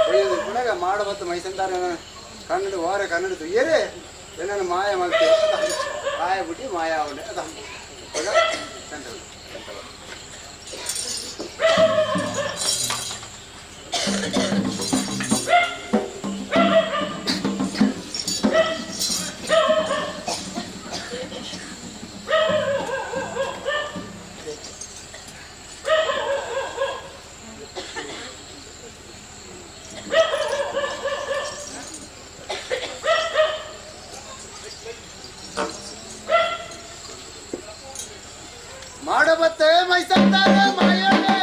ಒಯ್ಯೋದು ಪುನಗ ಮಾಡ ಬತ್ತು ಮೈಸಂದಾರ ಕನ್ನಡ ವಾರ ಕನ್ನಡ ತುಯ್ಯರೆ ಏನನ್ನು ಮಾಯ ಮಲ್ತೆ ಮಾಯ ಬುಟ್ಟಿ ಮಾಯ ಅವನೆ ಅದ ಮಾಡಬತ್ತೆ ಮೈಸಂದಾರ ಮಾಯಣೆ.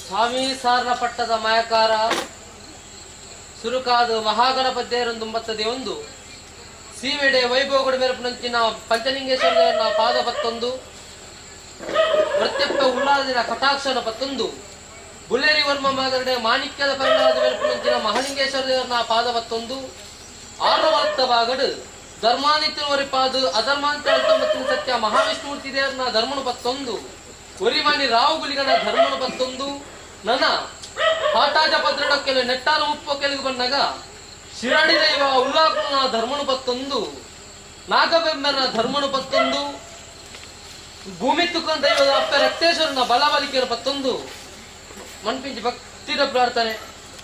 ಸ್ವಾಮಿ ಸಾರನ ಪಟ್ಟದ ಮಾಯಕಾರ ಸುರುಕಾದ ಮಹಾಗಣಪತಿಯರೊಂದುಂಬತ್ತದೆ ಒಂದು ಸೀವೆಡೆ ವೈಭವಗಡ ಮೇಲ್ಪುನಂಚಿನ ಪಂಚಲಿಂಗೇಶ್ವರನ ಪಾದ ಪತ್ತೊಂದು ಪ್ರತ್ಯಪ್ಪ ಉಳ್ಳಾದಿನ ಕಟಾಕ್ಷನ ಪತ್ತೊಂದು ಬುಲ್ಲೇರಿ ವರ್ಮ ಮಾಗರಡೆ ಮಾಣಿಕ್ಯದ ಪರಿಣಾಮದ ಮೇಲ್ಪುನಂಚಿನ ಮಹಾಲಿಂಗೇಶ್ವರ ದೇವರನ ಪಾದ ಪತ್ತೊಂದು ಆರವತ್ತ ಬಾಗಡು ಧರ್ಮಾನಿತ್ಯನವರಿ ಪಾದು ಅಧರ್ಮಾಂತ ಸತ್ಯ ಮಹಾವಿಷ್ಣುಮೂರ್ತಿ ದೇವರನ ಧರ್ಮನು ಪತ್ತೊಂದು ಒರಿಮಾನಿ ರಾವು ಗುಲಿಗನ ಧರ್ಮನು ಪತ್ತೊಂದು ನನ್ನ ಪಾಟಾಜ ಪದ್ರಡಕ್ಕೆಲೆ ನೆಟ್ಟಾರು ಉಪ್ಪು ಕೆಳಗೆ ಬಂದಾಗ ಶಿರಾಡಿ ದೈವ ಉಲ್ಲಾಕನ ಧರ್ಮನು ಪತ್ತೊಂದು ನಾಗಬೆಮ್ಮನ ಧರ್ಮನು ಪತ್ತೊಂದು ಭೂಮಿ ತುಕ್ಕನ ದೈವದ ಅಪ್ಪ ರಕ್ತೇಶ್ವರನ ಬಲಬಲಿಕೆಯ ಪತ್ತೊಂದು ಮಣ್ಪಿಂಚಿ ಭಕ್ತಿರ ಪ್ರಾರ್ಥನೆ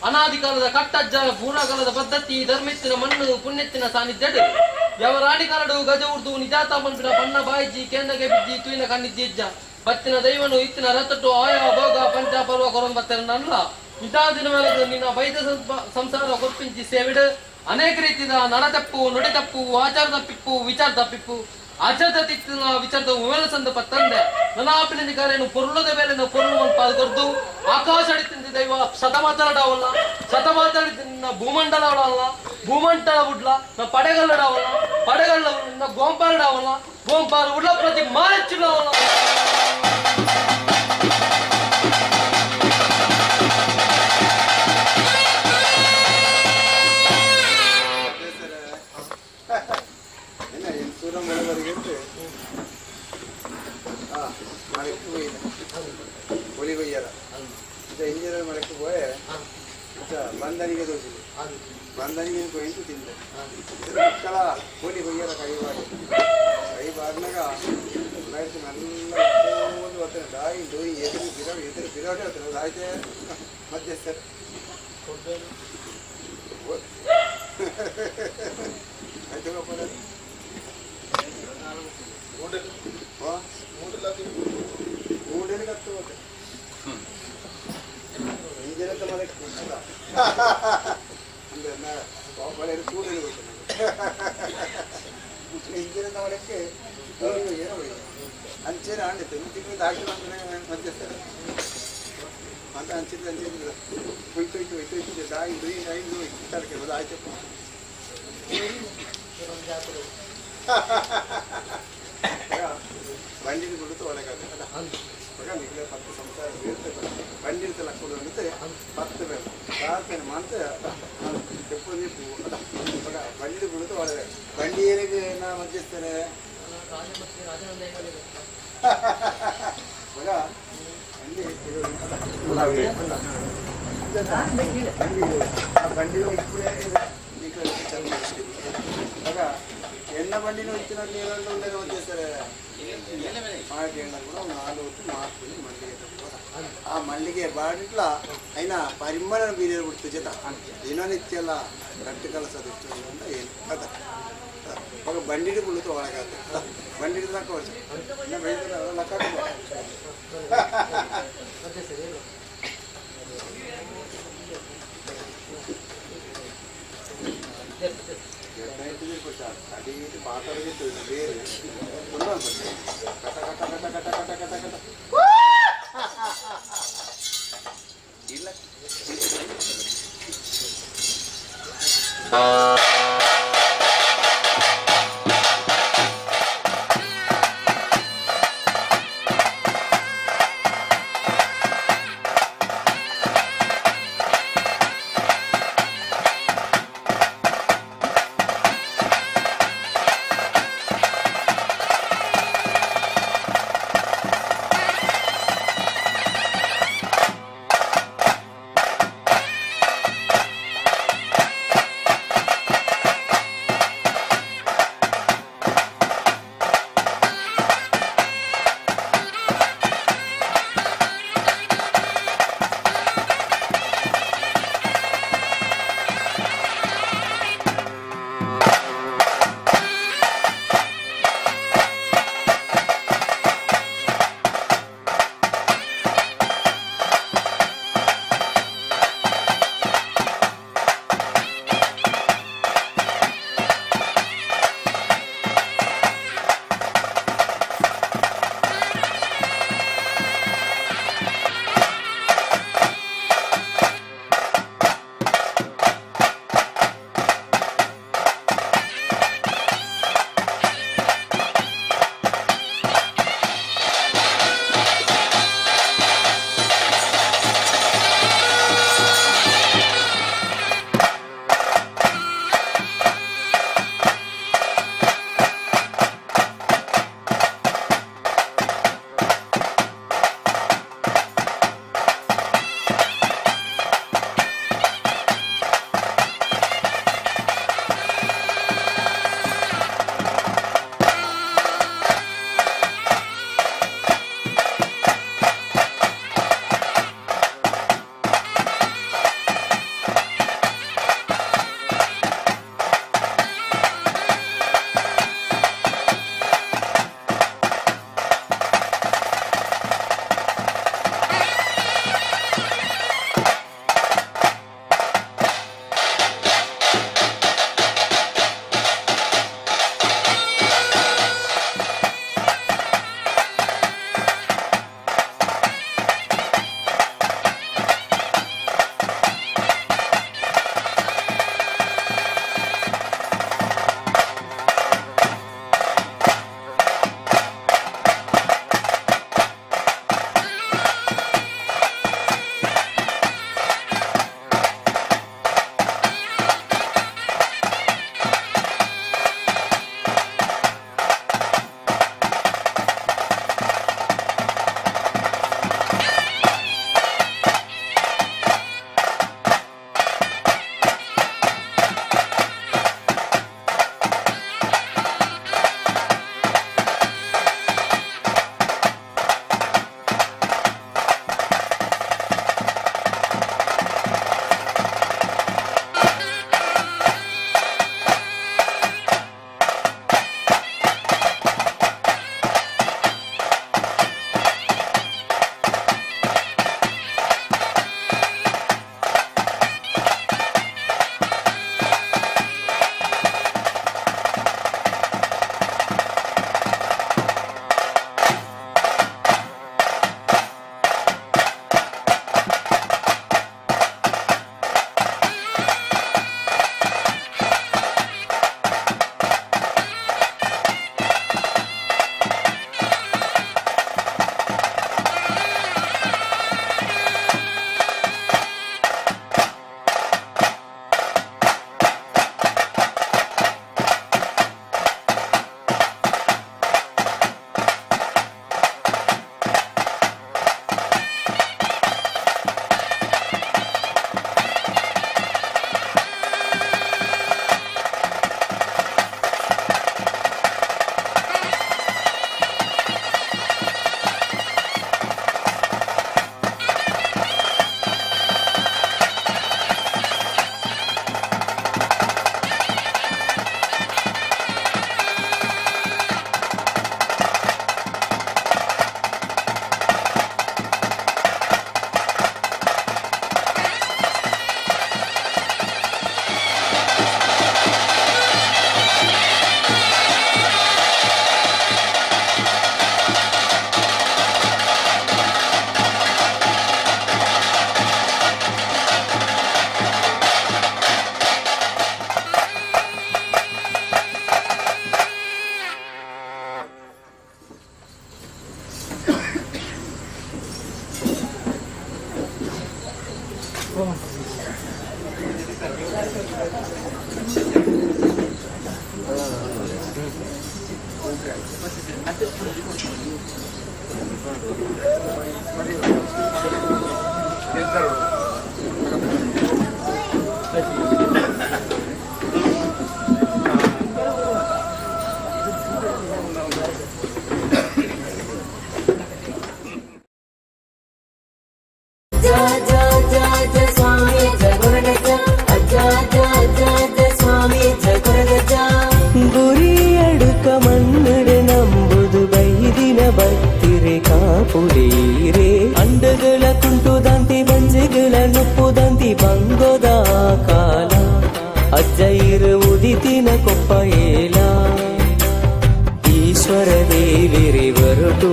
ಅನಾದಿ ಕಾಲದ ಕಟ್ಟಜ್ಜನ ಪೂರ್ವಕಾಲದ ಪದ್ಧತಿ ಧರ್ಮೆತ್ತಿನ ಮಣ್ಣು ಪುಣ್ಯತ್ತಿನ ಸಾನ್ನಿಧ್ಯಡು ಯಾವ ರಾಣಿ ಕಾಲಡು ಗಜ ಉರ್ದು ನಿಜಾತ ಮನ್ಪಿನ ಬಣ್ಣ ಬಾಯಿಜಿ ಕೇಂದ್ರಗೆ ಬಿಜ್ಜಿ ತುಯಿನ ಕಣ್ಣಿಜ್ಜಿ ಇಜ್ಜ ಬತ್ತಿನ ದೈವನು ಇತ್ತಿನ ರಥಟ್ಟು ಆಯ ಭೋಗ ಪಂಚ ಪರ್ವ ಕೊರನ್ ಬತ್ತೆರನಲ್ಲ ಇದಾದಿನ ಮೇಲೆ ನಿನ್ನ ವೈದ್ಯ ಸಂಸಾರ ಕೊಪ್ಪಿಂಚಿ ಸೇವಿಡು ಅನೇಕ ರೀತಿಯ ನಡ ತಪ್ಪು ನುಡಿ ತಪ್ಪು ಆಚಾರ ತಪ್ಪಿಪ್ಪು ವಿಚಾರ ತಪ್ಪಿಪ್ಪು ಆಚಾರ ತಿತ್ತಿನ ವಿಚಾರದ ಉಮೇಲ ಸಂದ ಪತ್ತಂದೆ ನನ್ನ ಆಪಿನ ಕಾರ್ಯನು ಪೊರುಳದ ಮೇಲೆ ಪೊರುಳು ಮನ್ಪಾದ ಕೊರ್ದು ಆಕಾಶ ಅಡಿತಿಂದ ದೈವ ಶತಮಾತರಡಾವಲ್ಲ ಶತಮಾತಡಿತಿನ ಭೂಮಂಡಲವಲ್ಲ ಭೂಮಂಡಲ ಉಡ್ಲ ನ ಪಡೆಗಲ್ಲಡಾವಲ್ಲ ಪಡೆಗಲ್ಲ ನ ಗೋಂಪಾರಡಾವಲ್ಲ ಗೋಂಪಾರ ಉಡ್ಲ ಪ್ರತಿ ಮಾರಚ್ಚಿಡಾವಲ್ಲ. ಬಂದನಿಗೆ ದೋಸಿದೆ ಬಂದನಿಗೆ ಕೊಯ್ದು ತಿಂದೆ ಮಕ್ಕಳ ಹೋಲಿ ಕೊಯ್ಯರ ಕೈ ಬಾರಿ ಕೈ ಬಾರಿನಾಗ ನಲ್ಲ ಬರ್ತಾನೆ ದಾಯಿ ಡೋಯಿ ಎದುರು ಬಿರೋ ಎದುರು ಬಿರೋಟೆ ಬರ್ತಾನೆ ಆಯ್ತೆ ಮಧ್ಯಸ್ಥರು ಆಯ್ತು ಮೂಡೇಲಿ ಕತ್ತು ಅಂಚೆನ ಆಂಡಿತ್ತು ತಿಂಗಳು ದಾಖಲೆ ಮಧ್ಯಸ್ಥರು ಅಂತ ಅಂಚಿದ್ದು ಅಂಚಿದ್ದು ಹೋಯ್ತು ಹೋಯ್ತು ಹೋಯ್ತು ಹೋಯ್ತು ದಾಯಿ ದುಯಿ ದಾಯಿ ದುಯಿ ತರಕೆ ಆಯ್ತಪ್ಪ. ಬಂಡಿನ ಬಿಡುತ್ತು ಒಳಗಾದ ನಿಗಲೇ ಪತ್ತು ಸಂಸಾರ ಬಂಡಿನ ಲಕ್ಕುಡು ಅಂದ್ರೆ ಪತ್ತು ಬೇಡ ಪ್ರಾರ್ಥನೆ ಮಾಡ್ತೆ ಎಪ್ಪು ಬಂಡಿ ಬಿಡುತ್ತು ಒಳಗೆ ಬಂಡಿ ಏನಿಗೆ ನಾ ಮಧ್ಯಸ್ಥರೇ ಮಗ ಬಂಡಿ ಬಂಡಿ ಮಗ ಎಣ್ಣ ಬಂಡಿನೂ ಇತ್ತಿನ ನೀರನ್ನು ಮಧ್ಯಸ್ಥರೇ కూడా నాలుగు మార్పుని మల్లిగే ఆ మల్లిగే బాడిట్ల అయినా పరిమళ బీరే పుడుతు చేత దిననిత్యల గట్టు కలసదిట్టు ಅಂತ ಏನು ಕಥ ఒక బండిని పుల్లుతో ಒಳಗಾದ బండిని దాకా వచ్చు లెక్క. ಬೇರೆ ಕಟ ಕಟ ಕಟ ಕಟ ಕಟ ಕಟ ಕಟ ಇಲ್ಲ. ಗುರಿಯಡುಕ ಮಣ್ಣಡೆ ನಂಬುದು ಬೈದಿನ ಭಕ್ತಿರೆ ಕಾಪುಡೀರೆ ಅಂಡಗಳ ಕುಂಟುದಂತಿ ಬಂಜೆಗಳ ನುಪ್ಪುದಂತಿ ಬಂಗೋದ ಕಾಲ ಅಜ್ಜ ಇರುವುದಿತಿನ ಕೊಪ್ಪ ಏಲ ಈಶ್ವರ ದೇವಿರಿ ಹೊರಟು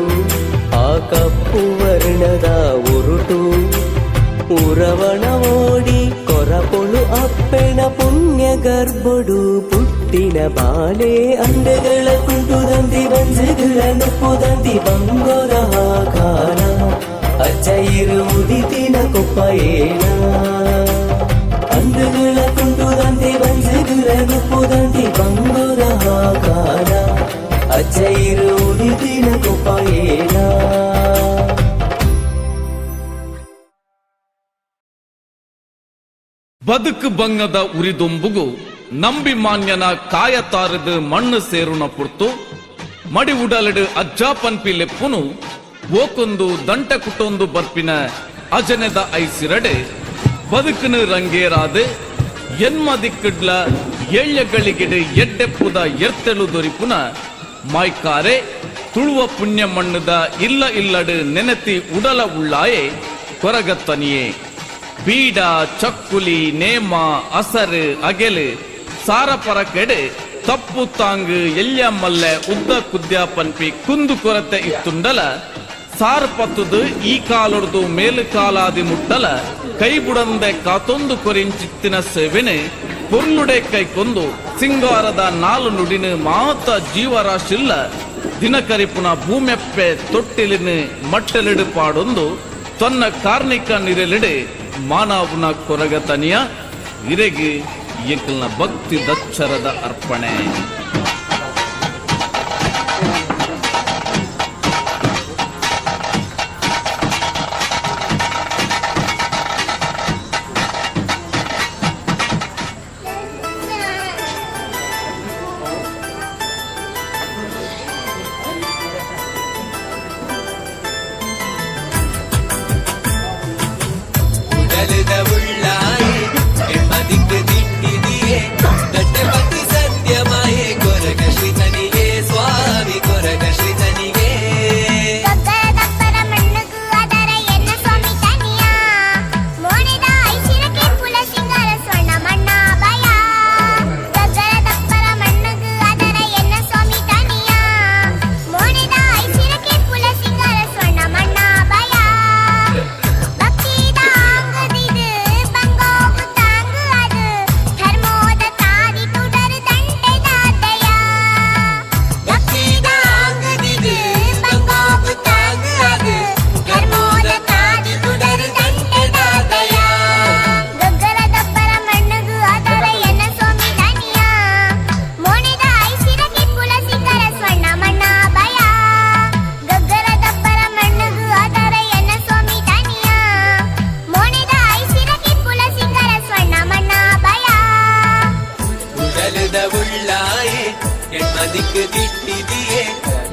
ಆ ಕಪ್ಪು ವರ್ಣದ ಉರುಟು ಉರವಣ ಓಡಿ ಕೊರಪೊಳು ಅಪ್ಪೆಣ ಪುಣ್ಯ ಗರ್ಭೊಡು ಪುಟ್ಟಿನ ಬಾಲೆ ಅಂಡಗಳ ಕುಂಟುದಂತಿ ಬಂಜೆಗಳ ನುಪ್ಪುದಂತಿ ಬಂಗೋದ ಕಾಲ ಅಜ್ಜ ಇರುವುದಿತಿನ ಕೊಪ್ಪ ಏನ ಅಂಡಗಳ ಕುಂಟುದಂತಿ ಬಂಜೆಗಳ ನುಪ್ಪುದಂತಿ ಬಂಗೋದ ಕಾಲ ಅಜ್ಜ ಇರುವುದಿತಿನ ಕೊಪ್ಪ ಏನ. ಬದುಕು ಬಂಗದ ಉರಿದೊಂಬುಗು ನಂಬಿ ಮಾನ್ಯನ ಕಾಯ ತಾರದು ಮಣ್ಣು ಸೇರುನ ಪುರ್ತು ಮಡಿ ಉಡಲಿಡು ಅಜ್ಜ ಪನ್ಪಿ ಲೆಪ್ಪುನು ಓಕೊಂದು ದಂಟ ಕುಟೊಂದು ಬರ್ಪಿನ ಅಜನೆದ ಐಸಿರಡೆ ಬದುಕನು ರಂಗೇರಾದು ಎನ್ಮದಿಕ್ಕಿಡ್ಲ ಏಳ್ಯಗಳಿಗಿಡು ಎಡ್ಡೆಪ್ಪುದ ಎರ್ತೆಳು ದೊರಿಪುನ ಮಾಯ್ಕಾರೆ ತುಳುವ ಪುಣ್ಯ ಮಣ್ಣುದ ಇಲ್ಲ ಇಲ್ಲಡು ನೆನೆತಿ ಉಡಲ ಉಳ್ಳಾಯೆ ಕೊರಗತ್ತನಿಯೇ. ಬೀಡ ಚಕ್ಕುಲಿ ನೇಮ ಅಸರು ಅಗೆಲು ಸಾರಪರ ಕೆಡೆ ತಪ್ಪು ತಾಂಗು ಎಲ್ಯ ಮಲ್ಲೆ ಉದ್ದ ಕುದ್ಯ ಪನ್ಪಿ ಕುಂದು ಕೊರತೆ ಇತ್ತುಂಡಲ ಸಾರ್ ಪತ್ತುದು ಈ ಕಾಲೊಡ್ದು ಮೇಲು ಕಾಲಾದಿ ಮುಟ್ಟಲ ಕೈಬುಡಂದೆ ಕಾತೊಂದು ಕೊರಿಂಚಿತ್ತಿನ ಸೇವೆನೆ ಪೊರ್ಲುಡೆ ಕೈಕೊಂದು ಸಿಂಗಾರದ ನಾಲು ನುಡಿನ ಮಾತ ಜೀವರಾಶಿಲ್ಲ ದಿನಕರಿಪುನ ಭೂಮೆಪ್ಪೆ ತೊಟ್ಟಿಲಿನ ಮಟ್ಟಲಿಡು ಪಾಡೊಂದು ತನ್ನ ಕಾರ್ಣಿಕ ನಿರಲಿಡೆ ಮಾನವನ ಕೊರಗತನಿಯ ಇರೆಗೆ ಎಂಕಲ್ನ ಭಕ್ತಿ ದಚ್ಚರದ ಅರ್ಪಣೆ.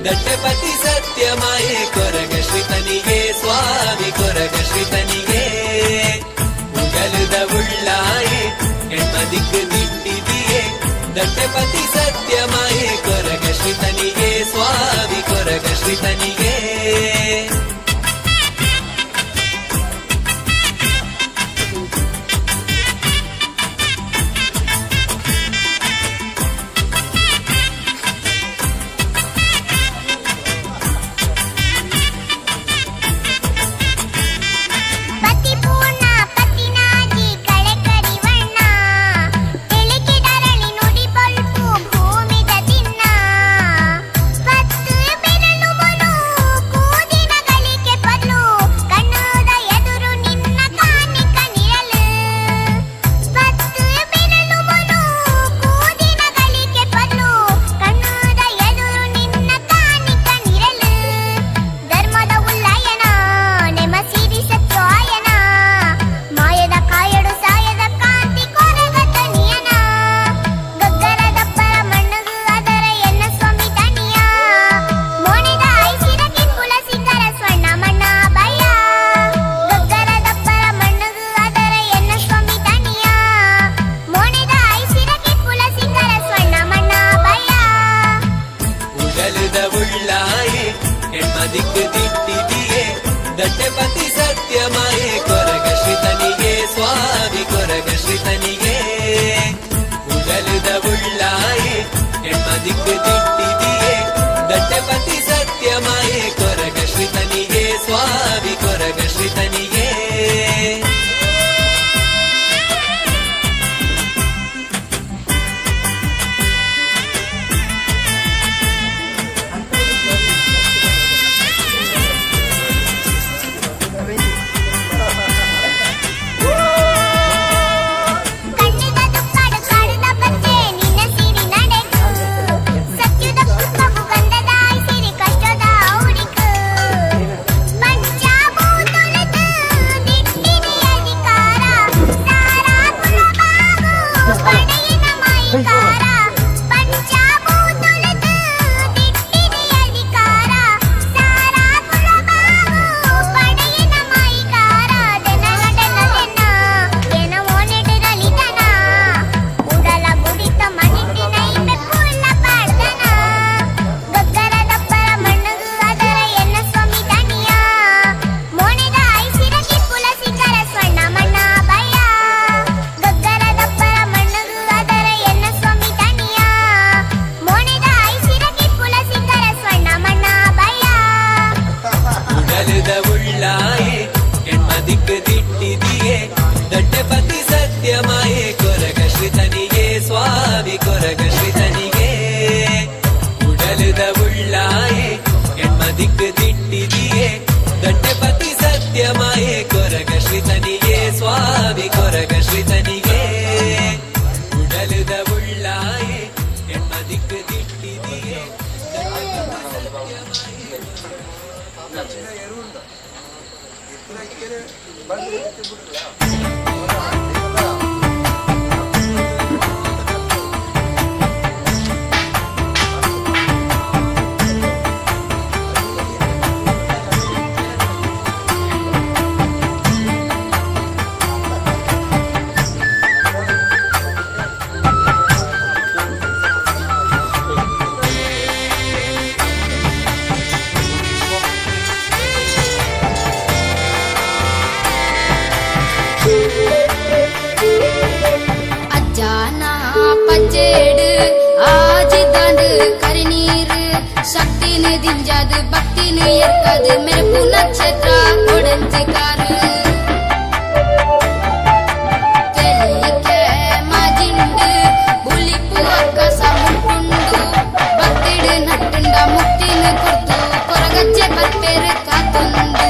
ದಟ್ಟಪತಿ ಸತ್ಯಮಾಯೆ ಕೊರಗ ಶ್ರೀತನಿಗೆ ಸ್ವಾಮಿ ಕೊರಗ ಶ್ರೀತನಿಗೆ ಉಗಲದ ಉಳ್ಳಾಯೆ ಹೆಣ್ಮದಿಕ್ಕು ದಿಟ್ಟಿದಿಯೇ ದಟ್ಟಪತಿ ಸತ್ಯಮಾಯೆ ಕೊರಗ ಶ್ರೀತನಿಗೆ ಸ್ವಾಮಿ ಕೊರಗ ಶ್ರೀತನಿಗೆ. ಭೂಮಿದ ದಿನ್ನ ಪತ್ತು ಬೆರಳು ಮೊನು ಕೂದಿನ ಗಲಿ. ಶ್ರೀ ತನಿಗೆ ಸ್ವಾಮಿ ಕೊರಗ ಶ್ರೀ ತನಿಗೆ ಉಡಲದ ಉಳ್ಳಾಯೆ ಎಣ್ಮ ದಿಕ್ಕು ದಿಟ್ಟಿದಿಯೇ. ಅಜ್ಜಾನ ಪಚ್ಚೇಡು ಆಜಿದಂಡು ಕರಿನೀರು ಶಕ್ತಿನು ದಿಂಜಾದು ಭಕ್ತಿನು ಏರ್ಕಾದು ಮೆರಪು ನಕ್ಷತ್ರ ಕೊಡಂಚಿಕಾರು ತೆಲಿಕೆ ಮಜಿಂಡು ಬುಲಿಪು ಅಕ್ಕಸ ಮುಟ್ಟುಂಡು ಭಕ್ತಿಡು ನಟ್ಟುಂಡ ಮುಕ್ತಿನು ಕೊರ್ತು ಕೊರಗಚ್ಚೆ ಬರ್ಪೇರು ಕಾತುಂಡು.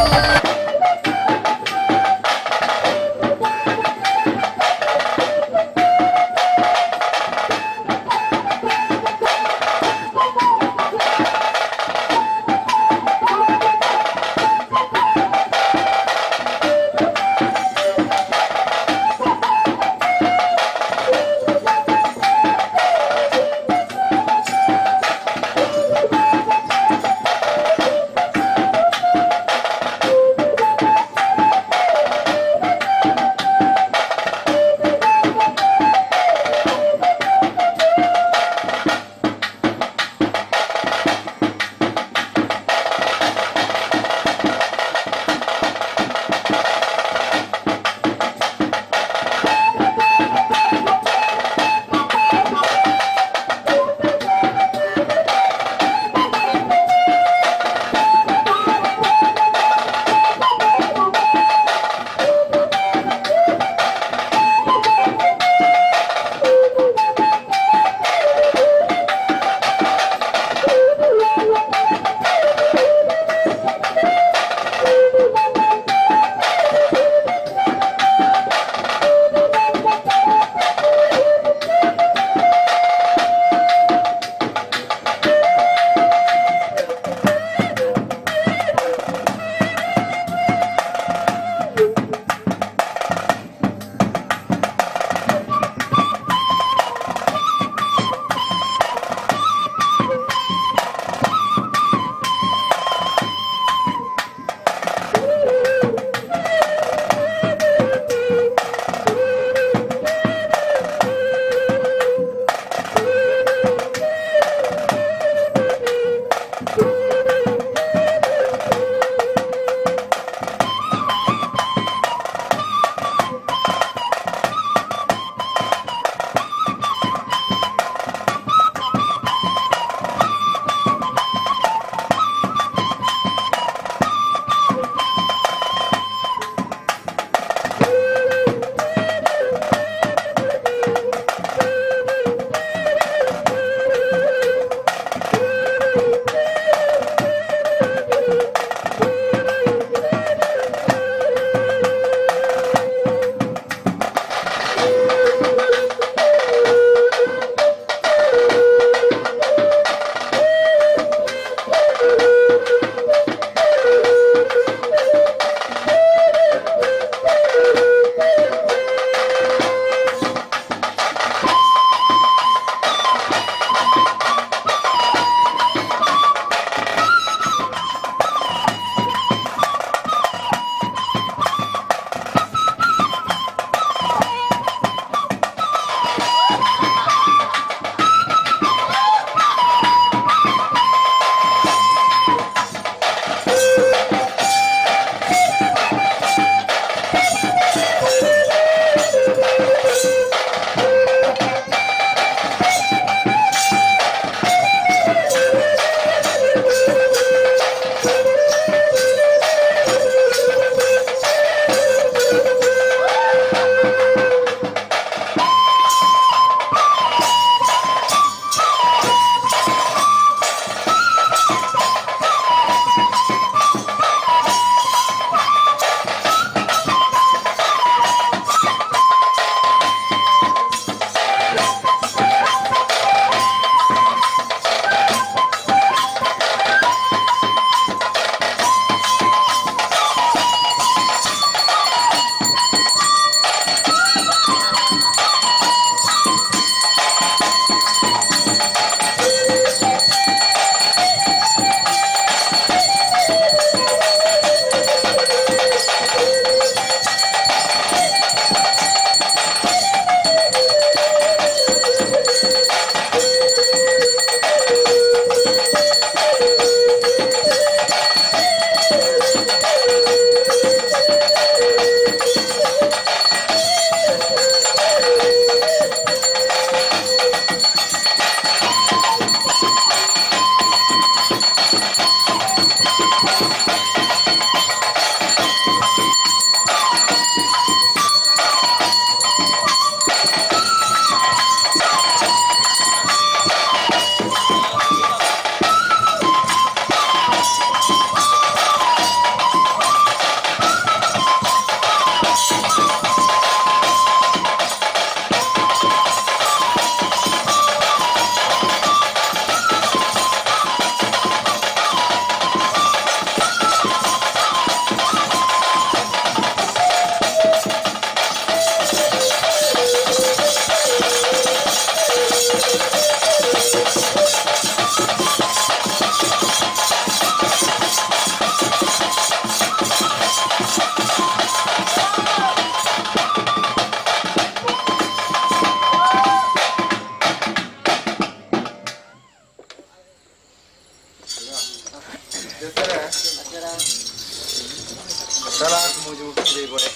ಪೋಯೆ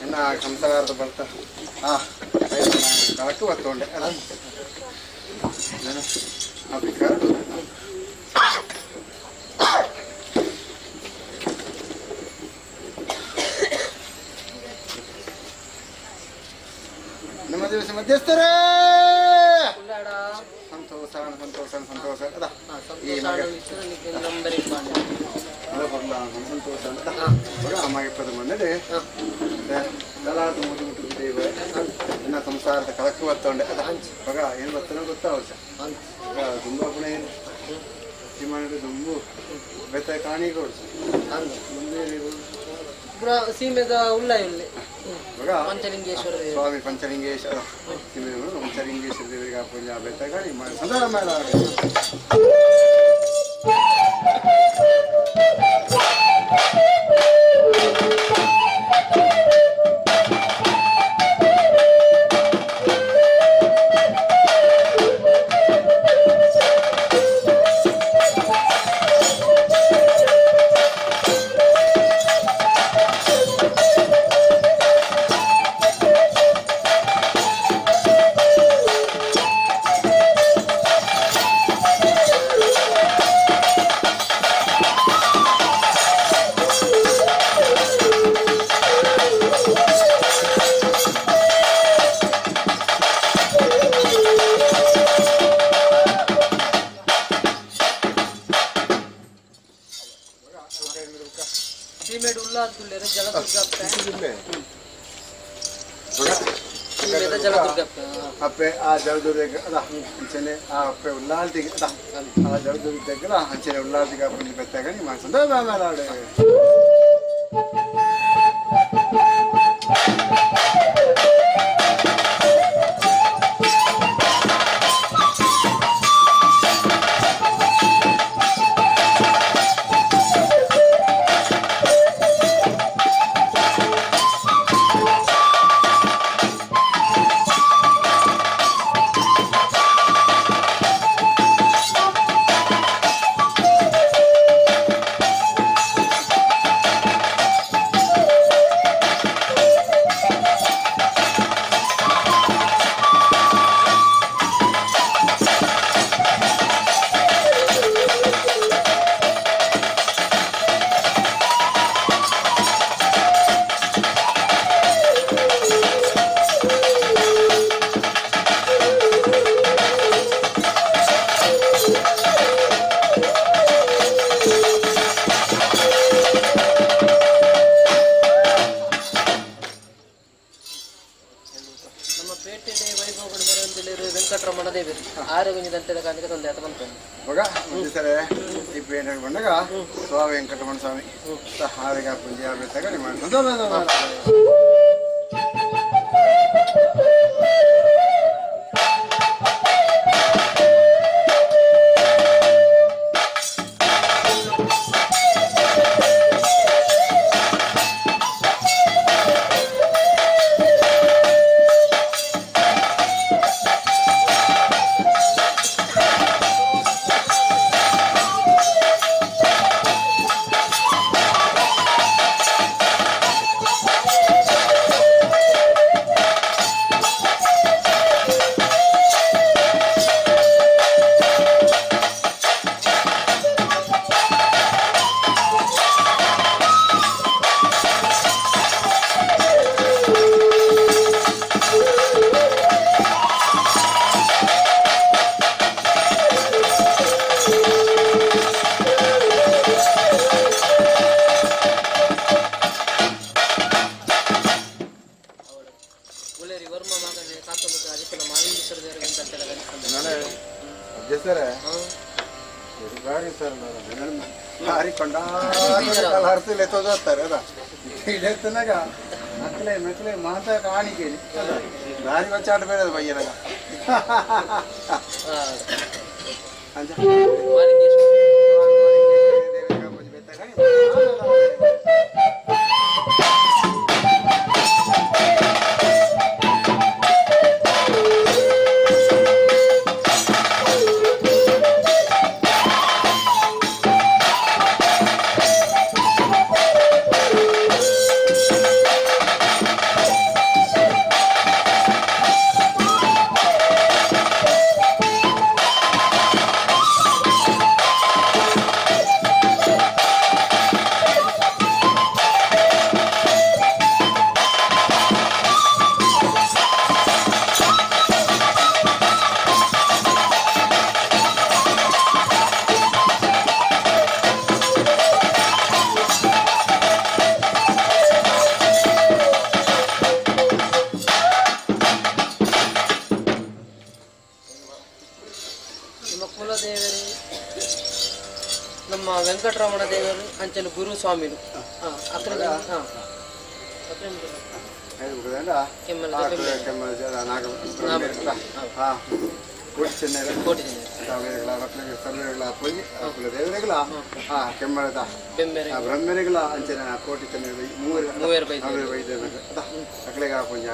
ಎನ್ನ ಸಂಸಾರದ ಬರ್ತ ಆ ಕಳಕ್ಕೆ ಬತ್ತೊಂಡೆ ನಮ್ಮ ದಿವಸ ಮಧ್ಯಸ್ಥರೇ ಸಂತೋಷ ಸಂತೋಷ ಸಂತೋಷ ಅದ ಈ ಸಂತೋಷ ಅಮ್ಮಗೆ ಬಂದರೆ ಎನ್ನ ಸಂಸಾರದ ಕಳಕ್ಕೆ ಬತ್ತೊಂಡೆ ಅದ ಮಗ ಏನು ಬತ್ತನೋ ಗೊತ್ತಾವಸ ತುಂಬ ಪುಣ ಏನು ದುಂಬು ಬೆತ್ತ ಕಾಣಿ ಕೊಡ್ಸು ಸೀಮೆದ ಉಲ್ಲ ಇಲ್ಲಿ ಮಗ ಪಂಚಲಿಂಗೇಶ್ವರ ಸ್ವಾಮಿ ಪಂಚಲಿಂಗೇಶ್ವರ ಸೀಮೆ ಪಂಚಲಿಂಗೇಶ್ವರ ದೇವರಿಗೆ ಪೂಜೆ ಬೆತ್ತ ಕಾಣಿ ಸಂಸಾರ ಮೇಲೆ ಅಪ್ಪೆ ಆ ಜಲದುರ್ಗ ಅದ ಅಂಚನೆ ಆ ಅಪ್ಪೆ ಉಲ್ಲಾಲ್ತಿಗೆ ಅದ ಆ ಜಲದುರ್ಗ దగ్గర ಅಂಚನೆ ಉಲ್ಲಾಲ್ತಿಗೆ ಅಪ್ಪని పెట్టాగని మా సందర్భాలు ಸ್ವಾಮಿ ವೆಂಕಟರಮಣ ಸ್ವಾಮಿ ಹಾರಿಗೆ ಪೂಜೆ ಆಗಬೇಕಾಗ Thank you. ನಮ್ಮ ವೆಂಕಟರಮಣ ದೇವರು ಅಂಚನೆ ಗುರು ಸ್ವಾಮಿಲು ಅಕ್ರಮ ಬ್ರಹ್ಮರಿಗಳ ಅಂಚನೆ ಕೋಟಿ ಮೂವರು ಅಕಲೆಗ ಪಂಜ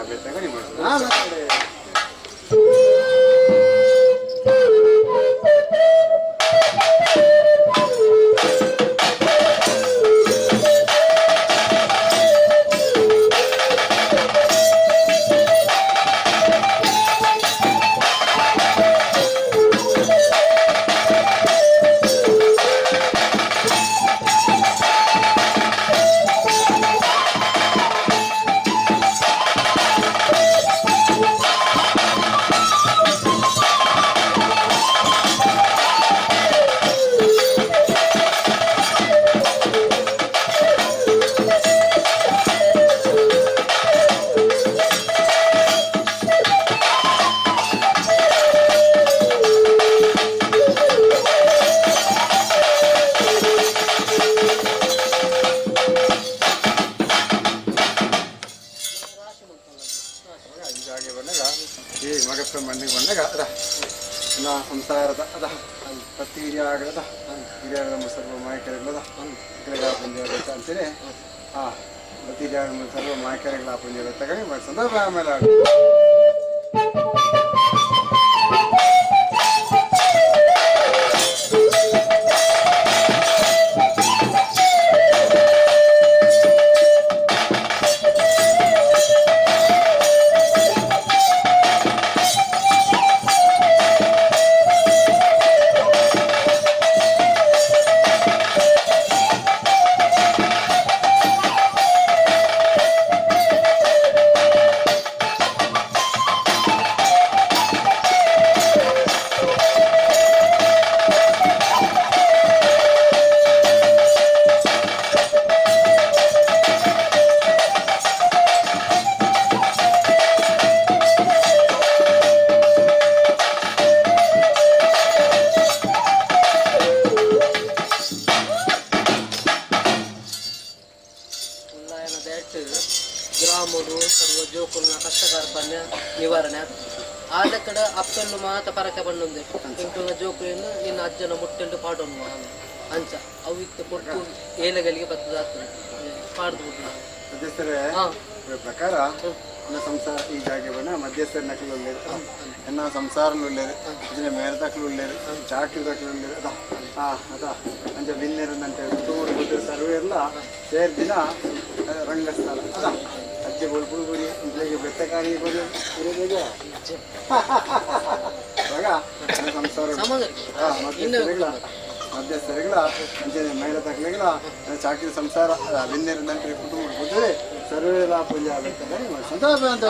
ಸಂಸಾರದ ಅದ ಪ್ರತಿ ಹಿರಿಯಾಗದ ಹಿರಿಯಾಗದ ಸರ್ವ ಮಾಯಕರಗಳದ ಅಂತೇನೆ ಆ ಪ್ರತಿ ಸರ್ವ ಮಾಯಕರಗಳ ಪಂಜ ತಗೊಂಡು ಸಂದರ್ಭ ಆಮೇಲೆ ಗ್ರಾಮಡು ಸರ್ವ ಜೋಕುಲ್ನ ಕಷ್ಟಕಾರ್ಪಣ್ಯ ನಿವಾರಣೆ ಆದ ಕಡೆ ಅಪ್ಪೆಲ್ಲು ಮಾತ ಪರಕೆ ಬಣ್ಣೊಂದೆ ಇಂಕುಲ್ನ ಜೋಕುలను ನಿನ್ನ ಅಜ್ಜನ ಮುಟ್ಟೆಂಡು ಪಾಡೋನು ಅಂಚ ಅವು ಇತ್ತ ಪೊಟ್ಟು ಏಲೆಗಳಿಗೆ ಬತ್ತದ ಪಾಡ್ದು ಮಧ್ಯಸ್ಥರ ಪ್ರಕಾರ ಸಂಸಾರ ಈ ಜಾಗೆ ಬಣ್ಣ ಮಧ್ಯಸ್ಥರ ನಕಲು ಉಳ್ಳೇರು ಎನ್ನ ಸಂಸಾರ ಉಳ್ಳೇರು ಇದನ್ನ ಮೇರೆ ತಕಲು ಉಳ್ಳೇರು ಚಾಕಿ ತಕಲು ಉಳ್ಳೇರು ಅದ ಅದ ಅಂಚ ಬಿನ್ನೆರಂದಂತೆ ತೂರು ಗುಡ್ಡು ಸರ್ವೆ ಎಲ್ಲ ಸೇರ್ ದಿನ ರಂಗಸ್ಥಳ ಅದ ಅಜ್ಜೆ ಬೊಲ್ಪುಡು ಗುರಿ ಇಂಟ್ಲಿಗೆ ಬೆತ್ತಕಾರಿ ಗುರಿ ಇವಾಗ ಸಂಸಾರ ಮಧ್ಯಸ್ಥರಿಗಳ ಮಧ್ಯಸ್ಥರಿಗಳ ಅಂಚನೆ ಮಹಿಳಾ ತಕಲಿಗಳ ಚಾಕಿ ಸಂಸಾರ ಬಿನ್ನೆರಂದಂತೆ ಕುಟುಂಬ ಕೂತರೆ ಸರ್ವೇ ಪೂಜೆ ಆಗ್ತದೆ ಸಂದರ್ಭ ಅಂತ.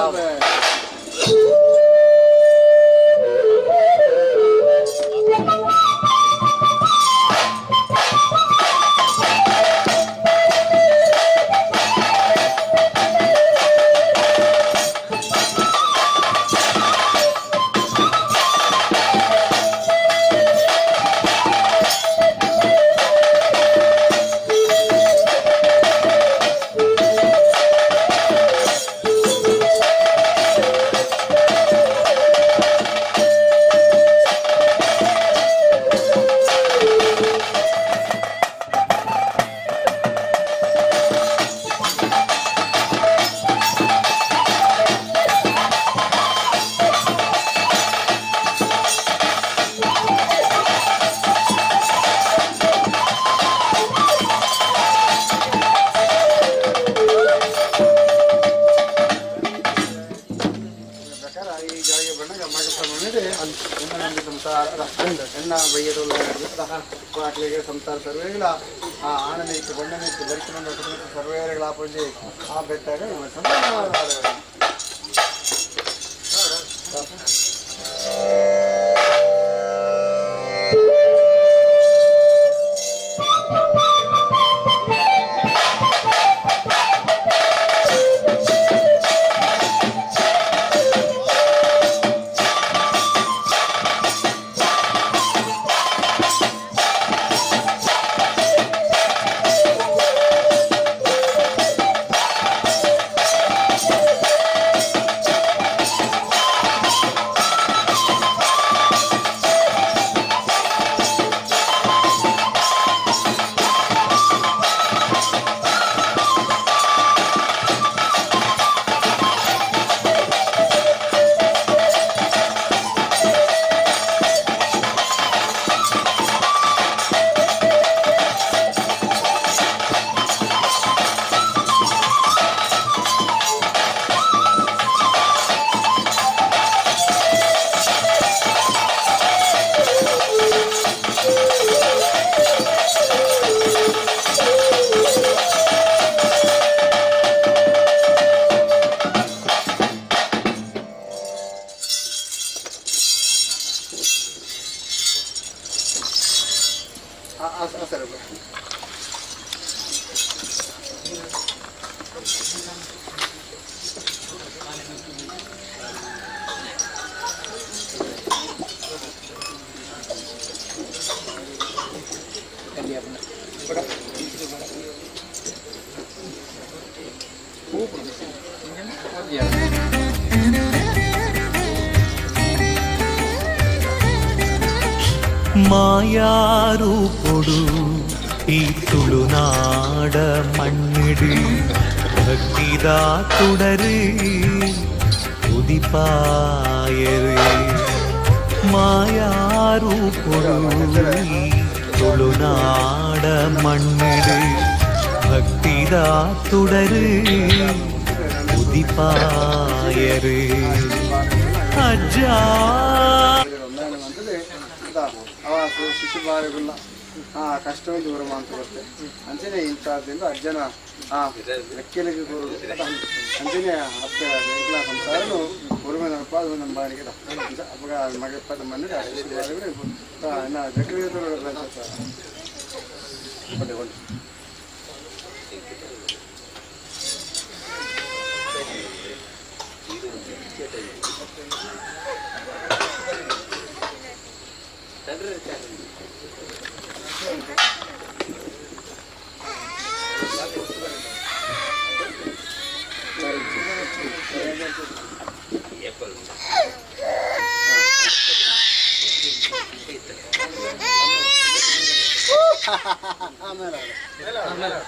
ಸಂಸಾರ ಸರ್ವೇಗಳ ಆ ಆನಂದ ಬಣ್ಣನ ಬರಿಕೊಂಡು ಸರ್ವೇಗಳ ಪೂಜೆ ಆ ಬೆಟ್ಟಾಗ ಮಾಯಾರೂಪೊಡು ಈ ತುಳುನಾಡ ಮಣ್ಣಿಡು ಭಕ್ತಿದ ತುಡರು ಉದಿಪಾಯರು. ಮಾಯಾರೂಪೊಡು ಈ ತುಳುನಾಡ ಮಣ್ಣಿಡು ಭಕ್ತಿದ ತುಡರು ಉದಿಪಾಯರು. ಅಜ್ಜ ಶಿಶು ಬಾರಿಗುಲ್ಲ ಆ ಕಷ್ಟ ದೂರ ಅಂತ ಬರುತ್ತೆ. ಅಂಚನೆ ಇಂಥದ್ದರಿಂದ ಅಜ್ಜನ ಆ ಲೆಕ್ಕೆಲಿಗೆ ಗುರು ಅಂಚನೆ ಅಪ್ಪ ಎಂಕ್ಲ ಸಂಸಾರನು ಉರುಮೆ ನಡಪ ಅದು ನಮ್ಮ ಬಾಡಿಗೆ ಅಪ್ಪಗ ಮಗಪ್ಪದ ಮನೆ ಶಿಶು ಬಾರಿಗಳು ಜಕ್ರಿಗೆ ಕೊಂಡು ಆಮೇಲೆ ಆಮೇಲೆ.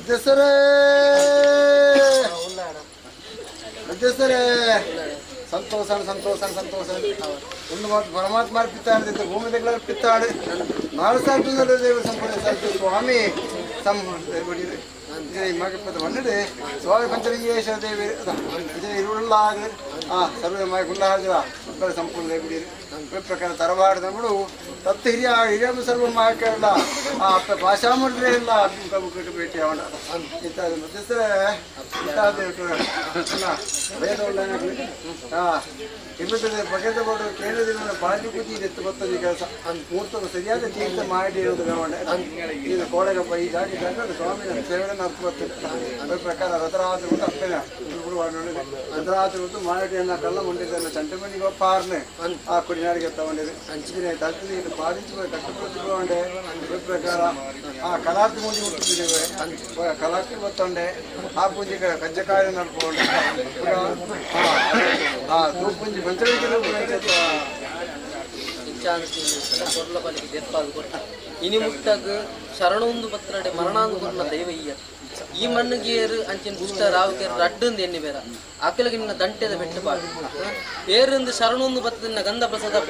ಮಧ್ಯಸ್ಥರೇ ಮಧ್ಯಸ್ಥರೇ ಸಂತೋಷ ಸಂತೋಷ ಸಂತೋಷ ಒಂದು ಮಾತು ಪರಮಾತ್ಮ ಪಿತ್ತಾಡು ಭೂಮಿ దగ్గర ಪಿತ್ತಾಡು ನಾಲ್ಕು ಸಾವಿರ ದೇವರು ಸಂಪೂರ್ಣ ಸ್ವಾಮಿ ಮಗಪದ ಸ್ವಾಮಿ ಪಂಚಲಿಂಗೇಶ್ವರ ದೇವಿ ಇರುಳಾಗ ಆ ಸರ್ವ ಮಾಯ ಗುಂಡಹಾಜರ ಸಂಪೂರ್ಣ ದೇವಿ ಪ್ರಕಾರ ತರವಾಡದಮ್ಮಡು ತತ್ ಹಿರಿಯ ಹಿರಿಯ ಸರ್ವ ಮಾಯಕರಲ್ಲ ಆ ಅಪ್ಪ ಭಾಷಾಮೂರ್ತಿ ಇಲ್ಲ ಭೇಟಿ ಅವನ ಇಂಥ ಮಧ್ಯಸ್ಥರೇ ಇಂಥ ಬಗೆದ ಬೋರ್ಡು ಕೇಂದ್ರದಿಂದ ಬಾಜು ಕೂತಿ ಎತ್ತು ಬರ್ತದೆ ಕೆಲಸ ಮೂರ್ತದ ಸರಿಯಾದ ತೀರ್ಥ ಮಾಡಿ ಇರೋದು ಇದು ಕೋಳೆಗಪ್ಪ ಈ ಜಾಗ ಜಾಗ ಸ್ವಾಮಿ ಸೇವೆಯನ್ನು ಅರ್ಥ ಬರ್ತದೆ ಅದೇ ಪ್ರಕಾರ ರಥರಾತ್ರಿ ಬಿಟ್ಟು ಅಪ್ಪನ ರಥರಾತ್ರಿ ಬಿಟ್ಟು ಮಾಡಿಯನ್ನು ಕಲ್ಲ ಮುಂಡಿದ್ದನ್ನು ಚಂಟಮಣಿಗೆ ಪಾರ್ನೆ ಆ ಕುಡಿನಾಡಿಗೆ ತಗೊಂಡಿದೆ ಅಂಚಿನ ತಲ್ಪಿ ಇದು ಪಾದಿಂಚು ಕಟ್ಟುಕೊಳ್ತಿಕೊಂಡೆ ಅದೇ ಪ್ರಕಾರ ಆ ಕಲಾರ್ತಿ ಪೂಜೆ ಹುಟ್ಟಿದ್ದೇವೆ ಕಲಾರ್ತಿ ಬತ್ತೊಂಡೆ ಆ ಪೂಜೆ ಕಜ್ಜಕಾಯ ನಡ್ಕೊಂಡೆ ಆ ತೂಪುಂಜಿ ಪಂಚಲಿಂಗ ಇನಿ ಮುಟ್ಟಾಗ ಶರಣೊಂದು ಪತ್ರಡೆ ಮರಣಾಂದು ಕೊರ್ನ ದೈವ ಈಯ ಈ ಮಣ್ಣಿಗೆ ಅಂಚಿನ ದುಷ್ಟ ರಾವುಕೇರು ರಡ್ಡಂದು ಎಣ್ಣೆ ಬೇರ ಅಕಲಗೆ ನಿನ್ನ ದಂಟೆದ ಬೆಟ್ಟು ಪಾಡು ಏರಂದು ಶರಣೊಂದು ಬತ್ತದಿನ ಗಂಧ ಪ್ರಸಾದ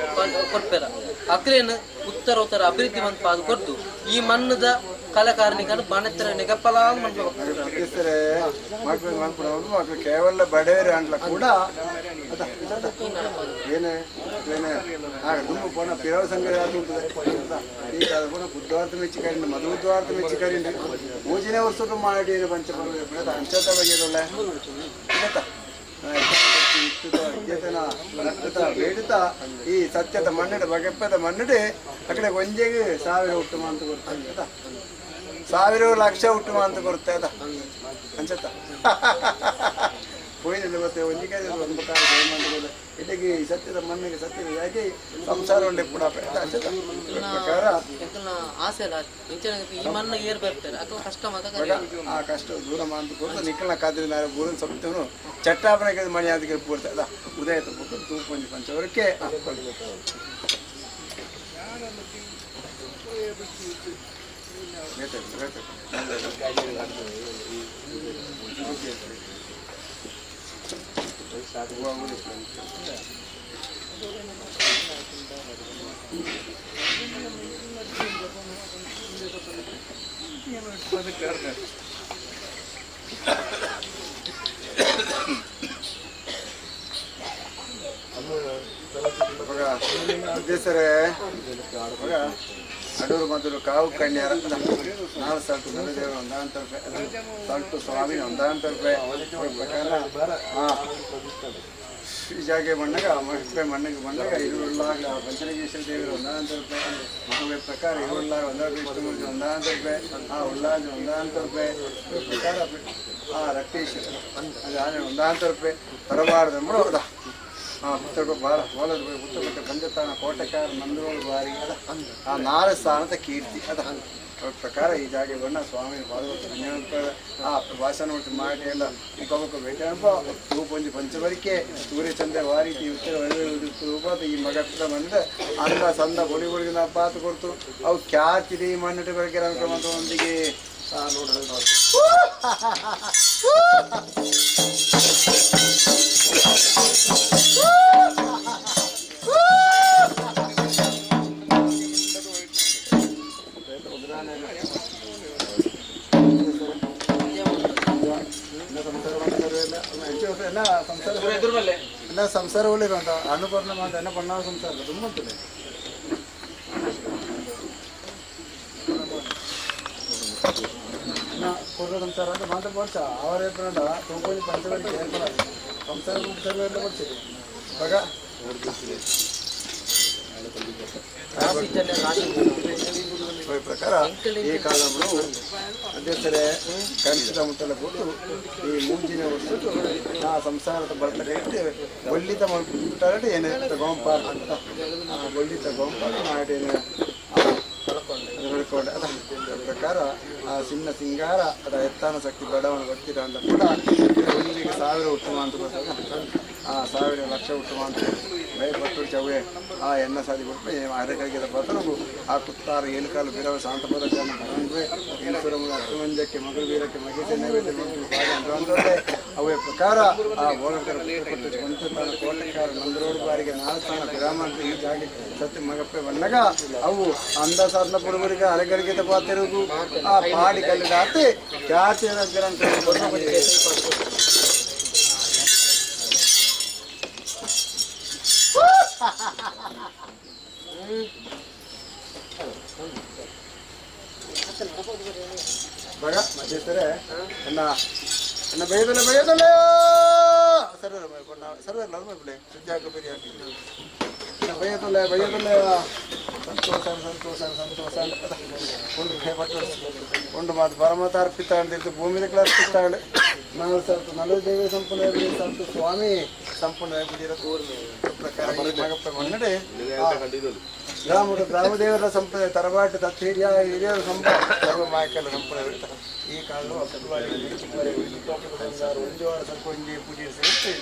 ಕೊರ್ಪೆರ ಅಕ್ಲೇನು ಉತ್ತರ ಉತ್ತರ ಅಭಿವೃದ್ಧಿ ಬಂದು ಪಾದು ಕೊರ್ದು ಈ ಮಣ್ಣದ ಕಲಾಕಾರನಿಕನು ಬಾಣೆತ್ತರ ನೆಗಪ್ಪಲ ಮಕ್ಕಳು ಕೇವಲ ಬಡವರ ಅಂಡ್ಲ ಕೂಡ ಏನೇ ದುಂಬು ಪೋಣ ಪಿರವ ಸಂಘ ಈ ಕಾಲ ಪೋಣ ಬುದ್ಧವಾರ್ಥ ಮೆಚ್ಚಿಕರಿಂಡು ಮಧುದ್ವಾರ್ಥ ಮೆಚ್ಚಿಕರಿಂಡು ಮೂಜಿನೇ ವರ್ಷಕ್ಕೆ ಮಾಡಿ ಪಂಚ ಅಂಚತ ಬಗೆಯಲ್ಲ ಬೇಡುತ್ತ ಈ ಸತ್ಯದ ಮಣ್ಣು ಬಗೆಪ್ಪದ ಮಣ್ಣು ಅಕಡೆ ಒಂಜೆಗೆ ಸಾವಿರ ಹುಟ್ಟುಮ ಅಂತ ಬರುತ್ತೆ ಸಾವಿರ ಲಕ್ಷ ಹುಟ್ಟುಮ ಅಂತ ಬರುತ್ತೆ ಅದ ಅಂಚತ್ತ ಹೋಯ್ದಿಲ್ಲ ಮತ್ತೆ ಒಂಜಿಗೆ ಒಂದು ಪ್ರಕಾರ ಇದಕ್ಕೆ ಈ ಸತ್ಯದ ಮಣ್ಣಿಗೆ ಸತ್ಯದ ಯಾಕೆ ಸಂಸಾರ ಉಂಡೆ ಕೂಡ ಪ್ರಕಾರ ಆಸೆ ಅಲ್ಲ ಈ ಮಣ್ಣು ಏರ್ ಬರ್ತಾರೆ ಅಥವಾ ಕಷ್ಟ ಆ ಕಷ್ಟ ದೂರ ಅಂತ ಕೊಡ್ತು ನಿಕ್ಕಳ ಕಾದ್ರೆ ನಾಳೆ ಬೂರನ್ ಸಪ್ತವನು ಚಟ್ಟಾಪನ ಮಣಿ ಅದಕ್ಕೆ ಪೂರ್ತಿ ಅದ ಉದಯ ತಪ್ಪು ತೂಪಂಜಿ ಪಂಚವರಕ್ಕೆ ಮಧ್ಯಸ್ಥರೇ ಅಡೂರು ಮೊದಲು ಕಾವು ಕಣ್ಯಾರ ನಾಲ್ಕು ಸಾಲ್ಟು ನರದೇವರು ಒಂದಾಂತ ರೂಪಾಯಿ ಸಾಲ್ಟು ಸ್ವಾಮಿ ಒಂದಾಂತ ರೂಪಾಯಿ ಪ್ರಕಾರ ಈ ಜಾಗೆ ಮಣ್ಣಗ ಮಕ್ಕಳ ಮಣ್ಣಿಗೆ ಮಣ್ಣಗ ಇರುಳ್ಳಾಗ ಪಂಚಲಿಂಗೇಶ್ವರ ದೇವರು ಒಂದಾಂತ ರೂಪಾಯಿ ಮಹಾವೇ ಪ್ರಕಾರ ಇರುಳ್ಳಾಗ ಒಂದಾರು ವಿಷ್ಣುಮೂರ್ತಿ ಒಂದಾಂತ ರೂಪಾಯಿ ಆ ಉಳ್ಳಾಜ ಒಂದಾಂತ ರೂಪಾಯಿ ಪ್ರಕಾರ ಆ ರಕ್ತೇಶ್ವರ ಅದು ಆನೆ ಒಂದಾಂತ ರೂಪಾಯಿ ತರಬಾರ್ದು ಹೌದಾ ಆ ಪುಸ್ತಕ ಬಾರ ಓಲದ ಪುಸ್ತಕ ಪಂಜತಾನ ಕೋಟೆಕಾರ ನಂದೋಳು ಬಾರಿ ಅದ ಆ ನಾಲ್ಕು ಸ್ಥಾನದ ಕೀರ್ತಿ ಅದ ಪ್ರಕಾರ ಈ ಜಾಗೆ ಬಣ್ಣ ಸ್ವಾಮಿ ಭಾಗವತ ಆ ಭಾಷಣ ಮಾಡಿ ಎಲ್ಲ ಮುಖ ಭೇಟಿ ತೂಪಂಜಿ ಪಂಚವರಿಕೆ ಸೂರ್ಯಚಂದ್ರ ವಾರೀತಿ ಉತ್ತರ ರೂಪ ಈ ಮಗ ಬಂದ ಅಂದ ಸಂದ ಬೊಡಿ ಬೊಡಿಗೆ ನಾವು ಪಾತು ಕೊಡ್ತು ಅವು ಖ್ಯಾತಿದೆ ಈ ಮಣ್ಣಿಟ್ಟು ಬೆಳಗ್ಗೆ ಒಂದಿಗೆ ಎಲ್ಲ ಸಂಸಾರಗಳು ಅನುಪರ್ಣ ಮಾತು ಎನ್ನ ಪಣ್ಣ ಸಂಸಾರ ತುಂಬ ಕೊಡ್ರ ಸಂಸಾರ ಅಂತ ಮಾತ್ರ ವರ್ಷ ಅವರೇ ತೂಪಂಜಿ ಪಂಚವರಿಗೆ ಸಂಸಾರ ಎಲ್ಲ ಬರ್ತೀರಿ ಇವಾಗ ಪ್ರಕಾರ ಈ ಕಾಲಗಳು ಅಧ್ಯಕ್ಷರೇ ಕಂಚಿದ ಮುಟ್ಟಲ ಕೊಟ್ಟು ಈ ಮೂಜಿನ ವಸ್ತು ಆ ಸಂಸಾರದ ಬರ್ತಡೆ ಇಟ್ಟು ಒಳ್ಳಿತ ಮಲ್ಪಿಟ್ಟಾರೆ ಏನೇ ಗೊಂಪಾರ ಅಂತ ಒಳ್ಳಿತ ಗೊಂಪಾರ ಮಾಡಿ ಅದ ಪ್ರಕಾರ ಆ ಸಿನ್ನ ಸಿಂಗಾರ ಅದ ಎತ್ತಾನ ಶಕ್ತಿ ಬಡವನ ಬರ್ತೀರ ಅಂತ ಕೂಡ ಒಂದಿಗೆ ಸಾವಿರ ಉತ್ತಮ ಅಂತ ಬರ್ತದೆ. ಆ ಸಾವಿರ ಲಕ್ಷ ಹುಟ್ಟು ಅಂತ ಭಯಪಟ್ಟು ಚವ್ವೆ ಆ ಎನ್ನ ಸಾದಿ ಕೊಟ್ಟು ಅರೆಕೈಗೆ ಪತ್ರವು ಆ ಕುತ್ತಾರು ಏಳು ಕಾಲು ಬಿರವ ಶಾಂತಪದ ಜನ ಏಳು ಅಷ್ಟುಮಂಜಕ್ಕೆ ಮಗಳು ವೀರಕ್ಕೆ ಮಗಿಸೆ ನೈವೇದ್ಯ ಅವೇ ಪ್ರಕಾರ ಆ ಬೋಳಕರ ಕೊಟ್ಟು ಕೊಂಚ ಕೋಟೆಕಾರ ನಂದರೋಡು ಬಾರಿಗೆ ನಾಲ್ಕು ವಿರಾಮ ಅಂತ ಈ ಜಾಗ ಸತ್ಯ ಮಗಪ್ಪೆ ಬಂದಾಗ ಅವು ಅಂದ ಸಾಧನ ಪುಡುಗರಿಗೆ ಅರೆಗರಿಗೆ ಪಾತಿರುಗು ಆ ಪಾಡಿ ಕಲ್ಲಿಡಾತಿ ಖ್ಯಾತಿ ಬಗ ಮಧ್ಯಸ್ಥರೇ ಅಣ್ಣ ಅಣ್ಣ ಬೈದಲ್ಲ ಬೈದಲ್ಲ ಸರ್ವರ್ ಸರ್ವರ್ ನರ್ಮಪ್ಲೆ ಸುದ್ದಿ ಬಿರಿಯಾನಿ ಬೈಯದಲ್ಲ ಬೈಯದಲ್ಲ ಸಂತೋಷ ಸಂತೋಷ ಸಂತೋಷ ಒಂದು ಭಯಪಟ್ಟು ಒಂದು ಮಾತು ಪರಮತ ಅರ್ಪಿತಾಂಡಿದ್ದು ಭೂಮಿ ಅರ್ಪಿತಾಂಡು ನಾಲ್ಕು ಸಾವಿರದ ನಲವತ್ತು ದೇವಿ ಸಂಪೂರ್ಣ ಸಂತು ಸ್ವಾಮಿ ಸಂಪೂರ್ಣ ಪ್ರಕಾರ ಮನ್ನಡೆ ಗ್ರಾಮ ಗ್ರಾಮದೇವರ ಸಂಪ್ರದಾಯ ತರಬಾಟು ತತ್ ಹಿರಿಯ ಹಿರಿಯರ ಸಂಪ್ರದಾಯ ಸರ್ವ ಮಾಯಕಲ್ಲ ಸಂಪ್ರದಾಯ ಈ ಕಾಲು ಒಂಜುವಾರ ಸ್ವಲ್ಪ ಒಂಜಿ ಪೂಜೆ ಸೇರಿಸಿ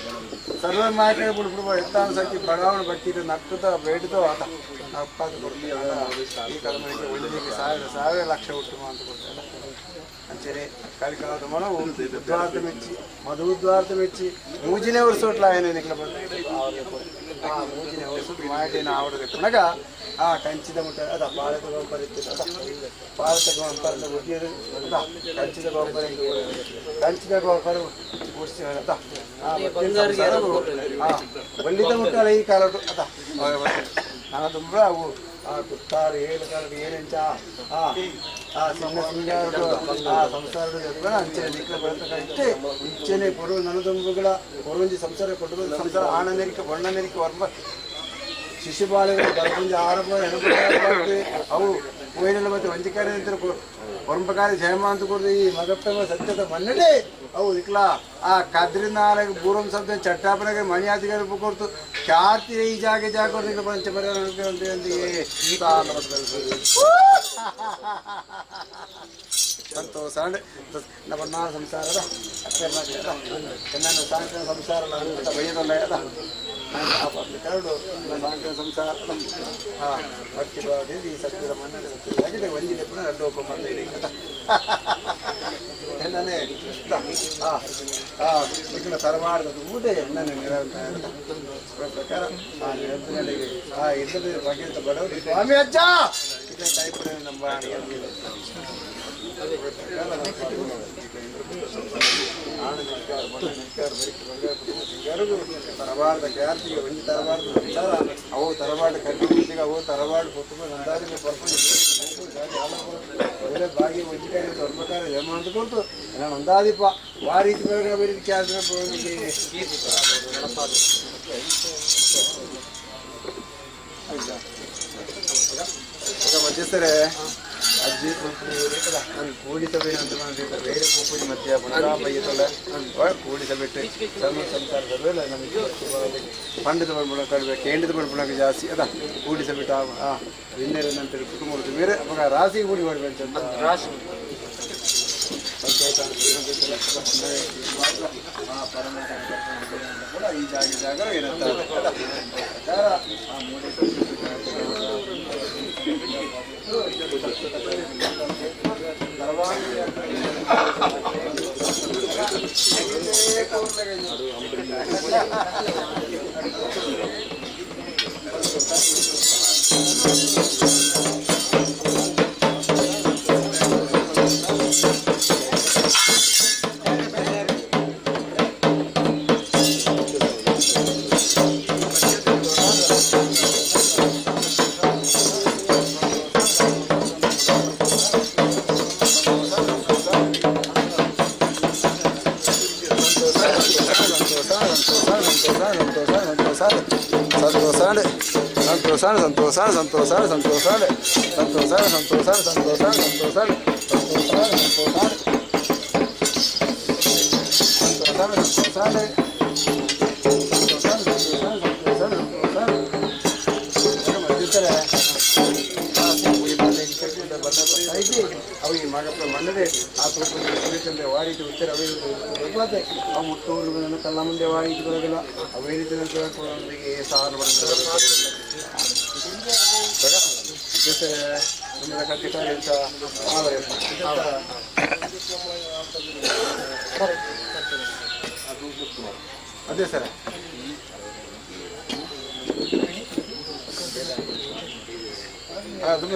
ಸರ್ವ ಮಾಯಕರ ಬಿಡ್ಬಿಡುವ ಎತ್ತಾನ ಸಖಿ ಬಡಾವಣೆ ಬಟ್ಟಿದ್ದು ನಟ್ಟುತ್ತ ಬೇಡಿತೋ ಆತ ಅಪ್ಪಾದ ಕೊಡ್ತೀವಿ ಈ ಕಾಲಮನಿಗೆ ಒಂದಿಗೆ ಸಾವಿರ ಸಾವಿರ ಲಕ್ಷ ಹುಟ್ಟು ಅಂತ ಕೊಡ್ತಾರೆ ಅಂಚನೆ ಕಲಿಕಾಲದ ಮನವು ಉದ್ವಾರ್ಥ ಮೆಚ್ಚಿ ಮಧು ಉದ್ವಾರ್ಥ ಮೆಚ್ಚಿ ಮೂಜಿನೇ ವರ್ಷ ఆయన ಆ ಮೂಜಿನೇ ವರ್ಷ ಮಾಯಟಿನ ಆವಡದೆ ಪುನಗ ಆ ಕಂಚಿದ ಮುಟ್ಟ ಅದ ಭಾರತ ಗೊಂಪರ ಇತ್ತು ಭಾರತ ಗೊಂಪರದ ಮುಗಿಯೋದು ಕಂಚಿದ ಗೊಂಪರ ಕಂಚಿದ ಗೊಂಪರ ಕೂಡಿಸಿ ಅದ ಒಳ್ಳಿದ ಮುಟ್ಟಾಲ ಈ ಕಾಲಡು ಅದ ನಾನು ತುಂಬ ಅವು ಆ ಕುತ್ತಾರು ಏಳು ಕಾಲಡು ಏಳು ಇಂಚ ಆ ಆ ಸಿಂಹ ಸಿಂಗಾರಡು ಆ ಸಂಸಾರಡು ಜೊತೆಗಳ ಅಂಚನೆ ನಿಕ್ಕಲ ಬರತಕ್ಕ ಇಚ್ಚನೆ ಕೊರು ನನದೊಂಬುಗಳ ಕೊರುಂಜಿ ಸಂಸಾರ ಕೊಟ್ಟು ಸಂಸಾರ ಆಣ ನೆರಿಕೆ ಬಣ್ಣ ನೆರಿಕೆ ವರ್ಮ ಶಿಶುಬಾಲೆಗಳು ಗರ್ಭಂಜ ಆರಂಭ ಹೆಣಬ ಅವು ಕೋಯಿಲೆಲ್ಲ ಮತ್ತೆ ವಂಚಿಕಾರಿ ಅಂತ ಹೊರಂಪಕಾರಿ ಜಯಮ ಅಂತ ಕೊಡ್ದು ಈ ಮಗಪ್ಪ ಸತ್ಯದ ಮನ್ನಡೆ ಅವು ಇಕ್ಲ ಆ ಕದ್ರಿನಾಲಗೆ ಬೂರಂ ಶಬ್ದ ಚಟ್ಟಾಪನಗೆ ಮಣಿ ಅಧಿಕಾರಿ ಕೊಡ್ತು ಖ್ಯಾತಿ ಈ ಜಾಗ ಜಾಗ ಕೊಡ್ತು ಪಂಚ ಸಂತೋಷ ನಮ್ಮ ಸಂಸಾರದ ಸಾಂಕ್ರ ಸಂಸಾರ ಬೈಯದಲ್ಲ ಕರಡು ಸಾಂಕ್ರ ಸಂಸಾರ ಹಾಂ ಭಕ್ತಿ ಭಾವದಿಂದ ಈ ಸತ್ಯದ ಮನ್ನಡೆ ಸತ್ಯದಾಗಿದೆ ಒಂದಿದೆ ಪುನಃ ಲೋಪ ಮಾಡ್ತಾ ಎಣ್ಣನೆ ಹಾಂ ಹಾಂ ఇక్కడ ತರವಾಡದ ಊಟ ಎಣ್ಣನೆ ನಿರಂತರ ಪ್ರಕಾರ ಆ ನಿರಂತರಗಳಿಗೆ ಆ ಇದ್ದದ ಬಗ್ಗೆ ಬಡವರು ಸ್ವಾಮಿ ಅಜ್ಜ ಇದೇ ಟೈಪ್ ನಮ್ಮ ತರವಾಡದ ಕ್ಯಾರ್ತಿಗೆ ಒಂಜಿ ತರವಾಡದ ಸಂಸಾರ ಅವು ತರವಾಡ ಕರ್ಪಿಗೆ ಅವು ತರವಾಡ ಕುಟುಂಬ ನಂದಾರಿಗೆ ಒಳ್ಳೆ ಬಾಗಿ ಒಂಜಿಕಾರಿ ಧರ್ಮಕಾರ ಜನ್ಮ ಅಂತ ಕೊಡ್ತು ನಾನು ಅಂದಾದಿಪ್ಪ ಆ ರೀತಿ ಮಧ್ಯಸ್ಥರೇ ಅಜ್ಜಿ ನಾನು ಕೂಡಿ ಸಭೆ ಅಂತ ಬೇರೆ ಪೂಜೆ ಮಧ್ಯ ಬೈಯತಲ್ಲ ಕೂಡಿ ಸಭೆ ಸರ್ವ ಸಂಸಾರ ಸಭೆ ನಮಗೆ ಪಂಡಿತ ಬಂದ್ಬಿಡ ಕಡಿಮೆ ಕೇಂದ್ರದ ಬಂದ್ಬಿಡಕ್ಕೆ ಜಾಸ್ತಿ ಅದ ಕೂಡಿ ಸಭೆ ಹಾಂ ಇನ್ನೇರು ನಂತರ ಕುಟುಂಬ ಬೇರೆ ಅವಾಗ ರಾಶಿ ಕೂಡಿ ಮಾಡಬೇಕು ಅಂತ ರಾಶಿ ಕೂಡ ಈ ಜಾಗ ಜಾಗ ಇರುತ್ತೆ ಪ್ರಕಾರ ಆ ಮೂಲೆ ಸಂತೋಷ ಸಂತೋಷ ಸಂತೋಷ ಸಂತೋಷ ಸಂತೋಷ ಸಂತೋಷ ಸಂತೋಷ ಸಂತೋಷ ಸಂತೋಷ ಅವು ಈ ಮಗಪ್ಪ ಮಣ್ಣದೆ ಆ ಸುಳಿತಂದ್ರೆ ವಾರೀತಿ ಉತ್ತರ ಅವೇ ಅವು ಮುಟ್ಟೂರು ಕಲ್ಲ ಮುಂದೆ ವಾರೀತಿ ಬರೋದಿಲ್ಲ ಅವೇ ರೀತಿ ಸಾಲ ಅದೇ ಸರ್. ಅದು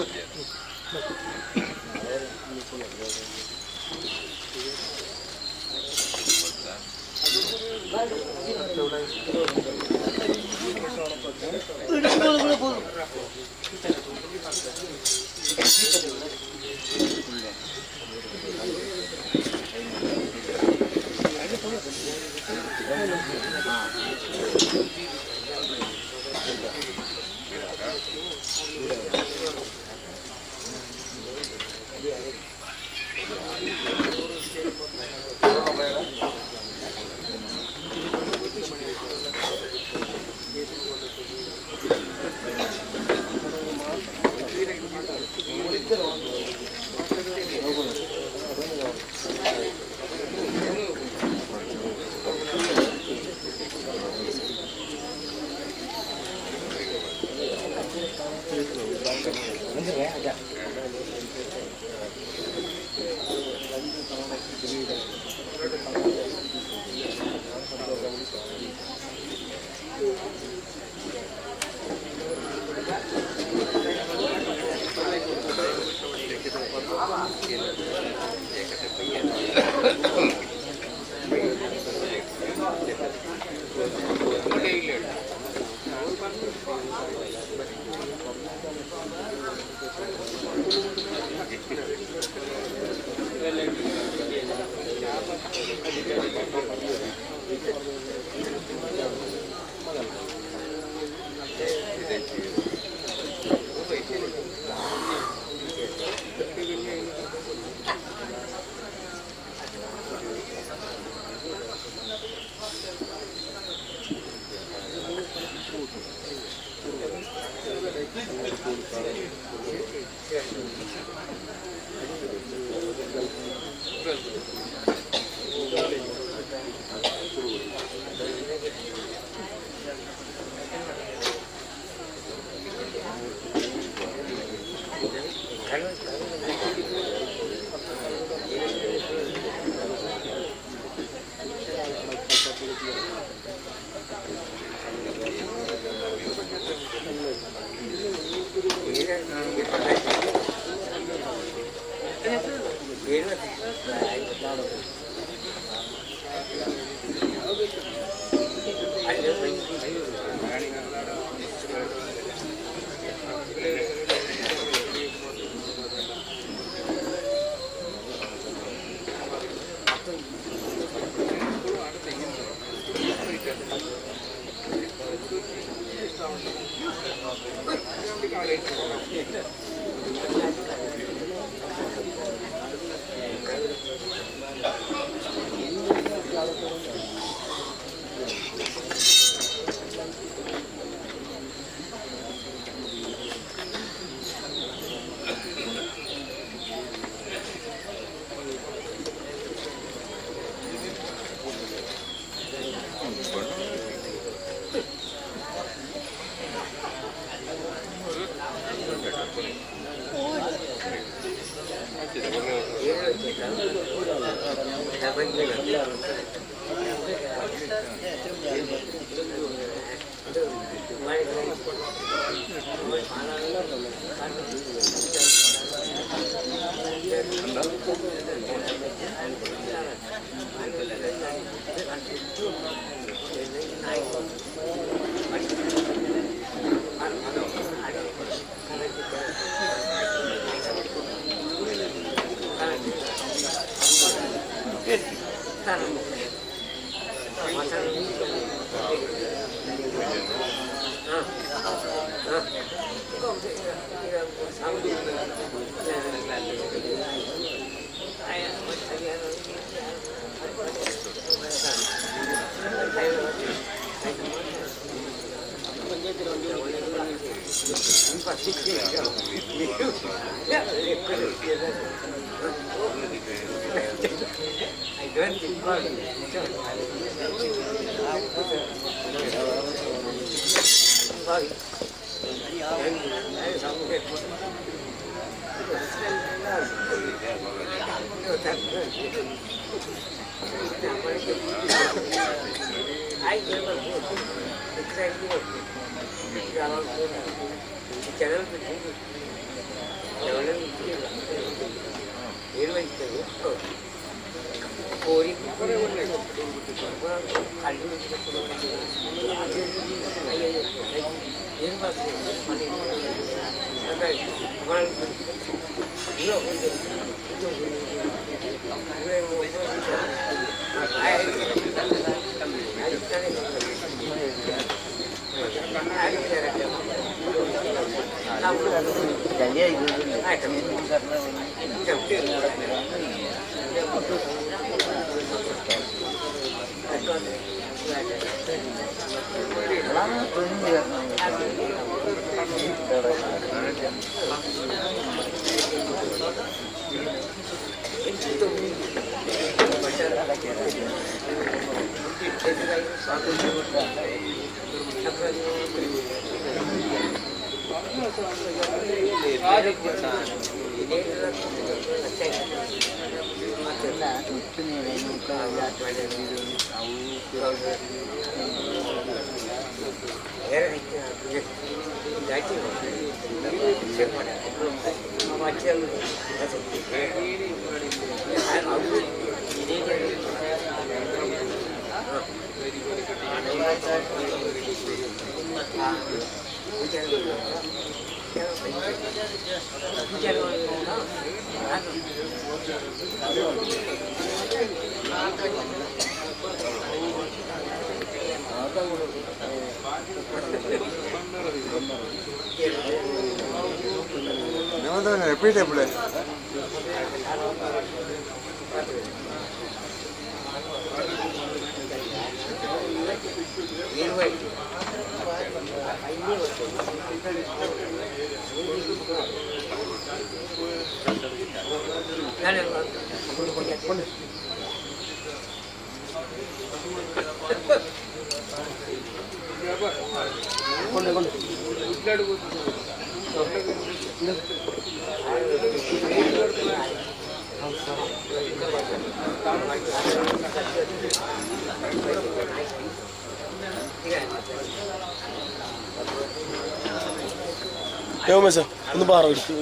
ഒന്ന് പാറ എടുത്തു.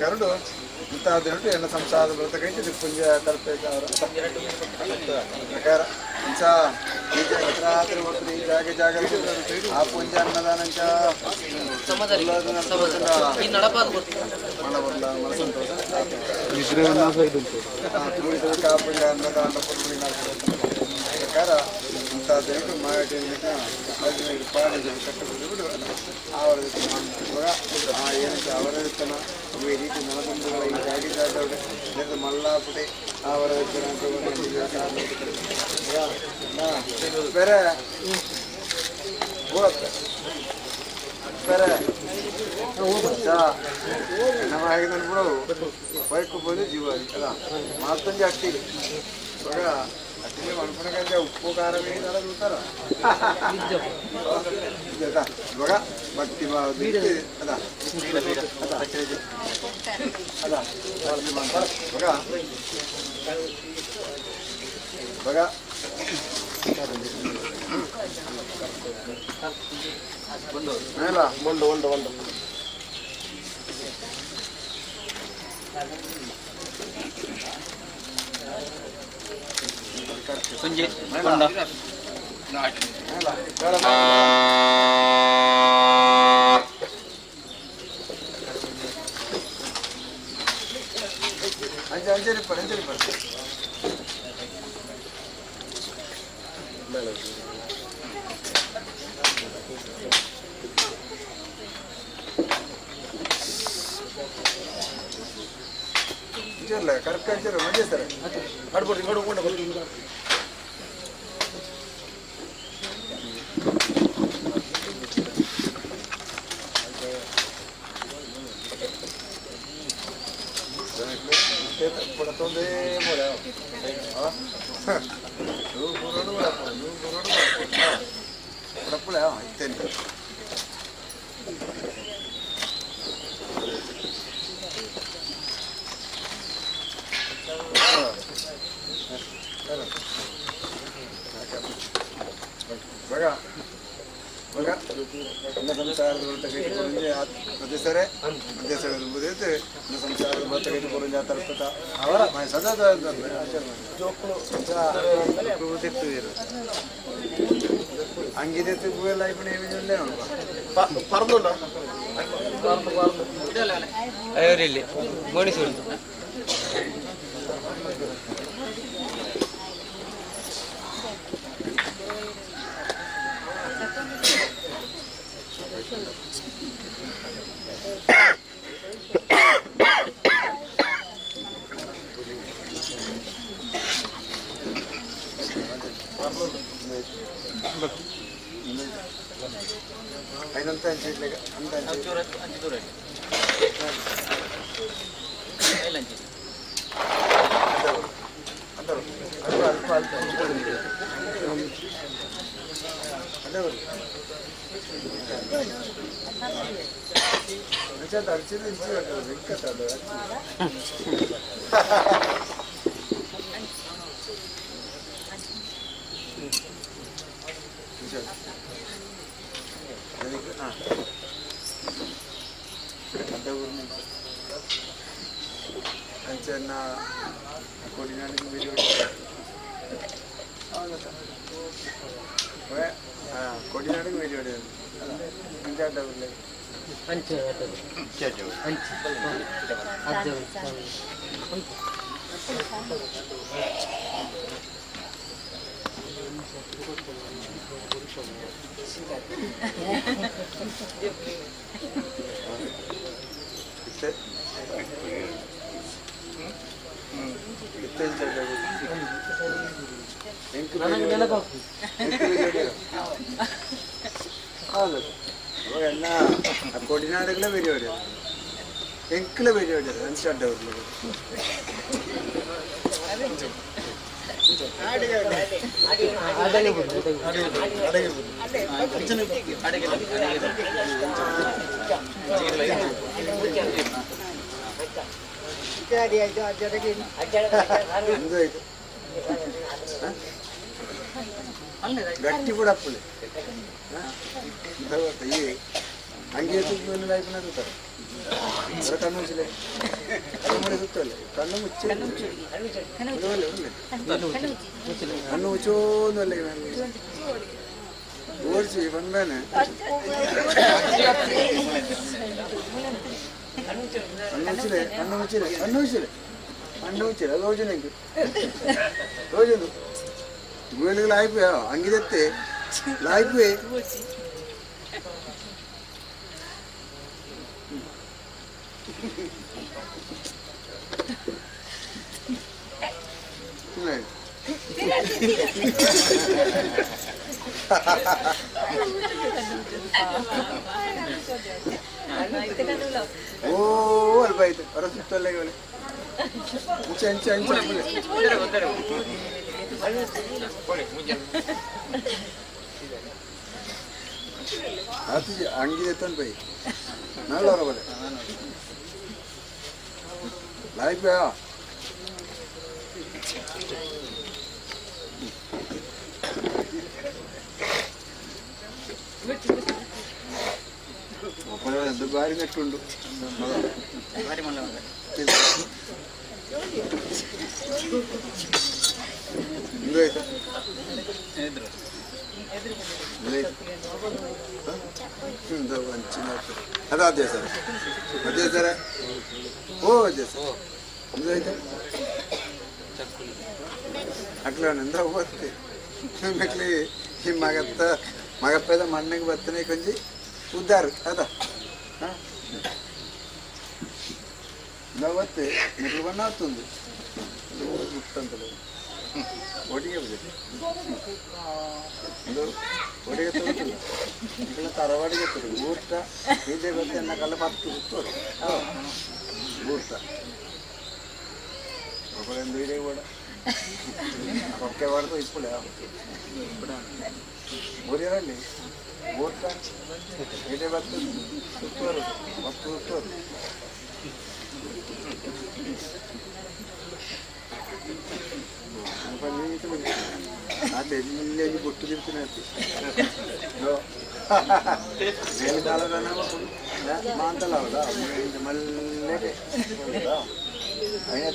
ಕರಡು ಇಂಥದ್ದು ಎಲ್ಲ ಸಂಸಾರದ ವ್ರತಕೈತಿ ಪುಂಜ ಪ್ರಕಾರ ಇಂಥ ರಾತ್ರಿ ಜಾಗ ಜಾಗ ಆ ಪುಂಜ ಅನ್ನದಾನಂಚ ಪುಂಜ ಅನ್ನದಾನ ಪ್ರಕಾರ ಇಂಥದ್ದು ಮಾಡಿ ಏನಕ್ಕೆ ಅವರತನ ಈ ರೀತಿ ನಲಬಂಧುಗಳ ಈ ಜಾಗಿ ಜಾಗ ಮಲ್ಲಾಪುಟಿ ಅವರ ಬೇರೆ ಬೇರೆ ನಮ್ಮ ಹೇಗೆ ಬಿಡು ಬೈಕ್ ಬಂದು ಜೀವ ಅಲ್ಲ ಮಾತೊಂದು ಅಟ್ಟಿಗೆ ಇವಾಗ ಅಟ್ಟಿಗೆ ಮನ್ಪುಣಕಂತೆ ಉಪ್ಪು ಖಾರ ಬೇಯಿದಾರ చూస్తారా ಇವಾಗ ಭಕ್ತಿ ಅದ ಅದ ಇವಾಗ ಇವಾಗ ಒಂದು ಒಂದು ಒಂದು ಸಂಜೆ ಅಂಚಿರಲ್ಲ ಕರೆಕ್ಟ್ ಅಂಚಿರ ಮಜೆ ಸರ್ ನಡ್ಬೋದು ನೋಡು ಪಡತೊಂದೇ ಬೋಡ ಪಡಪುಳ ಇತ್ತೇನೆ ಬಗ ಬಗ ಸಂಸಾರದ ಮಧ್ಯಸ್ಥರೇ ಮಧ್ಯಸ್ಥರ ಸಂಸಾರದ ಬರ್ತಕ ಅವರ ಸದಾ ಅಂಗಿದೆ ಎಲ್ಲ പറന്നുണ്ടോ ಅವರಿಲ್ಲಿ ಮೋಣಿಸೂರು കൊടിനാടുകളെ പരിപാടിയാണ് എങ്കിലെ പരിപാടിയാണ് മനസ്സിലാണ്ടവരില് ಗಟ್ಟಿ ಕೂಡ ಅಪ್ಪಳೆ ಈ ಅಂಗಿ ಲೈಫ್ ನಡುತ್ತಾರೆ ಕಣ್ಣು ಮುಚ್ಚಲೆ ಕಣ್ಣು ಸುತ್ತಲ್ಲ ಕಣ್ಣು ಮುಚ್ಚೆ ಕಣ್ಣು ಮುಚ್ಚೋದಲ್ಲ ಓಡಿಸಿ ಬಂದಾನೆ ಕಣ್ಣು ಮುಚ್ಚಿಲೆ ಕಣ್ಣು ಮುಚ್ಚಿಲೆ ಕಣ್ಣು ಮುಚ್ಚಿಲೆ ಕಣ್ಣು ಮುಚ್ಚಿಲೆ ಅದು ರೋಜನೆ ರೋಜನು ಲಾಯ್ಪು ಅಂಗಿದತ್ತೆ ಲಾಯ್ಪು ಓ ಅಲ್ಪ ಆಯ್ತು ಹೊರ ಸುತ್ತಲ್ಲ ಮುಂಚೆ ಅಂಚೆ ಅಂಚೆ ಅಂಗಿ ತಂದು ಬೈ ನಾಳೆ ಬಲೆ ಲೈಫ್ ಭಾರಿ ನೆಟ್ಟುಂಡು ಅದು ಅದೇ ಸರ್ ಅದೇ ಸರ ಓ ಅದೇ ಸರ್ ಅಟ್ಲ ಹೋಗುತ್ತೆ ಈ ಮಗತ್ತ ಮಗಪ್ಪದ ಮಣ್ಣಿಗೆ ಬತ್ತನೆ ಕೊಂಚಿ ಉದ್ದಾರ ಅದ ನವತ್ತೆ ನಿಲ್ವನ್ನ ಆತುಂದು ಮುಟ್ಟಂತಲೇ ಒಟ್ಟಿಗೆ ಬಿಡಿ ಇದು ಒಟ್ಟಿಗೆ ತೋರಿಲ್ಲ ఇక్కడ ತರವಾಡಿಗೆ ತೋರು ಊರ್ತ ಇದೇ ಗೊತ್ತೆ ಅನ್ನಕಲ್ಲ ಪತ್ತು ಸುತ್ತೋರು ಊರ್ತ ఒకళ్ళు వీడే కూడా ఒకే వాడితో ఇప్పుడే ఊరేరండి ఊర్త ఇదే బత్తు సుత్తోరు బత్తు సుత్తోరు అది బొట్టు చెప్తున్నట్టు మాంతలావుదా మళ్ళీ అయిన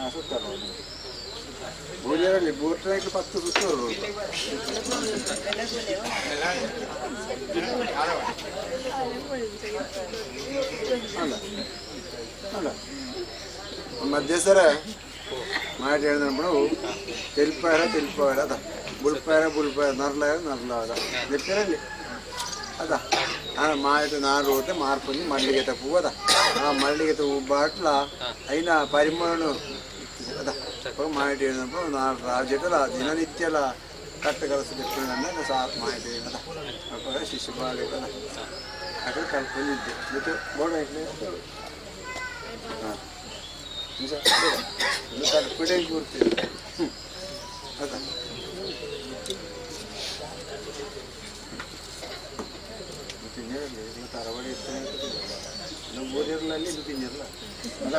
ಸುತ್ತಲ್ಲ ಊರಲ್ಲಿ ಬೋಟ್ನಾಗ ಪತ್ತು ಸುತ್ತೋರು ಅಲ್ಲ ಅಲ್ಲ ಮಧ್ಯಸ್ಥರ ಮಾಡಿ ಹೇಳಿದ್ರು ತೆಲ್ಪಾರ ತೆಲ್ಪಾರ ಅದ ಬುಲ್ಪಾರ ಬುಲ್ಪಾರ ನರ್ಲಾರ ನರ್ಲಾರ ನೆಪ್ಪಿರಲ್ಲಿ ಅದ ಮಾಯಿತು ನಾರು ರೋಟೆ ಮಾರ್ಪೊಂಜಿ ಮಲ್ಲಿಗೆ ತಪ್ಪು ಅದ ಆ ಮಲ್ಲಿಗೆ ತಪ್ಪು ಬಾಟ್ಲ ಐನ ಪರಿಮಳ ಅದ ಮಾಹಿತಿ ಹೇಳಿದಪ್ಪ ನಾರು ರಾಜಟಲ ದಿನನಿತ್ಯಲ ಕಟ್ಟ ಕಲಸ ಸಾಕು ಮಾಹಿತಿ ಅದ ಅಪ್ಪ ಶಿಶುಪಾಲ ಅದ ಅక్కడ ಕಲ್ಪೊಂದಿದ್ದೆ ಮತ್ತು ಬೋರ್ಡ್ ಹಾಂ ಕಲ್ಪಿಡೆ ಕೂರ್ತೀವಿ ಅದ ತಿನ್ನಿರಲಿ ತರವಾಡಿ ಇರ್ತದೆ ಊರಿರಲ್ಲ ಅಲ್ಲಿ ಇದು ತಿನ್ನಿರಲ್ಲ ಅಲ್ಲ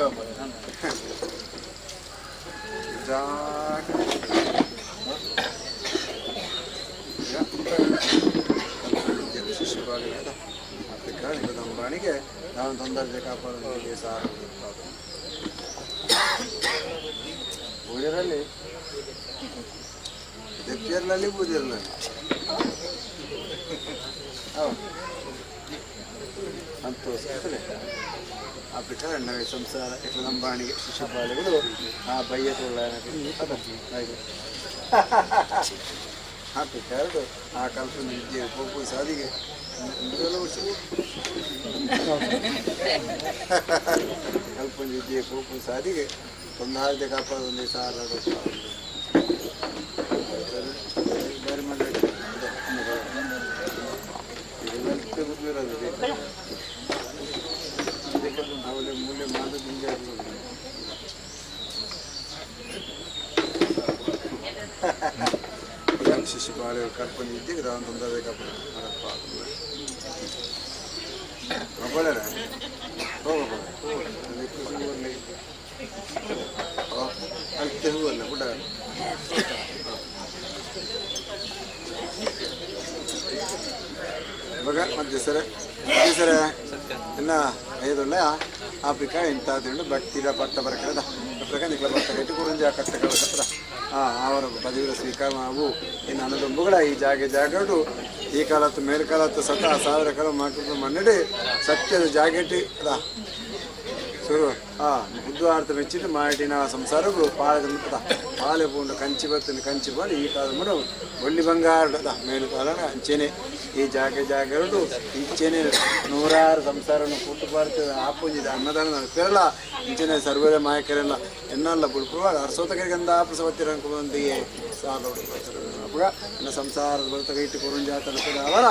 ಶಿಶುಪಾಲಿಗೆ ನಾನು ತೊಂದರೆ ಕಾಪಾಡೋದು ಸಾರು ಊರಿರಲ್ಲಿ ದೆಪ್ಪಿಯರ್ಲಲ್ಲಿ ಬೂದಿರಲಲ್ಲಿ ಹೌದು ಸಂತೋಷ ಆಫ್ರಿಕಾ ಎಣ್ಣೆ ಸಂಸಾರ ಲಂಬಾಣಿಗೆ ಶಿಶುಪಾಲಿಗಳು ಆ ಬಯ್ಯ ಹಾಗೆ ಆಫ್ರಿಕಾ ಆ ಕಲ್ಪನೆ ವಿದ್ಯೆ ಪೋಪು ಸಾದಿಗೆ ಕಲ್ಪನೆ ವಿದ್ಯೆ ಪೋಪು ಸಾದಿಗೆ ಒಂದು ಹಾಲ್ದೆ ಕಾಪಾಡೊಂದು ಸಾರ ಬೇರೆ ಮಾಡಿ ಮೂಲೆ ಮಾದ ಶಿಶುಪಾಲ ಕಲ್ಪನೆ ವಿದ್ಯೆಗೆ ತೊಂದರೆ ಹೋಗಲ್ಲ ಕೂಡ ಇವಾಗ ಮಧ್ಯಸರ ಮಧ್ಯಸರ ಎಲ್ಲ ಐದುಳ್ಳ ಆಫ್ರಿಕಾ ಇಂಥದ್ದು ಭಕ್ತಿರ ಪಟ್ಟ ಬರಕದ ಪ್ರಕಾರ ನಿಕ್ಲ ಭಕ್ತ ಕಟ್ಟಿ ಕುರುಂಜ ಕಟ್ಟಗಳ ಅವರ ಪದವಿರ ಸ್ವೀಕಾರ ಮಾವು ಇನ್ನು ಅನ್ನದೊಂಬುಗಳ ಈ ಜಾಗೆ ಜಾಗಡು ಈ ಕಾಲತ್ತು ಮೇಲ್ಕಾಲತ್ತು ಸತ ಸಾವಿರ ಕಾಲ ಮಾತು ಮನ್ನಡಿ ಸತ್ಯದ ಜಾಗೆಟಿ ಅದ ಶುರು ಬುದ್ಧವಾರ್ಥ ಮೆಚ್ಚಿಟ್ಟು ಮಾಡಿನ ಸಂಸಾರಗಳು ಪಾಳದ ಅದ ಪಾಲೆ ಪೂಂಡು ಕಂಚಿ ಬತ್ತಿನ ಕಂಚಿ ಪಾಲು ಈ ಕಾಲ ಮಡು ಒಳ್ಳಿ ಬಂಗಾರದ ಮೇಲು ಕಾಲ ಅಂಚೆನೆ ಈ ಜಾಗೆ ಜಾಗರಡು ಇಂಚೆನೆ ನೂರಾರು ಸಂಸಾರವನ್ನು ಕೂಟು ಪಾರ್ತ ಆಪುಂಜಿದ ಅನ್ನದಾನ ಪೆರಲ ಇಂಚೆನೆ ಸರ್ವರ ಮಾಯಕರೆಲ್ಲ ಎನ್ನಲ್ಲ ಬುಡ್ಪುವ ಅರಸೋತಕರಿಗಂದ ಆಪಸವತ್ತಿರಂಕುವಂತಿಗೆ ಸಾಲ ಅಪ್ಪಗ ನನ್ನ ಸಂಸಾರದ ಬರ್ತಕ ಇಟ್ಟು ಕುರುಂಜಾತನ ಅವರ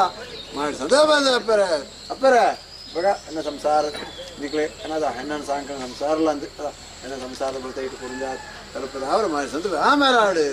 ಮಾಡಿ ಸದಾ ಬಂದ ಅಪ್ಪರೆ ಅಪ್ಪರೆ ಇವಾಗ ನನ್ನ ಸಂಸಾರ ನಿಕ್ಲೆ ಅನ್ನದ ಹೆಣ್ಣನ ಸಾಂಕಣ ಸಂಸಾರಲ್ಲ ಅಂತ ನನ್ನ ಸಂಸಾರದ ಬರ್ತಕ ಇಟ್ಟು ಕುರುಂಜಾ ತಲುಪದ ಅವರ ಮಾಡಿ ಸಂತ ಆಮೇಲೆ ಆಡು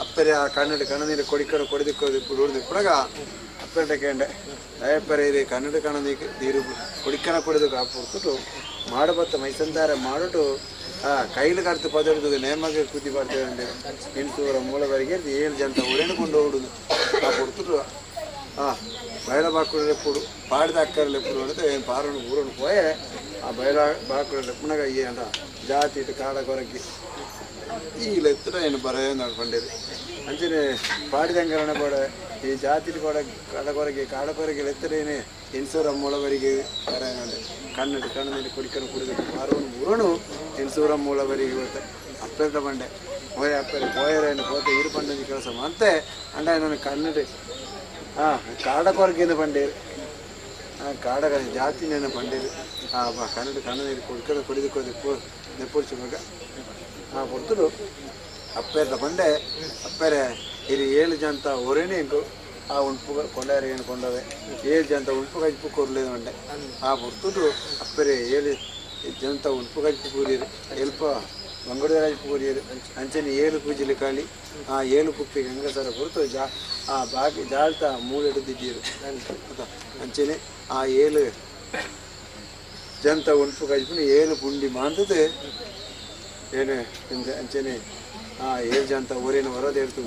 ಅಪ್ಪರೆ ಆ ಕನ್ನಡ ಕಣ್ಣನೀರು ಕೊಡಿಕಡು ಕೊಡಿದಿಕ್ಕೋದು ಕುಡಿದ ಅಪ್ಪರೆ ಕೇಂಡೆ ದಯಪ್ಪರೆ ಇದೆ ಕನ್ನಡ ಕಣ್ಣನೀರು ನೀರು ಕೊಡಿಕನ ಕೊಡಿದು ಕಾಪುರ್ತು ಮಾಡಬತ್ತ ಮೈಸಂದಾರ ಮಾಡುಟು ಕೈಲು ಕಡ್ತು ಪದಡ್ದು ನೇಮಗೆ ಕುದಿ ಬರ್ತೇವೆ ಎಂಟೂರ ಮೂಲವರೆಗೆ 7 ಜನ ಊರೇನು ಕೊಂಡು ಹೋಗುದು ಕಾಪುರ್ತು ಬಯಲ ಬಾಕುಡು ಪಾಡಿದ ಅಕ್ಕರಲ್ಲಿ ಎಪ್ಪುಡು అంటే ಪಾರನು ಊರನ್ನು పోయే ಆ ಬಯಲ ಬಾಕುಡು ಲೆಪ್ಪುನಗ ಈ ಅಂಡ ಜಾತಿ ಇಟ್ಟು ಕಾಡ ಕೊರಗಿ ಈ ಲೆತ್ತಡ ಏನು ಬರ ಪಂಡೇರು ಅಂಚನೆ ಪಾಡಿದಂಗರಣ ಕೂಡ ಈ ಜಾತಿ ಕೂಡ ಕಾಡ ಕೊರಗಿ ಕಾಡ ಕೊರಗಿ ಲೆತ್ತಡೇನೆ ಎನ್ಸೂರ ಮೂಲವರಿಗೆ ಬರ ಕಣ್ಣು ಕಣ್ಣಲ್ಲಿ ಕುಡಿಕನು ಕುಡಿದಕ್ಕೆ ಪಾರವನ್ನು ಊರನು ಎನ್ಸೂರ ಮೂಲವರಿಗೆ ಬರ್ತೆ ಅಪ್ಪೆದ ಬಂಡೆ ಹೋಯ ಅಪ್ಪರೆ ಹೋಯರೇನು ಹೋತೆ ಇರು ಪಂಡಂಜಿ ಕೆಲಸ ಮಂತೆ ಅಂಡ ನಾನು ಕಣ್ಣು ಕಾಡ ಕೊರಗಿನ ಪಂಡೇರು ಕಾಡ ಜಾತಿನೇನು ಪಂಡೇರು ಕನ್ನಡ ಕಣ್ಣು ಕುಡ್ಕದ ಕುಡಿದು ನೆಪ್ಪುಡ್ಚು ಮಗ ಪೊರ್ತುಡು ಅಪ್ಪೇರ್ದ ಬಂಡೆ ಅಪ್ಪೇರೆ ಇಲ್ಲಿ 7 ಜಂತ ಒರೇನೆ ಎಂಕು ಆ ಉಂಪು ಕೊಂಡಾರೆ ಏನು ಕೊಂಡವೆ 7 ಜಂತ ಉಂಪು ಕಜ್ಪು ಕೊರ್లేదు ಬಂಡೆ ಆ ಪೊರ್ತುಡು ಅಪ್ಪೇರೆ 7 ಜಂತ ಉಂಪು ಕಜ್ಪು ಕೂರಿಯರು ಎಲ್ಪ ಬಂಗಡ ಕಜ್ಪು ಕೂರಿಯರು ಅಂಚನೆ 7 ಪೂಜೆಲಿ ಕಾಳಿ ಆ 7 ಕುಪ್ಪಿ ಗಂಗಸರ ಹೊರತು ಜಾ ಆ ಬಾಕಿ ಜಾಳ್ತ ಮೂಳೆಡ್ದಿದ್ದೀರು ಅಂಚನೆ ಆ 7 ಜಂತ ಉಂಪು ಕಜ್ಪುನ 7 ಪುಂಡಿ ಮಾಂತದೆ ಏನು ಅಂಚನೆ ಆ 7 ಜಂತ ಊರಿನ ಹೊರದೇರ್ತು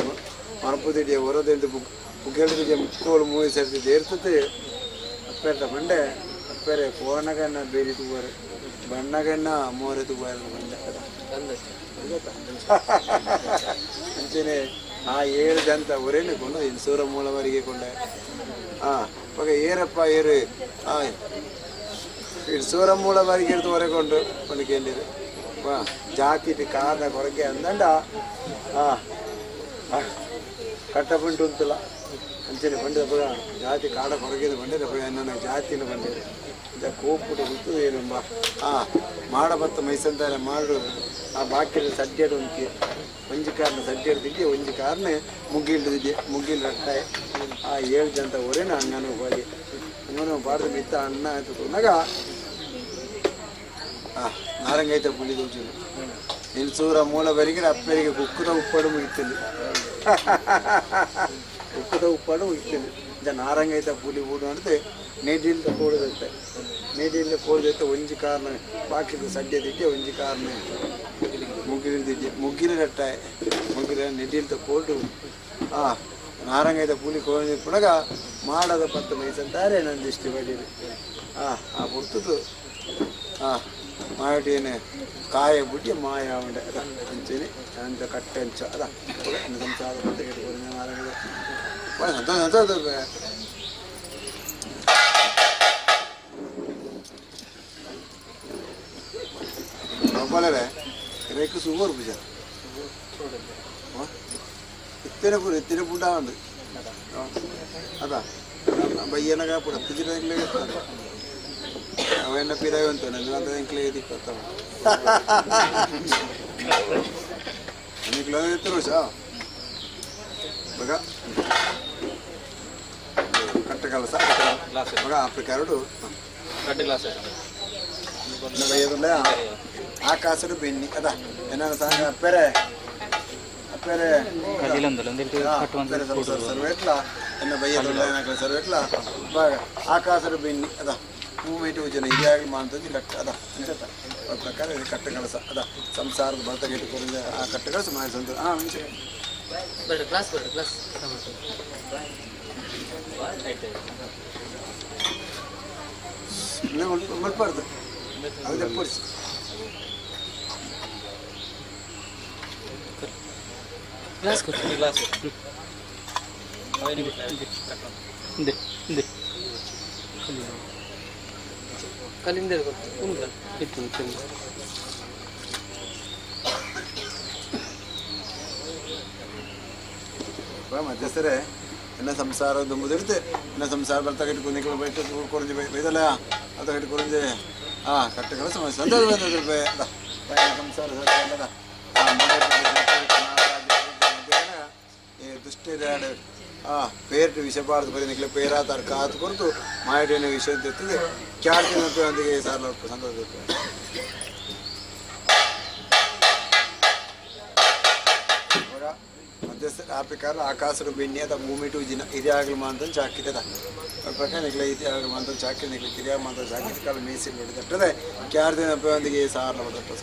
ಮರಪುದಿಡಿಯ ಹೊರದೇರ್ತು ಮುಗ್ಗೆಳ್ದಿಗೆ ಮುಕ್ಕೋಲು ಮೂವಿ ಸೇರ್ತಿದ್ದು ಏರ್ತದೆ ಅಪ್ಪೇರ್ತ ಬಂಡೆ ಅಪ್ಪೇರೆ ಕೋನಗಣ್ಣ ಬೇರಿ ತೂವಾರು ಬಣ್ಣಗಣ್ಣ ಮೋರೆ ತೂವಾರು ಬಂಡೆ ಅಂಚನೆ ಆ 7 ಜಂತ ಊರೇನು ಕೊಂಡು ಇನ್ಸೂರ ಮೂಲವರಿಗೆ ಕೊಂಡೆ ಇವಾಗ ಏರಪ್ಪ ಏರು ಇನ್ಸೂರ ಮೂಲವರಿಗೆ ಇರ್ತು ಹೊರಕೊಂಡು ಕೊಂಡುಕೇಂಡಿರು ಜಾತಿ ಕಾರಣ ಕೊರಗೆ ಅಂದಂಡ ಕಟ್ಟಪಂಟು ಅಂತಲ್ಲ ಅಂಚನೆ ಬಂಡೆ ಜಾತಿ ಕಾಡ ಕೊರಗಿದ ಬಂಡೆ ನನ್ನ ಜಾತಿನ ಬಂಡೆ ಕೋಪುಟ ಗೊತ್ತು ಏನಂಬ ಮಾಡ ಬತ್ತ ಮೈಸಂತಾರೆ ಮಾಡು ಆ ಬಾಕಿಲ ಸಡ್ಡೆಡು ಉಂಟಿ ಒಂಜಿ ಕಾರಣ ಸಡ್ಡೆಡ್ದಿದ್ದೆ ಒಂಜಿ ಕಾರಣ ಮುಗ್ಗಿಲ್ದಿದ್ದೆ ಮುಗ್ಗಿಲ್ ರಟ್ಟಾಯ ಆ 7 ಜಂತ ಒರೇನ ಹಂಗನ ಹೋಗಿ ಹಂಗನ ಬಾಡ್ದ ಮಿತ್ತ ಅಣ್ಣ ಆಯ್ತು ತೋನಾಗ ನಾರಂಗೈತ ಪುಳಿ ದೋಚುಲು ಇನ್ಸೂರ ಮೂಲ ಬರಿಗೆ ಅಪ್ಪರಿಗೆ ಕುಕ್ಕುದ ಉಪ್ಪಾಡು ಮುಗಿತಲ್ಲಿ ಕುಕ್ಕುದ ಉಪ್ಪಾಡು ಮುಗಿತಲ್ಲಿ ನಾರಂಗೈತ ಪುಲಿ ಊಡು అంటే ನೀಡಿಲ್ದ ಕೋಡುದತ್ತೆ ನೀಡಿಲ್ದ ಕೋಡುದತ್ತೆ ಒಂಜಿ ಕಾರಣ ಬಾಕಿದ ಸಡ್ಯದಿದ್ದೆ ಒಂಜಿ ಕಾರಣ ಮುಗಿಲಿದ್ದೆ ಮುಗಿಲ ರಟ್ಟಾಯ ಮುಗಿಲ ನಿಡಿಲ್ದ ಕೋಡು ನಾರಂಗೈತ ಪುಲಿ ಕೋಡಿ ಪುನಗ ಮಾಡದ ಪತ್ತು ಮೈಸಂತಾರೆ ನನ್ನ ದೃಷ್ಟಿ ಬಡೀರಿ ಆ ಪುರ್ತದು ಮಾಯಟೇನೆ ಕಾಯ ಬುಟ್ಟಿ ಮಾಯ ಉಂಡೆ ಅದ ಅಂಚನೆ ಅಂಚ ಕಟ್ಟೆ ಅಂಚ ಅದ ಸಂಸಾರ ಸಂತೋಷ ಸಂತೋಷ ಗೋಪಾಲರೇ ರೇಕು ಸುಗೋರು ಪೂಜೆ ಇತ್ತೇನೆ ಪೂರ ಇತ್ತೇನೆ ಪೂಟ ಉಂಡು ಅದ ಬಯ್ಯನಗ ಪೂರ ಪಿಜಿರ ಅವೆಲ್ಲ ಪಿರಾಯಿ ಉಂಟು ನನ್ನ ಎಂಕ್ಲೆ ದಿಕ್ಕತ್ತವ ನಿಕ್ಲ ಎತ್ತರು ಸಾ ಬಗ ಕಟ್ಟ ಕಲಸ ಬಗ ಆಫ್ರಿಕಾರುಡು ಕಟ್ಟ ಗ್ಲಾಸ್ ಬಯ್ಯದುಲ್ಲ ಆಕಾಶಡು ಬೆನ್ನಿ ಅದ ಏನಾರ ಸಾಂಗ ಅಪ್ಪೆರೆ ಅಪ್ಪೆರೆ ಸರ್ವೇಟ್ಲ ಎನ್ನ ಬಯ್ಯದುಲ್ಲ ಏನಾಗ ಸರ್ವೇಟ್ಲ ಬಗ ಆಕಾಶಡು ಬೆನ್ನಿ ಅದ ಮೂಮೆಂಟ್ ಜನ ಹಿರಿಯಾಗಿ ಮಾಡ್ತಂದು ಕಟ್ಟ ಅದ ಅಂತ ಪ್ರಕಾರ ಕಟ್ಟ ಕಳಸ ಅದ ಸಂಸಾರದ ಬರ್ತಗೆಟ್ಟು ಆ ಕಟ್ಟ ಕಳಸ ಮಾಡಿ ಸಂತ ಮುಂಚೆ ಕ್ಲಾಸ್ ಕ್ಲಾಸ್ ಮಲ್ಪಾರ್ದು ಅದು ಪೊಡಿಸಿ ಗ್ಲಾಸ್ ಗ್ಲಾಸ್ ಕಲಿಂದರ್ ಗೊತ್ತು ಉಂಟು ಇತ್ತು ಮಧ್ಯಸ್ಥರೇ ಎನ್ನ ಸಂಸಾರ ದುಂಬುದಿಡ್ತು ಎನ್ನ ಸಂಸಾರ ಬರ್ತಾ ಕಟ್ಟಿ ಕುಂದಿಗಳು ಬೈಟ ಕೊರಂಜಿ ಬೈದಲ್ಲ ಅದು ಕಟ್ಟಿ ಕೊರಂಜಿ ಕಟ್ಟುಗಳ ಸಮಸ್ಯೆ ಸಂತೋಷ ಸಂಸಾರ ದುಷ್ಟ ಪೇರ್ಟು ವಿಷಬಾರ್ದು ಬರೀ ನಿಕ್ಲೆ ಪೇರಾತಾರ ಕಾತು ಕೊರತು ಮಾಯಟೇನ ವಿಷ ತೆತ್ತದೆ ಕ್ಯಾರ್ಟಿನ ಸಾರ್ಲ ಸಂತೋಷ. ಮಧ್ಯಸ್ಥ ಆಪಿಕಾರ ಆಕಾಶರು ಬೆಣ್ಣೆ ಅದ ಮೂಮಿಟು ಜಿನ ಹಿರಿಯಾಗಲು ಮಾಂತ ಚಾಕಿತದ ಪ್ರಕಾರ ನಿಕ್ಲೆ ಇತಿಹಾಗಲು ಮಾಂತ ಚಾಕಿ ನಿಕ್ಲೆ ಕಿರಿಯ ಮಾಂತ ಚಾಕಿತ ಕಾಲ ಮೀಸಿಲ್ ಹೊಡೆದಟ್ಟದೆ ಕ್ಯಾರ್ದಿನ ಅಪ್ಪಂದಿಗೆ ಸಾರ್ಲ ಹೊಡೆದಟ್ಟ.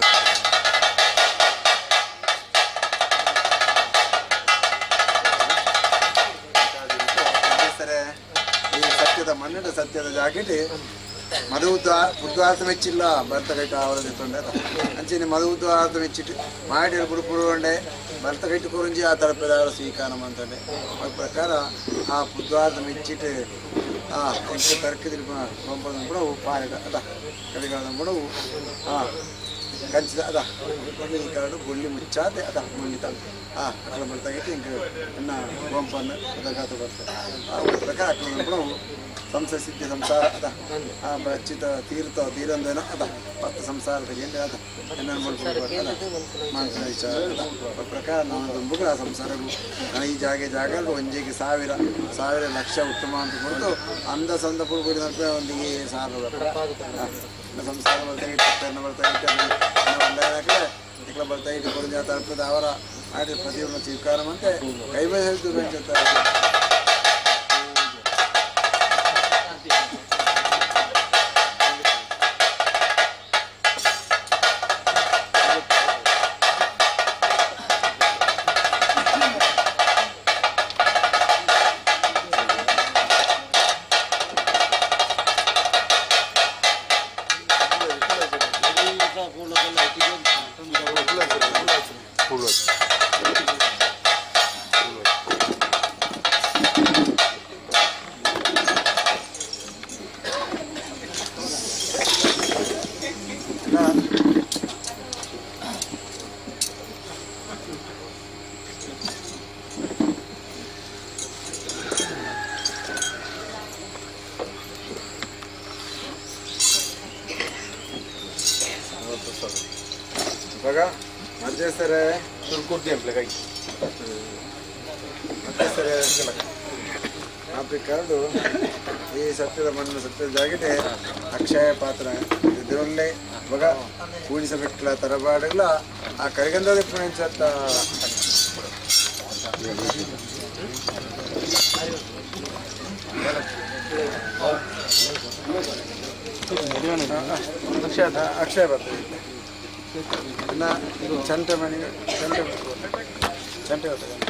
ಮಣ್ಣಿನ ಸತ್ಯದ ಜಾಕೆಟ್ ಮದುವ ಬುದ್ಧಾರ್ಥ ಮೆಚ್ಚಿಲ್ಲ ಭರ್ತ ಕೈಟ ಆವರದ ತೊಂಡೆ ಅಂಚೆನೆ ಮದುವ ಆರ್ಥ ಮೆಚ್ಚಿಟ್ಟು ಮಾಡಿ ಬುಡುಪುರುಂಡೆ ಭರ್ತ ಕೈಟು ಕುರುಂಜಿ ಆ ತಲುಪಿದವರ ಸ್ವೀಕಾರ ಅಂತಂಡೆ ಆ ಪ್ರಕಾರ ಆ ಬುದ್ಧಾರ್ಥ ಮೆಚ್ಚಿಟ್ಟು ಆ ಎಂಟು ತರ್ಕದಿಲ್ ಪಂಪದ ಕೂಡ ಪಾರಿಡ ಅದ ಕಡೆಗಳ ಕೂಡ ಆ ಕಂಚಿದ ಅದ ಈ ಕರಡು ಗುಳ್ಳಿ ಮುಚ್ಚಾದೆ ಅದ ಮುಳ್ಳಿತ ಆ ಅಕಲ ಬರ್ತಾಗಿತ್ತು ಇಂಕ ಎನ್ನ ಗೊಂಪನ್ನು ಅದಗಾತ ಬರ್ತದೆ ಆ ಪ್ರಕಾರ ಅಕಲ ಕೂಡ ಸಂಸ ಸಿದ್ಧಿ ಸಂಸಾರ ಅದ ಆ ಬಚ್ಚಿತ ತೀರ್ಥ ತೀರಂದೇನೋ ಅದ ಪತ್ತ ಸಂಸಾರದ ಏನೇ ಅದ ಎನ್ನ ಮಾನಸಿಕ ವಿಚಾರ ಅದ ಪ್ರಕಾರ ನಾನು ತುಂಬುಗಳ ಸಂಸಾರವು ಈ ಜಾಗೆ ಜಾಗ ಒಂಜಿಗೆ ಸಾವಿರ ಸಾವಿರ ಲಕ್ಷ ಉತ್ತಮ ಅಂತ ಕೊಡ್ತು ಅಂದ ಸಂದ ಪುರುಗುಡಿ ಒಂದಿಗೆ ಸಾವಿರ ಸಂಸಾರ ಬರ್ತಾಗಿಟ್ಟು ಬರ್ತಾಗಿಟ್ಟು ಇಕ್ಲ ಬರ್ತಾಗಿಟ್ಟು ಕೊಡುಂಜ ತಲುಪದ ಅವರ ಆಡಿ ಪ್ರತಿಯೊಬ್ಬ ಸ್ವೀಕಾರ ಮಂತೆ ಕೈ ಬಯಸಿದ್ದು ಬೆಂಚುತ್ತಾರೆ. ಕರಡು ಈ ಸತ್ಯದ ಮಣ್ಣು ಸತ್ಯದ ಜಾಗಟೆ ಅಕ್ಷಯ ಪಾತ್ರ ಇದರಲ್ಲೇ ಮಗ ಕೂಡಿಸಬೇಕಲ್ಲ ತರಬಾಡಲ್ಲ ಆ ಕರಿಗಂಧದ ಪುಣ್ಯ ಅಕ್ಷಯ ಪಾತ್ರ ಚಂಟೆ ಮಣಿ ಚಂಟೆ ಚಂಟೆ ಪಾತ್ರ.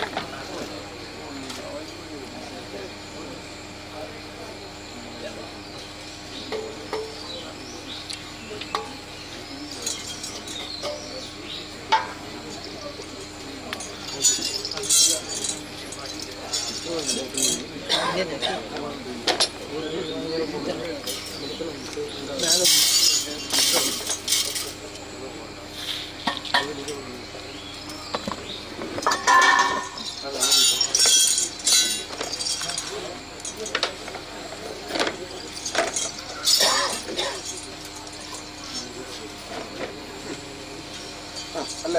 ಅಲ್ಲ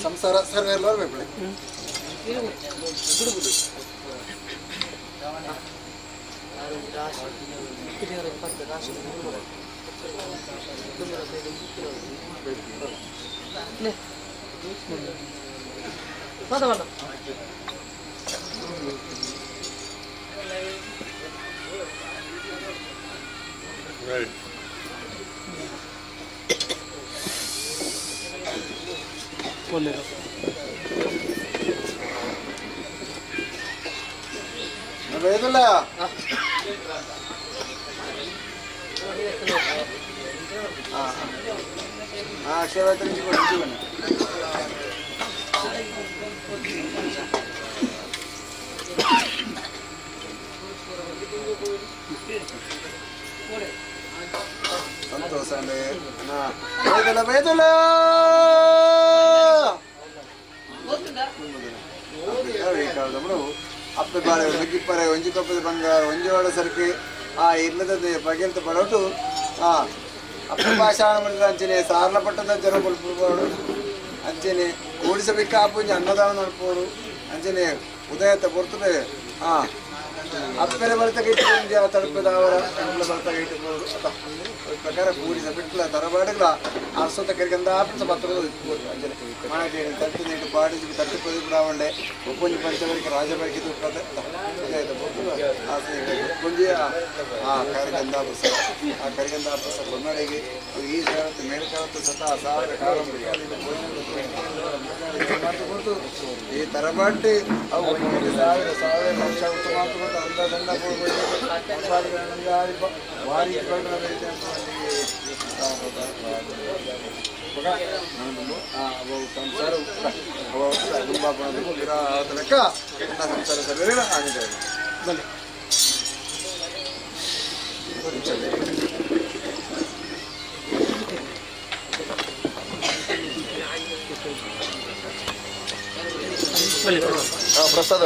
ಸಂಸಾರ ಸರ್ವೆ ಎಲ್ಲ ಬೇಕು. ಬೇದಲ್ಲ ಸಂತೋಷ ಬೇದಲ್ಲ ಬೇದಲ್ಲ ಅಪ್ಪೆ ಬಾಳೆ ನುಗ್ಗಿಪ್ಪರೆ ಒಂಜಿ ಕೊಪ್ಪದ ಬಂಗಾರ ಒಂಜಿ ಸರಕು ಆ ಇಲ್ಲದ ಪಗೆಲ್ತ ಬಡೋಟು ಆ ಅಪ್ಪೆ ಭಾಷಾಣ ಮಾಡಿದ ಅಂಚನೆ ಸಾರ್ಲ ಪಟ್ಟದ ಜನ ಬಲ್ಪುರು ಅಂಚನೆ ಕೂಡಿಸಬೇಕಾಪುಂಜಿ ಅನ್ನದಾನ ನಡ್ಪೋರು ಅಂಚನೆ ಉದಯತ ಬರ್ತದೆ ಆ ಅಪ್ಪೆನ ಬರ್ತಕ್ಕೆ ಇಟ್ಟುಕೊಂಡು ತಲುಪದ ಅವರ ಬರ್ತಕ್ಕೆ ಇಟ್ಟುಕೊಂಡು ಪ್ರಕಾರ ಕೂಡಿಸಬಿಟ್ಲ ತರಬಾಡಗ್ಲ ಅರ್ಸೊತ್ತ ಕರಿಗಂದ ಆಪಸ ಪತ್ರದ ಅಂಚನೆ ಮಣೆ ತಟ್ಟು ನೀಟು ಪಾಡಿ ತಟ್ಟು ಪದಿ ಬಿಡಾವಂಡೆ ಒಪ್ಪೊಂಜಿ ಪಂಚವರಿಗೆ ರಾಜಬರಿಕೆ ತುಪ್ಪದ ಉದಯತ ಬರ್ತದೆ ಕೊಂಜಿ ಆ ಕರಿಗಂದಾಪಸ ಆ ಕರಿಗಂದಾಪಸ ಕೊನ್ನಡೆಗೆ ಈ ಸೇವತ್ತು ಮೇಲ್ಕಾಲತ್ತು ಸತ ಸಾವಿರ ಕಾಲ ಈ ತರಬಾಟಿ ಅವು ಸಾವಿರ ಸಾವಿರ ಲಕ್ಷ ಉತ್ತಮ ಪ್ರಸಾದ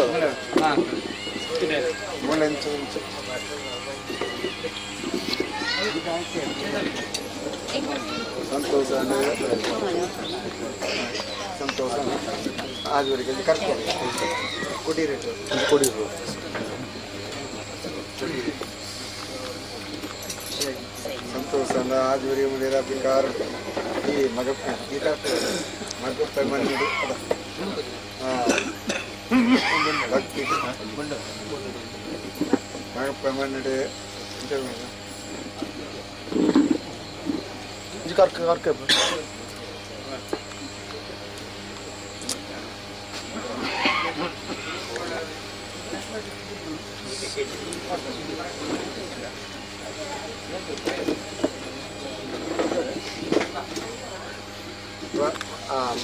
ಸಂತೋಷ ಸಂತೋಷ ಆದುವರೆಗೆ ಕರ್ಕೊಂಡು ಕೊಡಿರಿ ಕೊಡಿರು ಸಂತೋಷ ಆದುವರೆಗೆ ಮುಡಿರ ಬಿಕಾರ ಈ ಮಗ ಈ ಕರ್ಕೊಂಡು ಮಗಪ್ಪ ಮನೆ ಅದ ಭಕ್ತಿ ಮಗಪ್ಪ ಮನೆ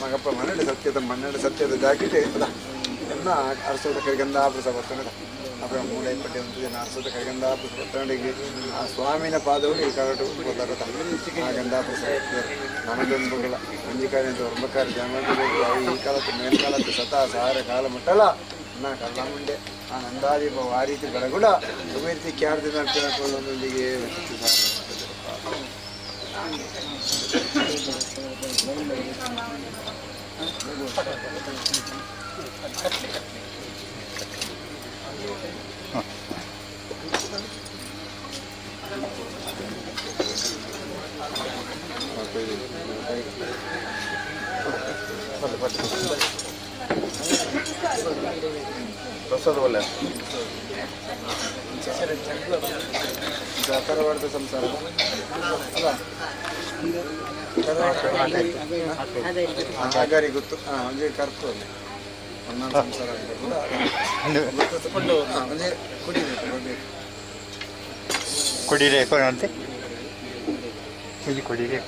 ಮಗಪ್ಪ ಮನ್ನಡೆ ಸತ್ಯದ ಮನ್ನಡೆ ಸತ್ಯದ ಜಾಕೆಟ್ ಅದ ಎನ್ನ ಅರಸೋದ ಕರಿಗಂಧಾಪುರ ಬರ್ತದೆ ಅಪ್ಪ ಮೂಲೆ ಪಟ್ಟೆ ಒಂದು ಜನ ಅರಸೋದ ಕರಿಗಂಧಾಪುರ ಬರ್ತಂಡಿಗೆ ಆ ಸ್ವಾಮಿನ ಪಾದವು ಈ ಕಾಲಟು ಬರ್ತದ ಆ ಗಂಧಾಪುರ ನಮದೊಂದುಗಳ ಒಂಜಿಕಾರಿ ಅಂತ ಒರ್ಮಕಾರ ಈ ಕಾಲಕ್ಕೆ ಮೇಲ್ಕಾಲಕ್ಕೆ ಸತಾ ಸಾರ ಕಾಲ ಮುಟ್ಟಲ್ಲ ನಾ ಕಲ್ಲಮುಂಡೆ ಆ ನಂದಾದೀಪ ಆ ರೀತಿ ಬೆಳಗುಡ ಅಭಿವೃದ್ಧಿ ಕ್ಯಾರ್ದಿನ ಒಂದೊಂದಿಗೆ ಪ್ರಸಾದ ಒಳ್ಳೆ ಕರವಾಡದ ಸಂಸಾರ ಅಲ್ಲ ಹಾಗಾರಿ ಗೊತ್ತು ಒಂದೇ ಕರ್ತು ಅಲ್ಲಿ ಒಂದೊಂದು ಸಂಸಾರ ಅಂತ ಕೂಡ ಒಂದೇ ಕುಡಿಬೇಕು ಕುಡಿರೆ ಅಂತೆ ಕುಡಿರೆ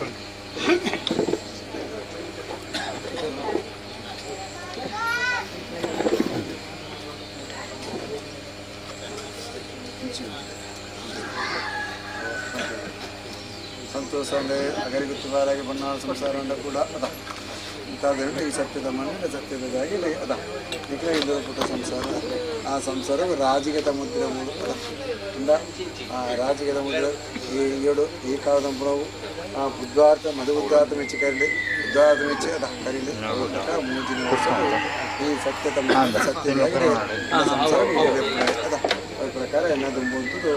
ಸಂತೋಷ ಅಂದರೆ ಅಗರಿಗುತ್ತುದಾರಾಗಿ ಬಣ್ಣಾಳ ಸಂಸಾರ ಉಂಡ ಕೂಡ ಅದ ಇಂಥದ್ದು ಈ ಸತ್ಯದ ಮಣ್ಣಿನ ಸತ್ಯದ ಜಾಗಿಲೆ ಅದ ನಿಖರ ಇಂದರ ಪುಟ್ಟ ಸಂಸಾರ ಆ ಸಂಸಾರವು ರಾಜಿಗತ ಮುದ್ರೆ ಮೂಡು ಅದ ಇಂದ ಆ ರಾಜಿಗತ ಮುದ್ರೆ ಈ ಏಳು ಈ ಕಾಲದ ಪುನವು ಆ ಬುದ್ಧಾರ್ಥ ಮಧುಬುದ್ಧಾರ್ಥ ಮೆಚ್ಚಿ ಕರೀಲಿ ಬುದ್ಧಾರ್ಥ ಮೆಚ್ಚಿ ಅದ ಕರೀಲಿ ಮೂಜಿನ ಈ ಸತ್ಯದ ಮಣ್ಣಿನ ಸತ್ಯದ ಸಂಸಾರ ಅದ ಅದ್ರ ಪ್ರಕಾರ ಏನಾದರೂ ಬಂತು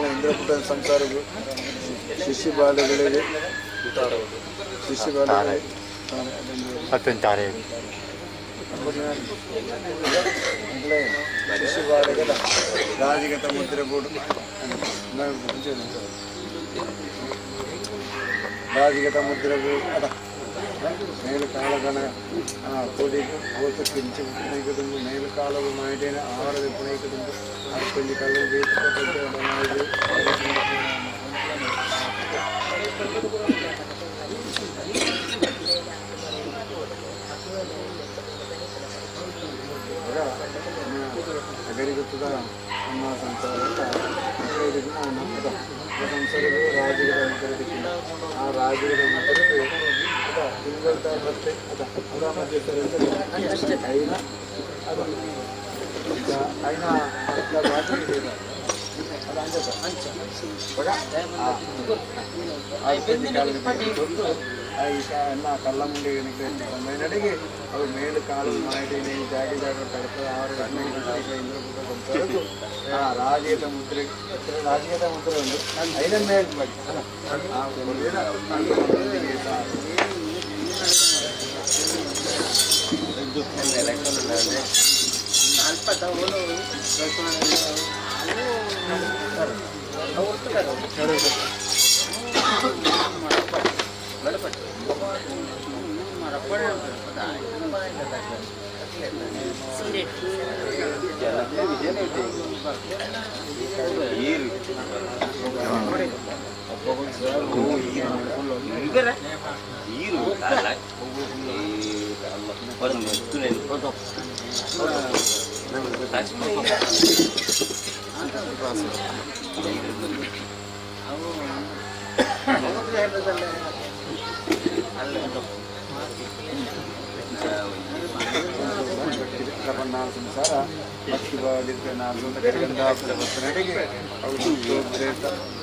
ಇಂದ್ರಪುಟ ಸಂಸಾರವು ಶಿಷ್ಯ ಬಾಲಗಳಿಗೆ ಶಿಷ್ಯ ಬಾಲಗಳಿಗೆ ಶಿಷ್ಯ ಬಾಲಗಳ ರಾಜಿಗತ ಮುದ್ರೆ ಬೋಡು ರಾಜಿಗತ ಮುದ್ರೆ ಬೋಡು ಅದ ಮೇಲು ಕಾಲಗಣ ಕೊಡಿ ಗೋತ ಕಿಂಚಿ ಪುಣೈಕದುಂಬು ಮೇಲು ಕಾಲವು ಮಾಯಿಟೇನ ಆಹಾರದ ಪುಣೈಕದುಂಬು ಅದು ಕಲ್ಲು ಅಗರಿಗುತ್ತದ ನಮ್ಮ ಸಂಸಾರ ಸಂಸಾರವು ರಾಜಗಳ ಮುಖರದಿಕ್ಕಿಲ್ಲ ಆ ರಾಜಗಳ ಮುಖರದು ತಿಂಗಳ ಮತ್ತೆ ಅದ ಅದ ಮಧ್ಯಸ್ಥರ ಐನ ಅದ ಐನ ಕಲ್ಲಮುಂಡಿ ನಡಿಗೆ ಅವು ಮೇಲು ಕಾಲು ಮಾಡಿ ಜಾಗ ಜಾಗ ತಡ್ತದೆ ಆರು ಇಂದ್ರಪುಟ ಆ ರಾಜೀಯದ ಮುದ್ರೆ ರಾಜೀಯದ ಮುದ್ರೆ ಒಂದು ಐನ ಮೇಲ್ ಬಗ್ಗೆ ಸಂಸಾರ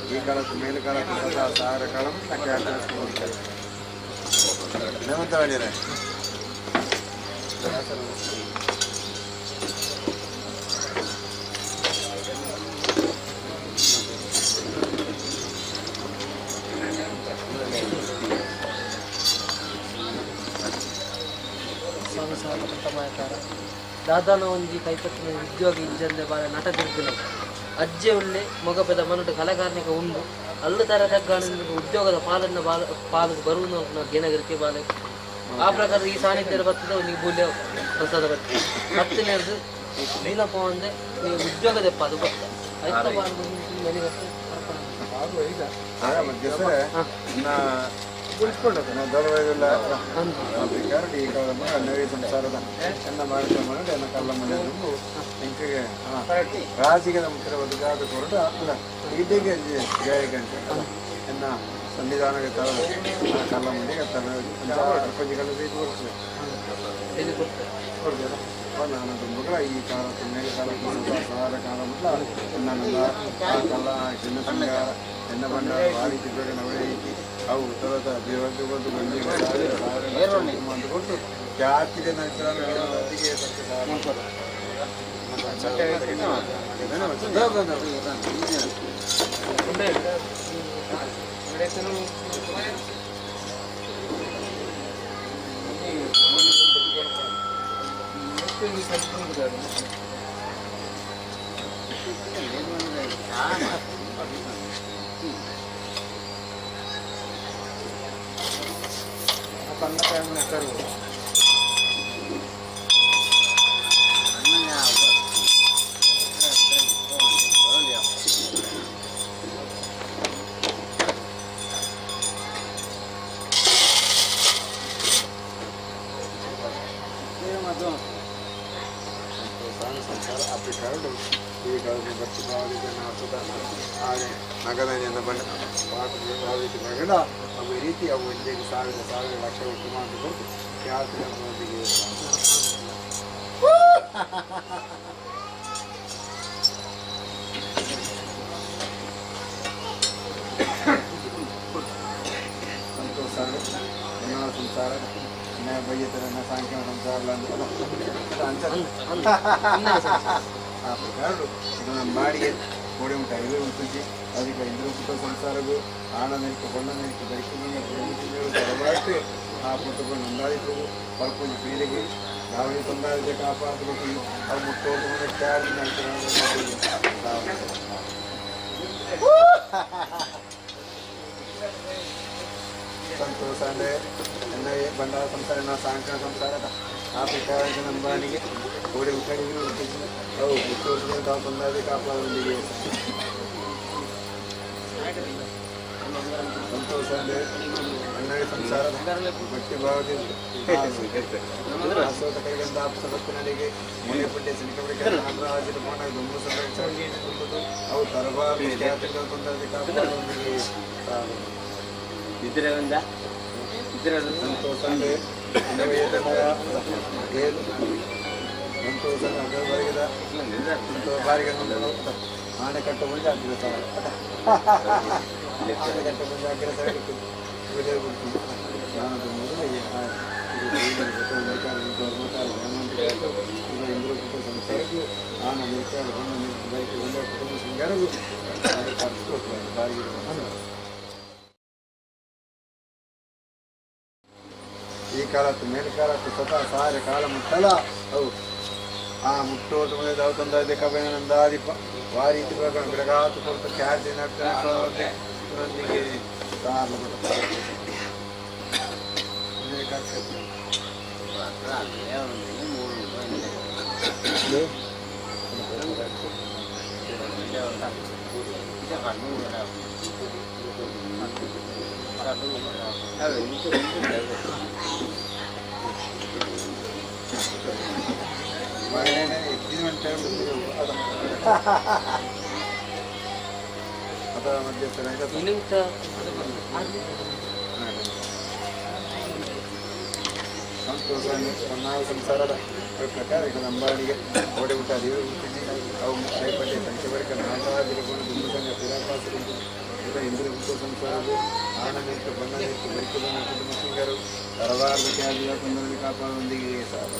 ಈ ಕಾಲಕ್ಕೆ ಮೇಲೆ ಕಾಲಕ್ಕೆ ಸದಾ ಸಾರ ಕಾಲ ಸ್ವಾಮಿ ಸಮಯಕಾರ ದಾದಾನ ಒಂಜಿ ಕೈಪತ್ತಿನ ಉದ್ಯೋಗ ಇಜ್ಜಂದೆ ಬಾಳ ನಟ ತಿರ್ಪಿನ ಅಜ್ಜೆ ಉಳ್ಳೆ ಮೊಗಪದ ಮನಟು ಕಲಾಕಾರ್ನಿಕ ಉಂಡು ಅಲ್ಲು ತರ ತಗ್ಗಾಣ ಉದ್ಯೋಗದ ಪಾಲನ್ನ ಬಾಲ ಪಾಲು ಬರುವುದು ಗೆನಗರಿಕೆ ಬಾಲೆ ಆ ಪ್ರಕಾರ ಈ ಸಾನ್ನಿಧ್ಯದ ಬರ್ತದೆ ಒಂಜಿ ಬೂಲ್ಯ ಪ್ರಸಾದ ಬರ್ತದೆ ಹತ್ತನೇದು ನೀಲಪ್ಪ ಒಂದೆ ನೀವು ಉದ್ಯೋಗದಪ್ಪ ಅದು ಬರ್ತ ಐತ ಬಾಲು ಮನೆಗೆ ರಾಜಿಗೆ ಮುಖ್ಯವಾದ ಹೊರಟ ಇದಕ್ಕೆ ಗಾಯಕಂತೆ ಎನ್ನ ಸನ್ನಿಧಾನಕ್ಕೆ ತರ ಕಲ್ಲ ಮುಂದೆ ಕೊಂಚ ನಾನು ತುಂಬಗಳ ಈ ಕಾಲ ಮೇಲೆ ಕಾಲ ಸಾರ ಕಾಲ ಮುಟ್ಲ ಕಲ್ಲ ಚಿನ್ನ ಸಂಗಾರ ಎನ್ನ ಬಣ್ಣ ಭಾರಿ ಚಿತ್ರಗಳ ರೀತಿ ಅವು ತರದ ದೇವತೆ ಬಂದು ಕೊಟ್ಟು ಜಾತಿಗೆ ನಂತರ ರೀತಿ ಅವು ಒಂದೇ ಸಾವಿರ ಸಾವಿರ ಲಕ್ಷ ಒಟ್ಟು ಮಾಡಿಕೊಂಡು ಸಂತೋಷ ಸಂಸಾರ ಬೈಯತರ ಸಾಂಖ್ಯ ಸಂಸಾರ ಆ ಪ್ರಕಾರ ಮಾಡಿಗೆ ಕೋಡೆ ಉಂಟು ಐದು ಉಂಟು ಅದಕ್ಕೆ ಇಂದ್ರ ಪುಟ್ಟ ಸಂಸಾರವು ಆಣನಕ್ಕೆ ಬಣ್ಣನಕ್ಕೆ ಬೈಕು ಆ ಪುಟ್ಟకు ನಂದಾದಿತ್ತು ಪಲ್ಪೊಂಜಿ ಪೀಳಿಗೆ ನಾವೇ ತಂದಾದಿದೆ ಕಾಪಾಡಬೇಕು ಅವು ಮುಟ್ಟೋದು ಸಂತೋಷ ಅಂದರೆ ಎನ್ನ ಬಂಡಾರ ಸಂಸಾರ ಸಾಂಕ್ರ ಸಂಸಾರದ ಆ ಪ್ರಕಾರ ನಂಬಾನಿಗೆ ಕೋಡೆ ಉಂಟಾಗಿ ಅವು ಮುಟ್ಟೋದು ತಾವು ತಂದಾದಿ ಕಾಪಾಡೊಂದಿಗೆ ಸಂತೋಷ ಅಂದರೆ ಅಣ್ಣಗೆ ಸಂಸಾರ ಭಕ್ತಿ ಭಾವದಿಂದ ಕೈಗಂಧ ಮುನಿ ಪುಣ್ಯ ಸಿನಿಕಬಡಿಕೆ ನಾಗರಾಜನ ಮೋನ ದುಂಬು ಅವು ತರಬಾರು ತೊಂದರೆ ಕಾಪಾಡೊಂದಿಗೆ ಸಂತೋಷ ಅಂದರೆ ಸಂತೋಷ ಬಾರಿಗೆ ಆನೆ ಕಟ್ಟ ಮುಂದೆ ಹಾಕಿರೋ ಸರ್ ಆನೆ ಕಟ್ಟ ಮುಂದೆ ಹಾಕಿರೋ ಸರ್ ಕುಟುಂಬ ಸಿಂಗಾರಗೂ ಈ ಕಾಲತ್ತು ಮೇಲೆ ಕಾಲತ್ತು ಸ್ವತಃ ಸಾರ ಕಾಲ ಮುಟ್ಟಲ ಅವು ಆ ಮುಟ್ಟೋದು ಮುಂದೆ ದಾವ ತಂದ ಕಬೇನಂದಾದಿಪ ವಾರೀತಿ ಬೆಳಗಾತು ಕೊಡ್ತು ಖ್ಯಾತಿ ನೊಂದಿಗೆ ಸಂಸಾರದ ಪ್ರಕಾರ ಅಂಬಾಣಿಗೆ ಓಡೆ ಬಿಟ್ಟ ದೇವರು ಹುಟ್ಟಿಸಿ ಅವು ಪಟ್ಟೆ ಪಂಚವರ್ಗ ನಾಲ್ಕಾದಿರಕೊಂಡು ದುಂಬುಸಂಗ ಪಿರಾಪಾಸರು ಇಂದ್ರ ಹುಟ್ಟು ಸಂಸಾರದು ಆನಂದಿತ್ತು ಬಣ್ಣನಿತ್ತು ಬರಿಕು ಬಣ್ಣ ಕುಟುಂಬ ಸಿಂಗರು ತರವಾರದ ತ್ಯಾಗಿಯ ಕುಂದರಲ್ಲಿ ಕಾಪಾಡುವಂದಿಗೆ ಸಾರ.